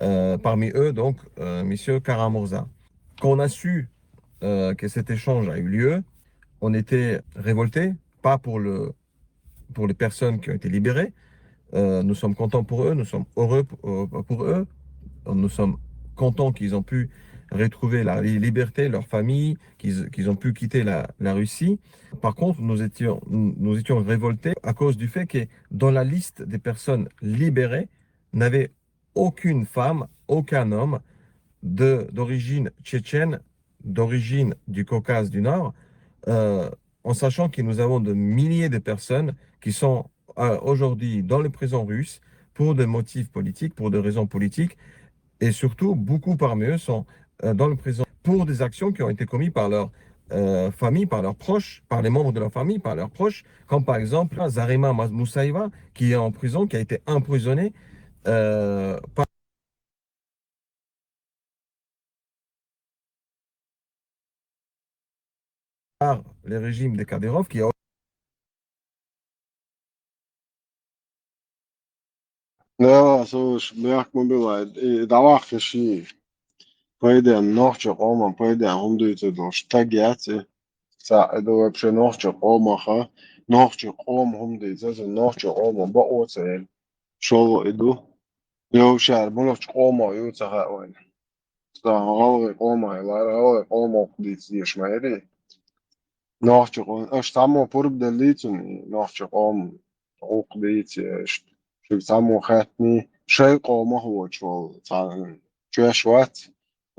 euh, parmi eux donc euh, Monsieur Karamurza. Quand on a su euh, que cet échange a eu lieu, on était révoltés, pas pour le pour les personnes qui ont été libérées. Euh, nous sommes contents pour eux, nous sommes heureux pour, euh, pour eux. Nous sommes contents qu'ils ont pu retrouver la li- liberté, leur famille, qu'ils qu'ils ont pu quitter la, la Russie. Par contre, nous étions, nous étions révoltés à cause du fait que dans la liste des personnes libérées, n'avait aucune femme, aucun homme de d'origine tchétchène, d'origine du Caucase du Nord, euh, en sachant que nous avons de milliers de personnes qui sont euh, aujourd'hui dans les prisons russes pour des motifs politiques, pour des raisons politiques, et surtout, beaucoup parmi eux sont euh, dans le prison pour des actions qui ont été commises par leur euh, famille, par leurs proches, par les membres de leur famille, par leurs proches, comme par exemple Zarema Ma- Moussaïeva, qui est en prison, qui a été emprisonné euh, par par les régimes de Kadyrov, qui a Да, слушай, бехк ма билла, и дӀавахка ши. Пайден, нохча къоман пайден хӀума дуьйцур долуш стаг яц и. Ца а ду вообще нохча къомаха, нохча къома хӀума дуьйцур, нохча къома бакъо ца яр. ШолгӀа и ду. Йовшар муьлхачу къомо ю ца хаьа вайна. Сан гӀалгӀай къомо хилар, гӀалгӀай къомо дийца дезаш ма яри. Нохча къомо, аша цхьаммо пурба деллий цунна, нохча къомо гӀуллакх дийца, аша шуьга цхьаммо хаьттиний, шайн къомах воцуш волу цхьа чоьш вац,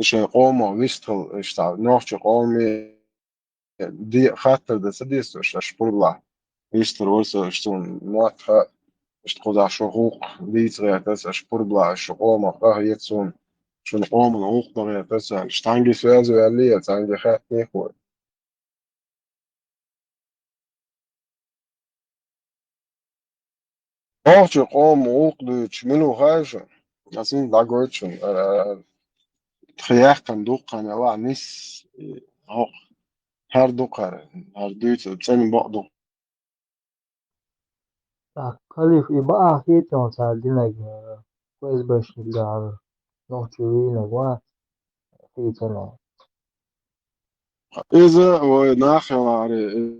шайн къомах вистхила, аша цхьа нохча къоме де хаттар дан ца деза аша, аша пурба лахь. Вистхир вара со, аша цунна мотт хаьа, аша кхузахь шун гӀуллакх дийца гӀертар аса, аша пурба лахь, аша шун къомах къахьега суна, шун къоман гӀуллакх дан гӀертар аса, аша цхьаьнгге связь ваьллий, я цхьаьнгге хаьттиний хӀора. Нохча къоман гӀуллакх дуьйцуш мила ву хаьа шуна? Ас хӀинца дӀагойту шуна, а, а, тхан яьккхина дуккха хан ялахь нис, и, хӀокху, хӀара дукха хӀара, хӀара дуьйцу, цӀена бакъ ду. Так, Калиф, и бакъахь хетий хьуна цара динарг, э, ФСБшник дара, нохчо вийнарг вац, хийцина. Иза вай нах хиларе,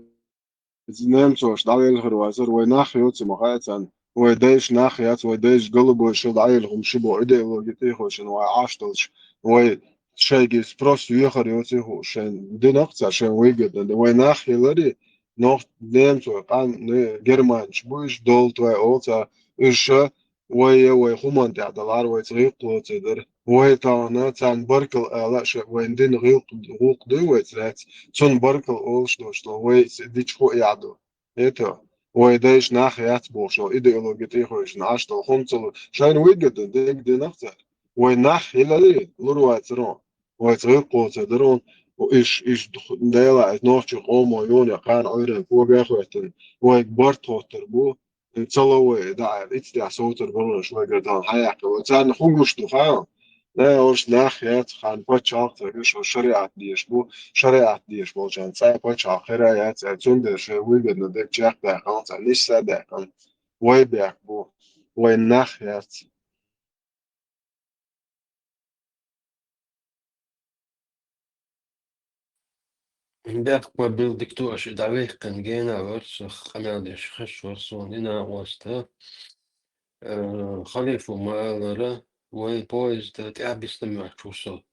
иза немцоша дӀавелла хир вацара, вай нах ю ца ма хаьа царна, вай дайша нах яц, вай дайша голубой шил дӀаелла хӀума шу боху идеологи тӀехошина вай Ӏаш долчу, вай шайга спрос вехар ю ца хууш, шайн динах а ца, шайн выгодно, вай нах хиларе, нох немцой, къан, не, германчу бу, иша долу твай олу ца, иша вай я вай хӀуманна тӀехь далахьара, вайца гӀиллакх лоций дара. Вай тахана царна баркалла ала а ша, вайн дина гӀиллакх, гӀуллакх дуй вайца лаьцна, цунна баркалла олуш долуш ду, вай дича хӀу а яхь ду. ХӀета, вай дайша нах яц бохуш, идеологи тӀехойшна Ӏаш долу хӀума ца лу. Шайна выгодно дерг динах цара. Вай нах хиларе, лур вацаро, вайца гӀиллакх лоций даро, иш, иш Дела, нохча къомо юна, кхана Ӏуьйрен кога а хӀоьттина, вайга барт хӀоттар бу, ца ло вай, да, аьлла, иццехь совцар бара шуна гар тахана хьаяьккхина. Царна хӀун гуш ду хаьа? Э, ош нах яц, хьан пачхьалкх ца гуш, ош шариӀат деш бу, шариӀат деш болчарна цхьа пачхьалкх хир а яц, аьлла, цундела шайн выгодно дерг чекхдаьккхина, царна нисса а даьккхина. Вай бехк бу, вай нах яц. Бехк ма билла, дика ду аша, дӀаваьккхина гена вара со, къамел деш хезаш вара суна и накъост. Э, халифо ма аллара, вай поезда тӀаьхьа бисина моьттуш ву со.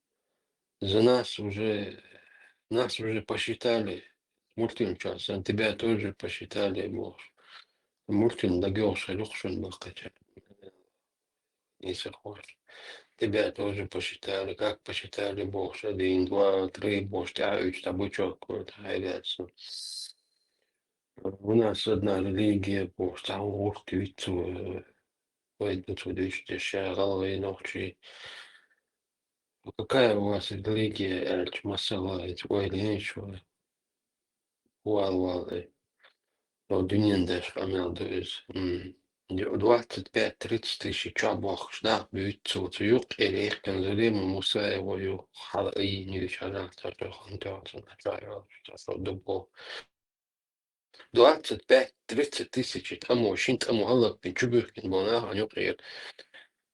За нас уже, нас уже посчитали, мультфильм час, а тебя тоже посчитали, бохуш. Мультфильм дагайогӀуш хир ю-кх шуна баккхийчарна. Нийса хууш. Тебя тоже посчитали, как посчитали, бохуш, один, два, три, бохуш, тӀаьхьа уьйтуш, цхьа бычок, какой-то, хьайгацу. У нас одна религия, бохуш, цхьа гӀуллакх виццо, э, вай дуьйцу, дуьйцу, ша гӀалгӀай, нохчий. Какая у вас религия, аьлча, масала, эца ойла йийча вай. Вал, вал, э. О, дуьнен деш къамел ду иза. М. Двадцать пять тридцать тысяч чохь бохкуш нах буьйцу цо, цу юккъера яьккхина Зулима Мусаева ю, хьала айина ю, шарахь ца чохь, хан тоьхна, ца чохь йолуш, ца чохь ду боху. Двадцать пять тридцать тысяч тӀамо, шин тӀамо хӀаллакбина, чубуьхкина болу нах а юккъера.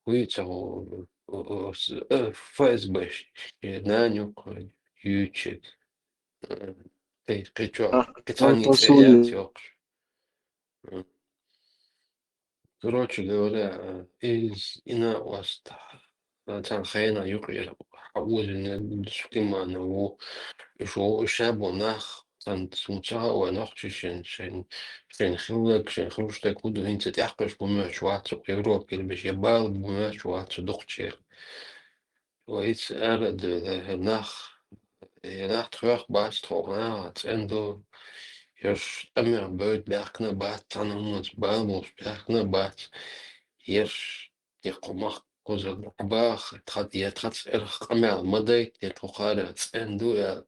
Вуй ца гӀо-, о-, о-, с-, э, Ф С Б ш-, нана юккъе юьйцуш. Э, кхи-, кхи чо-, кхи цхьанна цӀе яц йоккхуш. Короче говоря, э, из и накъост, э, царна хенахь юкъера хьаозийна Сулайманов ву. Уьш ву, уьш ша бу нах, царна цунна ца хаьа вай нохчий шайн, шайн, шайн хилларг, шайн хилларг хӀун ду, хӀинца тӀаьхьакхуьуш бу моьттуш вац цу Европера беш, я бала бу моьттуш вац цу дукхачех. Вай ица ара а девлла, хӀара нах, э, нах тхоьх бац, тхо наха цӀена ду, ерш тӀамех бевдда баьхкина бац, цхьана хӀуманца бала болуш баьхкина бац, ерш, и кху махка кхузара дӀабаха, тхан, я тхан цӀерах къамел ма дайта, я тхо кхара цӀена ду аьлла.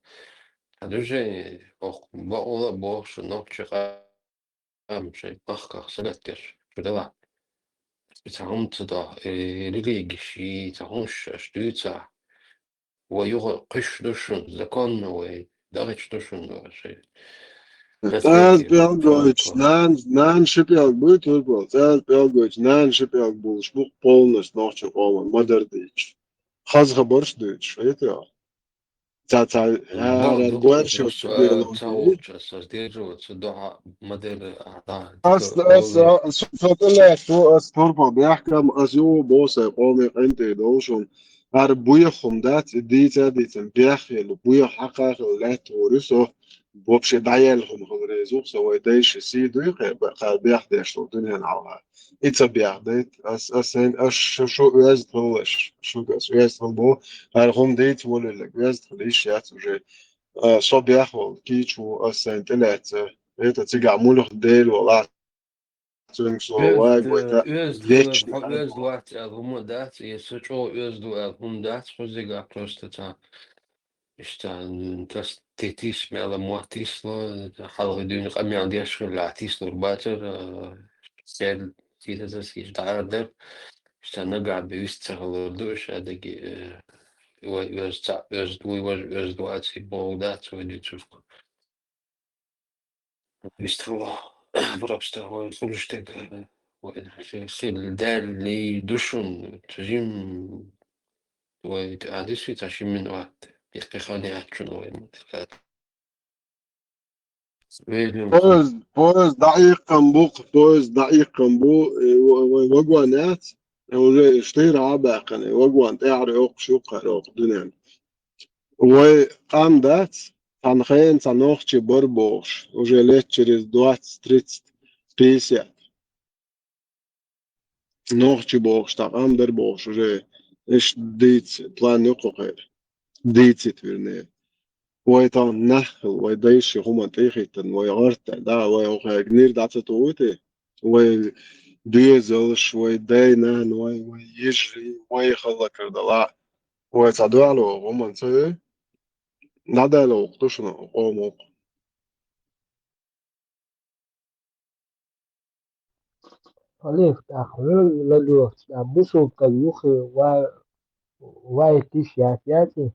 Хьан ду шайн, оха бакъволла а бохуш, нохчи къа-, Ам шайн махках сагатдеш, шу делахь. Цхьа хӀума ца до, э, религиш, и цхьа хӀумаш аш дуьйцахь. Вай юха кхуьссуш ду шуна, законно вай, дахьаш ду шуна вай шайн. ЦӀаьзза пӀелг гойтуш, нана, нана ши пӀелг буй турпал, цӀаьзза пӀелг гойтуш, нана ши пӀелг болуш бу полностью нохчийн къоман, ма-дарра дийцича. Хаза хабарш дуьйцуш, хетий хьо? Ца, ца, Бан хӀара ду гуш, гуш, а, ца волчу аса сдерживаться, дуьхьа ма-дарра, а, да, ас, дика ас, олий. Ас, со тӀелаьцна ву, ас турпал бехкам, ас юха боху сайн къоме къинтӀера довла шуна. ХӀара буьйха хӀума дац, и дийца а дийцина, бехъелла, буьйха хьакха а хилла лаьтта гӀур ю со, вообще дӀаяьлла хӀума хила реза ву-кх со, вай дайша сий дуй кхе, б-, кхара бехдеш долу дуьненан хьалха. И ца бехдайта, ас, ас, ас шу, шу оьзда хилалаш, шуьга ас оьзда хила бу, хӀара хӀума дийца волавелларг оьзда хила йиш яц уже. А, со бехвала кийча ву, ас сайна тӀелаьцна, это цигахь муьлха Дела волахь, цуьнга со вагавайта, оьзда, оьзда хила, вечна хьо оьзда вац аьлла хӀума дац, я со чӀогӀа оьзда ву аьлла хӀума дац, кхузигахь просто цхьа Иштта, м, тас-, ти-, тийсамела мотт тийсало, хьалхе дуьйна къамел деш хилла, тийсалур бацара, а, шел, тийсаза сийча дӀаарадар. Иштта нагахь бен вист ца хилар ду, иштта адаги, э, вай оьзда цхьаъ, оьзда вуй, важа оьзда вац, и боху дац вай дуьйцург. Вистхила, просто вай хулуш дерг, вай хи-, хила даьллий ду шуна, цу жим вай тӀе а дисвий цхьа ши минот, пхи хан яц шуна вай ма тӀе. Поезд, поезд дӀаиккхам бу, поезд дӀаиккхам бу, э, ва-, вай вагон яц, э, уже штира а баьккхина, э, вагон тӀаьхьара йоккхуш ю кхара оха дуьненна. Вай къам дац, цхьана хенахь цхьа нохчи бара бохуш, уже лет через двадцать, тридцать, пятьдесят. Нохчи бохуш, цхьа къам дара бохуш, уже иштта дийца план ю кху кхера. Дийцийта, вернее. Вай тахана нах хила, вай дайша хӀуманна тӀе а хӀиттина, вай гӀарта, да, вай оха гнир дӀа ца тухуьйтий? Вай доьзалш, вай дай-нана, вай, вай йижарий, вай хӀаллакьхир дала. Вай цхьа дуьхьало хӀуманна ца ве, дӀадаьлла вукху ду шуна къомо. Халиф, тӀаккха хьоьга ладоьгӀча, тӀаккха бусалба стаг юххе ва-, вай тиша яц, яций?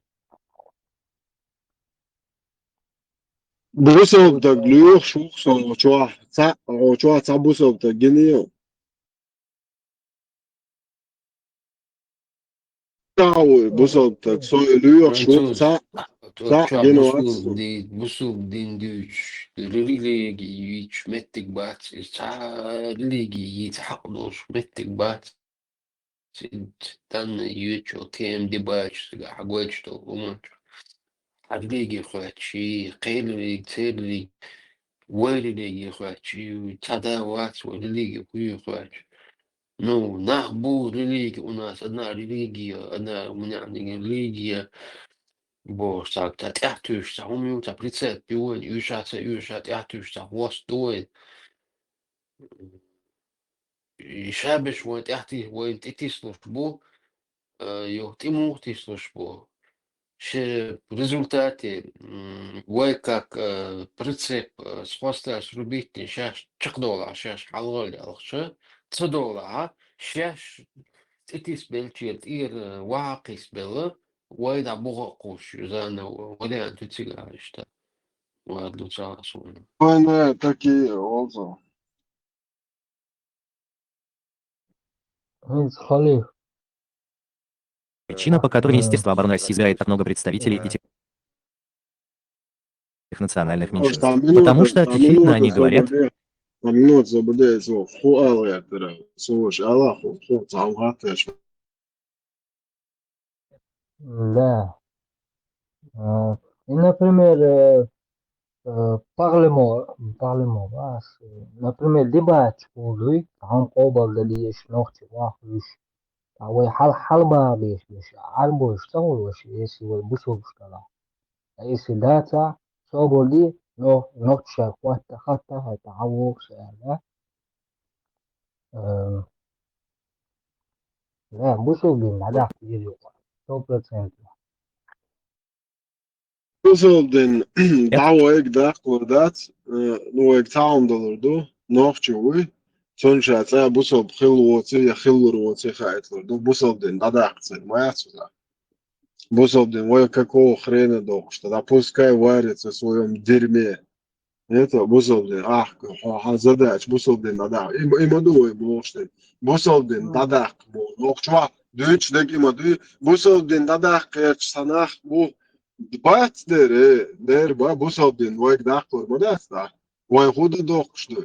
Бусалба стаг лоьхуш ву-кх со хьо чохь, цхьаъ, хьо чохь цхьа бусалба стаг гина ю. Цхьаъ ву бусалба стаг, со и лоьхуш ву-кх, цхьаъ, цхьаъ гина вац со. Бусалба дин дуьйцуш, религи йийцуш меттиг бац, иза цхьа религи йийца хьакъ долуш меттиг бац. Цуьнца танна йоьдучу кема дебачу, цигахь хьагойтуш долу хӀуманчу. Хьан религи хоьттуш, кхин религи, церан религи, вай религи хоьттуш, цхьа да вац вай религи, кхин хоьттуш. Ну, нах бу религи у нас, одна религия, одна у меня религия. Бохуш, цхьа, цхьа тӀаьхьа туьйсуш цхьа хӀума ю, цхьа прицеп ю вайн, уьйша ца уьйша тӀаьхьа туьйсуш цхьа хвост ду вайн. И шабеш вайн тӀаьхьа ти-, вайн тӀе тислуш бу, э, юха тӀе муха тислуш бу. Ше результате, м, вай как, э, прицеп, э, с хвоста срубить дина, шаьш чекхдолахь, шаьш хьалхалла ялхча, ца долахь, шаьш тӀе тисбеллачера тӀера ваха кхийсбелла, вай дӀа буха а кхуссуш, заново вариант ю цигахь иштта. Ладно, цхьа а суна. Вайна такие, олза. Причина, по которой Министерство обороны России забирает так много представителей этих национальных меньшинств. Потому что ехидно они говорят. Там минут забудет, ху алгъяттара, сулуш, Аллах, ху, ху, цхьа хатташ. Да. А, и, например, э, э, парламо-, парламо, а, с-, например, дебаташ хӀун дуй, хьан къобалдалийша, нохчи вахуьш, ткъа вай хьал-, хьалбагӀа беш, беш, Ӏарбойш ца хуьлуш, если вай бусурбаш далахь. А если дацахь, собар де, но-, нохчашка хӀотта, хатта, хӀотта, хьан вогӀуш аьлла. Э, да, бусурбин дӀадаккха дийр ю, сто процентов. Бусалба дин дӀа вайга даккхалур дац, э, ну, вайга цхьа хӀума далур ду, нохчи вуй, цунна ша цкъа бусалба хилла воций я хиллур воций хаитлур ду, бусалба дин дӀадаккха церан ма яц цунах. Бусалба дин вай какого хрена дохуш, тогда пускай варится в своём дерьме. Это бусалба дин, ахка, хьо, хьан задача бусалба дин дӀадаккха. И, и ма ду вай бохуш дерг. Бусалба дин дӀадаккха боху. Нохчо дуьйцуш дерг и ма дуй. Бусалба дин дӀадаккха гӀерташ цхьа нах бу. Бац дера, э, дера ба, бусалба дин вайга даккхалур ма дац дӀа. Вай хӀун дан дохкуш ду?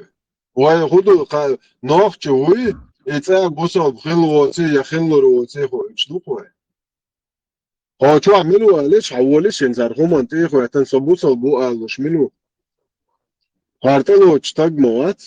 Вай хӀун ду, кха-, нохчи вуй, и цкъа бусалба хилла воций я хиллур воций хуьлуш ду-кх вай. Хьо чохь мила валиш, хьан волиш, хӀинца хӀара хӀуманна тӀе а хӀоьттина, со бусалба ву алалуш мила ву? ХӀара тӀелоцу стаг ма вац?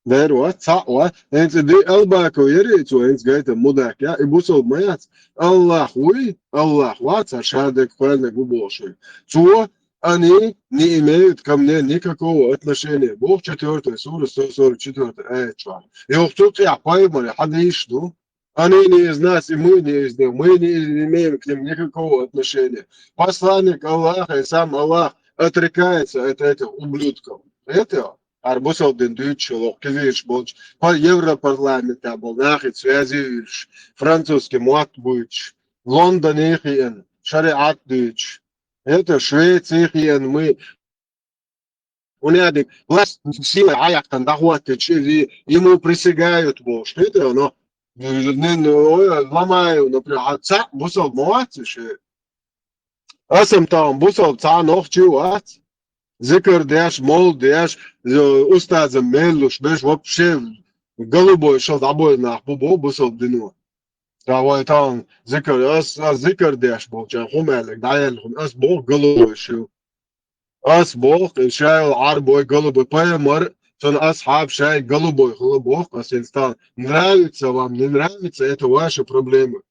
Дера вац, цхьаъ вац. ХӀинца ди Албаков яра и цо, хӀинца гайта мудак я, и бусалба ма яц. Аллах вуй, Аллах вац, хӀара шадерг кхоьллинарг ву бохуш вуй. Цо, они не имеют ко мне никакого отношения. Боху четвёртая сура, сто сорок четвёртая аят чохь. Юха цу тӀехь пайхамар хьадийш ду. Они не из нас, и мы не из них. Мы не имеем к ним никакого отношения. Посланник Аллаха, и сам Аллах отрекается от этих ублюдков. Это хӀара бусалба дин дуьйцуш йолу кивирш болчу, па-, Европарламентехь болу нахе связи йуьйцуш, французский мотт буьйцуш, Лондоне хиъна, шариӀат дуьйцуш. Это Швеции хиъна, мы У меня дик власть силой хьаяьккхина дӀахӀоттича, и ему присягают бохуш, хӀета, но, не, не, ой, ломаю, например, а цхьаъ бусалба ма вац уьш. Аса-м тахана бусалба цхьа нохчи а вац. Зикар деш, мовлид деш, э, устазам мел луш берш вообще голубой шал дӀабойла нах бу боху бусалба дино. Ша вай тахана зикар, ас, ас зикар деш болчарна хӀума аьлларг дӀаелла хӀума, ас боху голубой шу. Ас боху, и шайла Ӏарбой голубой, пайхамар, цуьнан асхьаб шай голубой хила боху, ас хӀинца тахана. Нравится вам, не нравится, это ваши проблемы.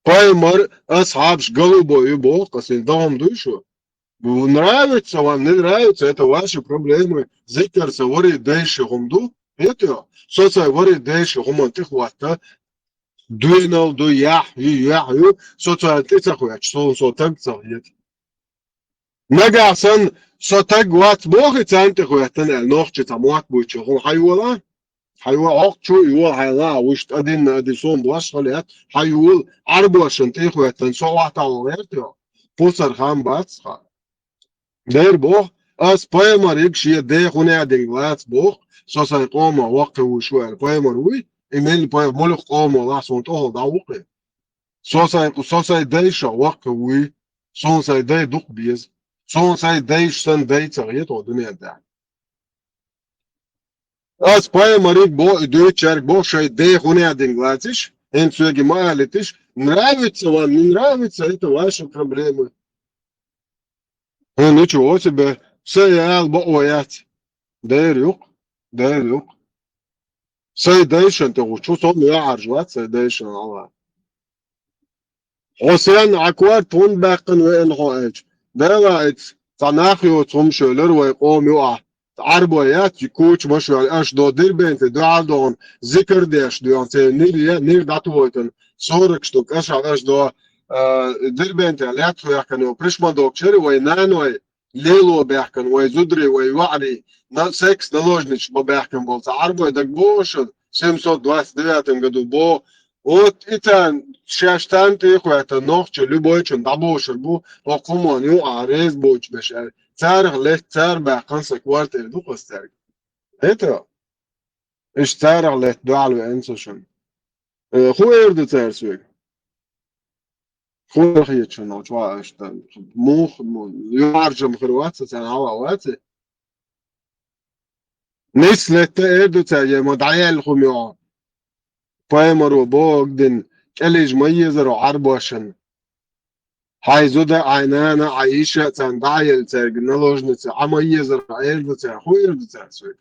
Пайхамар, асхьабаш голубой ю боху, ас хӀинца догӀма дуй шу? Нравится вам, не нравится, это ваши проблемы. Зикар сан вари дайша хӀума ду, хӀета? Со сайн вари дайша хӀуманна тӀехӀотта, дуьйнал ду, яхь ю, яхь ю, со царна тӀе ца хоьттуш, суна со таг ца хета. Нагахь санна со таг вац бохий царна тӀе хоьттина аьлла, нохчи цхьа мотт буьйцу хӀума хьайола? Хьайо хьокху чу, йо, хьайла, вуьшта адинна ади сом бош хьалет, хьайол, Ӏарбошан тӀехӀоьттан, со вахьтал гӀертайо. Пусар хам бац ха. Дер бох, ас пайхамариг шен дехуне динг лац бох, со сайн къома ваккхи вуй шу аьлла пайхамар вуй, и мел пай-, мулух къомо лахь сон тӀохал дӀа вукхи. Со сайн, со сайн дайша ваккха вуй, сон сайн дай дукх беза. Сон сайн дайш сан дай ца гӀе тхо дуьнен тӀехь. Ас пайхамариг бо, и дуьйцучаьрга бо, шай дехуне динг лациш, хӀинца соьги ма алитиш, нравится вам, не нравится, это ваши проблемы. ХӀун ничего себе, са ял бо о яц. Дер юкъ, дер юкъ. Сай дайшан тӀе гӀучу, со ма яхьарж вац, сай дайшан Алла. Хьо сен Ӏа корта хӀунда баьккхина веана хьо аьлча? Дела, иц, цхьа нах йоцу хӀума шоьлар вай къома юкъахь. Ӏарбой яц, и куча ма шоьлу, аша до Дербенте дуьхьал дохана, зикар деш доьхана, церан нир е, нир дӀатухуьйтана, сорок штук, аша, аша до, а, Дербенте лаьтта хьоькхана йолу пришмадокчари вай наной, лело баьхкина вай зударий, вай ваӀарий, на-, секс-наложниц бо баьхкина болу цхьа Ӏарбой дагабогӀуш, семьсот двадцать девятом году бо. Вот и царна, шаьш царна тӀехӀоьттан нохча любойчун дӀабошур бу, хӀокху хӀуманна юкъахь реза боцуш беш аьлла. Царах летта цара баьккхина сан квартира ду-кх аса цаьрга. ХӀета? Иштта царах летта дуьхьал веана со шуна. Э, хӀун эр ду цара соьга? ХӀун эр хеташ нохчо аьшта? Муха, ю-, юьхьӀаьржам хир вац, царна хьала вац? Нисса летта эр ду цара, я ма дӀаяьлла хӀума йо. Пайхамаро бохург дина, кӀелиж ма езаро Ӏарбошна. Хьайн зуда, хьайн нана, хьайн йиша а царна дӀа а елла цаьрга наложница, Ӏа ма езаро эр ду цара, хӀун эр ду цара соьга?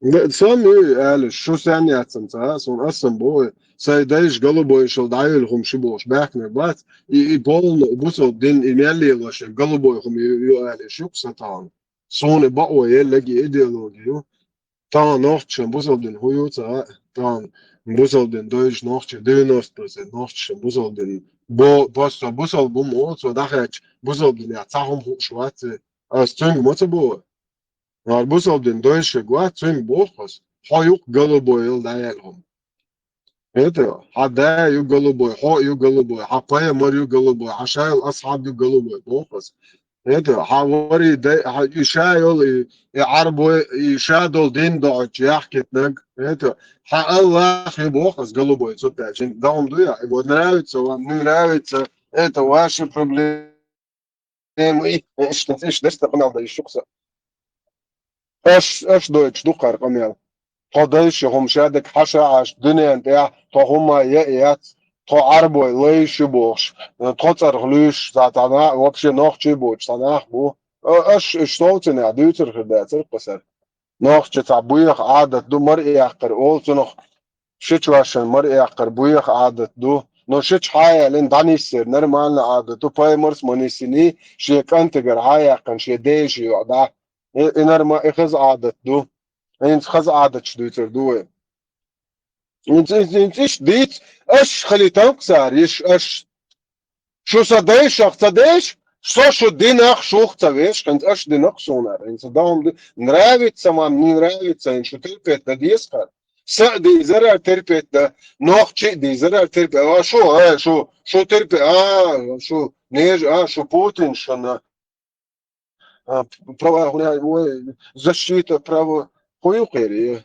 Бе-, со ма ю, аьлла, шу сенна яцам ца, суна аса ма бу, сайн дайша голубойшал дӀайолу хӀума ши бохуш баьхкинарг бац, и, и полно бусалба дин, и мел лелош, голубой хӀума ю, ю аьлла, шу-кх сан тахана. Суна и бакъо елларг и идеологи ю. Тахана нохчашна бусалба дин хӀун ю ца хаьа, тахана бусалба дин дойша нохчий, девяносто процент нохчашна бусалба дин бо-, бо-, со бусалба хӀума олу, цо дӀахаьчча, бусалба динехь цхьа хӀума хууш вац, аса цуьнга ма ца боху. ХӀара бусалба дин дойшург вац, цуьнга боху аса, хьо ю-кх голубойал дӀаяьлла хӀума. ХӀета, хьан да ю голубой, хьо а ю голубой, хьан пайхамар ю голубой, хьан шайолу асхьаб ю голубой, боху аса. ХӀета, хьан вари дай, хьан и ша йолу, и, и Ӏарбой, и ша долу дин доӀучу яхкитнаг. ХӀета, хьан Аллах ю, боху аса, голубой, цу тӀаьча. Даун дуй, и вот нравится вам, не нравится, это ваши проблемы. Эм, и, иштта, иштта, иштта къамел дан йиш ю-кх сан. Аш, аш дойтуш ду кхара къамел. Тхо дайша хӀума шадерг хьаша Ӏаш дуьнен тӀехь, тхо хӀума яа яц, тхо Ӏарбой лайш ю бохуш, тхо цӀарах луьйш, цхьа, цхьа на-, вообще нохчий боцуш цхьа нах бу. А-, аш, аш совцинехь дуьйцур хир дацара кху сар. Нохча цхьа буьйха Ӏадат ду, мара яккхар олу цунах. Ши чошан мара яккхар буьйха Ӏадат ду. Но шича хьаяьллина дӀанисъяр нормально Ӏадат ду. Пайхамарс ма нисйиний, шен кӀантигара хьаяьккхина, шен дежа йоӀ дӀа. И, и норма-, и хаза Ӏадат ду. ХӀинца хаза Ӏадаташ дуьйцур ду вай. ХӀинца, хӀинца, хӀинца иштта дийца, аш хилийтам-кх цара, йиш аш. Шу сан дайшах ца дайша, со шу динах шух ца веш, хӀинца аш динах суна ара. ХӀинца дан хӀума ду, нравится вам, не нравится, хӀинца шу терпеть дан деза хӀара. Са а дийзара терпеть дан, нохчи а дийзара терпеть. А шу, а, шу, шу терпеть, а, шу нежа, а, шу Путин шуна. А, права, хуна, ой, защита права. ХӀун ю кхери?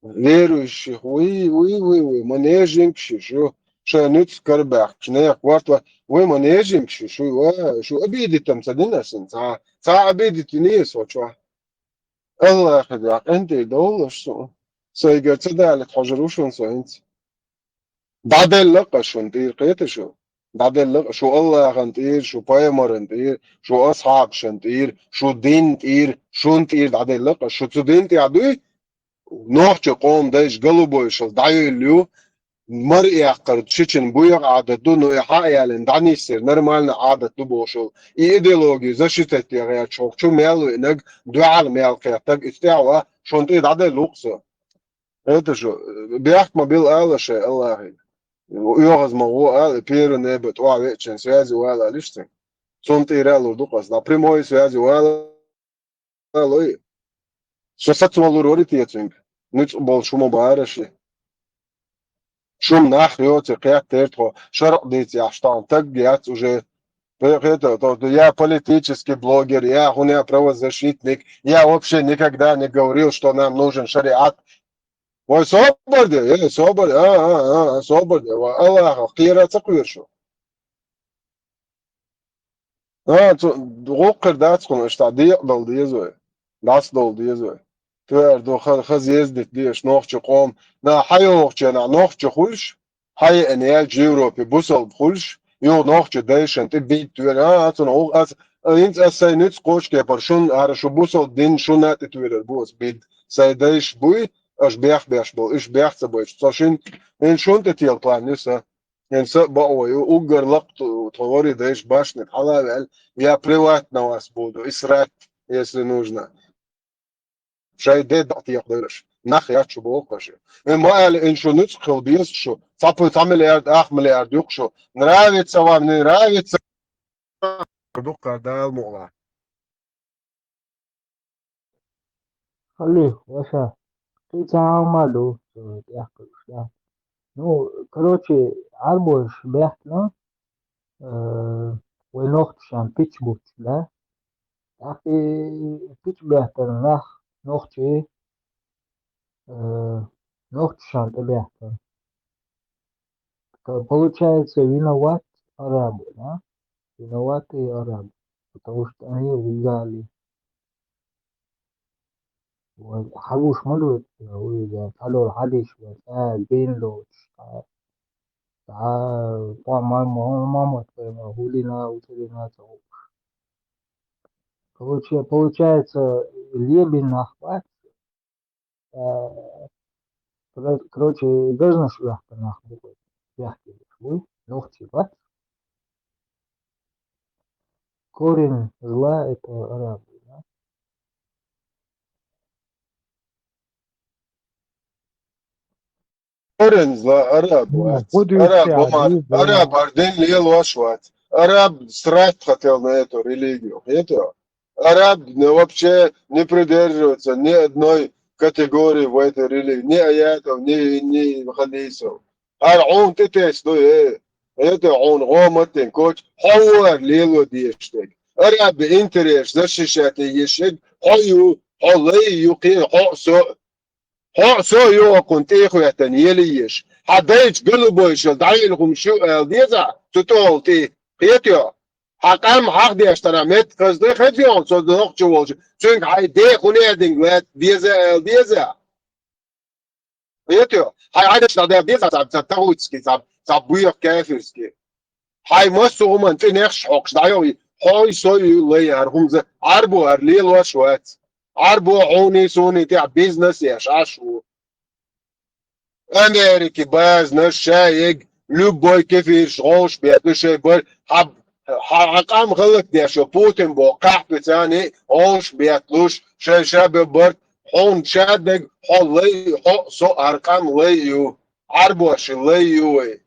Верующих, уй, уй, уй, уй, ма нежинг ши шу, шайн нуьцкъ карабаьхкаш, нехан корта, вай ма нежинг ши шу, ва, шу обидитам ца дина сан, ца, ца обидитине со чохь. Аллахе дуьхьа къинтӀера довлалаш суна. Сайгара ца далийта хьожур ву шуна со хӀинца. ДӀаделла-кх ас шуна тӀера, кхета шу? ДӀаделла-кх шу Аллахана тӀера, шу пайхамаран тӀера, шу асхьабашан тӀера, шу дин тӀера, шун тӀера дӀаделла-кх ас. Шу цу дин тӀехь дуй? Нохча къоман дайша голубойшал дӀайуьйлу ю, мара яккхар шичун буьйха Ӏадат ду, но и хьа а ялийна дӀанисъяр нормально Ӏадат ду бохуш волу. И идеологи защитать ян гӀерташ хӀокху чу мел веанарг, дуьхьал мел кхеттарг, иза тӀехь а шуна тӀе дӀаделла ву-кх со. ХӀета шу, бехк ма билла ала шайн Аллахе. ОьгӀаз ма гӀо ала, и первый небе тӀохь веачун связи вала алиш цунна. Цунна тӀера а лур ду-кх ас, дӀа прямой связи вала алой. Со сацвалур вари те цуьнга? Нуьцкъ болуш хӀума бара ши. Шуна нах йоций кхетта тхо, шарӀ дийца яхьаш тхьана таг яц уже. Пе-, хета, то, то я политический блогер, я хӀуна я правозащитник, я вообще никогда не говорил, что нам нужен шариат. Ой, собар де, э, собар, а, а, а, а, собар де, ва Аллахах кхера ца кхоьруш ву. А, цу, гӀуллакх хир дац хьуна, аша дӀа декъадала деза вай, дӀасадовла деза вай. Тоьар ду, ха-, хаза еза дита дезаш нохча къом. На, хьайогӀучу нах нохча хуьлуш, хьаеана яьлча Европе бусалба хуьлуш, юха нохча дайшан тӀе бийта тоьар. А, а, цунах гӀуллакх ас, а, хӀинца ас сайн нуьцкъ кхочу кепара шуна, хӀара шу бусалба дин шуна а тӀе тоьрар бу ас бийта. Сайн дайш буй, аша бех беш болу, уьш бех ца байча. Со шин, хӀинца шуна тӀе тела план ю сан. ХӀинца а бакъо ю, уггар лакха тхо вари дайша башниг хьала а ваьлла, я приватно вас буду, и срать, если нужно. Шайн де дакъа текхадалаш. Нах яц шу боху аша. Э, ма аьлла, ин шу нуьцкъ хила беза шу. Цхьа пу-, цхьа миллиард, ах миллиард юкъа шу. Нравится вам, не нравится. Дуккха Дала мукъла. Халли, ваша. Кхин цхьа хӀума ду, э, тӀехь кхуьуш, да. Ну, короче, Ӏарбойша бехкана, э, вай нохчашна пич буц, да? ТӀаккха и пич бехкана нах, нохчий, э, нохчашна тӀе бехкана. Ка-, получается, виноват арабы, да? Виноваты арабы, потому что они лгали. Вот, хьагуш ма ду, уьйда, хьадолу хьадийш вай, цӀа гена доцуш, цхьа, цхьа, цхьа ма-, ма-, ма-, ма-, ма-, хӀу дина, хӀу ца дина ца хууш. Получа-, получается, лебин нах бац, а, кро-, короче, гажнаш вехка нах бу, вехка буй, нохчий бац. Корень зла — это арабы, да? Корень зла араб вац. Араб вац. Араб арден лелош вац. Араб срать хотел на эту религию. Это араб, ну, вообще не придерживается ни одной категории в этой религии. Ни аятов, ни, ни хадисов. ХӀара хьуна тӀетесса ду, э, это хьуна гӀо маттин коч, хьо ву ара лело дезаш дерг. Араб интерес защищать еш ерг хьо ю, хьо лай ю, кхин хьо а со. Хьо а со а юхакхунна тӀехӀоьттина ели еш. Хьан дайчу галубойшал дӀаелла хӀума шу аьлла деза, цу тӀехула тӀе. Кхетайо? Хьан къам хьахдеш тара метта хаза дай хаза йогӀу, со нохча волчу. Цуьнга хьайн дехуне а динга лаьтта деза аьлла деза. Кхетайо? Хьайн Ӏадаш дӀадаьлла деза цхьа, цхьа тахуцки, цхьа, цхьа буьйха кафирски. Хьайн массо а хӀуман цӀинехаш хьокхуш дӀайогӀий, хьой, сой, лай, хӀара хӀумза, Ӏарбо хӀара лелош вац. Ӏарбо хьуний, суний тӀехь бизнес еш Ӏаш ву. Америки базнаш шаег, любой кефирш гӀовш бету шай бар, хьаб-, хьа-, хьа къам халакдеш ву Путин бо, кхахь пицани гӀовш бетлуш, шай ша бе барт, хьуна шаддаг, хьо лай, хьо со хӀара къам лай ю, Ӏарбоши лай ю вай.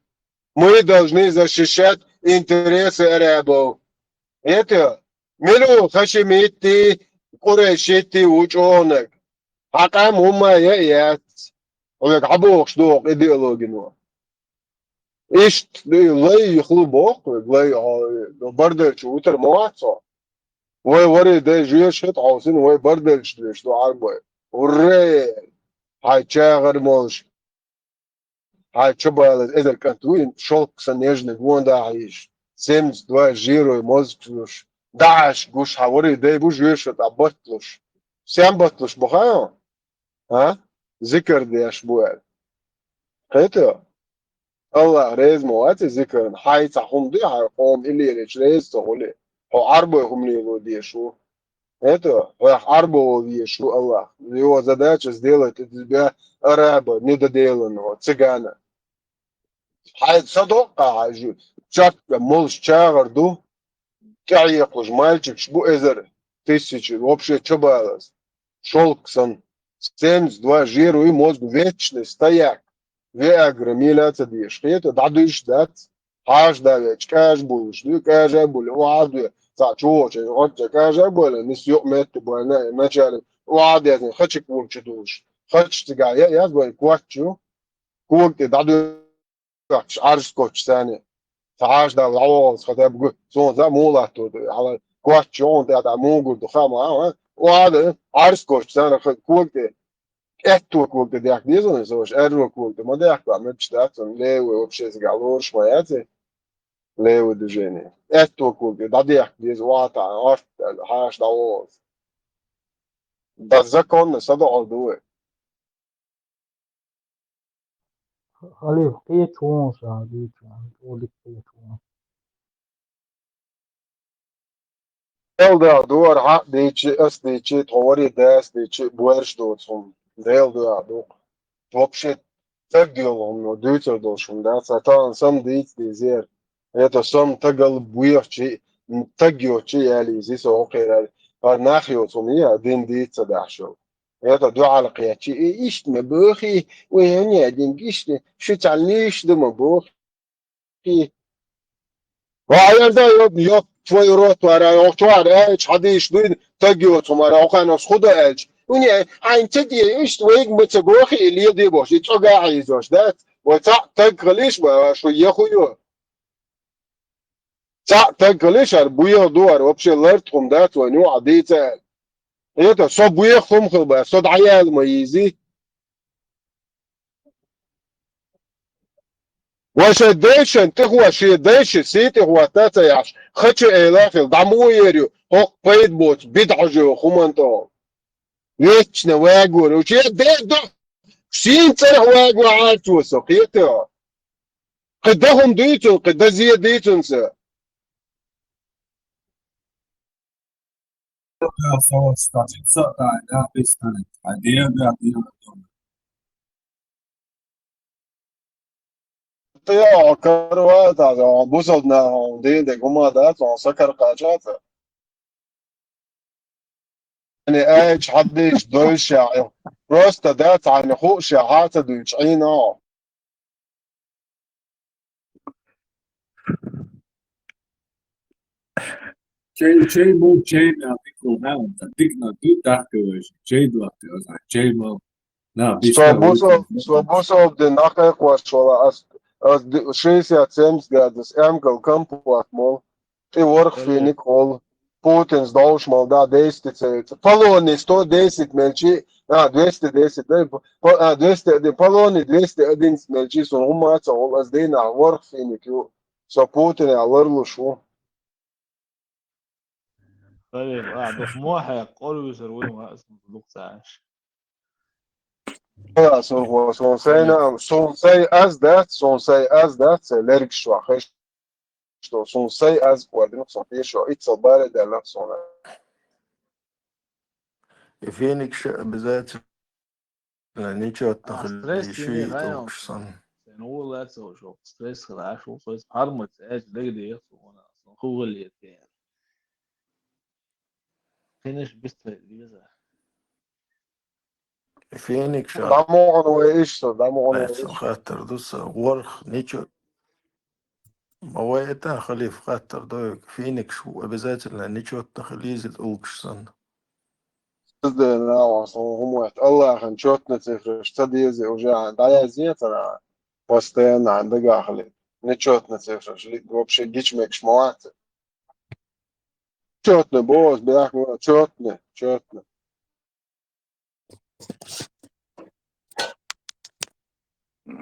Мы должны защищать интересы арабов. Это мила ву хашимитти, къурайшитти ву чӀогӀанаг. Хьан къам хӀумма я а яц. Хьоьга хьабохуш ду хӀокху идеологино. Иштта лай юхлу боху, лай хьо, бардачу вутар ма вац хьо. Вай вари дай жоьш хӀета хьовсина, вай бардачу доьш ду Ӏарбой. Уре! Хьай чагӀар молуш. Хьайн чубалаза эзар кӀант ву, шолгӀа сан нежный гонда хьийзаш, семьдесят два жирой мозгаш луш, дӀахьаш гуш, хьан вари дай бу жоьша тӀа батлуш. Сен батлуш бу хаьий хьуна? А? Зикар деш бу аьлла. Кхетайо? Аллах реза ма вац и зикарна. Хьайн цхьа хӀума ду, хьайн къоман и лелийча реза ца хуьлий. Хьо Ӏарбой хӀума лело дезаш ву. Это, хьох Ӏарбо вала везаш ву Аллах. Его задача сделать из тебя араба, недоделанного, цыгана. Хьайн са доккха хьайн жу-, чакка молуш чагӀар ду, тӀехьекхалуш мальчикаш бу эзар, тысячи, вообще чубалаза. ШолгӀа сан, семьдесят два жир ву, мозгу вечный стояк. Виагра мила а ца дезаш. Кхетайо, дӀадуьйш дац. Хьаша да веача, кӀажа буллуш дуй, кӀажа а булли, охьа а дуй, цхьаъ чу вочу, гӀорча кӀажа а болла, нис юкъ метта бойна, начале, ва дезна, хачик вурчу душ. Хач цигара я, я, вай, квачу. Курти, да, ду. Ӏарс кочу царна. Ца Ӏарс дала, лаволс, хата бугу, сон за мулат ту, хьала кочу, он тӀе, тӀе мугур ду, хама, а? Оада, Ӏарс кочу царна, ха, курти. Этто курти дяк деза, со ваш, эрро курти, ма дяк, ма мечта, сон левый вообще сига лорш ма яци. Левый движение. Этто курти, да дяк деза, вата, арт, хаш да волс. Да законно, сада ордуе. Халиф, кхечу вон ша, дийцу, олик кхечу вон. Дел да, дуар хьа дийчи, ас дийчи, тхо вари дас дийчи, буэрш доцу хӀума. Дел да, ду. Вообще, таг йолу хӀума, дуьйцур долуш хӀума, да, ца таан сам дийца дезер. Это сам тагал буьйхчи, таг йоцчи яли, зи со хӀокхерал. Ар нах йоцу хӀума, я, дин дийца дахьаш йолу. Это дуьхьал кхечи, и иштта ма бохи, вай хӀун яьдинг иштта, шу цхьаьна иштта ма бохи. Ва аярда, ёп, ёп, твой рот, вара, охчуар, аьлча, хьадийш дуй, таг йоцу, вара, оханос худа аьлча. Уни, айн ца де, иштта вайга ма ца бохи, и леди бохи, и цӀога хьийзош, дац? Вай цхьаъ таг халиш, ва шу еху ю. Цхьаъ таг халиш, ар буьйху ду, ар вообще лартхум дац, вай нуха дийца аьлла. Это, со буьйху хӀума хила бац, со дӀаяьлла ма йийзи. Вай шайн дайшан тӀехула, шен дайши сий тӀехула та ца яхьаш, хачу эла хила, дӀа муха ер ю, хӀокху пайда боцу, бидӀа хьожа йоху хӀуманна тӀехула. Вечно вагор, уьш я де до, шин цӀарах вагор Ӏарцо со, кхета. Кхин дахун дуьйцун, кхин дазе дийцун ца. ТӀе караватахь, бусалба нахана дийна дерг хӀума дац, хьуна сакар кхача ца. Ани айча хьаддийш дойшехь, просто дац, хьайна хууш хьа ца дуьйчу Ӏийна. Чей, чей, мо, чей, мя, дикла, мя, дикна, ду, дахка, вай, чей, дуахка, чей, мо. На, со бусал, со бусал де нахай кваш вала, ас, ас ди-, шестьдесят семьдесят градус, эмкал компот мол. И ворх финик ол. Путин сдолш мол, да, двести цельца. Полоний сто десять мельчи, а, двести десять, да, по-, а, двести один, Полоний двести одиннадцать мельчи, сон гӀумма а ца гӀул, ас дийнахь ворх финик ю. Со Путин а ларлуш ву. Халиф, а, дус мохье, къорвисар вуй ма, ас дукха ца Ӏаш. Сон, сон сайна, сон сай аз дац, сон сай аз дац, сай лергаш вахаш. Что сон сай аз кваднух сон пешо, иццал баре деллах сон. И феникша обязательно ничего. А, стресс тахли тени ши хайон. Толкуш сон. Сен улац ошо, стресс храш, стресс хармац, эч дегде сон, сон хугали тен. Финиш бистфай виза. Феникша. ДамогӀан вай иштта, дамогӀан вай иштта. Хаттар ду са, ворх, ничо. Ма вай это, халиф, хаттар ду, феникш обязательно ничотно хилизи улкш сан. Сиздена ва сон гӀумуьйту Аллахьан чотна цифраш ца дези уже дӀаязъе цара постоянно дагахали. Нечотна цифраш, вообще гич мекш ма вац. Чотна бос, бяхма, чотна, чотна.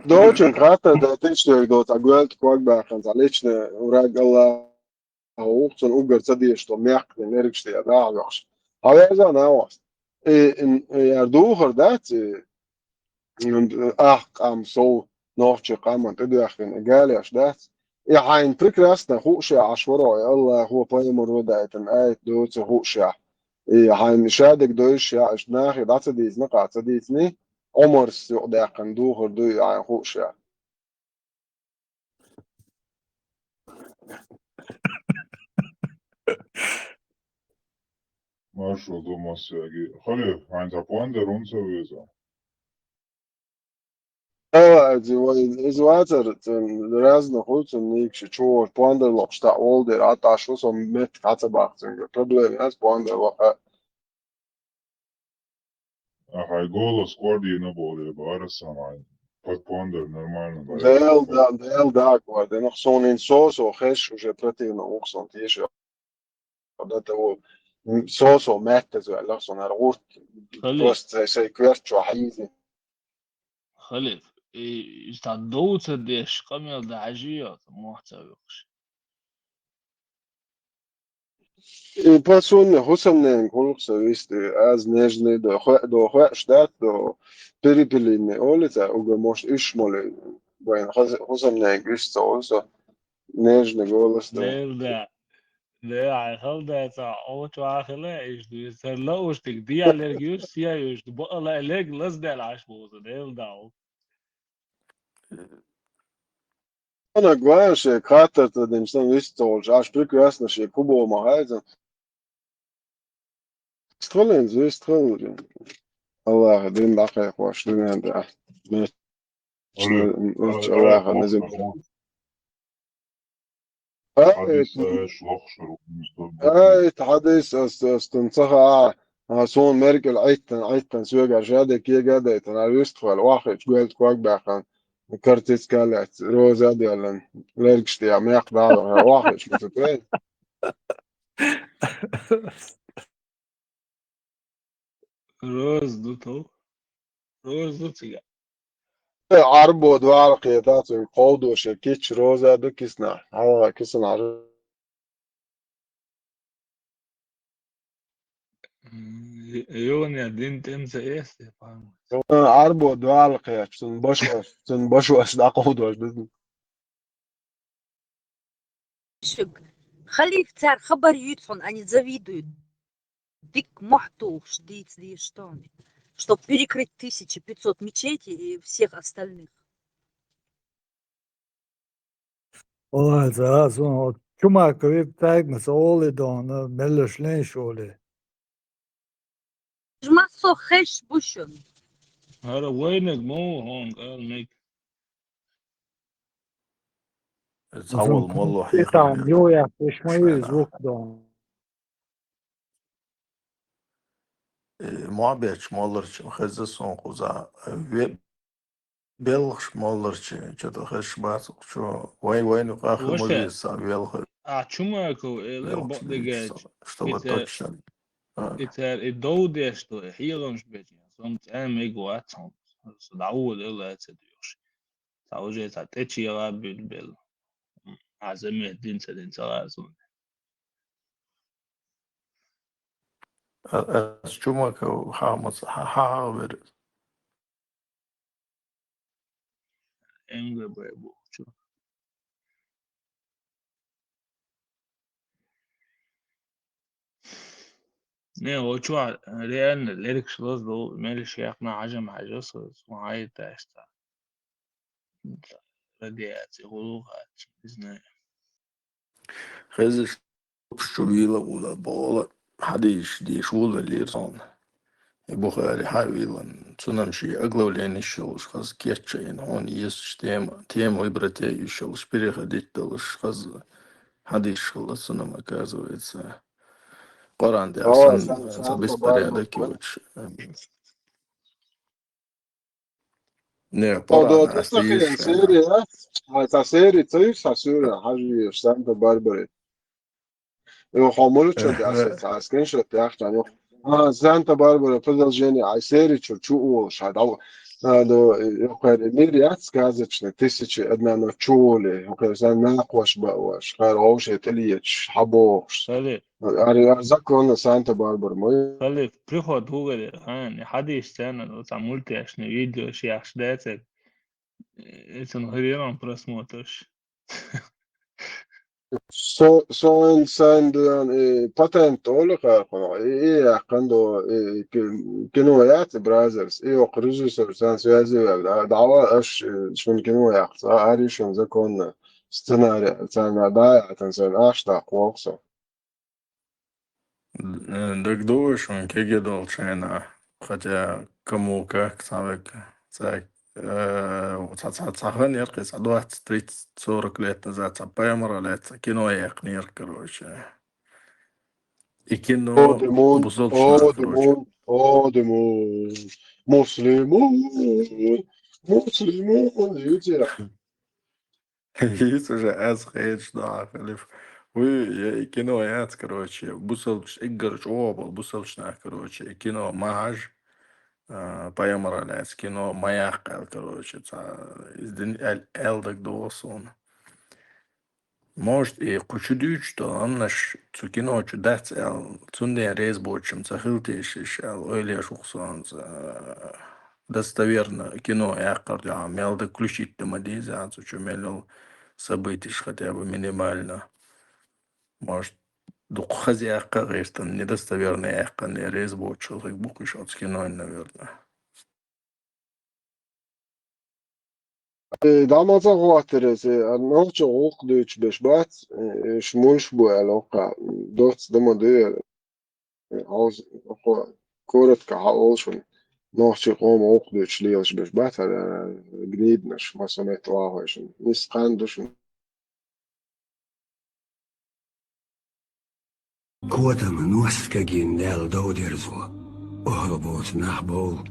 Дочин хатта да тешдерг доц, а гуэлт ког баханца личный враг Аллаха ухцун угар ца деш, что мягкий нервиште да вахш. А веза на вас. И, и, и, я духар, да, ци, ах, къам сов, нохчи къаман тӀедоьхкина, и галеш, да? И хьайн прекрасно хууш я, Ӏаш варо, и Аллахо пайхамар вадайтан айт доцу хууш я. И хьайн шадерг дойш я, аш нахе дӀа ца дийцна, къа ца дийцни, Ӏумарс юкъадаьккхина духар дуй хьайн хууш я. Маршал ду массаьрга. Халиф, хьайн цхьа пуандар хӀунда ца веза? Ала, иза вай, иза вацар, цун разных ву, цун нийгша чугӀо пуандар локхуш таӀа волу дера, а тӀаш ву со меттиг хьа ца баккха цуьнга. Проблема яц пуандар локха. А хьай голос кӀордийна болу бара самай. Под пондар нормально бара. Дел да, дел да, кӀордийна. Суна ин сосо хеш уже противно ухсон тише. До того, м, сосо меттазваьлла, сон ара гӀурт, просто сай, сай коьртачо хьийзи. Халиф, и, и ста довца деш къамел да хьажи йо, мохь ца вехаш. И по сунне хӀусамненга гӀуллакх со вист, аз нежный до хо-, до хош дат, до перепелиный олица, уга мошт иш моли, вайн хӀус-, хӀусамненга вист со, со нежный голос да. Дел да. Де, хьай хала даьца, оцу вахила, иш дуьйцу, цара лаушдиг, диалерг юьсу, я юьсу, бакъала лерг лаздаьлла Ӏаш бузу, Дела дагӀу. Ана гван шек, хаттар ца динчу сан вист ца волчу, Ӏаш прекрасно шек, кубо ма хайза. Стхалин, зуьйст хала. Аллаха дин дӀакхайкхош, дуьнен тӀехь. Мечча Аллаха низам. Хьадис, э, шлохшур, ай, хьадис, ас, ас тун ца хаа, а, суна меркӀал Ӏиттан, Ӏиттан, соьгара шадерг кега дайтан, а, вистхуьлу, охьахиъчу гоьлда ког баьккхина, картиц калаьцна, роза а деллан, лергаш тӀехь мекх дала, охьахиъчу ма ца тойна. Роза ду тов? Роза ду цига? Э, Ӏарбо дуьхьал кхета, цуьнга кховдо шен кича роза ду киснахь. Хьала кисана Ӏар-. М, ю-, югӀан я дин тӀе ца эцна, пхьарма. Э, Ӏарбо дуьхьал кхетча, цуьнан башош, цуьнан башош дӀакховдош ду. Шуьга, халиф, цара хабар юьйцу хьуна, они завидуют. Дика мохь тухуш дийца дезаш ду хьуна, чтоб перекрыть тысяча пятьсот мечетей и всех остальных. Валлахьи, ца, суна Чумакове тайгна ца олий дона, меллаш лен шу олий. Уж массо хеш бу шуна. ХӀара вайнаг ма ву хьуна кӀал мег. Цхьаволу молло хьехам бер. Йо, яхь, уьш ма ю, шайна звук дон. Э, мохь бечу молларчу хеза сон кхуза, э, ве-, белхаш молларчу, чу-то хезаш бац, чу вай-, вайна юкъахь ма веза велха. А Чумаков элира бакъдерг, чтобы точно. А. И цара и дов деш ду, и хьехамаш бечу, сон цӀа мега вац хьуна, со дӀавола элла а ца доьхуш. Цхьа уже цхьа тӀечегӀа билбелла. Хьан замет дин ца дин ца лазуна. А, ас Чумаков хьамаца, хьа-, хьа-, хьа вер. М Г Б бохучу. Не, оцу чохь реально лергаш лазадо, мелаш яьккхина хьажам хьажа со, со хьайта аьшта. Радиаци, гӀулгӀа, не знаю. Хезаш чу вийла вула, бохула, хьадийш дийш вула лир сон. И Бухари хьа вилан, цунам ши оглавлениш йолуш, хаза кечча ин хьуна езаш тема, тема выбрать йиш йолуш, переходить долуш, хаза хьадийш хала цунам, оказывается. Къуран де асан, сан, сан ца беспорядок йоч. Не, О, Къуран да, ас тӀе дийш хьайна. Сери, а? А, ца сери, ца ю са сюра, хьажи, Санта Барбари. Йо, хьо муьлучча де аса, ца скриншот яхча, йо. А, Санта Барбара, продолжение, ай сери чу, чу олуш, хьа дав. А, до, йо, кхари, мир яц сказочный, тысячи одна ночь чу оли, йо, кхари, сан накъош ба ваш, кхари, овше тӀелиеч, хьабохш. Сали. Ари, а, законно Санта Барбара, мой. Халиф, приход вугаре, а, не хьадийш цена, ну, там мультяшный видео, ши яхш децек. Э, эцан хириран просмотрш. Со, со эн сайн дуян, э, патент оли хархуна, э, э, яххан до, э, ки-, кино яц, Бразерс, и ок режиссер сан связи вел, да, дава аш, э, шун кино яхца, ари шун законно сценарий, цана да, ятан сайн аш да, квоксо. Д-, э, дагадогӀуш вайн кегий долчу хенахь, хотя кому как, цхьа век, цхьа, э, цхьа, цхьа, цхьа хан яра кхин, цхьа двадцать, тридцать, сорок лет назад, цхьа пайхамар лаьцна кино яьккхинера, короче. И кино бусалба нах, короче. Адамо, муслимон, муслимон, видите? Есть уже аз хедаш да, Халиф. Вы, я и кино яц, короче, бусалч иггар чӀоагӀа бусалчнах, короче, и кино махаж, а, пайхамара лаьц кино ма яккхал, короче, ца, из дин эл, элдаг досун. Может, и кху чу дуьйцуш долу амнаш цу кино чу дац аьлла, цундела реза боцуш-м ца хила теша аьлла, ойла еш ву-кх со хӀинца, а, достоверно кино яккхар дуьхьа, мел дан включить дан ма деза цу чу мел йолу событиш хотя бы минимально. Может, дукха хаза яккха а гӀертан, недостоверно яккханна реза боцуш хила хиг бу-кх уьш оцу кинойн, наверное. Э, дӀа ма ца хӀоттара аса, э, нохчо гӀуллакх дуьйцуш берш бац, э, уьш муьлш бу аьлла, хӀокху доцца дан ма дуьйла, э, хьовса, хӀокху коротко хьан олу шуна, нохчийн къоман гӀуллакх дуьйцуш лелаш берш бац, э, гниднаш, массо а метта вахой шуна. Нисса хан ду шуна. Котам носца кагийна даьлла дов дерзо, охьа боцу нах бовла,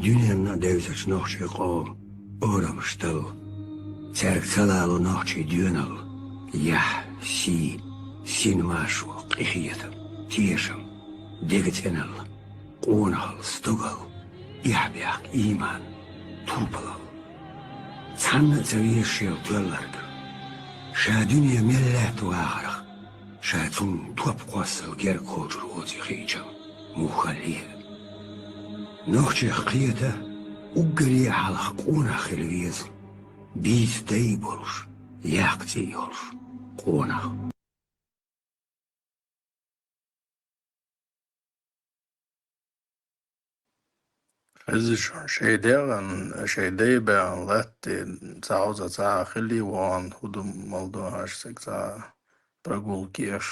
дуьненна а девзачу нохчийн къоман орамаш талла. Цаьрга ца лало нохчийн доьналла, яхь, сий, син маршо, къинхетам, тешам, дега цӀеналла, къонахалла, стогалла, эхь-бехк, ийман, турпалалла. Цхьанна а ца везаш шел тоьлларг, ша дуьне мел лаьтта вахарх, ша цунна топ кхоссал герга кхочур оций хиъча, муха ле. Нохчех кхета, уггаре а хьалха къонах хила веза, бийца дай болуш, яккха цӀий йолуш къонах. Хезаш, шайн дегӀан, шайн дай баьхна латте, цхьа хьовза цхьа а хилий вахана, хӀун ду мел ду хьажа цига цхьа прогулка еш.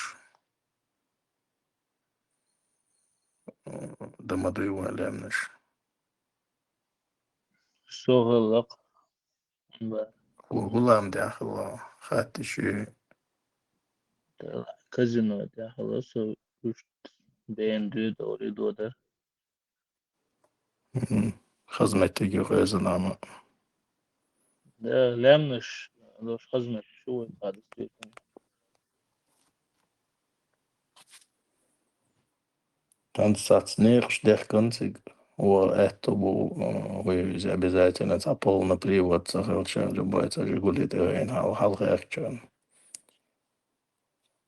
Дан ма дуй вайн лаьмнаш. Со хӀаллакх. Ба. ХӀу-, хӀу лам тӀехь хилла, хаттиш ю. Казино тӀехь хилла, со уьш бен дуьйна догӀур ю додар. Мгм. Хазметтиг ю хезна ама. Да, лаьмнаш, лош хазметтиг шу вай хадас тешан. Тан сац некъаш дехкан цига. Вара аьтту бу, э, вай иза обязательно цхьа полный привод ца хилча, любой цхьа Жигули тӀе вайна хьал-, хьалхаьхча.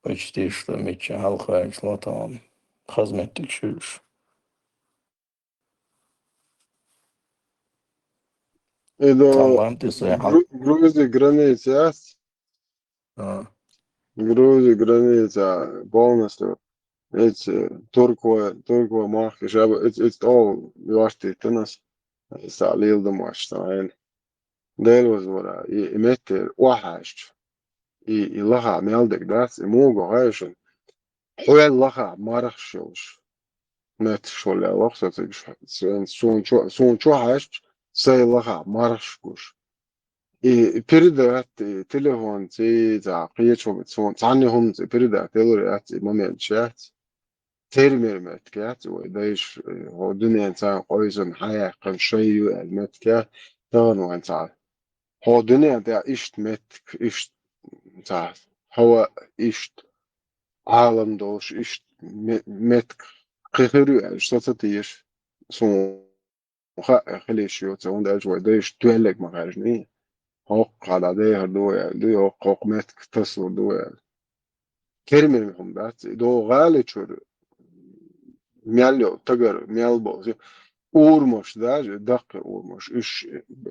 Почти что мичча хьалхаьхча латахьа. Хазметтиг шуьйш. И до Цхьа лампа тесна хьал- Гру-, Грузия граница яц? А. Грузия граница полностью. Эти туркой, туркой махкаш, аба, эти, эти тӀол йоштийтанас. Са лил дамаш, са хьен. Дел вазвара, и, и меттера охьаьжча. И, и лаха мел дерг дац, и муго хьаьжча. Хьоьл лаха мархаш йолуш. Метташ хьоьл лаха со цига ш-, суна чу-, суна чу хьаьжча, сайн лаха мархаш гуш. И передать, и телефон ци, цхьа кхечо, цхьанне хӀума ци передать делур яц, и моменташ яц. Тера мера меттиг яц, вай дайша, э, хӀо дуьнен цхьа къойсана хьаяьккхина шай ю аьлла меттиг яц, тахана вайн цхьа. ХӀо дуьнен тӀехь иштта меттиг, иштта цхьа хӀава, иштта Ӏалам долуш, иштта ме-, меттиг кхин хир ю аьлла, со ца теша. Суна хаьа хила йиш йоцу, хӀунда аьлча вай дайша тоьллиг ма хаьржиний. ХӀокху хьан дӀа дехар ду вай аьлла, дуй, хӀокху, хӀокху меттиг тасалур ду вай аьлла. Кермин хӀума дац, и догӀу гӀали чуьра мел йолу, тагар мел болу. Урамаш даже, даккхий урамаш. Уьш,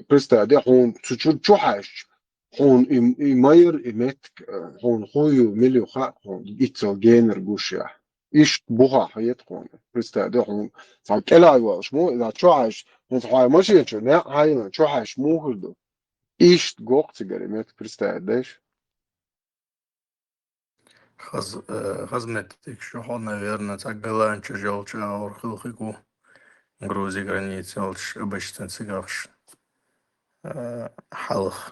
представь де, хьуна цу чуьра чу хьаьжча, хьуна и, и майра, и меттиг, э, хьуна хӀун ю, мила ю хаьа, хьуна иццал генара гуш яхь. Иштта буха хьета хьуна. Представь де, хьуна цхьа кӀелахь йолуш мо, и чу хьаьжча, хьуна хьайн машина чу, некъ хьайна, чу хьаьжча муха хир ду. Иштта гоккха цигара и меттиг, представь деш. Хаз-, э, хазметтиг шу хьо, наверное, цхьа голландчаш йолчу агӀор хила хиг ву. Грузи граница йолчу обычно цигахш, э, хьалха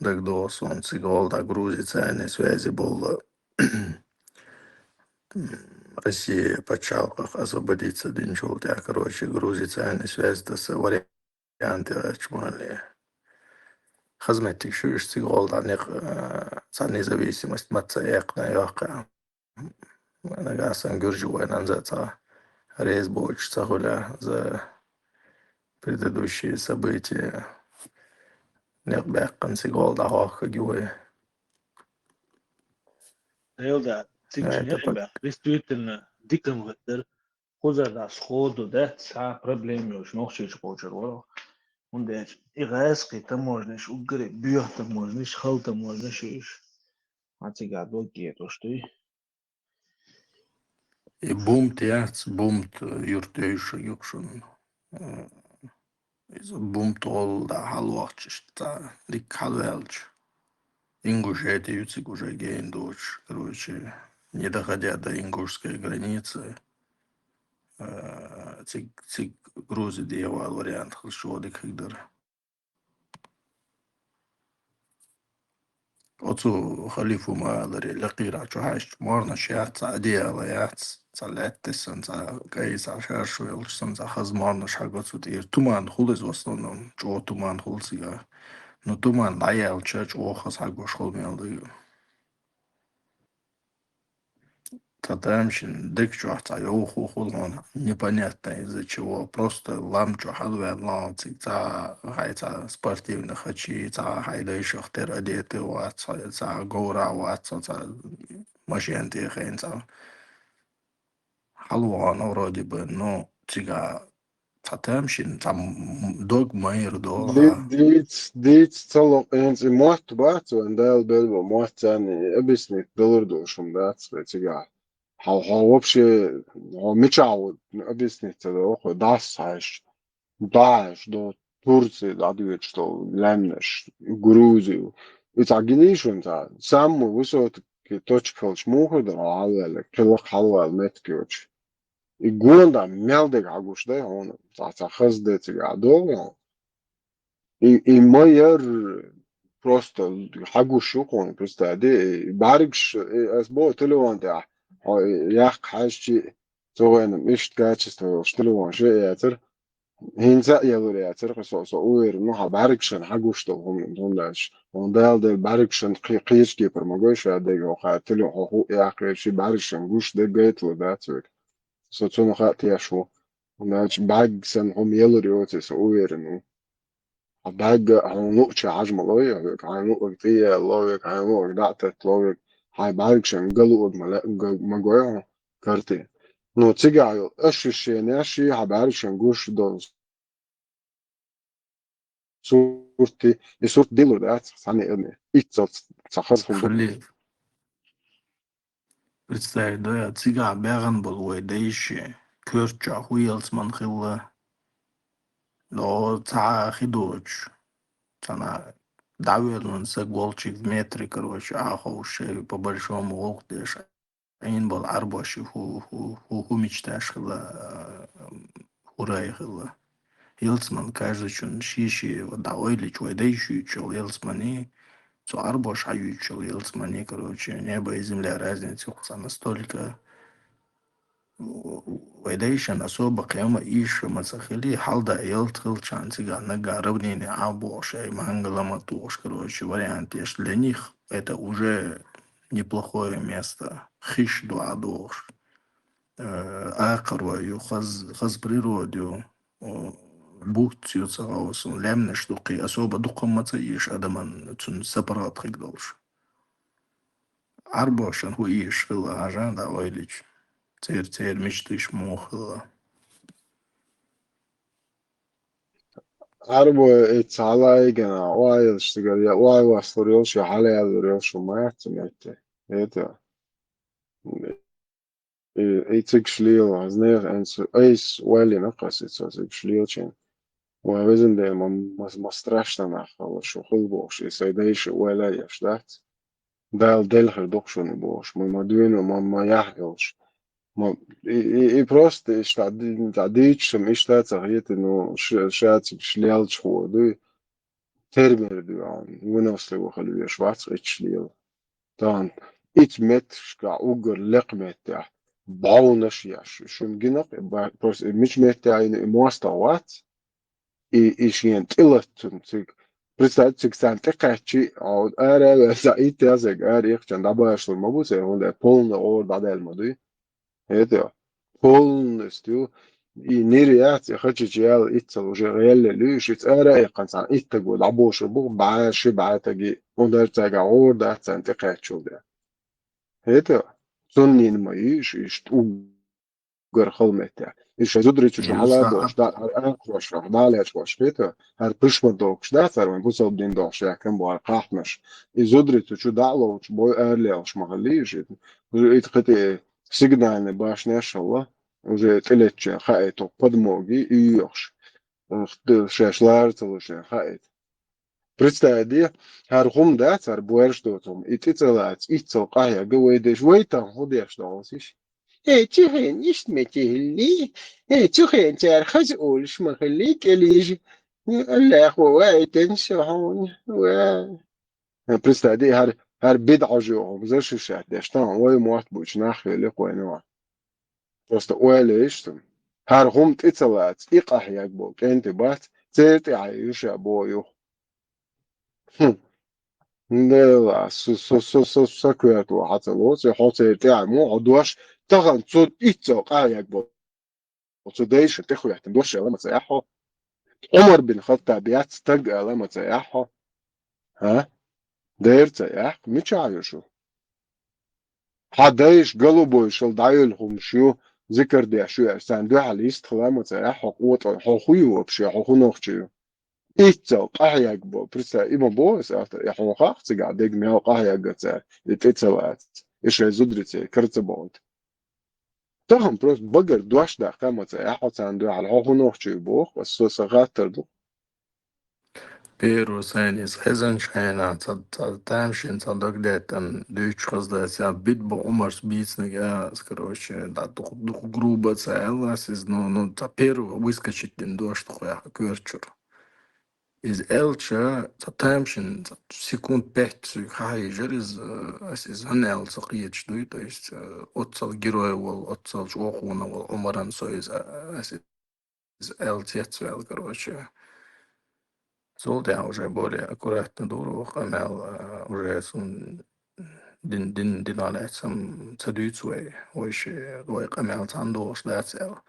дагадогӀу суна, цигахула дӀа Грузи царна связи болла. Россия пачхьалкхах освободиться динчул тӀехьа, короче, грузицайна связь таса вариант яхачу мали. Хазметтиг шу иш цига гӀолла дӀа некъ, а, цхьа независимость маца экхна йоккха. Нагасан гуржи вайнан за ца реза боч ца хуля за предыдущие события. Некъ бяхкан цига гӀолла дӀахьохка гивай. Элда, цигаш Э, некъ тапак. Бяхка. Действительно, дикам гӀаттар. Хузар да сходу, да, цхьа проблема йолуш, нохчийчу кхочур вара. ХӀунда аьлча и гӀаьскхи таможниш, уггаре боьха таможниш, хала таможниш уьш. Ма цига блокируешь дуй. И бумт яц, бумт, э, юрт йойшург юкъ шуна. Э, иза бумт гӀолла дӀа хьалавахча, иштта дикка хьалаваьлча. Ингушетия ю цига уже гейна доцуш, короче, не доходя до ингушской границы, э, цига, цига Грузи дехвала вариант хилча, чӀогӀа дика хир дара. Оцу халифа ма аларе, лекхира чу хьаьжча, марнаш яц, цхьа одеяло яц, цхьа лаьтта санна, цхьа кӀай, цхьа шаршу йолуш санна, цхьа хаза марнаш хьаго цу тӀера. Туман хуьлу иза в основном, чӀогӀа туман хуьлу цига. Ну, туман дӀаяьлча, чӀогӀа хаза хьагош хуьлу мел дайо. Цхьа тамашийна дег чохь цхьа йовхо хуьлу хьуна, непонятно из-за чего. Просто лам чу хьалаваьлла цига цхьа хьай цхьа спортивный хачи, цхьа хьай дайшах тера одетый вац, цхьа, цхьа говра вац, цхьа, цхьа машен тӀе хен цхьа. Хьалавахана вроде бы, ну, цига цхьа тамашийна, цхьа м-, м-, дог майра догӀу, Ди-, ха. Дийц, дийц ца локъ, хӀинца и мотт бац вайн, Дала белла мотт царна и объяснить далур долуш хӀума дац вай цигахь. Хьо, хьо вообще, хьо мичахь ву объяснить ца догӀу, хьо дӀасахьаьжча, дӀахьаьжча до Турции дӀадоьдуш долу лаьмнаш, Грузию. И цхьа гиний шуна цхьа, самый высокий точка хилча муха дара хьо хьалаваьлларг, кхин лакха хьалавала меттиг йоцуш. И гонда мел дега хьагуш дай хьуна, цхьа, цхьа хаза де цига а догӀу. И, и ма яр просто хьагуш ю хьуна, представь, ди, и бӀаьргаш, и ас боху телефон тӀехь, хьо и яккха хьаьжчи, цу гӀенам иштта качество йолуш телефон ше а яцара, хӀинца а ялур яцара, со, со уверен, ну, хьан бӀаьргашна хьагуш долу хӀума, хӀунда аьлча, хьуна Дала дела бӀаьргашна кхи-, кхечу кепара ма гой ша дега, хьо ха телефон, хьо хӀу яккхийчи бӀаьргашна гуш де гайталур дац вайга. Со цунах а теш ву. ХӀунда аьлча бӀаьргашна хӀума ялур йоцу, со уверен ву. Хьан бӀаьрга хьуна луъуча хьажа ма лой, век хьайн луъург тӀеялло, век хьайн луъург дӀа а теттало, век хьайн бӀаьргашна ган луъург ма ле-, га-, ма гой хьуна карти. Ну, цигахь йолу ощущение ши хьан бӀаьргашна гуш долу сурти, и сурт диллур дац, цхьанне а, иццалц ца хаза хӀума ду. Хали. Представь, да, цигахь баьгӀна болу вай дайши, коьртачохь хӀун ялсаман хилла. Но цхьа хи доцуш, цхьана дӀавоьллина саг волчиг в метре, короче, Ӏа ховший, по большому гӀуллакх деш, Ӏийна болу Ӏарбоши хӀу, хӀу, хӀу, хӀу мечташ хилла, хӀу рай хилла. Ялсаман каждыйчун ши-ши, вот, дӀа ойла йича, вай дайши юьйцуш йолу ялсамани, цу Ӏарбоша хьаюьйцуш йолу ялсамани, короче, небо и земля разница ю-кх цхьа настолько. Вай дайшан особо кхин а ийша ма ца хили, хьалда ялта хилчарна цигахь нагахь равнение Ӏа бохуш, ай, мангал а ма тухуш, короче, вариант еш. Для них это уже неплохое место. Хиш ду Ӏа дохуш. Э, акхарой ю, хаз-, хаза природа ю, о, буц ю ца гӀовсун, лаьмнаш ду кхин, особо дукха ма ца ийша адаман цунна сапаргӀат хиг долуш. Ӏарбошан хӀу ийша хилла хьажа дӀа ойла йича, церан, церан мечташ муха хилла. Ӏарбой и цхьа лайгана, охьаеллаш цигара, я охьаваслур йолуш, я хьалаяллур йолуш хӀума яц цу метте. Это, и, и цигаш лела, хӀинца айса ойла йина кхас и цо цигаш лелачийн. Вай везан Дела, ма, ма, ма страшно нах хилла, шу хила бохуш, и сайн дайша ойла еш дац. Дала делхар ду-кх шуна бохуш, ма, ма дуьйна, ма, ма яхь йолуш. Ма, и, и, и просто иштта ди-, дӀа дийча шуна иштта ца хета, ну, ш-, ша цигаш лелча хӀора дуй, термер дуй, выносливо хила веш вац ичча лела. Тахана ицу метташка уггар лекха меттехь, бовнаш еш. Шуна гинакъ, просто мича метте айна и мостагӀа вац, и, и шен тӀилаттун цига. Представь, цига царна тӀекхаьччи, а ара а ваьлла, итт язег ара ихчан дӀабашалур ма бу церан, хӀунда полный гӀора дӀадаьлла ма дуй. Это полностью и нир яц, и хачича ял иццал уже гӀелле луьйш, и цӀара а иккхан царна иттаго дӀабошур бу, бӀаь ши бӀаь таги, хӀунда аьлча цаьрга гӀора дац царна тӀекхаьччул де. Это цуннин ма йиш, иш тӀуггар хала метте. Иш шайн зударий цу чу хьалабохуш, да, хӀара аькхош, хӀара далечкъош хета, хӀара пишман дохуш дац, хӀара вайн бусалба дин дохуш яьккхам бу хӀара кхахьнаш. И зударий цу чу дӀа а ловчу, бой ара лелаш ма хилла иш. Ит кхетий сигнальный башнеш хилла, уже тӀелеттачарна хаийта, подмоги и йоьхуш, шаьш лара ца луш шайна хаийта. Представь де, хӀара хӀума дац, хӀара боьрша доцу хӀума, и тӀе ца лаца, иццал къахьегна вай деш, вай тахана хӀун деш догӀу иш? Э, цу хенахь иштта метте хилли, э, цу хенахь цара хаза олуш ма хилли, кӀелижа. Аллахо, вай тенна со хьуна, вай. Э, представь де, хӀара, хӀара бидӀа хьожа йоху хӀума, за шишат деш, тахана вай мотт буьйцу нах хилли кхойна ван. Просто ойла еш цунна. ХӀара хӀума тӀе ца лаца, и къахьегна болу кӀентий бац, церан тӀаьхье ю ша боху юха. ХӀм. Дела, со, со, со, со, со коьртало хьан ца лоцу, хьо церан тӀаьхье мо, хьо дош, тахана цу иццал къахьегна болу. Оцу дайша тӀехӀоьттина дош ала ма ца яхьо. Ӏумар бин Хаттаб яц стаг ала ма ца яхьо. ХӀа? Дера ца яхь, мичахь ю шу? Хьан дайша голубой шал дӀайолу хӀумаш ю, зикар деш ю аьлла, царна дуьхьал йистхила ма ца яхьо, къотӀа, хьо хӀун ю вообще, хьо хӀун нохча ю? Иццал къахьегна бо, представь, и ма боху аса ахтар, и хьуна хаьа цигахь дерг мел къахьегна цара, и тӀе ца лаца, и шайн зударий церан кара ца бохуьйту. Тахана просто багара дош даккха ма ца яхьо царна дуьхьал, хьо хӀун нохча ю боху, аса со сан хаттар ду. Первый сайна иза хезначу хенахь ца, ца тамашийна ца дагадеттина дуьйцуш хаза дац, я бит бу Ӏумарс бийцинарг а, короче, да, дукха, дукха грубо ца аьлла ас иза, ну, ну, ца первый выскочить дина дош ду хьоьга коьртачуьра. Иза аьлча, ца тамашийна, ца секунд пять суьйга хьахьийжира иза, ас иза хӀунда аьлла ца кхеташ дуй, то есть, э, оццал герой волу, оццал чӀогӀа хьуна волу Ӏумаран со иза, ас иза аьлла цецваьлла, короче. Цул тӀаьхьа уже более аккуратно дура ву къамел, а, уже цунна дин, дин, дина лаьцна ца дуьйцу вай, вай ши, вай къамел цхьаьна долуш дац аьлла.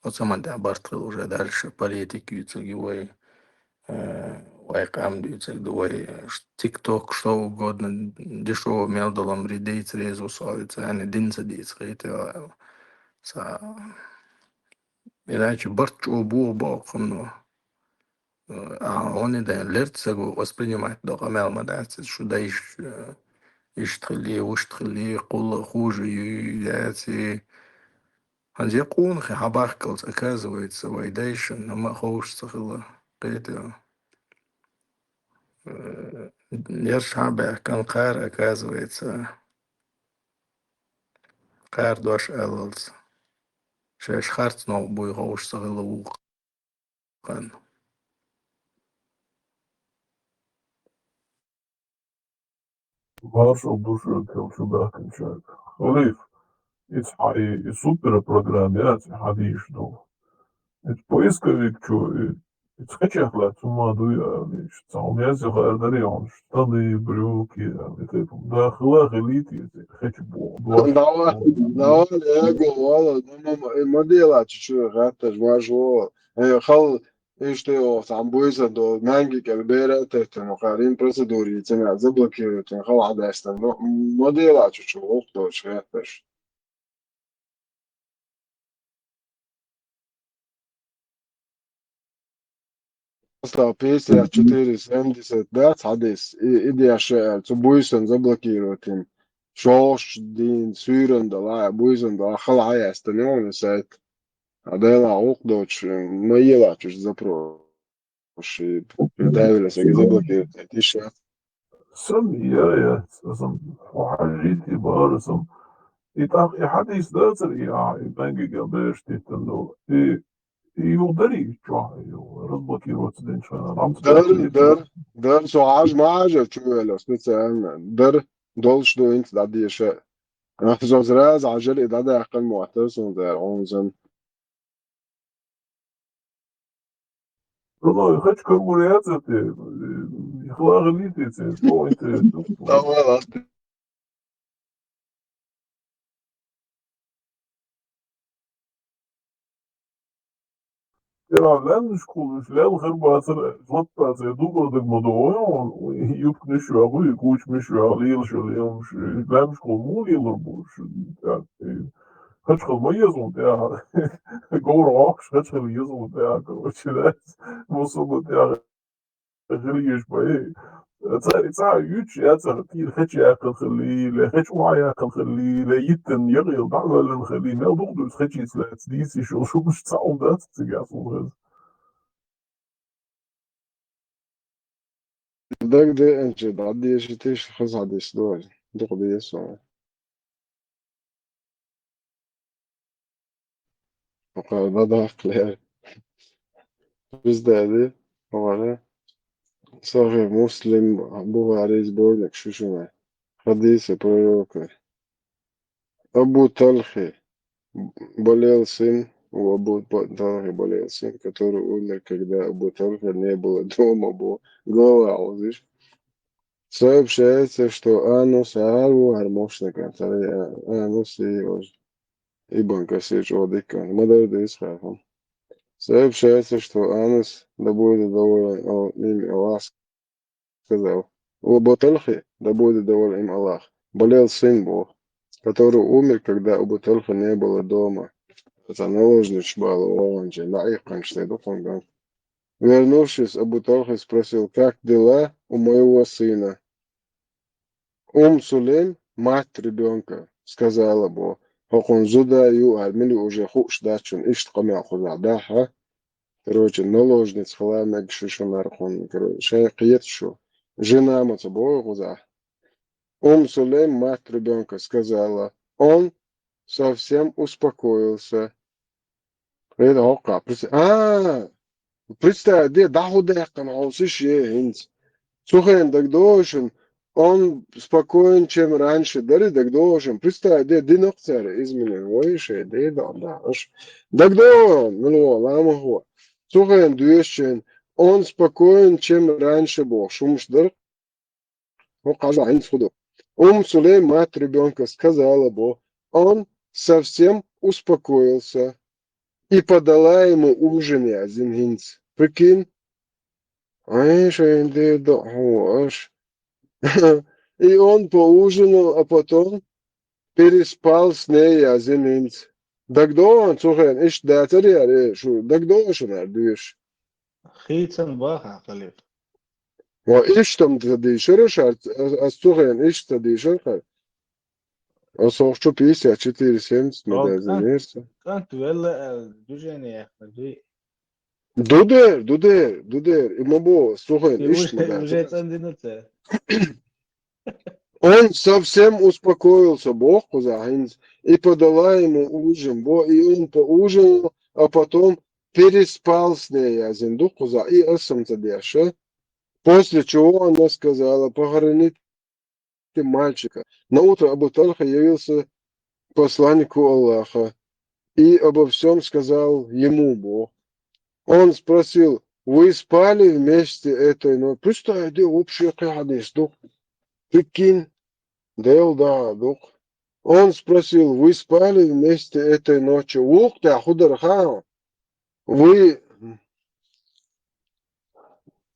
Оцу хӀуманна тӀехь барт хилла уже дальше политика юьйцург ю вай, а, вай къам дуьйцург ду вай, ш-, TikTok, что угодно, дешёвый мел долу ам ри дийца реза ву со, вица, а, дин ца дийца хета аьлла. Ца, иначе барт чӀогӀа боху боху хӀума. А, хьуна и дайн лерца саго воспринимать до къамел ма дац, шу дайша, э, иштта хилли, вуьшта хилли, кхулла хуже юй, яций. Хьанзе къонахий хьан бахкалц, оказывается, вай дайшна, ма ховш ца хилла, кхетий. Э, ерш хьан баьхкан кхара, оказывается, кхара дош аллалц. Шаьш харц новкъа буй ховш ца хилла вукху. Хан. Маршал душа кел чу баьхкинчаьрга. Халиф, иза хьан и, и супер программа яц, и хьан дийш ду. Иза поисковик чу, и, иза хечех лаьцна хӀума дуй аьлла, иза цхьа хӀума яц, яха аьлла, дарий хьуна, штаны, брюки, аьлла, и тайпа. Да, хила хилийта иза, хечу боху. Давай, давай, эго, вала, ну, ну, ну, и ма делача чу гӀатташ, марш вала. Э, хал, иштта, о, цхьа буйсан долу, маьнги кӀел бера а теттина, кхарин процедури, цина заблокируйтина, хал хьадаьстина. Ну, ма делача чу гӀуллакх доцуш гӀетташ. Став пятьдесят четыре семьдесят дац хьадис, и, и деш аьлла, цу буйсан заблокируйтина. ШолгӀачу дийна суьйранна дала, буйсан дала, хала хьаяьстина йогӀу сайт. А Дела гӀуллакх доцуш, ма елачаш запрос. Ши, Давила сага заблокировать иши. Сам я, я, сам хьажити бара сам. И так, и хьадис дацар, и а, и маьнги кӀел беш титтан ду. И, и юхадари чохь, и разблокироваться динчхьана. Дар, дар, дар, со хьаж ма хьажа чу вела специально. Дар, долуш ду инца дӀадеша. Ахьа зозраз Ӏажал и дӀадаьккхина моттар сунтӀара хьуна санна. Ну, ну, хача кармуряцати, хлагалити, це, то интересно. Давай, ладно. Тера лемнаш кулуш, лем хар бацар, злат бацар, дугар даг ма до, он, юбкнаш вагу, кучмаш вагу, лилш, лилш, лемнаш кул му лилар буш. Так, э, хачхал ма езун, тя, гор охш, хачхал езун, тя, короче, да. Мусулман, тя, хили еш бай. Ца, ца, юч, я, ца, тир, хач, я, кал хили, ле, хач, ва, я, кал хили, ле, йиттен, я, гил, да, вален хили, мел дугдус, хачис, ле, дис, ишо, шумш, ца, он, да, ца, ца, гас, он, хаз. Дагде, анче, да, деши, тиш, хаз, хадис, дуай. Дук, деши, он. Окей, надо хлеб. Пиздец, да? Говори. Сахих Муслим, Бухари, сборник, шишина. Хадисы пророка. Абу Талхи болел сын, у Абу Ба-, Талхи болел сын, который умер, когда Абу Талха не было дома, бо-, глава, вот видишь? Сообщается, что Анус Ару Армошника, Анус и Ибн Касир, Чудикан, Мадарда Исхака. Сообщается, что Анус, да будет доволен им Аллах, сказал: «У Абу Талхи, да будет доволен им Аллах, болел сын бо, который умер, когда Абу Талха не было дома». Это наложница была, он же, да, и, конечно, духовно. Вернувшись, Абу Талха спросил: «Как дела у моего сына?» Ум Сулейм, мать ребёнка, сказала бо: «Хокон зуда ю армили уже хуш дачун, ишт камя худа, да, ха?» Короче, наложница хала мег шишамар хун, короче, шай кьет шу. Жена маца бо худа. Ум Сулейм, мать ребёнка, сказала: «Он совсем успокоился». Это окка. Прис-, а, представь, де, да худа яхкан, а он сыш е, хинц. Сухен, так должен, он спокоен, чем раньше. Дари, так должен. Представь, де, динок царе изменен. Ой, ше, де, да, да, аш. Так должен, ну, лама хо. Сухен, дуешен, он спокоен, чем раньше был. Шумш дар. Ну, кажа, хинц худу. Ум Сулейм, мать ребёнка, сказала бо: «Он совсем успокоился». И подала ему ужин, я зин хинц. Прикинь? Ай, шайнде да, хо, аш. И он поужинал, а потом переспал с ней, я зин хинц. Так должен, сухен, иш датар яре, шу, так должен, ар дуеш. Хийцан баха, халиф. Ва иш там ца дишар шар, а, а сухен иш ца дишар хар. А сохчу пятьдесят четыре семьдесят ма да занерса. Кант велла, э, движение яхна, ди. Дудер, дудер, дудер. И ма бо, сухен, ишт ма да. Уже цандинуца. Он совсем успокоился, бо хуза хинц, и подала ему ужин, бо, и он поужинал, а потом переспал с ней, я зин ду хуза, и асам ца дяша. После чего она сказала: «Похороните мальчика». На утро Абу Талха явился к посланнику Аллаха и обо всём сказал ему, бо. Он спросил: «Вы спали вместе этой ночью?» Представь, где вообще хадис, дух. Прикинь, дел да, дух. Он спросил: «Вы спали вместе этой ночью?» Ух ты, хударха. Вы,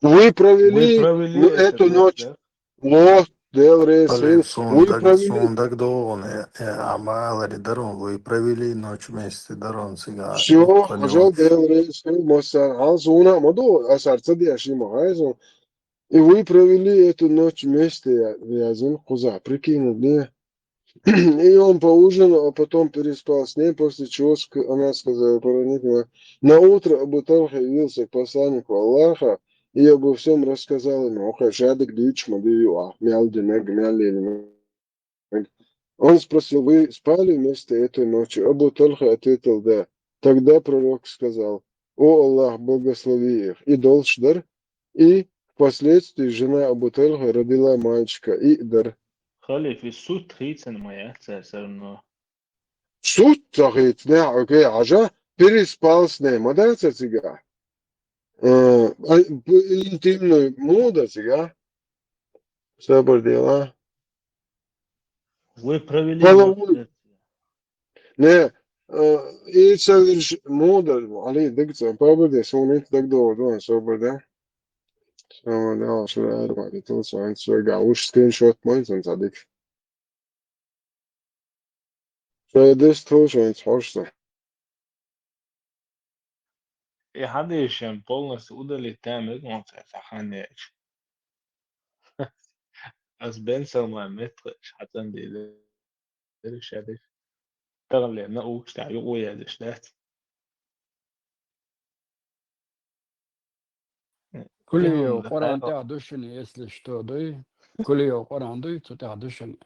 вы провели, вы провели ну, эту, эту ночь, да? Вот, Дел Рейс, вы провели. Сундак долгун, э, э, амалари дарун, вы провели ночь вместе дарун, сига. Всё, пожал, Дел Рейс, Мосан, Алсуна, Маду, Асар, Цадиаши, Махайзу. И вы провели эту ночь вместе, я, я зин хуза, прикинь, не? И он поужинал, а потом переспал с ней, после чего ск-, она сказала, поранить его. На утро Абу Талха явился к посланнику Аллаха и обо всём рассказал ему. Окей, шадык дичь, мадыю, а, мял динег, мял лилинег. Он спросил: «Вы спали вместе этой ночью?» Абу Талха ответил: «Да». Тогда пророк сказал: «О Аллах, благослови их». И долш дар, и впоследствии жена Абу Талха родила мальчика, и дар. Халиф, и сут хийцина ма яц цара всё равно. Сут ца хийцинехь, окей, хьажа, переспал с ней ма дац цигахь. Э, а, п-, интимную муха дан цигахь? Собар де ла. Вы провели Половую. Махтар. Не, э, и ца вирш муха дан, Али, дага ца, собар де, суна инт дага догӀу ду, собар де. Собар де, Али, шу аьлла, Али, ту сан, сан, га, уж скриншот мой, сан, ца дика. Ша деш тхо шайца хьожуш сан. И хьадийшан полностью удалить тан мега ма ца хан яьча. Ас Бен Салман меттахъ хьацӀандийла. Дерриш а деш. Таханлера на угуш тӀехь юкъа ядеш дац. Кулиев Къуръан тӀехь ду шуна, если что, дуй. Кулиев Къуръан дуй, цу тӀехь ду шуна.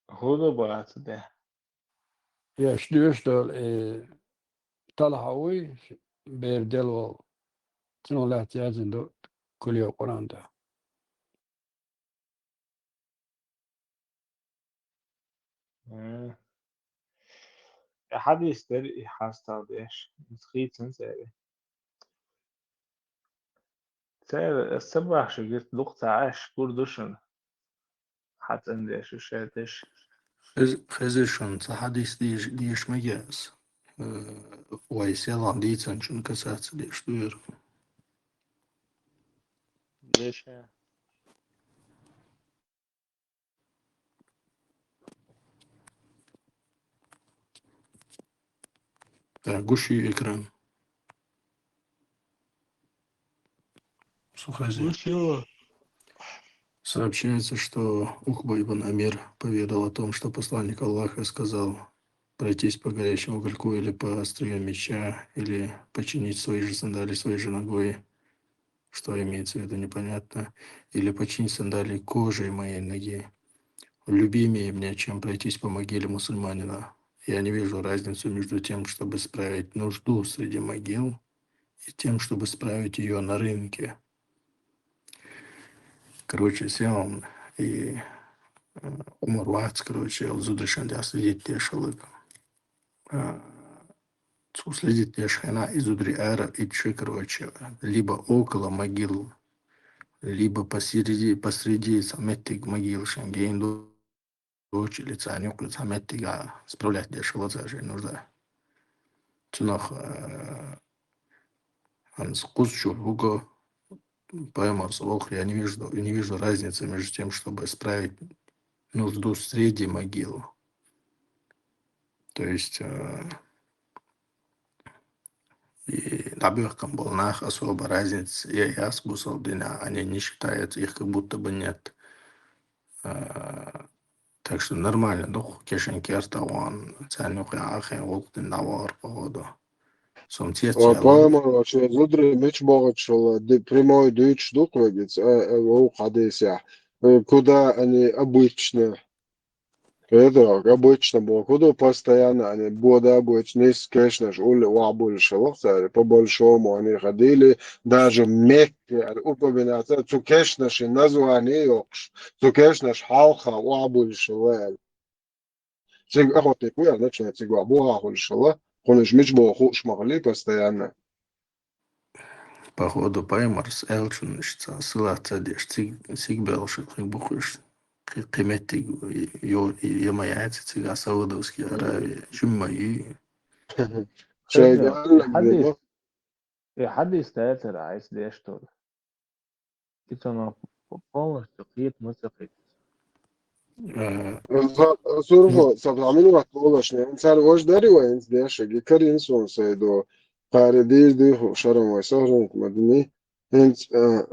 ХӀун ду бац де? Еш дуьш долу, и талахьа вуй, бер дел волу. Цунах лаьцна яздина ду Кулиев Къуръан тӀехь. М. И хьадис дара и хьастал деш. Хийцина церан. Церан аса ца бахьаш гирт дукха ца Ӏаш, гур ду шуна. ХьацӀандеш, уьш а деш. Хез-, хезира шуна, цхьа хьадис деш, деш мега ас. Э, вай селхана дийцинчун касаться деш ду яра. Деш а. Так, гуш ю экран. Со хезира. Гуш ю. Сообщается, что Укба ибн Амир поведал о том, что посланник Аллаха сказал: «Пройтись по горящему угольку или по острию меча, или починить свои же сандали своей же ногой». Что имеется в виду, непонятно. «Или починить сандали кожей моей ноги. Любимее мне, чем пройтись по могиле мусульманина. Я не вижу разницу между тем, чтобы справить нужду среди могил, и тем, чтобы справить её на рынке». Короче, сел и, э, Умар вац, короче, ал зударшан дяхь следить деш хилла. А, цо следить деш хенахь и зударий ара итт ши, короче, либо около могил, либо посреди, посреди цхьа меттиг могилашан гейна доцуш, или царна юккъе цхьа меттиг а справлять деш хилла цара шайн нужда. Цунах, э, хӀинца кхуза чуьра хӀума пайхамар, со валха, я не вижу, не вижу разницы между тем, чтобы справить нужду среди могил. То есть, э, и дӀабоьхкина болу нах особо разница я яц бусалба динехь, они не считаются, их как будто бы нет. Э, так что нормально ду-кх кешнашкара а вахана, царна юккъе Ӏахийна гӀуллакх дина дӀавахар, походу. Со-м цец Ва яьлла. пайхамар, ва шен зударий мича бохучу хилла, ди-, прямой дуьйцуш ду-кх вегица, а, а, вовкху хьадисехь. Э, куда они обычно? Кхетарг, обычно боху, куда постоянно они, бода обычно, нисса кешнаш улле охьабуьллуш хилла цара, по большому они ходили, даже Мекке, аьлла, упоминаться, цу кешнашийн название йоккхуш, цу кешнаш хьалха охьабуьллуш хилла аьлла. Цига охотник ву аьлла, начинает цига охьабуха хуьлуш хилла, кхунаш мича боху хууш ма хилли постоянно. Походу, пайхамарс аьллачунна иштта силат ца деш, цига, цига белхаш хир бу-кх уьш. Кхи-, кхин меттиг йо-, я ма яц цига Саудовский Аравия, жимма ю. Шайн Хьадис, аьлла, хьадис, э, хьадис тӀе а тера, айс деш тора. И цунах полностью кхета ма ца кхета. Э, Сурфо, саб хьамин вац болашна, цара вож дари вай, инц дешаги, карин сон сайдо, кхаре дийр диху, шарам вай, сохранить ма дини, инц, э,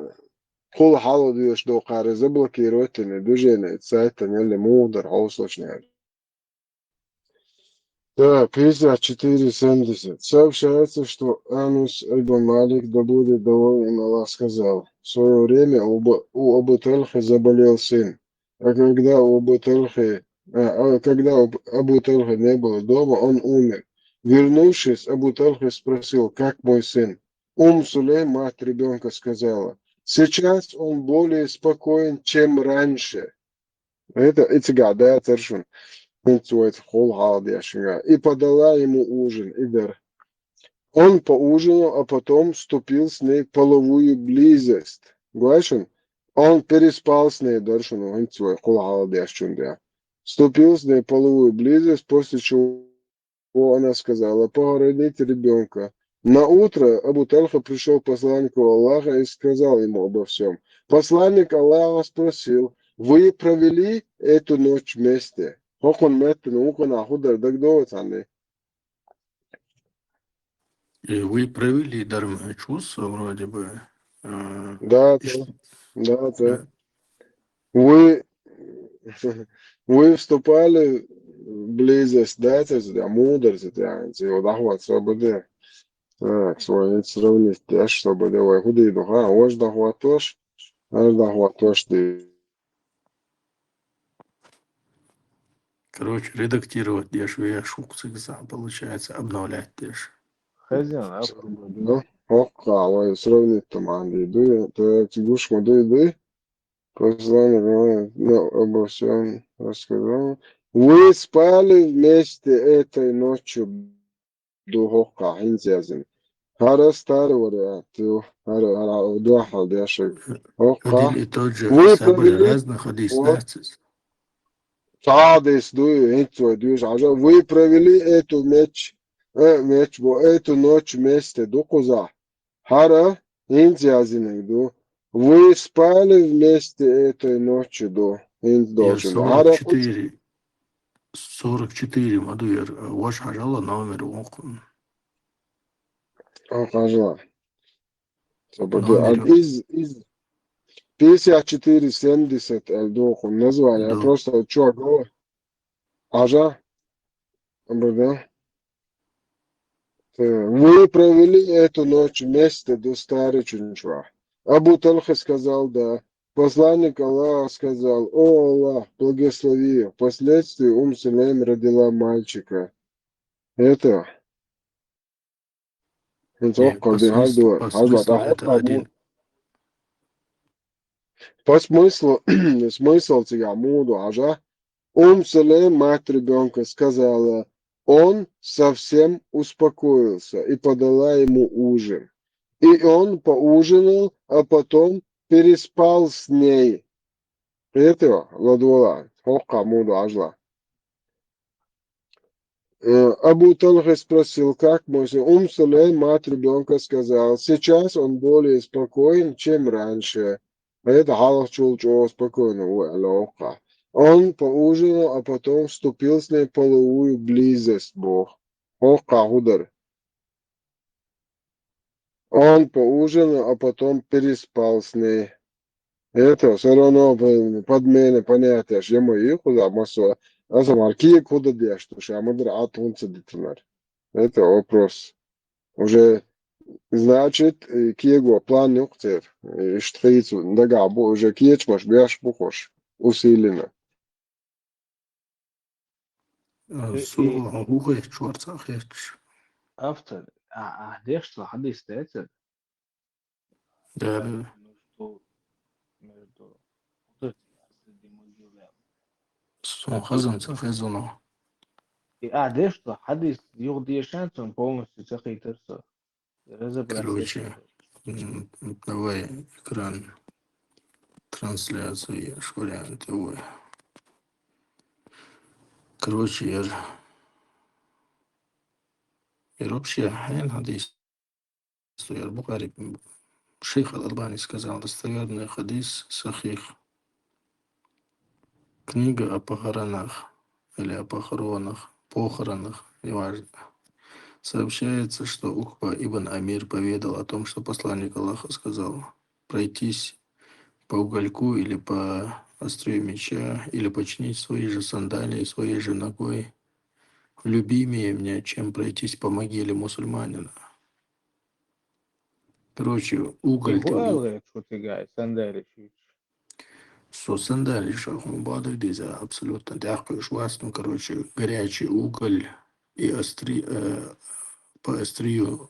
кхул хьало дуьш до кхаре заблокировать тани, движение, сайт тани, или мугъдар, хьовсочна. Так, пятьдесят четыре семьдесят. Сообщается, что Анус ибн Малик, да будет доволен им Аллах, сказал: «В свое время у Бу-, у Абу Тальхи заболел сын. А когда у Абу Тальхи, а, а когда у Абу Тальхи не было дома, он умер. Вернувшись, Абу Тальхи спросил: „Как мой сын?“ Ум Сулейм, мать ребёнка, сказала: Сейчас он более спокоен, чем раньше. Это и цигада цершун. Хинцует хол халдяшинга. И подала ему ужин, и дар. Он поужинал, а потом вступил с ней в половую близость. Гуашин, он переспал с ней, даршун, хинцует хол халдяшун, да. Вступил с ней в половую близость, после чего она сказала: «Похоронить ребёнка». На утро Абу Тальха пришёл к посланнику Аллаха и сказал ему обо всём. Посланник Аллаха спросил: «Вы провели эту ночь вместе?» Хокон меттен, укон ахудар дагдоват аны. И вы провели дарма чувство вроде бы. А, Да, и да. что- Да, да. Да. Вы, вы вступали в близость, да, то есть, да, мудрость, да, вот так вот, чтобы ты, так, свой сравнить, да, чтобы ты, ой, куда иду, а, вож да хватош, аж да хватош ты. Короче, редактировать деш, ве шуксыгза, получается, обновлять деш. Хозяин, а? Ну, ок, а, ой, сравнить там, а, иду, так, тягушку, да, иду. Послание, ну, обо всём рассказал. Вы спали вместе этой ночью, ду хокка, хинцязин. Хара старый вариант, ю, хара, хара, дуахал дяшек. Хокка. Один и тот же Вы событие провели разных хадис, вот. Да, цис. Хадис, ду, хинцой, ду, ажа. Вы провели эту ночь, э, ночь, бо, эту ночь вместе, ду куза. Хара, хинцязинек, ду. Вы спали вместе этой ночью, ду. Хинц Я должен. Хара, сорок четыре. Сорок четыре, мадуер, ваш хажала номер, ох. Ох, хажала. Номер. Из, из пятьдесят четыре семьдесят, э, доху название. Да. Просто чё, го? Ажа? Абу, да? Э, вы провели эту ночь вместе до старой чунчва. Абу Тальха сказал: «Да». Посланник Аллаха сказал: «О Аллах, благослови». Впоследствии Ум Сулейм родила мальчика. Это. По смыслу, по смыслу это один. По смыслу, смысл тебя муду, ажа. Ум Сулейм, мать ребёнка, сказала: «Он совсем успокоился», и подала ему ужин. И он поужинал, а потом переспал с ней. Это ладвола, хокка муду ажла. Э, Абу Тальха спросил, как можно. Ум Сулейм, мать ребёнка, сказал: «Сейчас он более спокоен, чем раньше». А это халах чул чё спокойно, у, алёха. Он поужинал, а потом вступил с ней в половую близость, бо. Хокка худар. Он поужинал, а потом переспал с ней. Это всё равно, блин, подмена понятия. Аж ему и куда массо. А сама кие куда деш, то ша мадра атунца дитинар. Это вопрос. Уже, значит, э, киего план нюхтер, э, иштхицу, дага бу, уже киечмаш беш бухош, усиленно. Э, Э, су, э, угу, хеч, варца хеч. Автор, а, а, дешла хадис, да, это? Да, да. Между, между, вот эти, среди могил. Су, хазан, са хазано. И, а, дешла хадис, юг дешан, он полностью сахитер, со. Разобраться. Короче, м, давай экран трансляции, я ж вариант, давай. Короче, я ж-, я вообще, я надеюсь, что я Бухари, м, шейх Аль-Албани сказал, достоверный хадис, сахих. Книга о похоронах или о похоронах, похоронах, неважно. Сообщается, что Укба ибн Амир поведал о том, что посланник Аллаха сказал: «Пройтись по угольку или по острию меча, или починить свои же сандалии своей же ногой, любимее мне, чем пройтись по могиле мусульманина». Короче, уголь ты Бывало, что ты, гай, сандалии чуть. Со сандалии шахун бадагдиза абсолютно дякуешь вас, ну, короче, горячий уголь и остри-, э, по острию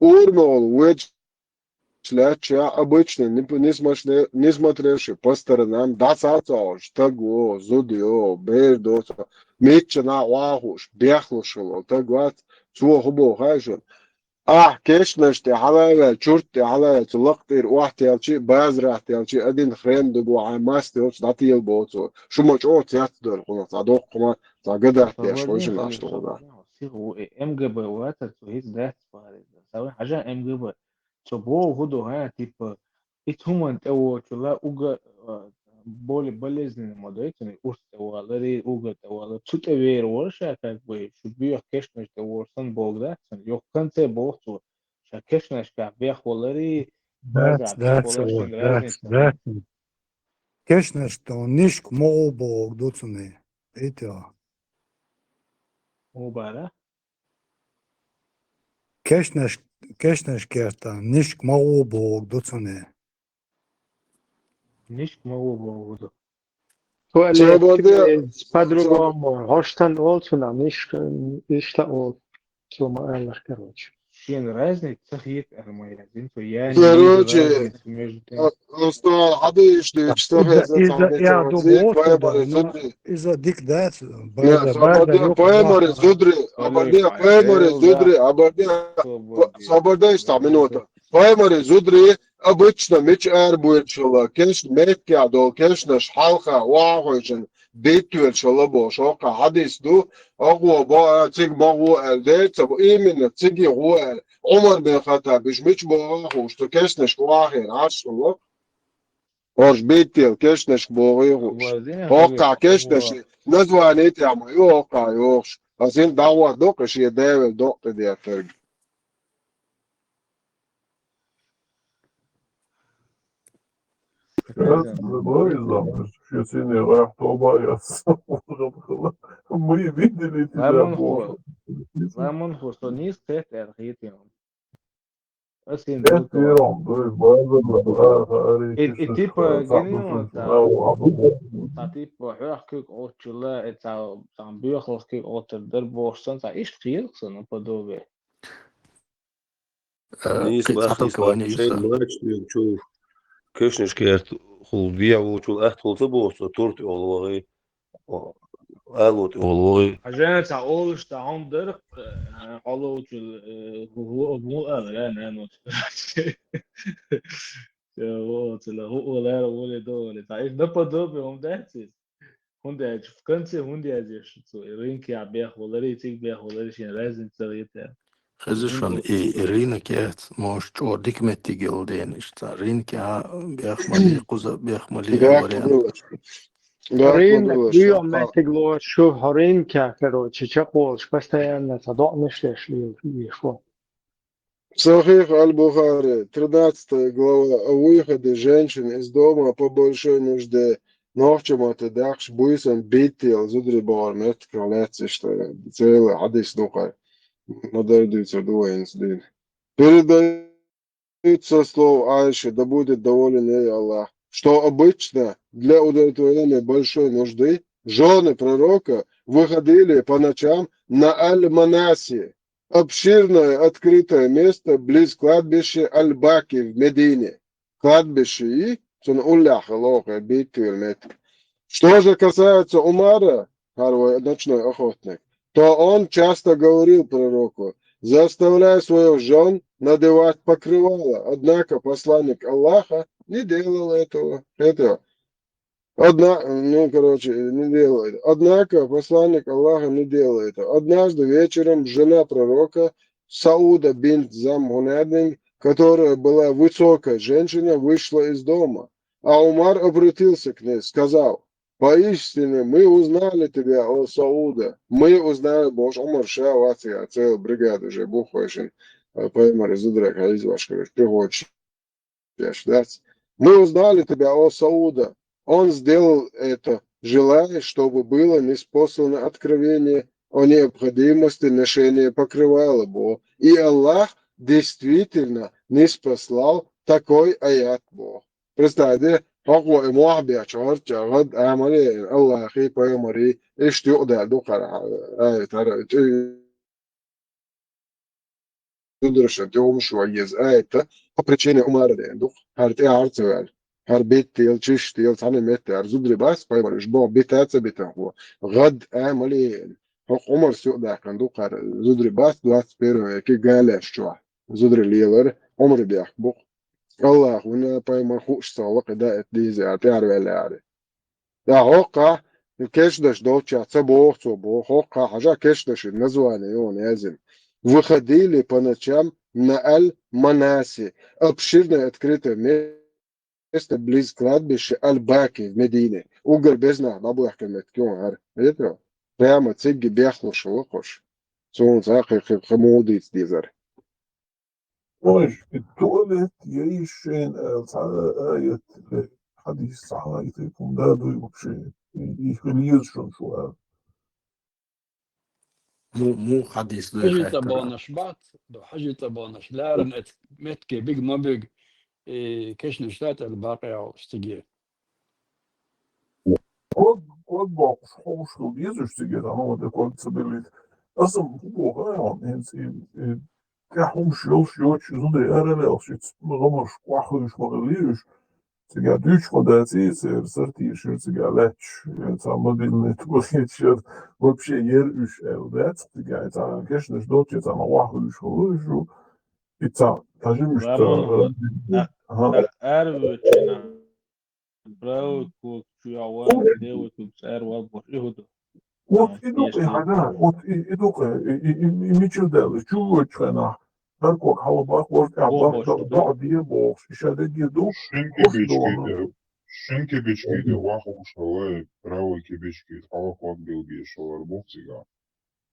урамехула воьдуш лаьттача, обычно, не п-, не смотре-, не смотревший по сторонам, дӀа ца а ца хьожуш, стаг ву, зуда ю, бер ду, цо миччанхьа а вахуш, бехлуш хилла стаг вац, цо хӀун боху хаьий шуна? Ахь кешнаш тӀе хьала а ваьлла, чурт тӀе хьала а ваьлла, цу лакха тӀера охьатаьлча а, базарахь таьлча а, а дина хрен ду боху, хьайн маста йолчу дӀатела боху цо. Шу ма чӀогӀа цецдара хьуна, цхьа доккха хӀума, цхьа гадат деш вайшинаш ду хьуна. Сиха ву, э, М Г Б вацара, цо хӀинца дац бахара иза. Сан вайн хьажа М Г Б. Цо боху хӀун ду, хӀа, типа, и хӀуманна тӀе воцула угар, а, боли-, болезненный ма дай цуьнан, урс тӀе валари, угар тӀе валари. Цу тӀе вер вара ша, как бы, шу боьха кешнаш тӀе вора санна боху дац цуьнан. Йоккха конце боху цо, ша кешнашкахь бехвалари, Дац, базарахь дац, бехвалари, вот, шайн дац, разница. Дац. Кешнаш тӀе нишка ма гӀо боху ду цуьнан. Итила. ХӀун бара? Кешнаш, кешнаш кертахь нишка ма гӀо боху ду цуьнан. Нишка ма гӀо боху ду. Цо Олег, боху, типа, по-другому. ХӀорш тан олу цунах, нишка, иштта олу. Цо ма-аллара, короче. Шена разница ца хета аьлла ма яздина цо, я не вижу разницы между тем. Короче, а, просто хьадийш дийча ца хезна, ца хезна, ца хезна, пайхамаре зударий. Иза дика дац, Нет, база, база, Абадия, юха пайхамаре зударий, Абадия, пайхамаре зударий, Абадия, Абадия, ста минута. Пайхамаре зударий, обычно мича арабоьдуш хилла, кешна меттехь долу кешнаш хьалха охьахевшина, биттоьлуш хилла бохуш, хӀокху хьадис ду, агӀо бо, а, цига ма гӀо аьлла, дера ца бо, именно цига гӀо аьлла. Ӏумар бин Хаттаб, уьш мича боху а хууш, цу кешнашка охьахиъна Ӏаш хилла. ХӀорш биттел кешнашка боху а хууш. ХӀокху кешнаш, название тӀехь ма ю хӀокху йохуш. Аса хӀинца дӀахӀоттадо-кх шен девел докъа тӀедеттарг. Сейчас другой замуж. Сейчас и не рах, то боятся. Мы видели тебя, Боже. Ламан ху со нийса кхетта аьлла хетийна. Ас хӀинца ду тхо. И, и типа гинонца, цхьа типа хьоьх куьг Ӏоттачулла, и цхьа, цхьа боьхалх куьг Ӏоттар дара бохуш санна, цхьа иштта кхета-кх сан наподобие. Нийса бахьана шайн мачтоьгучул, кешнаш кертахула бехьа волчул атта хула ца боху цо, турт оьгӀал вахий. О, алло, тӀе волу вогӀий. Хьажа, цхьа олуш цхьа хӀума дара, э, къоловчул, э, хӀу-, хӀу-, хӀу-, хӀу-, ала, я, нанос. э, оцала, хӀуъа лара, оле, до, оле. Ца, иш наподобие хӀума дац из. ХӀунда аьлча, в конце хӀунда яздеш цо? И рынкехь бехваларе, цига бехваларе шен разница хетар. Хеза шуна, и, и рынок яц, может, чӀогӀа дика меттиг йолу дена иштта. Рынкехь бехмали, кхуза бехмали, бехмали вариант. Рынок дуьйна меттиг лоцуш шу, хьо рынкехь, короче, чекхволуш, постоянно цхьа доӀанаш деш лелаш ву. Сахих аль-Бухари, тринадцатая глава, о выходе женщин из дома по большой нужде. Нохчийн маттахь даьккхича, буьйсанна биттелла зударий бахар меттиг лаьцна иштта, церан хьадис ду-кх, ма-дарра дуьйцур ду вай хӀинца дийна. Передают со слов Айши, да будет доволен ей Аллах, что обычно для удовлетворения большой нужды жены пророка выходили по ночам на Аль-Манаси, обширное открытое место близ кладбища Аль-Баки в Медине. Кладбище и, цунна уллехь хилла оха биттийла меттиг. Что же касается Умара, хӀара вай ночной охотник, то он часто говорил пророку, заставляя своих жен надевать покрывало. Однако посланник Аллаха не делал этого. Это Одна, ну, короче, не делает. Однако посланник Аллаха не делает. Однажды вечером жена пророка Сауда бинт Замгунадин, которая была высокой женщиной, вышла из дома. А Умар обратился к ней, сказал: «Поистине мы узнали тебя, о Сауда». Мы узнали, бо Умар ша вацигӀа церан бригаду уже бухойшин, а, пайхамар из удрак хьайза вашкараш, приходишь. Яш дац. Мы узнали тебя, о Сауда. Он сделал это, желая, чтобы было ниспослано откровение о необходимости ношения покрывала, бо. И Аллах действительно ниспослал такой аят, бо. Представь, де, хӀокхо и мохь бечу гӀорча гӀад амале Аллахи пайхамари иштта юкъадаьлла ду хӀара аят, хӀара зударшна тӀе хӀума шо еза аят, по причине Умара деана ду-кх, хӀара тӀаьхьара ца ваьлла. ХӀара биттийла, чистийла, цхьана метте хӀара зударий бац, пайхамар уьш боху, бита а ца битанхо. ГӀад амале, хӀокху Умарс юкъадаьккхина ду-кх хӀара зударий бац, двадцать первом веке галеш чохь зударий лелар Умар бехк бу-кх. Аллахуна пайхамар хууш ца хилла кхидӀа а дийза аьлла, тӀаьхьара ваьлла аьлла. Ткъа хӀокхахь, кешнаш долччехь ца боху цо боху, хӀокхахь хьажа кешнашин название юхана яздина. Выходили по ночам на Аль-Манаси, обширное открытое место близ кладбища Аль-Баки в Медине. Уггар безнах дӀабоьхкина меттиг юхана хӀара. Хетарий? Прямо цигга бехлуш хилла-кх уьш. Суна цхьа кхин, кхин, кхин муха дийца дезара. Ой, и туалет, я йиш шайна аьлла, цхьа аят, э, хьадис, цхьа аят, и хӀума да дуй вообще. И, и хила еза шуна шу аьлла. Му-, муха хьадис ду и хаттар? Хьажа цӀа бонаш бац, ду хьажа цӀа бонаш. Ларам эц метке биг ма биг, и кешнаш дац аьлла бакъ яхьуш циге. Ког, ког боккхуш, ховш хила дезаш циге, дан ма де ког ца беллийта. Аса хӀун боху, а, хьуна, хӀинца и, и тӀехь хӀумаш йолуш йоцуш, зударий ара а лелхаш, ицца гӀамарш охьахуьйш ма хиллий уьш. Цига дуьйцуш ма дац, церан сартийша цига лаьтташ, я цхьа мобильный туалет шера вообще яра уьш аьлла дац, цига цхьа кешнаш долчу цхьа охьахуьйш хилла уьш. И цхьа, тхьажимаш ца, ага. Ара вуьйцу. Правый кулак чу яхь ван, левый кулак цӀера ван бохуш, и хӀун ду? Вот и ду-кх и хьагар, вот и, и ду-кх и, и, и, и мича даьлла, чу воьдучу хенахь, хӀара кулак хьалабахь, вара тӀехь бахь, доӀа де бохуш, и ша дегге ду, шин кибички де, шин кибички де вахуш хилла, правый кибички, хьала ког билгеш хилар бу цигахь.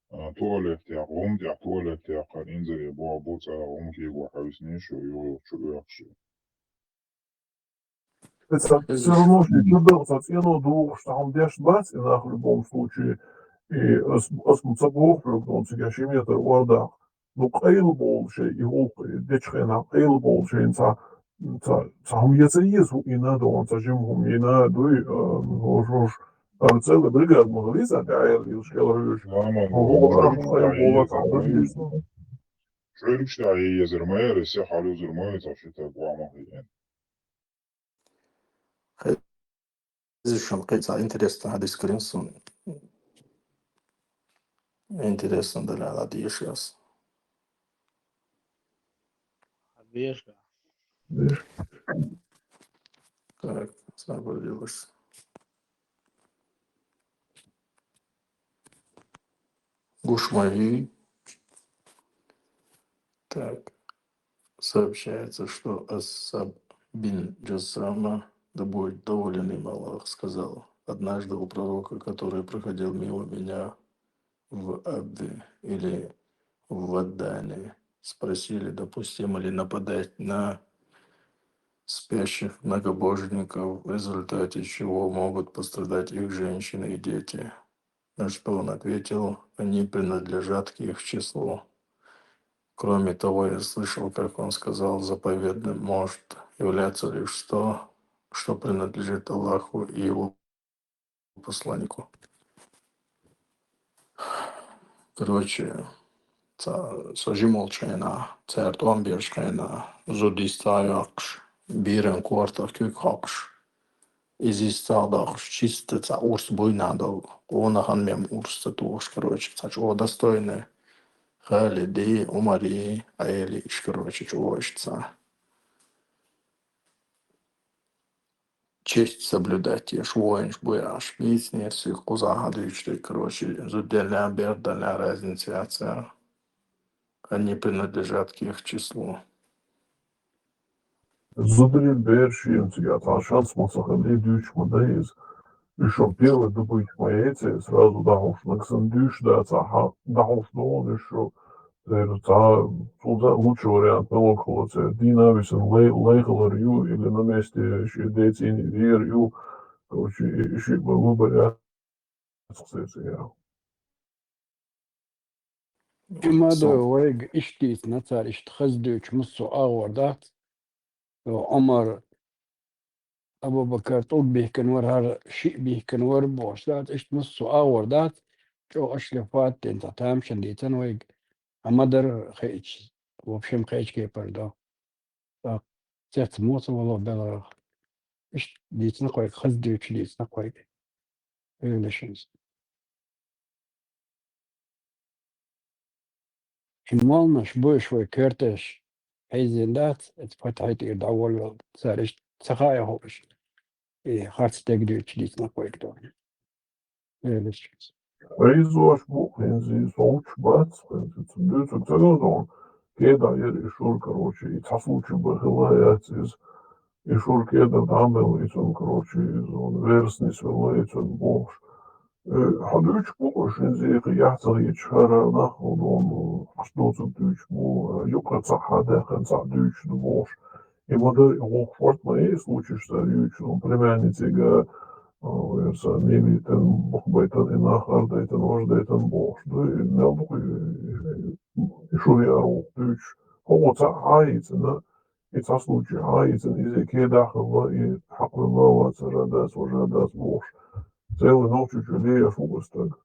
А, туалетехь, гӀум тӀехь, туалетехь кхара инзаре боху бу цӀа гӀум кего хьаьвсинийша, юха чу оьхуш. Иза всё равно, что чудо, со цӀено духуш, цхьа хӀума деш бац, и нах в любом случае. И ас, ас ма ца боху хьоьга, дон цига ши метр ор даккха. Ну, къайла бовлу шайн и гӀуллакх, и дечу хенахь къайла бовлу шайн цхьа, цхьа, цхьа хӀума я ца еза хӀу ина, дон цхьа жима хӀума ина, дуй, а, хӀуш, хӀуш, ара цӀела бригада ма хилийца, тӀаьхьа йилла кӀелхьуьйш. Чуьркаш тӀехь езар ма яра, се хьалузар ма ву цхьа ши таг ван ма хиъна. Хеза шуна кхин цхьа интересно хьадис карийна суна. Интересно дара ала дийша ас. Дийша. Так, загрузилось. Гушмави. Так, сообщается, что Асаб бин Джасама, да будет доволен им Аллах, сказал: «Однажды у пророка, который проходил мимо меня в Абве или в Ваддане, спросили, допустимо ли нападать на спящих многобожников, в результате чего могут пострадать их женщины и дети. На что он ответил: они принадлежат к их числу. Кроме того, я слышал, как он сказал: заповедным может являться лишь то, что принадлежит Аллаху и его посланнику». Короче, ца, со жимолчайна, царь томбершкайна, зудис ца яхш, бирен квартах кюк хакш. Изис ца дахш, чисто ца урс буйнадал, она хан мем урс ца тухш, короче, ца чё достойны. Халиди, Умари, аели иш, короче, чё ца. Честь соблюдать еш, воинш буяш, мицнерси куза хадуйчтой, короче, зудделя, бердаля разница яца. Они принадлежат к их числу. Зудрил берш емцигат, а шанс мацахали дюч ма даиз. Ишо первый дубыч ма яйце, сразу дахуш, наксан дюш да, ца ха, дахуш дон, ишо, цер ца, цунца лучший вариант налог хала цер. Дина висан лай, лай халар ю, или на месте ши децин вир ю. Короче, и, и ши бы выбор я. Цецея. Имадо вайг иштиц нацар ишт хаздуч муссу агъвар дац. Омар Абу Бакар тӀуг бихкан вар, гьар шиъ бихкан вар бош дац, ишт муссу агъвар дац, чӀо ашлифат ден та тамшан дицан вайг. Амадар хеч, в общем, хеч кепар до. Так, цец муса вало беларах. Ишт дицна хойг, хаз дюч дицна хойг. Эвлешинс. Хинвалнаш буш вай кертеш. Хейзен дац, эт фатхайт ир даволвал. Цариш цахая хош. И харц тег дюч дицна хойг до. Эвлешинс. Хейзош бу, хинзи соуч бац, хинзи цудуцук цагазон. Кеда ер ишур, короче, и цасучу бахила яц из. Ишур кеда дамел ицун, короче, из он версни свела ицун бохш. Э, хадуч бу, шинзи их яхцар ич хара нах, он, он, аш доцук дуч бу, э, юка ца хада, хан ца дуч ду бохш. И мода и гох форт ма и случиш са юч, он племянницега, э, верса, мемитен, бухбайтен, и нах ардайтен, важдайтен бохш. Да, и мел бу, и, и, и шури ару дуч. Хого ца хайцена, и ца случай хайцен, и зе кеда хала, и хакла лава, ца жадас, ва жадас бохш. Целый ночь чуле я фугастаг.